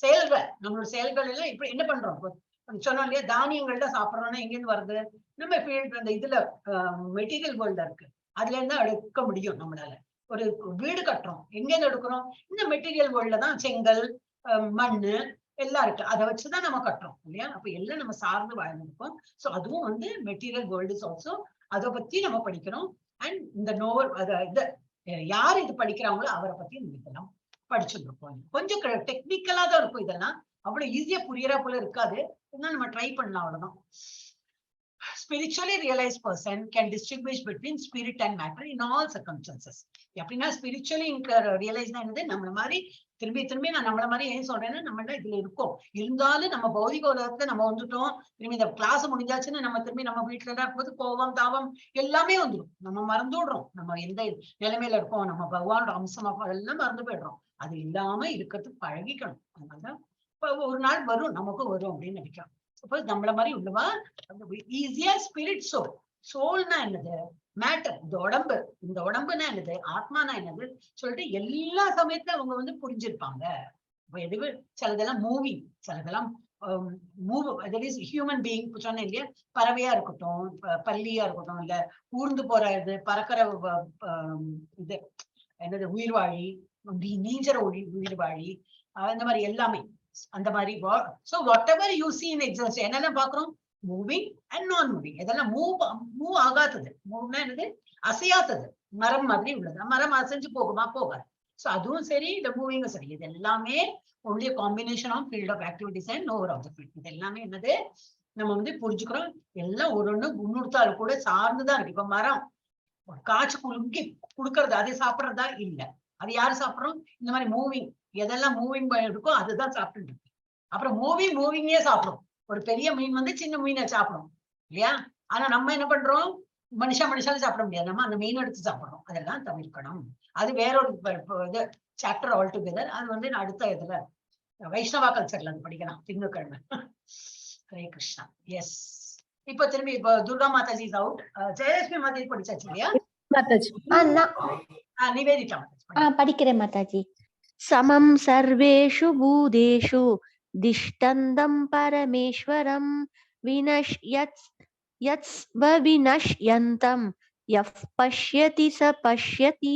செயல்கள், நம்மளோட செயல்கள் எல்லாம் இப்ப என்ன பண்றோம்? இப்ப சொன்னோம் இல்லையா, தானியங்கள் தான் சாப்பிடுறோம்னா எங்க இருந்து வருது? நம்ம ஃபீல்ட் அந்த இதுல மெட்டீரியல் வேர்ல்ட்ல இருக்கு. அதுல இருந்து எடுக்க முடியும் நம்மளால. ஒரு வீடு கட்டுறோம், எங்க இருந்து எடுக்கிறோம்? இந்த மெட்டீரியல் வேர்ல்ட்ல தான் செங்கல், மண்ணு எல்லாம் இருக்கு. அதை வச்சுதான் நம்ம கட்டுறோம் இல்லையா? அப்ப எல்லாம் நம்ம சார்ந்து வாழ்ந்துருக்கோம். சோ அதுவும் வந்து மெட்டீரியல் வேர்ல்டு is also, அதை பத்தி நம்ம படிக்கிறோம். அண்ட் இந்த நோவர் அத இது யார் இது படிக்கிறாங்களோ அவரை பத்தி நம்ம இதெல்லாம் படிச்சுட்டு இருப்போம். கொஞ்சம் டெக்னிக்கலா தான் இருக்கும் இதெல்லாம். அவ்வளவு ஈஸியா புரியறா போல இருக்காது. இருந்தாலும் நம்ம ட்ரை பண்ணலாம், அவ்வளவுதான். Spiritually realized person can distinguish between spirit and matter in all circumstances. எப்படின்னா, ஸ்பிரிச்சுவலி ரியலைஸ் என்னது, நம்மள மாதிரி, திரும்பி திரும்பி நான் நம்மள மாதிரி ஏன் சொல்றேன்னா, நம்ம எல்லாம் இதுல இருக்கோம். இருந்தாலும் நம்ம பௌதிக உலகத்துல நம்ம வந்துட்டோம். திரும்பி இந்த கிளாஸ் முடிஞ்சாச்சுன்னு நம்ம திரும்பி நம்ம வீட்டுல எல்லாம் இருக்கும்போது கோபம், தாபம் எல்லாமே வந்துடும். நம்ம மறந்து விடுறோம். நம்ம எந்த நிலைமையில இருக்கோம், நம்ம பகவானோட அம்சமா, எல்லாம் மறந்து போயிடுறோம். அது இல்லாம இருக்கிறதுக்கு பழகிக்கணும். அதனாலதான் இப்ப ஒரு நாள் வரும், நமக்கும் வரும் அப்படின்னு நினைக்கிறோம். சப்போஸ் நம்மள மாதிரி உள்ளவா ஈஸியா ஸ்பிரிட் சோல், சோல்னா என்னது, மேட்டர், இந்த உடம்பு, இந்த உடம்புனா என்னது, ஆத்மானா என்னது சொல்லிட்டு எல்லா சமயத்துல அவங்க வந்து புரிஞ்சிருப்பாங்க. இப்ப எதுவு சிலதெல்லாம் மூவிங், சிலதெல்லாம் move, that is human being சொன்னேன் இல்லையா? பறவையா இருக்கட்டும், பல்லியா இருக்கட்டும், இல்ல ஊர்ந்து போற இது, பறக்கிற இது என்னது, உயிர்வாழி, நீஞ்சற உயிர்வாழி, அந்த மாதிரி எல்லாமே அந்த மாதிரி. So whatever you see in existence, என்னெல்லாம் பாக்குறோம்? மூவிங் அண்ட் நான் மூவிங். இதெல்லாம் மூவ் மூவ் ஆகாதது. மூவ்னா என்னது? அசையாதது. மரம் மாதிரி உள்ளது. மரம் அசைஞ்சு போகுமா? போகாது. சோ அதுவும் சரி, இந்த மூவிங்கும் சரி, இது எல்லாமே only combination of field of activities and knower of the field. இது எல்லாமே என்னது, நம்ம வந்து புரிஞ்சுக்கிறோம். எல்லாம் ஒரு ஒண்ணு இன்னொருத்தாள் கூட சார்ந்துதான் இருக்கு. இப்ப மரம் ஒரு காய்ச்சி குலுங்கி குடுக்கறது, அதை சாப்பிடுறதா? இல்ல. அது யாரு சாப்பிடுறோம்? இந்த மாதிரி மூவிங், எதெல்லாம் மூவிங் இருக்கோ அதுதான் சாப்பிட்டு இருக்கு. அப்புறம் மூவிங் மூவிங்கே சாப்பிடும். ஒரு பெரிய மீன் வந்து சின்ன மீனை சாப்பிடும் இல்லையா? ஆனா நம்ம என்ன பண்றோம்? மனுஷா மனுஷாலும் சாப்பிட முடியாது. நம்ம அந்த மீன் எடுத்து சாப்பிடுறோம். அதெல்லாம் தவிர்க்கணும். அது வேற ஒரு இது சாப்டர் ஆல் டுகெதர். அது வந்து நான் அடுத்த இதுல வைஷ்ணவா கல்ச்சர்ல அது படிக்கலாம் திங்கட்கிழமை. ஹரே கிருஷ்ணா. எஸ், இப்ப திரும்பி இப்போ Durga Mataji is out. Jayalakshmi Mataji படிச்சாச்சு இல்லையா? மாதாஜி. நான் நிவேதிதா மாதாஜி. படிக்கிறேன் மாதாஜி. समं सर्वेषु भूतेषु तिष्ठन्तं परमेश्वरं विनश्यत् यत्स्वविनश्यन्तं யः பஷ்யதி ச பஷ்யதி.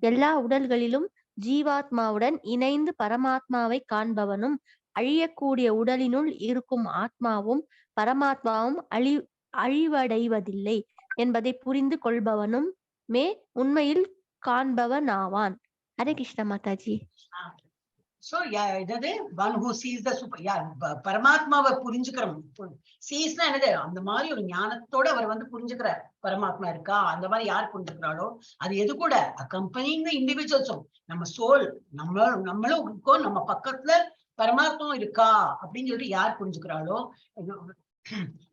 எல்லா உடல்களிலும் ஜீவாத்மாவுடன் இணைந்து பரமாத்மாவை காண்பவனும், அழியக்கூடிய உடலினுள் இருக்கும் ஆத்மாவும் பரமாத்மாவும் அழிவடைவதில்லை என்பதை புரிந்து கொள்பவனும் மே உண்மையில் காண்பவனாவான். ஹரே கிருஷ்ணா மாதாஜி. சோ என்னது, one who sees the super பரமாத்மாவை புரிஞ்சுக்கிறோம். சீஸ்னா என்னது? அந்த மாதிரி ஒரு ஞானத்தோட அவர் வந்து புரிஞ்சுக்கிறார், பரமாத்மா இருக்கா. அந்த மாதிரி யார் புரிஞ்சுக்கிறாளோ, அது எது கூட அக்கம்பனிங் இண்டிவிஜுவல்ஸும், நம்ம சோல், நம்ம நம்மளும் இருக்கோம், நம்ம பக்கத்துல பரமாத்மாவும் இருக்கா அப்படின்னு சொல்லிட்டு யார் புரிஞ்சுக்கிறாளோ,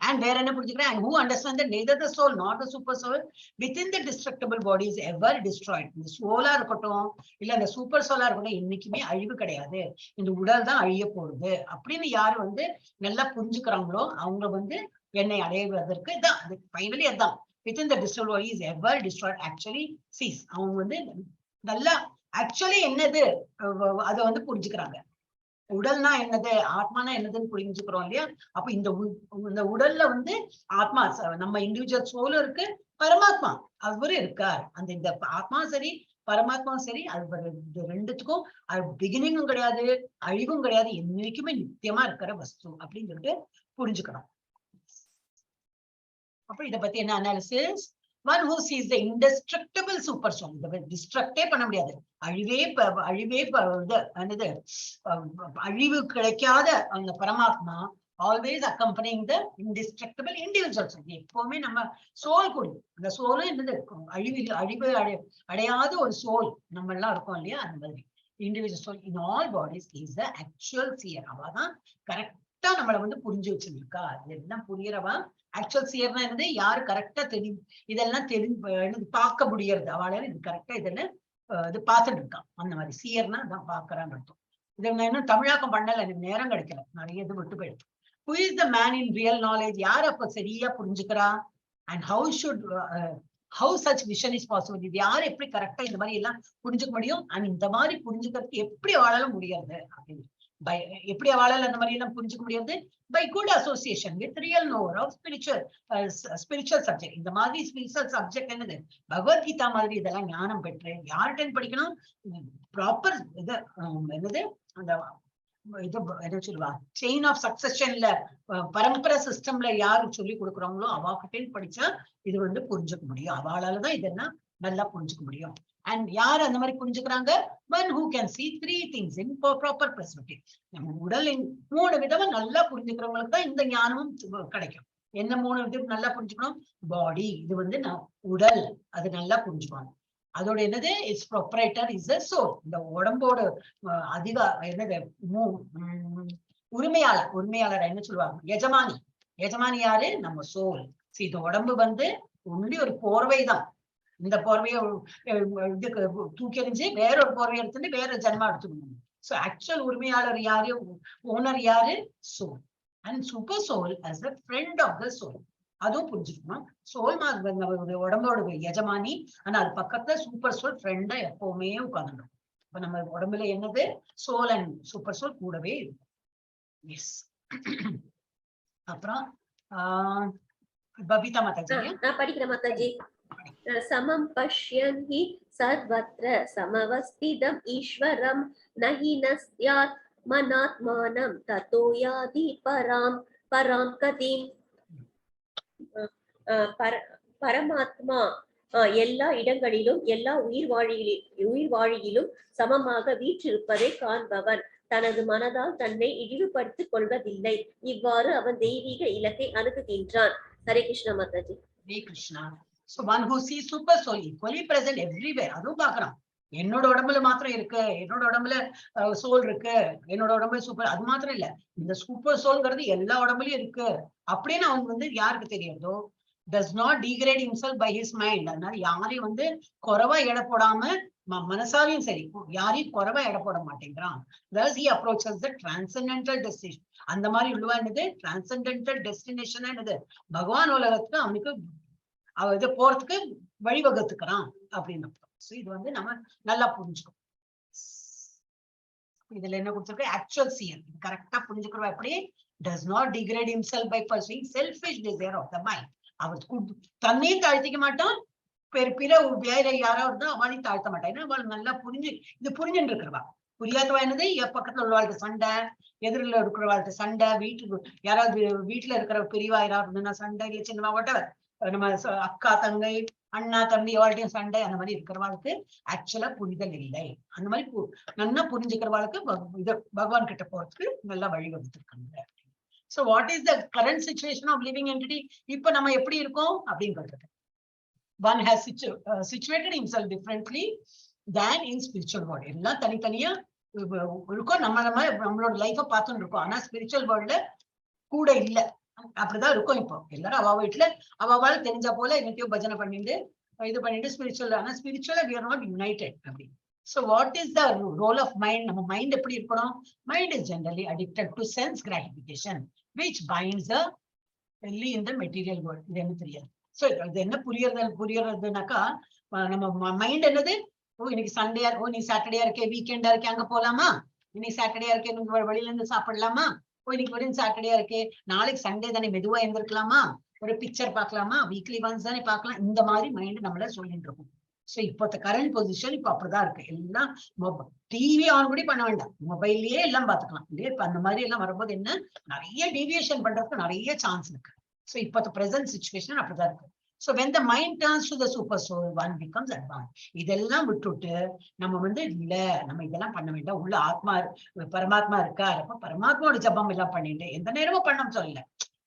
அண்ட் வேற என்ன புரிஞ்சுக்கிறேன், and who understand that neither the soul nor the super soul within the destructible body is ever destroyed. இந்த சோலா இருக்கட்டும், இல்ல அந்த சூப்பர் சோலா இருக்கட்டும், என்னைக்குமே அழிவு கிடையாது, இந்த உடல் தான் அழிய போகுது அப்படின்னு யாரு வந்து நல்லா புரிஞ்சுக்கிறாங்களோ, அவங்க வந்து என்னை அடைவதற்கு இதான் ஃபைனலி அதான். Within the destructible body is ever destroyed actually sees. அவங்க வந்து நல்லா ஆக்சுவலி என்னது அதை வந்து புரிஞ்சுக்கிறாங்க. உடல்னா என்னது, ஆத்மானா என்னதுன்னு புரிஞ்சுக்கிறோம் இல்லையா? அப்ப இந்த உடல்ல வந்து ஆத்மா, நம்ம இண்டிவிஜுவல் சோலும் இருக்கு, பரமாத்மா அவரு இருக்கார். அந்த இந்த ஆத்மா சரி, பரமாத்மாவும் சரி, அது இது ரெண்டுத்துக்கும் அது பிகினிங்கும் கிடையாது, அழிவும் கிடையாது, என்னைக்குமே நித்தியமா இருக்கிற வஸ்து அப்படின்னு சொல்லிட்டு புரிஞ்சுக்கணும். அப்ப இத பத்தி என்ன analysis? One who sees the indestructible super soul, இத டிஸ்ட்ரக்டே பண்ண முடியாது, அழிவே இது என்னது, அழிவு கிடைக்காத அந்த பரமாத்மா always accompanying the indestructible individual soul. எப்பவுமே நம்ம சோல் கூட, அந்த சோலும் என்னது, அழிவு அடையாத ஒரு சோல் நம்ம எல்லாம் இருக்கோம் இல்லையா? அந்த மாதிரி individual soul in all bodies is the actual seer. அவதான் கரெக்டா நம்மளை வந்து புரிஞ்சு வச்சிருக்கா. இதெல்லாம் புரியறவா ஆக்சுவல் சியர்னா என்னது? யாரு கரெக்டா தெரியும், இதெல்லாம் தெரிஞ்சு என்னது பார்க்க முடியறது, அவளால இது கரெக்டா இதெல்லாம் இது பார்த்துட்டு இருக்கான். அந்த மாதிரி சியர்னா அதான் பாக்குறான்னு அர்த்தம். இதை நான் இன்னும் தமிழாக்கம் பண்ணல, எனக்கு நேரம் கிடைக்கல, நிறைய இது விட்டு போயிடுது. Who is the man in real knowledge? யார் அப்ப சரியா புரிஞ்சுக்கிறா? And how such vision is possible? இது யார் எப்படி கரெக்டா இந்த மாதிரி எல்லாம் புரிஞ்சுக்க முடியும்? அண்ட் இந்த மாதிரி புரிஞ்சுக்கிறதுக்கு எப்படி அவளால முடியாது அப்படின்னு, பை எப்படி அவளால அந்த மாதிரி எல்லாம் புரிஞ்சுக்க முடியாது? By good association with real knower of spiritual subject. இந்த மாதிரி ஸ்பிரிச்சுவல் சப்ஜெக்ட் என்னது? பகவத்கீதா மாதிரி இதெல்லாம் ஞானம் பெற்று யார்கிட்ட படிக்கணும்? ப்ராப்பர் இது என்னது அந்த இது என்ன சொல்லுவா, செயின் ஆஃப் சக்சஷன்ல பரம்பரை சிஸ்டம்ல யாரு சொல்லி கொடுக்குறாங்களோ அவாகிட்டே படிச்சா இது வந்து புரிஞ்சுக்க முடியும். அவளாலதான் இதெல்லாம் நல்லா புரிஞ்சுக்க முடியும். அண்ட் யார் அந்த மாதிரி புரிஞ்சுக்கிறாங்க? One who can see three things in proper perspective. நம்ம உடலின் மூணு விதமா நல்லா புரிஞ்சுக்கிறவங்களுக்கு தான் இந்த ஞானமும் கிடைக்கும். என்ன மூணு இது நல்லா புரிஞ்சுக்கணும்? பாடி, இது வந்து உடல், அது நல்லா புரிஞ்சுக்கணும். அதோட என்னது, its proprietor is a soul. இந்த உடம்போட அதிக என்னது உரிமையாளர், உரிமையாளர் என்ன சொல்லுவாங்க, எஜமானி. எஜமானி யாரு? நம்ம சோல். இந்த உடம்பு வந்து ஒன்லி ஒரு போர்வை தான். இந்த போர்வையை இதுக்கு தூக்கி எறிஞ்சு வேற ஒரு போர்வை எடுத்துட்டு வேற ஜென்மா எடுத்துக்கணும். ஸோ ஆக்சுவல் உரிமையாளர் யாரு, ஓனர் யாரு? Soul. And super soul as a friend of the soul, அதுவும் புரிஞ்சுக்கணும். சோல் உடம்போட எஜமானி, ஆனா அது பக்கத்துல சூப்பர் சோல் ஃப்ரெண்டா எப்பவுமே உட்காந்துடும். இப்ப நம்ம உடம்புல என்னது, சோல் அண்ட் சூப்பர் சோல் கூடவே இருக்கும். எஸ், அப்புறம் பபிதா மாதாஜி. நான் படிக்கிறேன் மாதாஜி. समं पश्यन् हि सर्वत्र समवस्थितम् ईश्वरं न हि नस्यात्मनात्मानं ततो याति परां परां गतिम्. அஹ் அஹ் பரமாத்மா எல்லா இடங்களிலும் எல்லா உயிர் வாழியிலும் சமமாக வீற்றிருப்பதை காண்பவன் தனது மனதால் தன்னை இழிவுபடுத்திக் கொள்வதில்லை. இவ்வாறு அவன் தெய்வீக இலக்கை அணுகுகின்றான். Hare Krishna Mataji. Hare Krishna. So one who sees super soul equally present everywhere, அதுவும் பாக்குறான். என்னோட உடம்புல மாத்திரம் இருக்கு, என்னோட உடம்புல சோல் இருக்கு, என்னோட உடம்புல சூப்பர், அது மாத்திரம் இல்ல, இந்த சூப்பர் சோல்ங்கிறது எல்லா உடம்புலயும் இருக்கு அப்படின்னு அவங்க வந்து யாருக்கு தெரியுதோ, does not degrade himself by his mind. அதனால யாரையும் வந்து குறைவா எடை போடாம மனசாலையும் சரி யாரையும் குறைவா எடை போட மாட்டேங்கிறான். Thus he approaches the transcendental destination. அந்த மாதிரி உள்ளவா என்னது, transcendental destination என்னது, பகவான் உலகத்துக்கு அவனுக்கு அவ இது போறதுக்கு வழிவகுத்துக்கிறான் அப்படின்னு அர்த்தம். So இது வந்து நம்ம நல்லா புரிஞ்சுக்கணும். இதுல என்ன கொடுத்திருக்கு, ஆக்சுவல் சியர் கரெக்டா புரிஞ்சுக்கிறோம். எப்படி, does not degrade himself by pursuing selfish desire of the mind. அவர் தன்னையும் தாழ்த்திக்க மாட்டான், பிற வேற யாராவது இருந்தா அவளையும் தாழ்த்த மாட்டான். ஏன்னா அவள் நல்லா புரிஞ்சு இது புரிஞ்சுட்டு இருக்கிறவா. புரியாதவா என்னது, என் பக்கத்துல உள்ளவாள்கிட்ட சண்டை, எதிரில் இருக்கிறவாள்கிட்ட சண்டை, வீட்டுக்கு யாராவது வீட்டுல இருக்கிற பெரியவா யாராவது இருந்ததுன்னா சண்டை, இல்ல சின்னவா whatever, நம்ம அக்கா தங்கை அண்ணா தம்பி அவள்கிட்டயும் சண்டை, அந்த மாதிரி இருக்கிறவாளுக்கு ஆக்சுவலா புரிதல் இல்லை. அந்த மாதிரி நல்லா புரிஞ்சுக்கிறவாளுக்கு இது பகவான் கிட்ட போறதுக்கு நல்லா வழி வகுத்திருக்காங்க. So what is the current situation of living entity? இப்ப நம்ம எப்படி இருக்கோம் அப்படின்னு சொல்றது. One has situated himself differently than in spiritual world. எல்லாம் தனித்தனியா இருக்கோம், நம்ம நம்ம நம்மளோட லைஃப பார்த்துட்டு இருக்கோம். ஆனா ஸ்பிரிச்சுவல் வேர்ல்ட்ல கூட இல்ல, அப்படிதான் இருக்கும். இப்போ எல்லாரும் அவ வீட்டுல அவ தெரிஞ்ச போல என்னத்தையோ பஜனை பண்ணிட்டு இது பண்ணிட்டு ஸ்பிரிச்சுவல். ஆனா ஸ்பிரிச்சுவலா we are not united அப்படி. So what is the role of mind? நம்ம மைண்ட் எப்படி இருக்கணும்? Mind is generally addicted to sense gratification which binds the only in the material world. இது என்ன தெரியாது. ஸோ இது என்ன புரியறதுனாக்கா, நம்ம மைண்ட் என்னது, ஓ இன்னைக்கு சண்டேயா, ஓ இன்னைக்கு சாட்டர்டேயா இருக்கே, வீக்கெண்டா இருக்கே, அங்க போலாமா, இன்னைக்கு சாட்டர்டேயா இருக்கே, இன்னைக்கு வெளியில இருந்து சாப்பிடலாமா, ஓ இன்னைக்கு வெறும் சாட்டர்டேயா இருக்கே, நாளைக்கு சண்டே தானே, மெதுவா எழுந்திருக்கலாமா, ஒரு பிக்சர் பார்க்கலாமா, வீக்லி ஒன்ஸ் தானே பார்க்கலாம், இந்த மாதிரி மைண்ட் நம்மள சொல்லிட்டு இருக்கும். சோ இப்போத்த கரண்ட் பொசிஷன் இப்ப அப்படிதான் இருக்கு. எல்லாம் டிவி ஆன் கூட பண்ண வேண்டாம், மொபைல்லயே எல்லாம் பாத்துக்கலாம் இல்லையா? இப்ப அந்த மாதிரி எல்லாம் வரும்போது என்ன, நிறைய டீவியேஷன் பண்றதுக்கு நிறைய சான்ஸ் இருக்கு. சோ இப்ப பிரசன்ட் சுச்சுவேஷன் அப்படிதான் இருக்கு. So when the mind turns to the super soul, one becomes advanced. இதெல்லாம் விட்டுட்டு நம்ம வந்து இல்ல நம்ம இதெல்லாம் பண்ண வேண்டாம், உள்ள ஆத்மா பரமாத்மா இருக்கார், அப்ப பரமாத்மாவோட ஜபம் எல்லாம் பண்ணிட்டு எந்த நேரமும் பண்ண சொல்லல,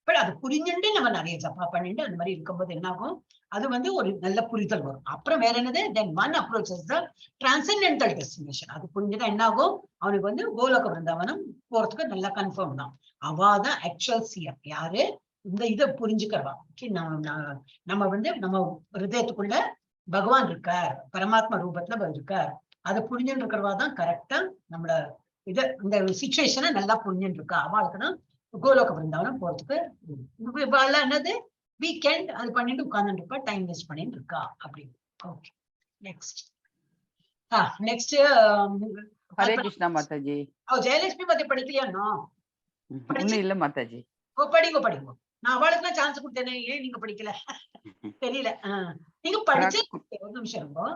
பட் அது புரிஞ்சுட்டு நம்ம நிறைய ஜப்பா பண்ணிட்டு அந்த மாதிரி இருக்கும்போது என்ன ஆகும், அது வந்து ஒரு நல்ல புரிதல் வரும். அப்புறம் வேற என்னது, then one approaches the transcendental destination. அது புரிஞ்சுட்டா என்ன ஆகும், அவனுக்கு வந்து கோலோக பிருந்தாவனம் போறதுக்கு நல்லா கன்ஃபார்ம் தான். அவாதான் ஆக்சுவல் சியர். யாரு இந்த இதை புரிஞ்சுக்கிறவா, Okay, நம்ம வந்து நம்ம ஹிருதயத்துக்குள்ள பகவான் இருக்கார், பரமாத்மா ரூபத்துல இருக்கார், அதை புரிஞ்சுட்டு இருக்கிறவா தான் கரெக்டா நம்மள இத இந்த சுச்சுவேஷனை நல்லா புரிஞ்சுட்டு இருக்கா. அவளுக்கு தான் கோலோக பிருந்தாவனம் போறதுக்கு. இவாள்லாம் என்னது, வீக்கெண்ட் அது பண்ணிட்டு உட்கார்ந்துட்டு இருப்பா, டைம் வேஸ்ட் பண்ணிட்டு இருக்கா அப்படின்னு. Okay, next. Next. Hare Krishna மாதாஜி. ஓ, ஜெயலட்சுமி பத்தி படிக்கலையா இன்னும்? ஒண்ணும் இல்ல மாதாஜி. ஓ, படிங்க படிங்க. நான் அவளுக்கு சான்ஸ் கொடுத்தேனே, ஏன் நீங்க படிக்கல தெரியல. நீங்க படிச்சு ஒரு நிமிஷம் இருங்கோ.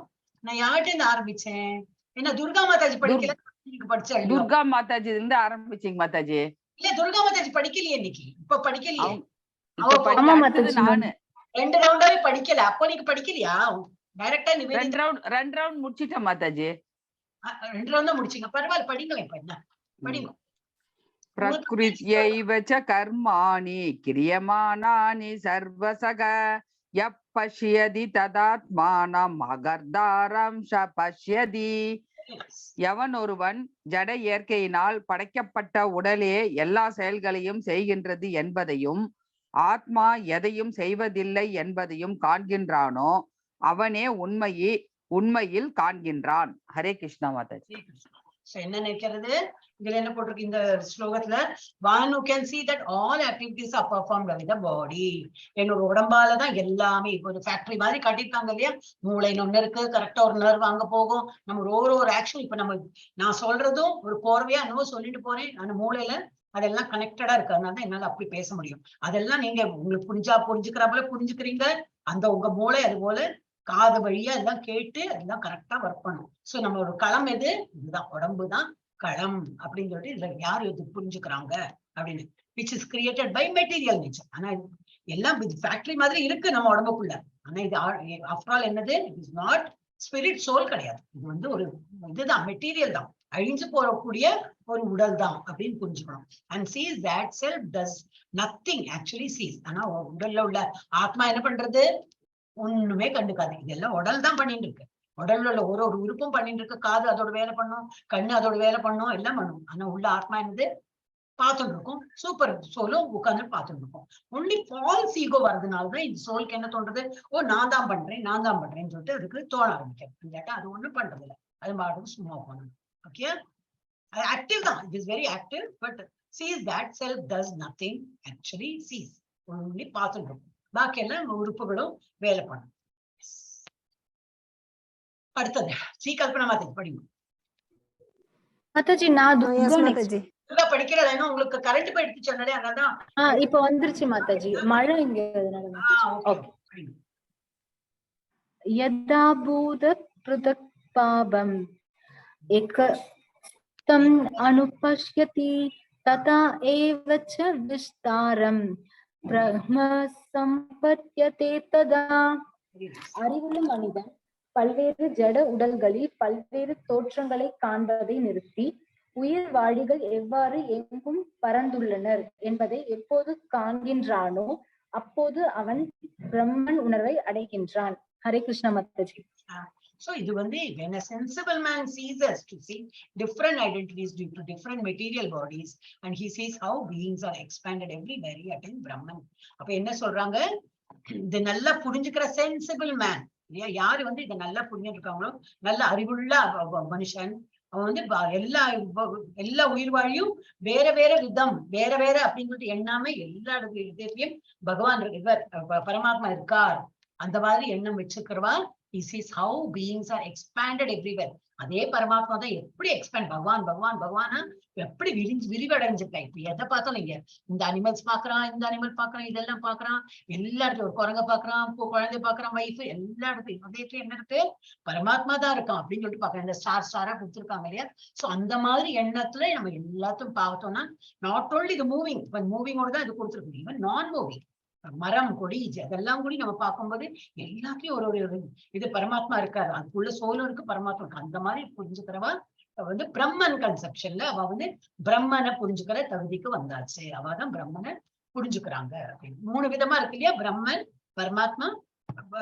நான் யார்கிட்ட இருந்து ஆரம்பிச்சேன்? என்ன துர்கா மாதாஜி படிக்கல, நீங்க படிச்சா இல்லையோ? துர்கா மாதாஜி இருந்து ஆரம்பிச்சீங்க மாதாஜி. இல்ல, துர்கா மாதாஜி படிக்கலையே இன்னைக்கு, இப்ப படிக்கலையே. இப்ப அவ படிக்க ஆமா அடுத்தது மாதாஜி. நானு ரெண்டு ரவுண்டாவே படிக்கல. அப்போ நீங்க படிக்கலையா? டைரக்டா ரெண்டு நிவேதிதா ரவுண்ட், ரெண்டு ரவுண்ட் முடிச்சிட்டேன் மாதாஜி. ரெண்டு ரவுண்ட் தான் முடிச்சீங்க, பரவாயில்ல, படிங்க. இப்ப என்ன படிங்க. பிரகிருத்யைவ ச கர்மாணி கிரியமானானி சர்வசக யப் பஷ்யதி ததாத்மானம் அகர்தாரம் ச பஷ்யதி. எவன் ஒருவன் ஜட இயற்கையினால் படைக்கப்பட்ட உடலே எல்லா செயல்களையும் செய்கின்றது என்பதையும், ஆத்மா எதையும் செய்வதில்லை என்பதையும் காண்கின்றானோ, அவனே உண்மையை உண்மையில் காண்கின்றான். ஹரே கிருஷ்ணா மாதாஜி. So என்ன நினைக்கிறது? இதுல என்ன போட்டிருக்கு இந்த ஸ்லோகத்துல? One who can see that all activities are performed by the body. என்னோட உடம்பாலதான் எல்லாமே. இப்போ ஒரு ஃபேக்டரி மாதிரி காட்டியிருக்காங்க இல்லையா? மூளைன்னு ஒண்ணு இருக்கு, கரெக்டா ஒரு நர்வ் அங்க போகும். நம்ம ஒரு ஒரு ஆக்ஷன், இப்ப நம்ம நான் சொல்றதும் ஒரு கோர்வையா என்னவோ சொல்லிட்டு போறேன். ஆனா மூளையில அதெல்லாம் கனெக்டடா இருக்கு. அதனால தான் என்னால அப்படி பேச முடியும். அதெல்லாம் நீங்க உங்களுக்கு புரிஞ்சா புரிஞ்சுக்கிற போல புரிஞ்சுக்கிறீங்க. அந்த உங்க மூளை அது போல காது வழியா எல்லாம் கேட்டு அதெல்லாம் கரெக்டா ஒர்க் பண்ணும். சோ நம்மளோட களம் எது? இதுதான், உடம்பு தான் களம் அப்படின்னு சொல்லிட்டு இதுல யாரு இது புரிஞ்சுக்கிறாங்க அப்படின்னு, which is created by material nature. ஆனா இது எல்லாம் இது ஃபேக்டரி மாதிரி இருக்கு நம்ம உடம்புக்குள்ள. ஆனா இது ஆஃப்டர் ஆல் என்னது? It is not spirit soul கிடையாது. இது வந்து ஒரு இதுதான், மெட்டீரியல் தான், அழிஞ்சு போகக்கூடிய ஒரு உடல் தான் அப்படின்னு புரிஞ்சுக்கணும். And sees that self does nothing, actually sees. ஆனா உடல்ல உள்ள ஆத்மா என்ன பண்றது? ஒண்ணுமே கண்டுக்காது. இதெல்லாம் உடல் தான் பண்ணிட்டு இருக்கு. உடல்ல உள்ள ஒரு ஒரு உறுப்பும் பண்ணிட்டு இருக்கு. காது அதோட வேலை பண்ணும், கண்ணு அதோட வேலை பண்ணும், எல்லாம் பண்ணும். ஆனா உள்ள ஆத்மா என்னது? பார்த்துட்டு இருக்கும். சூப்பர் சோலும் உட்கார்ந்து பார்த்துட்டு இருக்கும். ஒன்லி ஃபால்ஸ் ஈகோ வர்றதுனாலதான் இந்த சோலுக்கு என்ன தோன்றது? ஓ, நான் தான் பண்றேன், நான் தான் பண்றேன்னு சொல்லிட்டு அதுக்கு தோண ஆரம்பிக்கிறது. இல்லாட்டா அது ஒண்ணும் பண்றது இல்லை, அது பாட்டுக்கு சும்மா போகணும். ஓகே, அது ஆக்டிவ் தான். It is very active, but sees that self does nothing, actually sees. Only பார்த்துட்டு இருக்கும். பாக்கி எல்லாம் உறுப்புகளும் வேலை பண்ணும். அடுத்தது ஸ்ரீ கல்பனா மாதாஜி படிங்க. மாதாஜி, நான் S Durga next. Mataji. Durga படிக்கிறதா? இன்னும் உங்களுக்கு கரண்ட் போயிடுச்சு சொன்னாலே, அதனாலதான். இப்ப வந்துருச்சு மாதாஜி. மழை இங்க, அதனால மாதாஜி. ஓகே. ஓகே. यदा भूत पृथक् भावम् एकस्थम् अनुपश्यति तथा एव च विस्तारं ब्रह्म सम्पद्यते तदा. அறிவுள்ள மனிதன் பல்வேறு ஜட உடல்களில் பல்வேறு தோற்றங்களை காண்பதை நிறுத்தி, உயிர் வாழிகள் எவ்வாறு எங்கும் பரந்துள்ளனர் என்பதை எப்போது காண்கின்றானோ, அப்போது அவன் பிரம்மன் உணர்வை அடைகின்றான். ஹரே கிருஷ்ணா மாதாஜி. So இது வந்து when a sensible man ceases to see different identities due to different material bodies and he sees how beings are expanded everywhere, he attains Brahman. அப்ப என்ன சொல்றாங்க? இது நல்லா புரிஞ்சுக்கிற சென்சிபிள் மேன் இல்லையா? யாரு வந்து இதை நல்லா புரிஞ்சுட்டு இருக்காங்களோ, நல்ல அறிவுள்ள மனுஷன், அவன் வந்து எல்லா உயிர் வாழியும் வேற வேற விதம், வேற வேற அப்படின்னு சொல்லிட்டு எண்ணாம, எல்லா இடத்துலயும் பகவான் இவர் பரமாத்மா இருக்கார், அந்த மாதிரி எண்ணம் வச்சுக்கிறவா, he sees how beings are expanded everywhere. அதே பரமாத்மா தான் எப்படி எக்ஸ்பேண்ட், பகவான் பகவான் பகவானா எப்படி விரிஞ்சு விரிவடைஞ்சிருக்கா. இப்ப எதை பார்த்தாலும் இங்க இந்த அனிமல்ஸ் பாக்குறான், இந்த அனிமல் பாக்குறான், இதெல்லாம் பாக்குறான். எல்லா இடத்துலயும் ஒரு குரங்க பாக்குறான், குழந்தை பாக்குறான், வைஃப், எல்லா இடத்துலயும் அதே என்ன இருக்கு? பரமாத்மா தான் இருக்கான் அப்படின்னு சொல்லிட்டு பாக்குறான். இந்த ஸ்டார் ஸ்டாரா கொடுத்துருக்காங்க இல்லையா? சோ அந்த மாதிரி எண்ணத்துல நம்ம எல்லாத்தையும் பார்த்தோம்னா, not only இது மூவிங், இப்ப மூவிங்கோட தான் இது கொடுத்துருக்கு, ஈவன் நான் மூவிங், மரம் கொடி அதெல்லாம் கூட நம்ம பார்க்கும்போது எல்லாத்தையும் ஒரு ஒரு இது பரமாத்மா இருக்காரு, அதுக்குள்ள சோலும் இருக்கு, பரமாத்மா இருக்கு. அந்த மாதிரி புரிஞ்சுக்கிறவா வந்து பிரம்மன் கன்செப்ஷன்ல அவ வந்து பிரம்மனை புரிஞ்சுக்கிற தகுதிக்கு வந்தாச்சு. அவ தான் பிரம்மனை புரிஞ்சுக்கிறாங்க அப்படின்னு. மூணு விதமா இருக்கு இல்லையா? பிரம்மன், பரமாத்மா,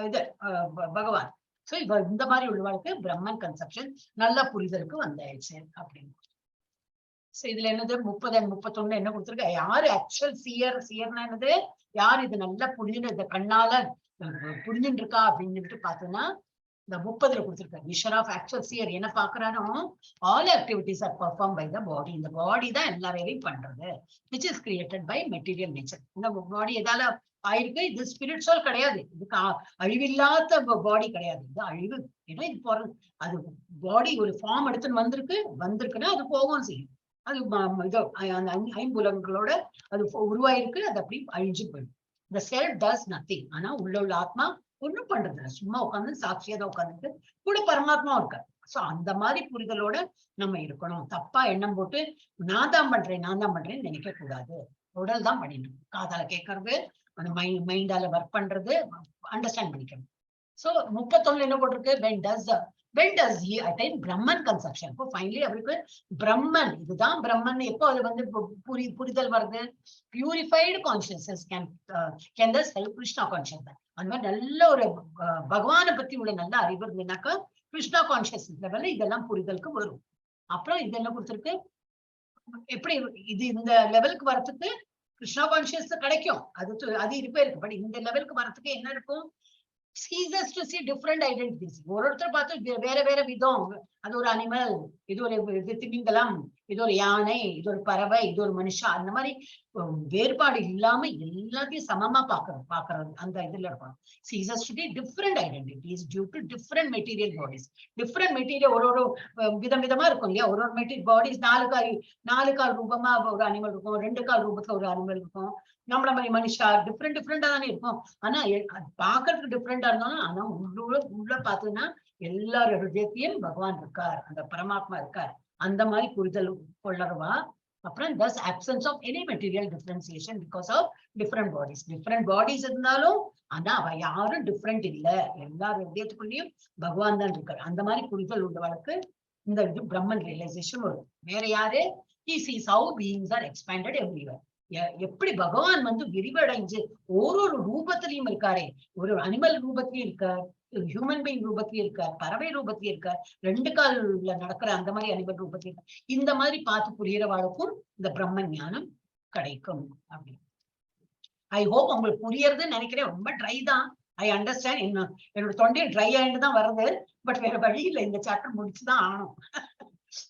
இது பகவான். சோ இவ இந்த மாதிரி உள்ளவாளுக்கு பிரம்மன் கன்செப்ஷன் நல்ல புரிதலுக்கு வந்தாயிடுச்சு அப்படின்னு. சோ இதுல என்னது 30 அண்ட் 31 என்ன கொடுத்துருக்கு? யாரு ஆக்சுவல் சியர்? சியர்னா என்னது? யார் இது நல்லா புரிஞ்சுன்னு இந்த கண்ணால புரிஞ்சுட்டு இருக்கா அப்படின்னு சொல்லிட்டு பார்த்தோம்னா, இந்த 30ல கொடுத்துருக்காரு. விஷன் ஆஃப் ஆக்சுவல் சியர் என்ன பாக்குறானோ, all activities are perform by the body. இந்த பாடி தான் எல்லா வேலையும் பண்றது, which is created by material nature. இந்த பாடி எதால ஆயிருக்கு? இது ஸ்பிரிட் சோல் கிடையாது. இதுக்கு அழிவில்லாத பாடி கிடையாது. இது அழிவு. ஏன்னா இது போற அது பாடி ஒரு ஃபார்ம் எடுத்துன்னு வந்திருக்கு. வந்திருக்குன்னா அது போகவும் செய்யும். அது இதோ அந்த ஐம்புலங்களோட அது உருவாயிருக்கு. அது அப்படி அழிஞ்சு போயிடும். இந்த செல்ஃப் டஸ் நத்திங். ஆனா உள்ள உள்ள ஆத்மா ஒண்ணும் பண்றது இல்லை, சும்மா உட்காந்து சாட்சியா தான் உட்காந்துட்டு கூட பரமாத்மா இருக்காரு. சோ அந்த மாதிரி புரிதலோட நம்ம இருக்கணும். தப்பா எண்ணம் போட்டு நான் தான் பண்றேன், நான் தான் பண்றேன்னு நினைக்க கூடாது. உடல் தான் பண்ணிட்டு இருக்கு. காதால கேட்கறது, அந்த மைண்டால ஒர்க் பண்றது, அண்டர்ஸ்டாண்ட் பண்ணிக்கணும். சோ 31ல என்ன போட்டிருக்கு? When does the When does he attain Brahman conception? இப்போ ஃபைனலி அவருக்கு பிரம்மன், இதுதான் பிரம்மன், எப்போ அது வந்து புரிதல் வருது? Purified consciousness can thus help Krishna consciousness. அந்த மாதிரி நல்ல ஒரு பகவானை பத்தி உள்ள நல்ல அறிவு இருந்ததுனாக்கா கிருஷ்ணா கான்சியஸ்னஸ் லெவல்ல இதெல்லாம் புரிதலுக்கு வரும். அப்புறம் இது என்ன கொடுத்திருக்கு? எப்படி இது இந்த லெவலுக்கு வரத்துக்கு கிருஷ்ணா கான்சியஸ் கிடைக்கும், அது இருப்பே இருக்கு. பட் இந்த லெவலுக்கு வரத்துக்கு என்ன இருக்கும்? Ceases to see different identities. ஒரு ஒருத்தர் பார்த்து வேற வேற விதம், அது ஒரு அனிமல், இது ஒரு இது திமிங்கலம், இது ஒரு யானை, இது ஒரு பறவை, இது ஒரு மனுஷா, அந்த மாதிரி வேறுபாடு இல்லாம எல்லாத்தையும் சமமா பாக்குறது அந்த இதுல இருக்கணும். Ceases to be different identities due to different material bodies. Different material ஒரு ஒரு விதம் விதமா இருக்கும் இல்லையா? ஒரு ஒரு மெட்டீரியல் பாடிஸ், நாலு கால் ரூபமா ஒரு அனிமல் இருக்கும், ரெண்டு கால் ரூபத்துல ஒரு அனிமல் இருக்கும், நம்மள மாதிரி மனுஷா டிஃப்ரெண்ட் டிஃப்ரெண்டா தானே இருக்கும். ஆனா அது பாக்குறதுக்கு டிஃப்ரெண்டா இருந்தாலும், ஆனா உள்ள உள்ள பார்த்ததுன்னா எல்லார் ஹிருதயத்தையும் பகவான் இருக்கார், அந்த பரமாத்மா இருக்கார், அந்த மாதிரி புரிதல் கொள்ளறவா. அப்புறம் thus absence of any material differentiation because of different bodies. Different bodies இருந்தாலும் ஆனா அவ யாரும் டிஃப்ரெண்ட் இல்ல, எல்லார் ஹிருதயத்துக்குள்ளேயும் பகவான் தான் இருக்கார். அந்த மாதிரி புரிதல் உள்ளவளுக்கு இந்த இது பிரம்மன் ரியலைசேஷன் வரும். வேற யாரு? He sees how beings are expanded everywhere. எப்படி பகவான் வந்து விரிவடைஞ்சு ஒரு ஒரு ரூபத்திலையும் இருக்காரே, ஒரு அனிமல் ரூபத்திலயும் இருக்கார், ஹியூமன் பீயிங் ரூபத்திலயும் இருக்கார், பறவை ரூபத்திலயும் இருக்கார், ரெண்டு கால்ல நடக்கிற அந்த மாதிரி அனிமல் ரூபத்திலயும் இருக்கார். இந்த மாதிரி பார்த்து புரியறவாளுக்கும் இந்த பிரம்ம ஞானம் கிடைக்கும் அப்படி. I hope உங்களுக்கு புரியறதுன்னு நினைக்கிறேன். ரொம்ப ட்ரை தான், I understand. என்ன என்னோட தொண்டையும் ட்ரை ஆயிட்டு தான் வருது. பட் வேற வழி இல்லை, இந்த சாப்டர் முடிச்சுதான் ஆகணும்.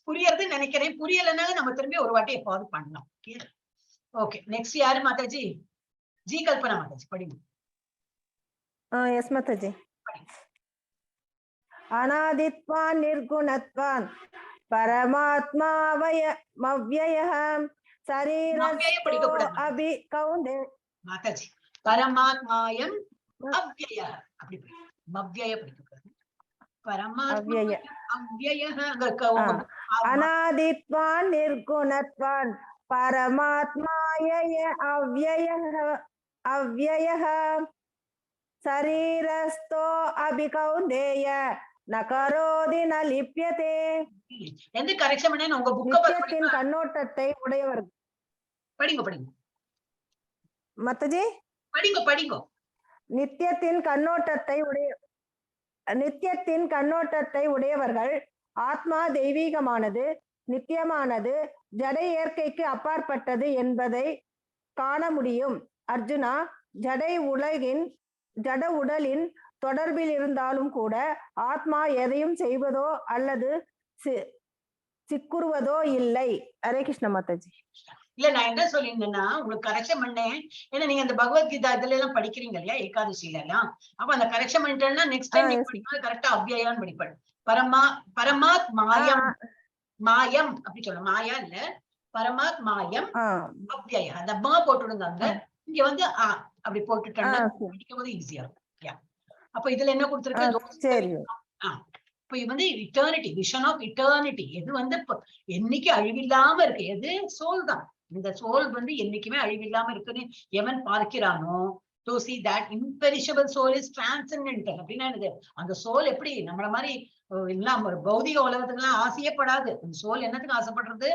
புரியறதுன்னு நினைக்கிறேன். புரியலைனாலும் நம்ம திரும்பி ஒரு வாட்டி எப்போது பண்ணலாம். ஓகே ஓகே நெக்ஸ்ட் யாரு மாதாஜி? ஜி கல்பனா மாதாஜி, படிங்க. எஸ் மாதாஜி. அநாதித்வான் நிர்குணத்வான் பரமாத்மாவய மவ்யயः மவ்யய சரீரஸ்தோ படிக்கக்கூடாது. அபி கௌந்தே மாதாஜி, பரமாத்மாயம் அவ்யய அப்படி படி. மவ்யய படிக்கக்கூடாது. பரமாத்மா அவ்யய. அவ்யய அங்க உங்க அநாதித்வான் நிர்குணத்வான் பரமாத்மாயய அவ்யயः அவ்யயः சரீரஸ்தோ அபி கௌந்தேய ந கரோதி ந லிப்யதே. எந்த கரெக்ஷன் பண்ணேன்னு உங்க புக்க நித்தியத்தின் கண்ணோட்டத்தை உடையவர் படிங்க படிங்க. மத்தஜி. படிங்க படிங்க. நித்தியத்தின் கண்ணோட்டத்தை உடையவர்கள் ஆத்மா தெய்வீகமானது, நித்தியமானது, ஜட இயற்கைக்கு அப்பாற்பட்டது என்பதை காண முடியும். அர்ஜுனா, ஜட உடலின் தொடர்பில் இருந்தாலும் கூட ஆத்மா எதையும் செய்வதோ அல்லது சிக்குறுவதோ இல்லை. ஹரே கிருஷ்ண மாதாஜி. இல்ல, நான் என்ன சொல்லியிருந்தேன்னா, உங்களுக்கு கரெக்ஷன் பண்ணேன். ஏன்னா நீங்க அந்த பகவத்கீதா இதுல எல்லாம் படிக்கிறீங்க இல்லையா, ஏகாதசியில எல்லாம். அப்ப அந்த கரெக்ஷன் பண்ணிட்டேன்னா நெக்ஸ்ட் டைம் நீங்க படிக்கும்போது கரெக்டா அவ்யயான்னு படிப்பேன். பரமாத்மாயம், மாயம் அப்படி சொல்லணும், மாயா இல்ல, பரமாத்மாயம் அவ்யய. அந்த மா போட்டுடுங்க அங்க. இங்க வந்து ஆ அப்படி போட்டுட்டோம்னா படிக்கும் போது ஈஸியா இருக்கும். Yeah. அப்ப இதுல என்ன கொடுத்திருக்கு? சரி. இப்ப இது வந்து இட்டர்னிட்டி, விஷன் ஆஃப் இட்டர்னிட்டி. எது வந்து என்னைக்கு அழிவில்லாம இருக்கு? எது? சோல் தான். இந்த சோல் வந்து என்னைக்குமே அழிவில்லாம இருக்குன்னு எவன் பார்க்கிறானோ, to see that imperishable soul is transcendental. அப்படின்னா என்னது? அந்த சோல் எப்படி நம்மள மாதிரி எல்லாம் ஒரு பௌதிக உலகத்துக்கு எல்லாம் ஆசையே படாது. அந்த சோல் என்னத்துக்கு ஆசைப்படுறது?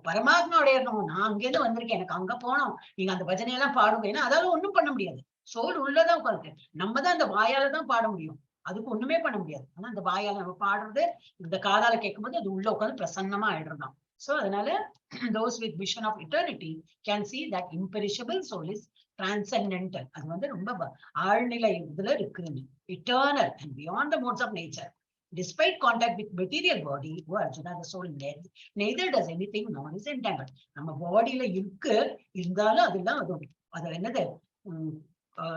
பரமாத்மாவுடைய நான் அங்கேருந்து வந்திருக்கேன், எனக்கு அங்க போனோம், நீங்க அந்த பஜனையெல்லாம் பாடுங்க. ஏன்னா அதால ஒண்ணும் பண்ண முடியாது. சோல் உள்ளதான் உட்காருக்கு. நம்ம தான் அந்த வாயால தான் பாட முடியும், அதுக்கு ஒண்ணுமே பண்ண முடியாது. ஆனா அந்த வாயால நம்ம பாடுறது இந்த காதால கேட்கும்போது அது உள்ள உட்கார்ந்து பிரசன்னமா ஆயிடுறதாம். சோ அதனால those with vision of eternity can see that imperishable soul is transcendental. அது வந்து ரொம்ப ஆழ்நிலை இதுல இருக்குன்னு, eternal and beyond the modes of nature. Despite contact with material body, O Arjuna, the soul neither does anything nor is entangled. நம்ம பாடியில இருக்கு, இருந்தாலும் அதெல்லாம் அது அது என்னது,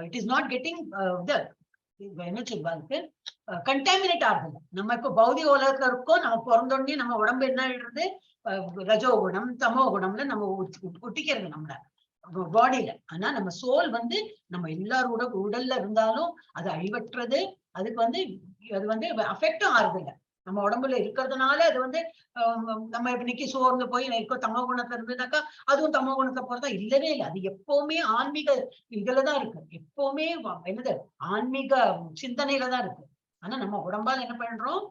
it is not getting என்ன சொல்லுவாங்க, கண்டாமினேட் ஆகுது. நம்ம இப்ப பௌதிக உலகத்துல இருக்கோம். நம்ம பிறந்த உடனே நம்ம உடம்பு என்ன ஆயிடுறது? ரஜோ குணம் தமோ குணம்ல நம்ம ஒட்டிக்கிறது நம்மள பாடியில. ஆனா நம்ம சோல் வந்து நம்ம எல்லாரோட உடல்ல இருந்தாலும் அது அழிவற்றது. அதுக்கு வந்து அது வந்து அஃபெக்டும் ஆகுது இல்ல. நம்ம உடம்புல இருக்கிறதுனால அது வந்து நம்ம இன்னைக்கு சோர்ந்து போய் இப்போ தமோ குணத்துல இருந்ததுனாக்கா அதுவும் தமோ குணத்தை போறதா இல்லவே இல்லை. அது எப்பவுமே ஆன்மீக இதுலதான் இருக்கு. எப்பவுமே என்னது, ஆன்மீக சிந்தனையில தான் இருக்கு. ஆனா நம்ம உடம்பால என்ன பண்றோம்?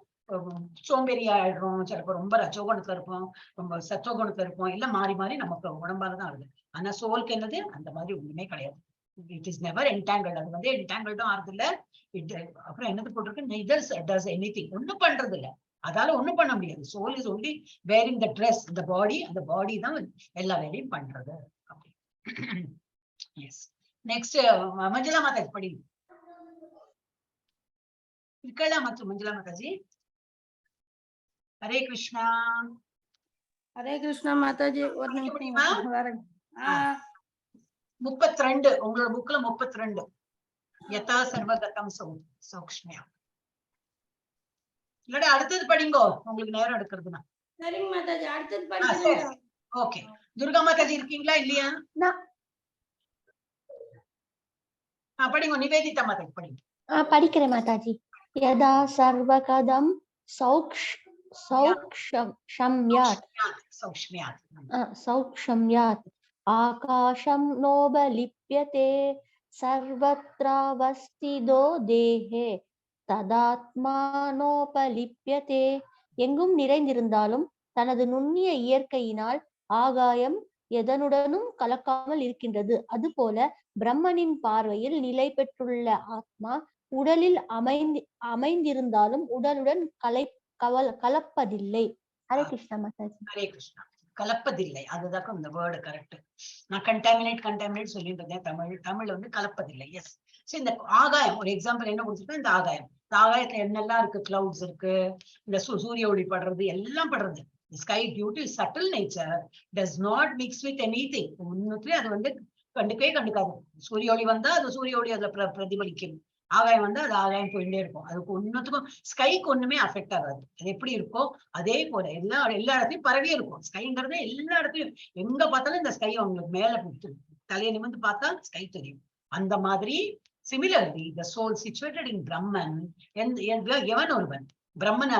சோம்பேறி ஆயிடுறோம், சிலப்போ ரொம்ப ரஜோகுணத்துல இருப்போம், ரொம்ப சத்துவகுணத்துல இருப்போம், எல்லாம் மாறி மாறி நமக்கு உடம்பாலதான் ஆகுது. ஆனா சோலுக்கு என்னது அந்த மாதிரி ஒண்ணுமே கிடையாது. It is never entangled. அது வந்து என்டாங்கிள்டும் ஆறுது இல்ல. It அப்புறம் என்னது போட்டிருக்கு, நெய்தர் டஸ் எனி திங், ஒண்ணும் பண்றது இல்ல, அதால ஒண்ணும் பண்ண முடியாது. Soul is only wearing the dress, இந்த பாடி, அந்த பாடி தான் எல்லா வேலையும் பண்றது. அப்படி. எஸ், நெக்ஸ்ட் மஞ்சுளா மாதாஜி படி. இருக்கலாம் மற்றும் மஞ்சுளா மாதாஜி. ஹரே கிருஷ்ணா. ஹரே கிருஷ்ணா மாதாஜி, ஒரு படிக்க முடியுமா? நிமிஷம் வரேன். 32, உங்களோட புக்ல 32. யதா சர்வகதம் சௌக்ஷ்மியா. இல்லாட்டி அடுத்தது படிங்கோ, உங்களுக்கு நேரம் எடுக்கிறதுனா. சரிங்க மாதாஜி, அடுத்தது சரி. படிக்கிறேன். ஓகே, துர்கா மாதாஜி இருக்கீங்களா இல்லையா? நான். படிங்க நிவேதிதா மாதாஜி, படிங்க. படிக்கிறேன் மாதாஜி. யதா சர்வகதம் சௌக்ஷ் சௌக்ஷம் ஷம்யாத் சௌக்ஷ்மியாத். சௌக்ஷம்யாத் ஆகாஷம் நோபலிப்யதே சர்வத்ராவஸ்திதோ தேஹே ததாத்மானோபலிப்யதே. எங்கும் நிறைந்திருந்தாலும் தனது நுண்ணிய இயற்கையினால் ஆகாயம் எதனுடனும் கலக்காமல் இருக்கின்றது. அதுபோல பிரம்மனின் பார்வையில் நிலை பெற்றுள்ள ஆத்மா உடலில் அமைந்திருந்தாலும் உடலுடன் கலப்பதில்லை. ஹரே கிருஷ்ணா மாதாஜி. ஹரே கிருஷ்ணா. கலப்பதில்லை, அதுதான் இந்த வேர்டு கரெக்ட். நான் கண்டாமினேட் கண்டாமினேட் சொல்லிட்டு இருந்தேன். தமிழ்ல வந்து கலப்பதில்லை. எஸ். சோ இந்த ஆகாயம் ஒரு எக்ஸாம்பிள் என்ன கொடுத்துருக்கோம், இந்த ஆகாயம். இந்த ஆகாயத்துல என்னெல்லாம் இருக்கு, கிளவுட்ஸ் இருக்கு, இந்த சூரிய ஒளி படுறது, எல்லாம் படுறது. Sky due to subtle nature does not mix with anything. ஒன்னுத்துலயும் அது வந்து கண்டுக்கவே கண்டுக்காது. சூரிய ஒளி வந்தா அது சூரிய ஒளி அதுல பிரதிபலிக்கும். ஆகாயம் வந்தா அது ஆகாயம் போயிட்டே இருக்கும். அதுக்கு ஒன்னுத்துக்கும் ஸ்கைக்கு ஒண்ணுமே அஃபெக்ட் ஆகாது. அது எப்படி இருக்கோ அதே போல எல்லா இடத்துலயும் பரவி இருக்கும். ஸ்கைங்கிறது எல்லா இடத்துலயும் எங்க பார்த்தாலும் இந்த ஸ்கை அவங்களுக்கு மேல தலையை நிமிர்ந்து பார்த்தா ஸ்கை தெரியும். அந்த மாதிரி similarly the soul situated in Brahman, எவன் ஒருவன் பிரம்மன்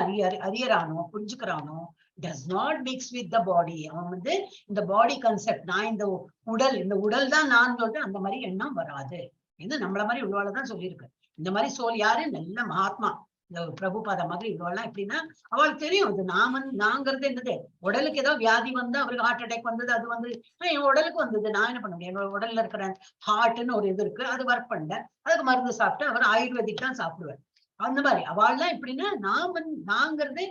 அறியறானோ புரிஞ்சுக்கிறானோ, does not mix with the body. அவன் வந்து இந்த பாடி கான்செப்ட், நான் இந்த உடல், இந்த உடல் தான் நான் சொல்லிட்டு அந்த மாதிரி எண்ணம் வராது. இது நம்மள மாதிரி உள்ளவாளதான் சொல்லியிருக்கு. இந்த மாதிரி சோல் யாரு, நல்ல மகாத்மா, இந்த பிரபுபாத மாதிரி இவ்வளவு எப்படின்னா அவளுக்கு தெரியும் இது நாம நாங்கிறது என்னது. உடலுக்கு ஏதோ வியாதி வந்து அவருக்கு ஹார்ட் அட்டாக் வந்தது, அது வந்து என் உடலுக்கு வந்தது, நான் என்ன பண்ண முடியும், என்னோட உடல்ல இருக்கிற ஹார்ட்னு ஒரு இது இருக்கு, அது ஒர்க் பண்ணல, அதுக்கு மருந்து சாப்பிட்டு அவர் ஆயுர்வேதிக் தான் சாப்பிடுவார். அந்த மாதிரி அவள்லாம் எப்படின்னா நாம நாங்கிறது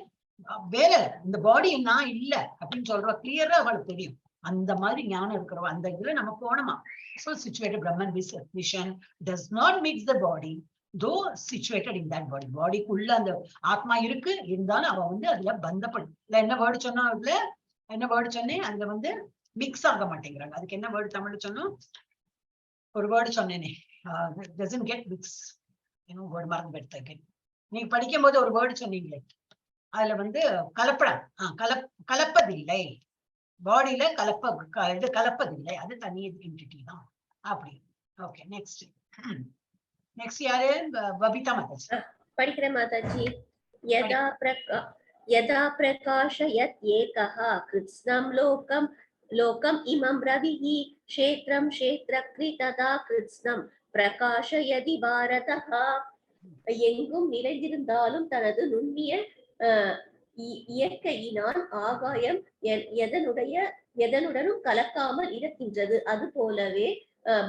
வேற, இந்த பாடி நான் இல்ல அப்படின்னு சொல்ற கிளியரா அவளுக்கு தெரியும். அந்த மாதிரி ஞானம் இருக்கிறவ அந்த இதுல நம்ம போனோமா. So situated Brahman vision does not mix the body, though situated in that body. பாடிக்குள்ள அந்த ஆத்மா இருக்கு, இருந்தாலும் அவ வந்து அதுல பந்தப்படும். இல்ல என்ன வேர்டு சொன்னா, அதுல என்ன வேர்டு சொன்னேன், அதுல வந்து மிக்ஸ் ஆக மாட்டேங்கிறாங்க. அதுக்கு என்ன வேர்டு தமிழ்ல சொன்னோம், ஒரு வேர்டு சொன்னேனே, டசன்ட் கெட் மிக்ஸ், இன்னும் வேர்டு மறந்து போயிடுத்து. நீங்க படிக்கும் போது ஒரு வேர்டு சொன்னீங்களே, அதுல வந்து கலப்படம், கலப்பதில்லை, பாடியில இது கலப்பதில்லை, அது தனி என்டிட்டி தான் அப்படி. Okay, next. நெக்ஸ்ட் யாரு? பபிதா மாதாஜி. படிக்கிறேன் மாதாஜி. யதா பிரகாஷயத் ஏகः கிருத்ஸ்னம் லோகம் லோகம் இமம் ரவிஹ க்ஷேத்ரம் க்ஷேத்ரக்ரி ததா கிருத்ஸ்னம் பிரகாஷயதி பாரதஹ. எங்கும் நிறைந்திருந்தாலும் தனது நுண்ணிய இயற்கையினால் ஆகாயம் எதனுடனும் கலக்காமல் இருக்கின்றது. அது போலவே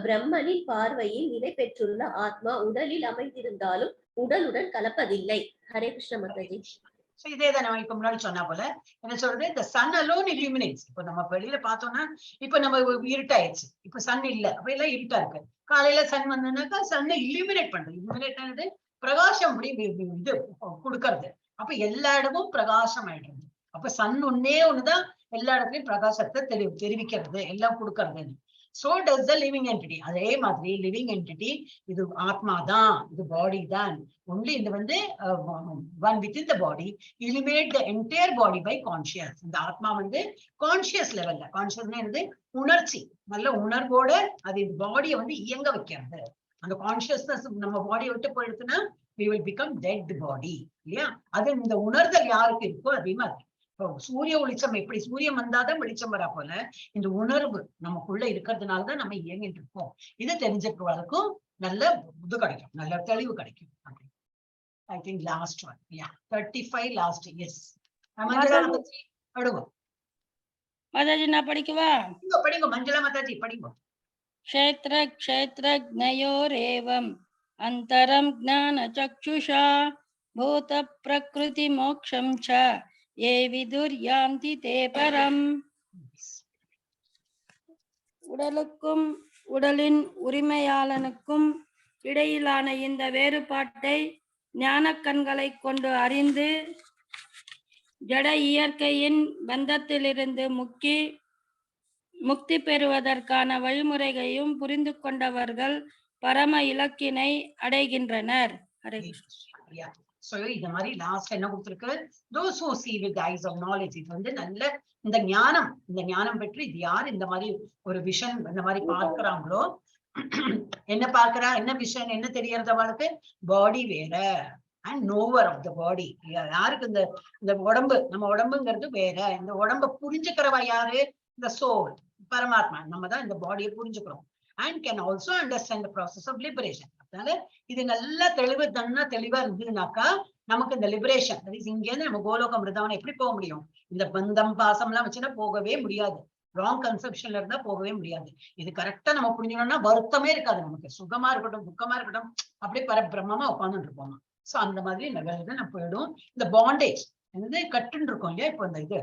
பிரம்மனின் பார்வையில் நிலை பெற்றுள்ள ஆத்மா உடலில் அமைந்திருந்தாலும் உடலுடன் கலப்பதில்லை. ஹரே கிருஷ்ண மாதாஜி. சோ இதே தான் நம்ம இப்ப முன்னாடி சொன்ன போல என்ன சொல்றது, இந்த சன் அலோன் illuminates. இப்ப நம்ம வெளியில பார்த்தோம்னா இப்ப நம்ம இருட்டாயிடுச்சு, இப்ப சன் இல்ல, அப்ப எல்லாம் இருட்டா இருக்கு. காலையில சன் வந்ததுனாக்கா சன்னை இல்லுமினேட் பண்றது, இல்லுமினேட் ஆனது பிரகாசம் அப்படி இது கொடுக்கறது. அப்ப எல்லா இடமும் பிரகாசம் ஆயிடுறது. அப்ப சன் ஒன்னே ஒண்ணுதான் எல்லா இடத்துலயும் பிரகாசத்தை தெரிவிக்கிறது, எல்லாம் கொடுக்கறதுன்னு. So does the living entity. அதே மாதிரி லிவிங் என்டிட்டி இது ஆத்மா தான், இது பாடி தான். ஒன்லி இது வந்து one within the body illuminate the entire body by conscious. இந்த ஆத்மா வந்து கான்சியஸ் லெவல்ல, கான்சியஸ்னா என்னது, உணர்ச்சி, நல்ல உணர்வோட அது இந்த பாடியை வந்து இயங்க வைக்கிறது. அந்த கான்சியஸ்னஸ் நம்ம பாடியை விட்டு போயிடுச்சுன்னா we will become dead body, இல்லையா? அது இந்த உணர்தல் யாருக்கு இருக்கோ அதே மாதிரி இப்போ சூரிய வெளிச்சம் எப்படி சூரியன் வந்தாதான் வெளிச்சம் வரா போல இந்த உணர்வு நமக்குள்ள இருக்கிறதுனாலதான் நம்ம இயங்கிட்டு இருக்கோம். இதை தெரிஞ்சுக்கிறவங்களுக்கும் நல்ல இது கிடைக்கும், நல்ல தெளிவு கிடைக்கும். அப்படி I think last one, yeah, 35 last, yes. Manjula Mataji, படுங்க. மாதாஜி, நான் படிக்கவா? படிங்க, படிங்க மஞ்சுளா மாதாஜி, படிங்க. क्षेत्र क्षेत्रज्ञयोरेवम् अन्तरं ज्ञानचक्षुषा भूतप्रकृतिमोक्षं च ये विदुर्यान्ति ते परम्. உடலுக்கும் உடலின் உரிமையாளனுக்கும் இடையிலான இந்த வேறுபாட்டை ஞானக் கண்களைக் கொண்டு அறிந்து, ஜட இயற்கையின் பந்தத்திலிருந்து முக்தி பெறுவதற்கான வழிமுறைகளையும் புரிந்து கொண்டவர்கள் பரம இலக்கினை அடைகின்றனர். ஹரே கிருஷ்ணா. Yeah. So இந்த மாதிரி லாஸ்ட் என்ன கொடுத்திருக்கு? Those who see with the eyes of knowledge. இது வந்து நல்ல இந்த ஞானம், இந்த ஞானம் பெற்று இது யார் இந்த மாதிரி ஒரு விஷன் இந்த மாதிரி பார்க்கறாங்களோ, என்ன பார்க்கறா, என்ன விஷன், என்ன தெரியறது அவளுக்கு? பாடி வேற and knower of the body. யாருக்கு இந்த இந்த உடம்பு, நம்ம உடம்புங்கிறது வேற, இந்த உடம்ப புரிஞ்சுக்கிறவ யாரு? இந்த சோல், பரமாத்மா. நம்ம தான் இந்த பாடியை புரிஞ்சுக்கிறோம் and can also understand the process of liberation. அதனால இது நல்லா தெளிவு தன்னா தெளிவா இருந்ததுனாக்கா நமக்கு இந்த லிபரேஷன், இங்க இருந்து நம்ம கோலோகம் விருந்தாவனம் எப்படி போக முடியும்? இந்த பந்தம் பாசம் எல்லாம் வச்சுன்னா போகவே முடியாது. ராங் கன்செப்ஷன்ல இருந்தா போகவே முடியாது. இது கரெக்டா நம்ம புரிஞ்சுக்கணும்னா வருத்தமே இருக்காது நமக்கு. சுகமா இருக்கட்டும், துக்கமா இருக்கட்டும், அப்படியே பரபிரம்மமா உட்கார்ந்துட்டு இருப்போம். சோ அந்த மாதிரி லெவலுக்கு நம்ம போயிடும். இந்த பாண்டேஜ் வந்து கட்டுன்னு இருக்கோம் இல்லையா? இப்போ இந்த இது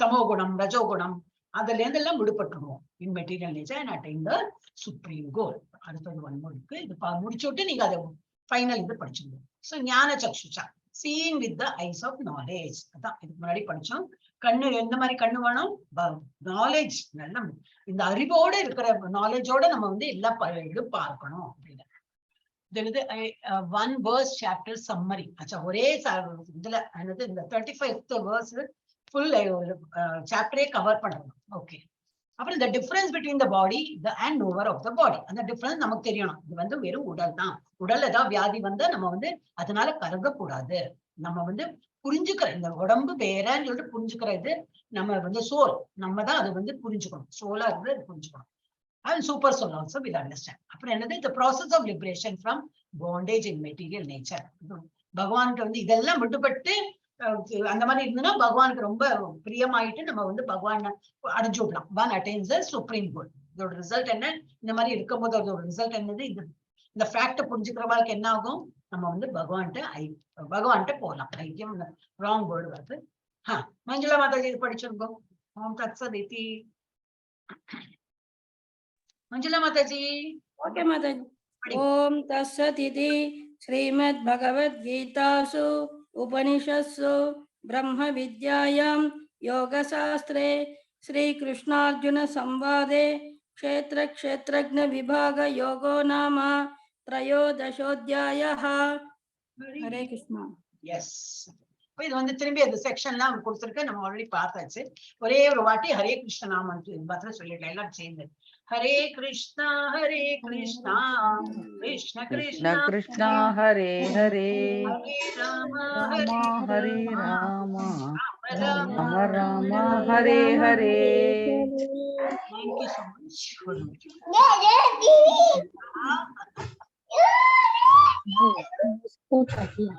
தமோ குணம், ரஜோ குணம், அதுல இருந்து எல்லாம் விடுபட்டுடுவோம் in material nature and attain the supreme goal. அடுத்தது ஒன் மோர் இருக்கு. இது முடிச்சு விட்டு நீங்க அதை ஃபைனல் இது படிச்சிருவோம். ஸோ ஞான சக்ஷுஷா, seeing with the eyes of knowledge. அதான் இதுக்கு முன்னாடி படிச்சோம். கண்ணு எந்த மாதிரி கண்ணு வேணும்? நாலேஜ், நல்ல இந்த அறிவோட இருக்கிற நாலேஜோட நம்ம வந்து எல்லா இதுவும் பார்க்கணும் அப்படின்னு. இது ஒன் வேர்ஸ் சாப்டர் சம்மரி. அச்சா, ஒரே இதுல என்னது இந்த 35th verse full சாப்டரே cover பண்ணணும். ஓகே, அப்புறம் இந்த difference between the body the and knower of the body, அந்த டிஃபரன்ஸ் நமக்கு தெரியணும். இது வந்து வெறும் உடல் தான். உடல் ஏதாவது வியாதி வந்தா நம்ம வந்து அதனால கருதக்கூடாது. நம்ம வந்து புரிஞ்சுக்கிற இந்த உடம்பு வேறன்னு சொல்லிட்டு புரிஞ்சுக்கிற இது நம்ம வந்து சோல், நம்ம தான் அதை வந்து புரிஞ்சுக்கணும். சோலா இருந்து அது புரிஞ்சுக்கணும். And super soul also will understand. அப்புறம் என்னது? The process of liberation from bondage in material nature. பகவான்கிட்ட வந்து இதெல்லாம் விட்டுப்பட்டு அந்த மாதிரி இருந்ததுன்னா பகவானுக்கு ரொம்ப பிரியமாயிட்டு நம்ம வந்து பகவான் அடைஞ்சு விடலாம். One attains the supreme goal. இதோட ரிசல்ட் என்ன? இந்த மாதிரி இருக்கும்போது அதோட ரிசல்ட் என்னது? இது இந்த ஃபேக்டை புரிஞ்சுக்கிறவங்களுக்கு என்ன ஆகும்? நம்ம வந்து பகவான்கிட்ட போகலாம். ஐக்கியம் ராங் வேர்டு வருது. ஹா, மஞ்சுளா மாதாஜி, இது படிச்சிருக்கோம். ஓம் தத் சத் இதி. மஞ்சுளா மாதாஜி. ஓகே மாதாஜி. படி. ஓம் தத்சதிதி ஸ்ரீமத் பகவத்கீதாசு உபனிஷத்சு பிரம்ம வித்யாயாம் யோகசாஸ்திரே ஸ்ரீகிருஷ்ணார்ஜுன சம்வாதே க்ஷேத்திர க்ஷேத்ரஜ்ஞ விபாக யோகோ நாம த்ரயோதசோத்யாயः. ஹரே கிருஷ்ணா. எஸ், இப்போ இது வந்து திரும்பி அந்த செக்ஷன்லாம் கொடுத்துருக்கு. நம்ம ஆல்ரெடி பார்த்தாச்சு. ஒரே ஒரு வாட்டி ஹரே கிருஷ்ண நாமம் மாத்திரம் சொல்லிடலாம் எல்லாரும் சேர்ந்து. Hare Krishna Hare Krishna Krishna Krishna Krishna Krishna Hare Hare, Hare Rama Rama Hare Hare Rama, Rama Rama Rama Hare Hare. Thank you so much. वो उसको चाहिए.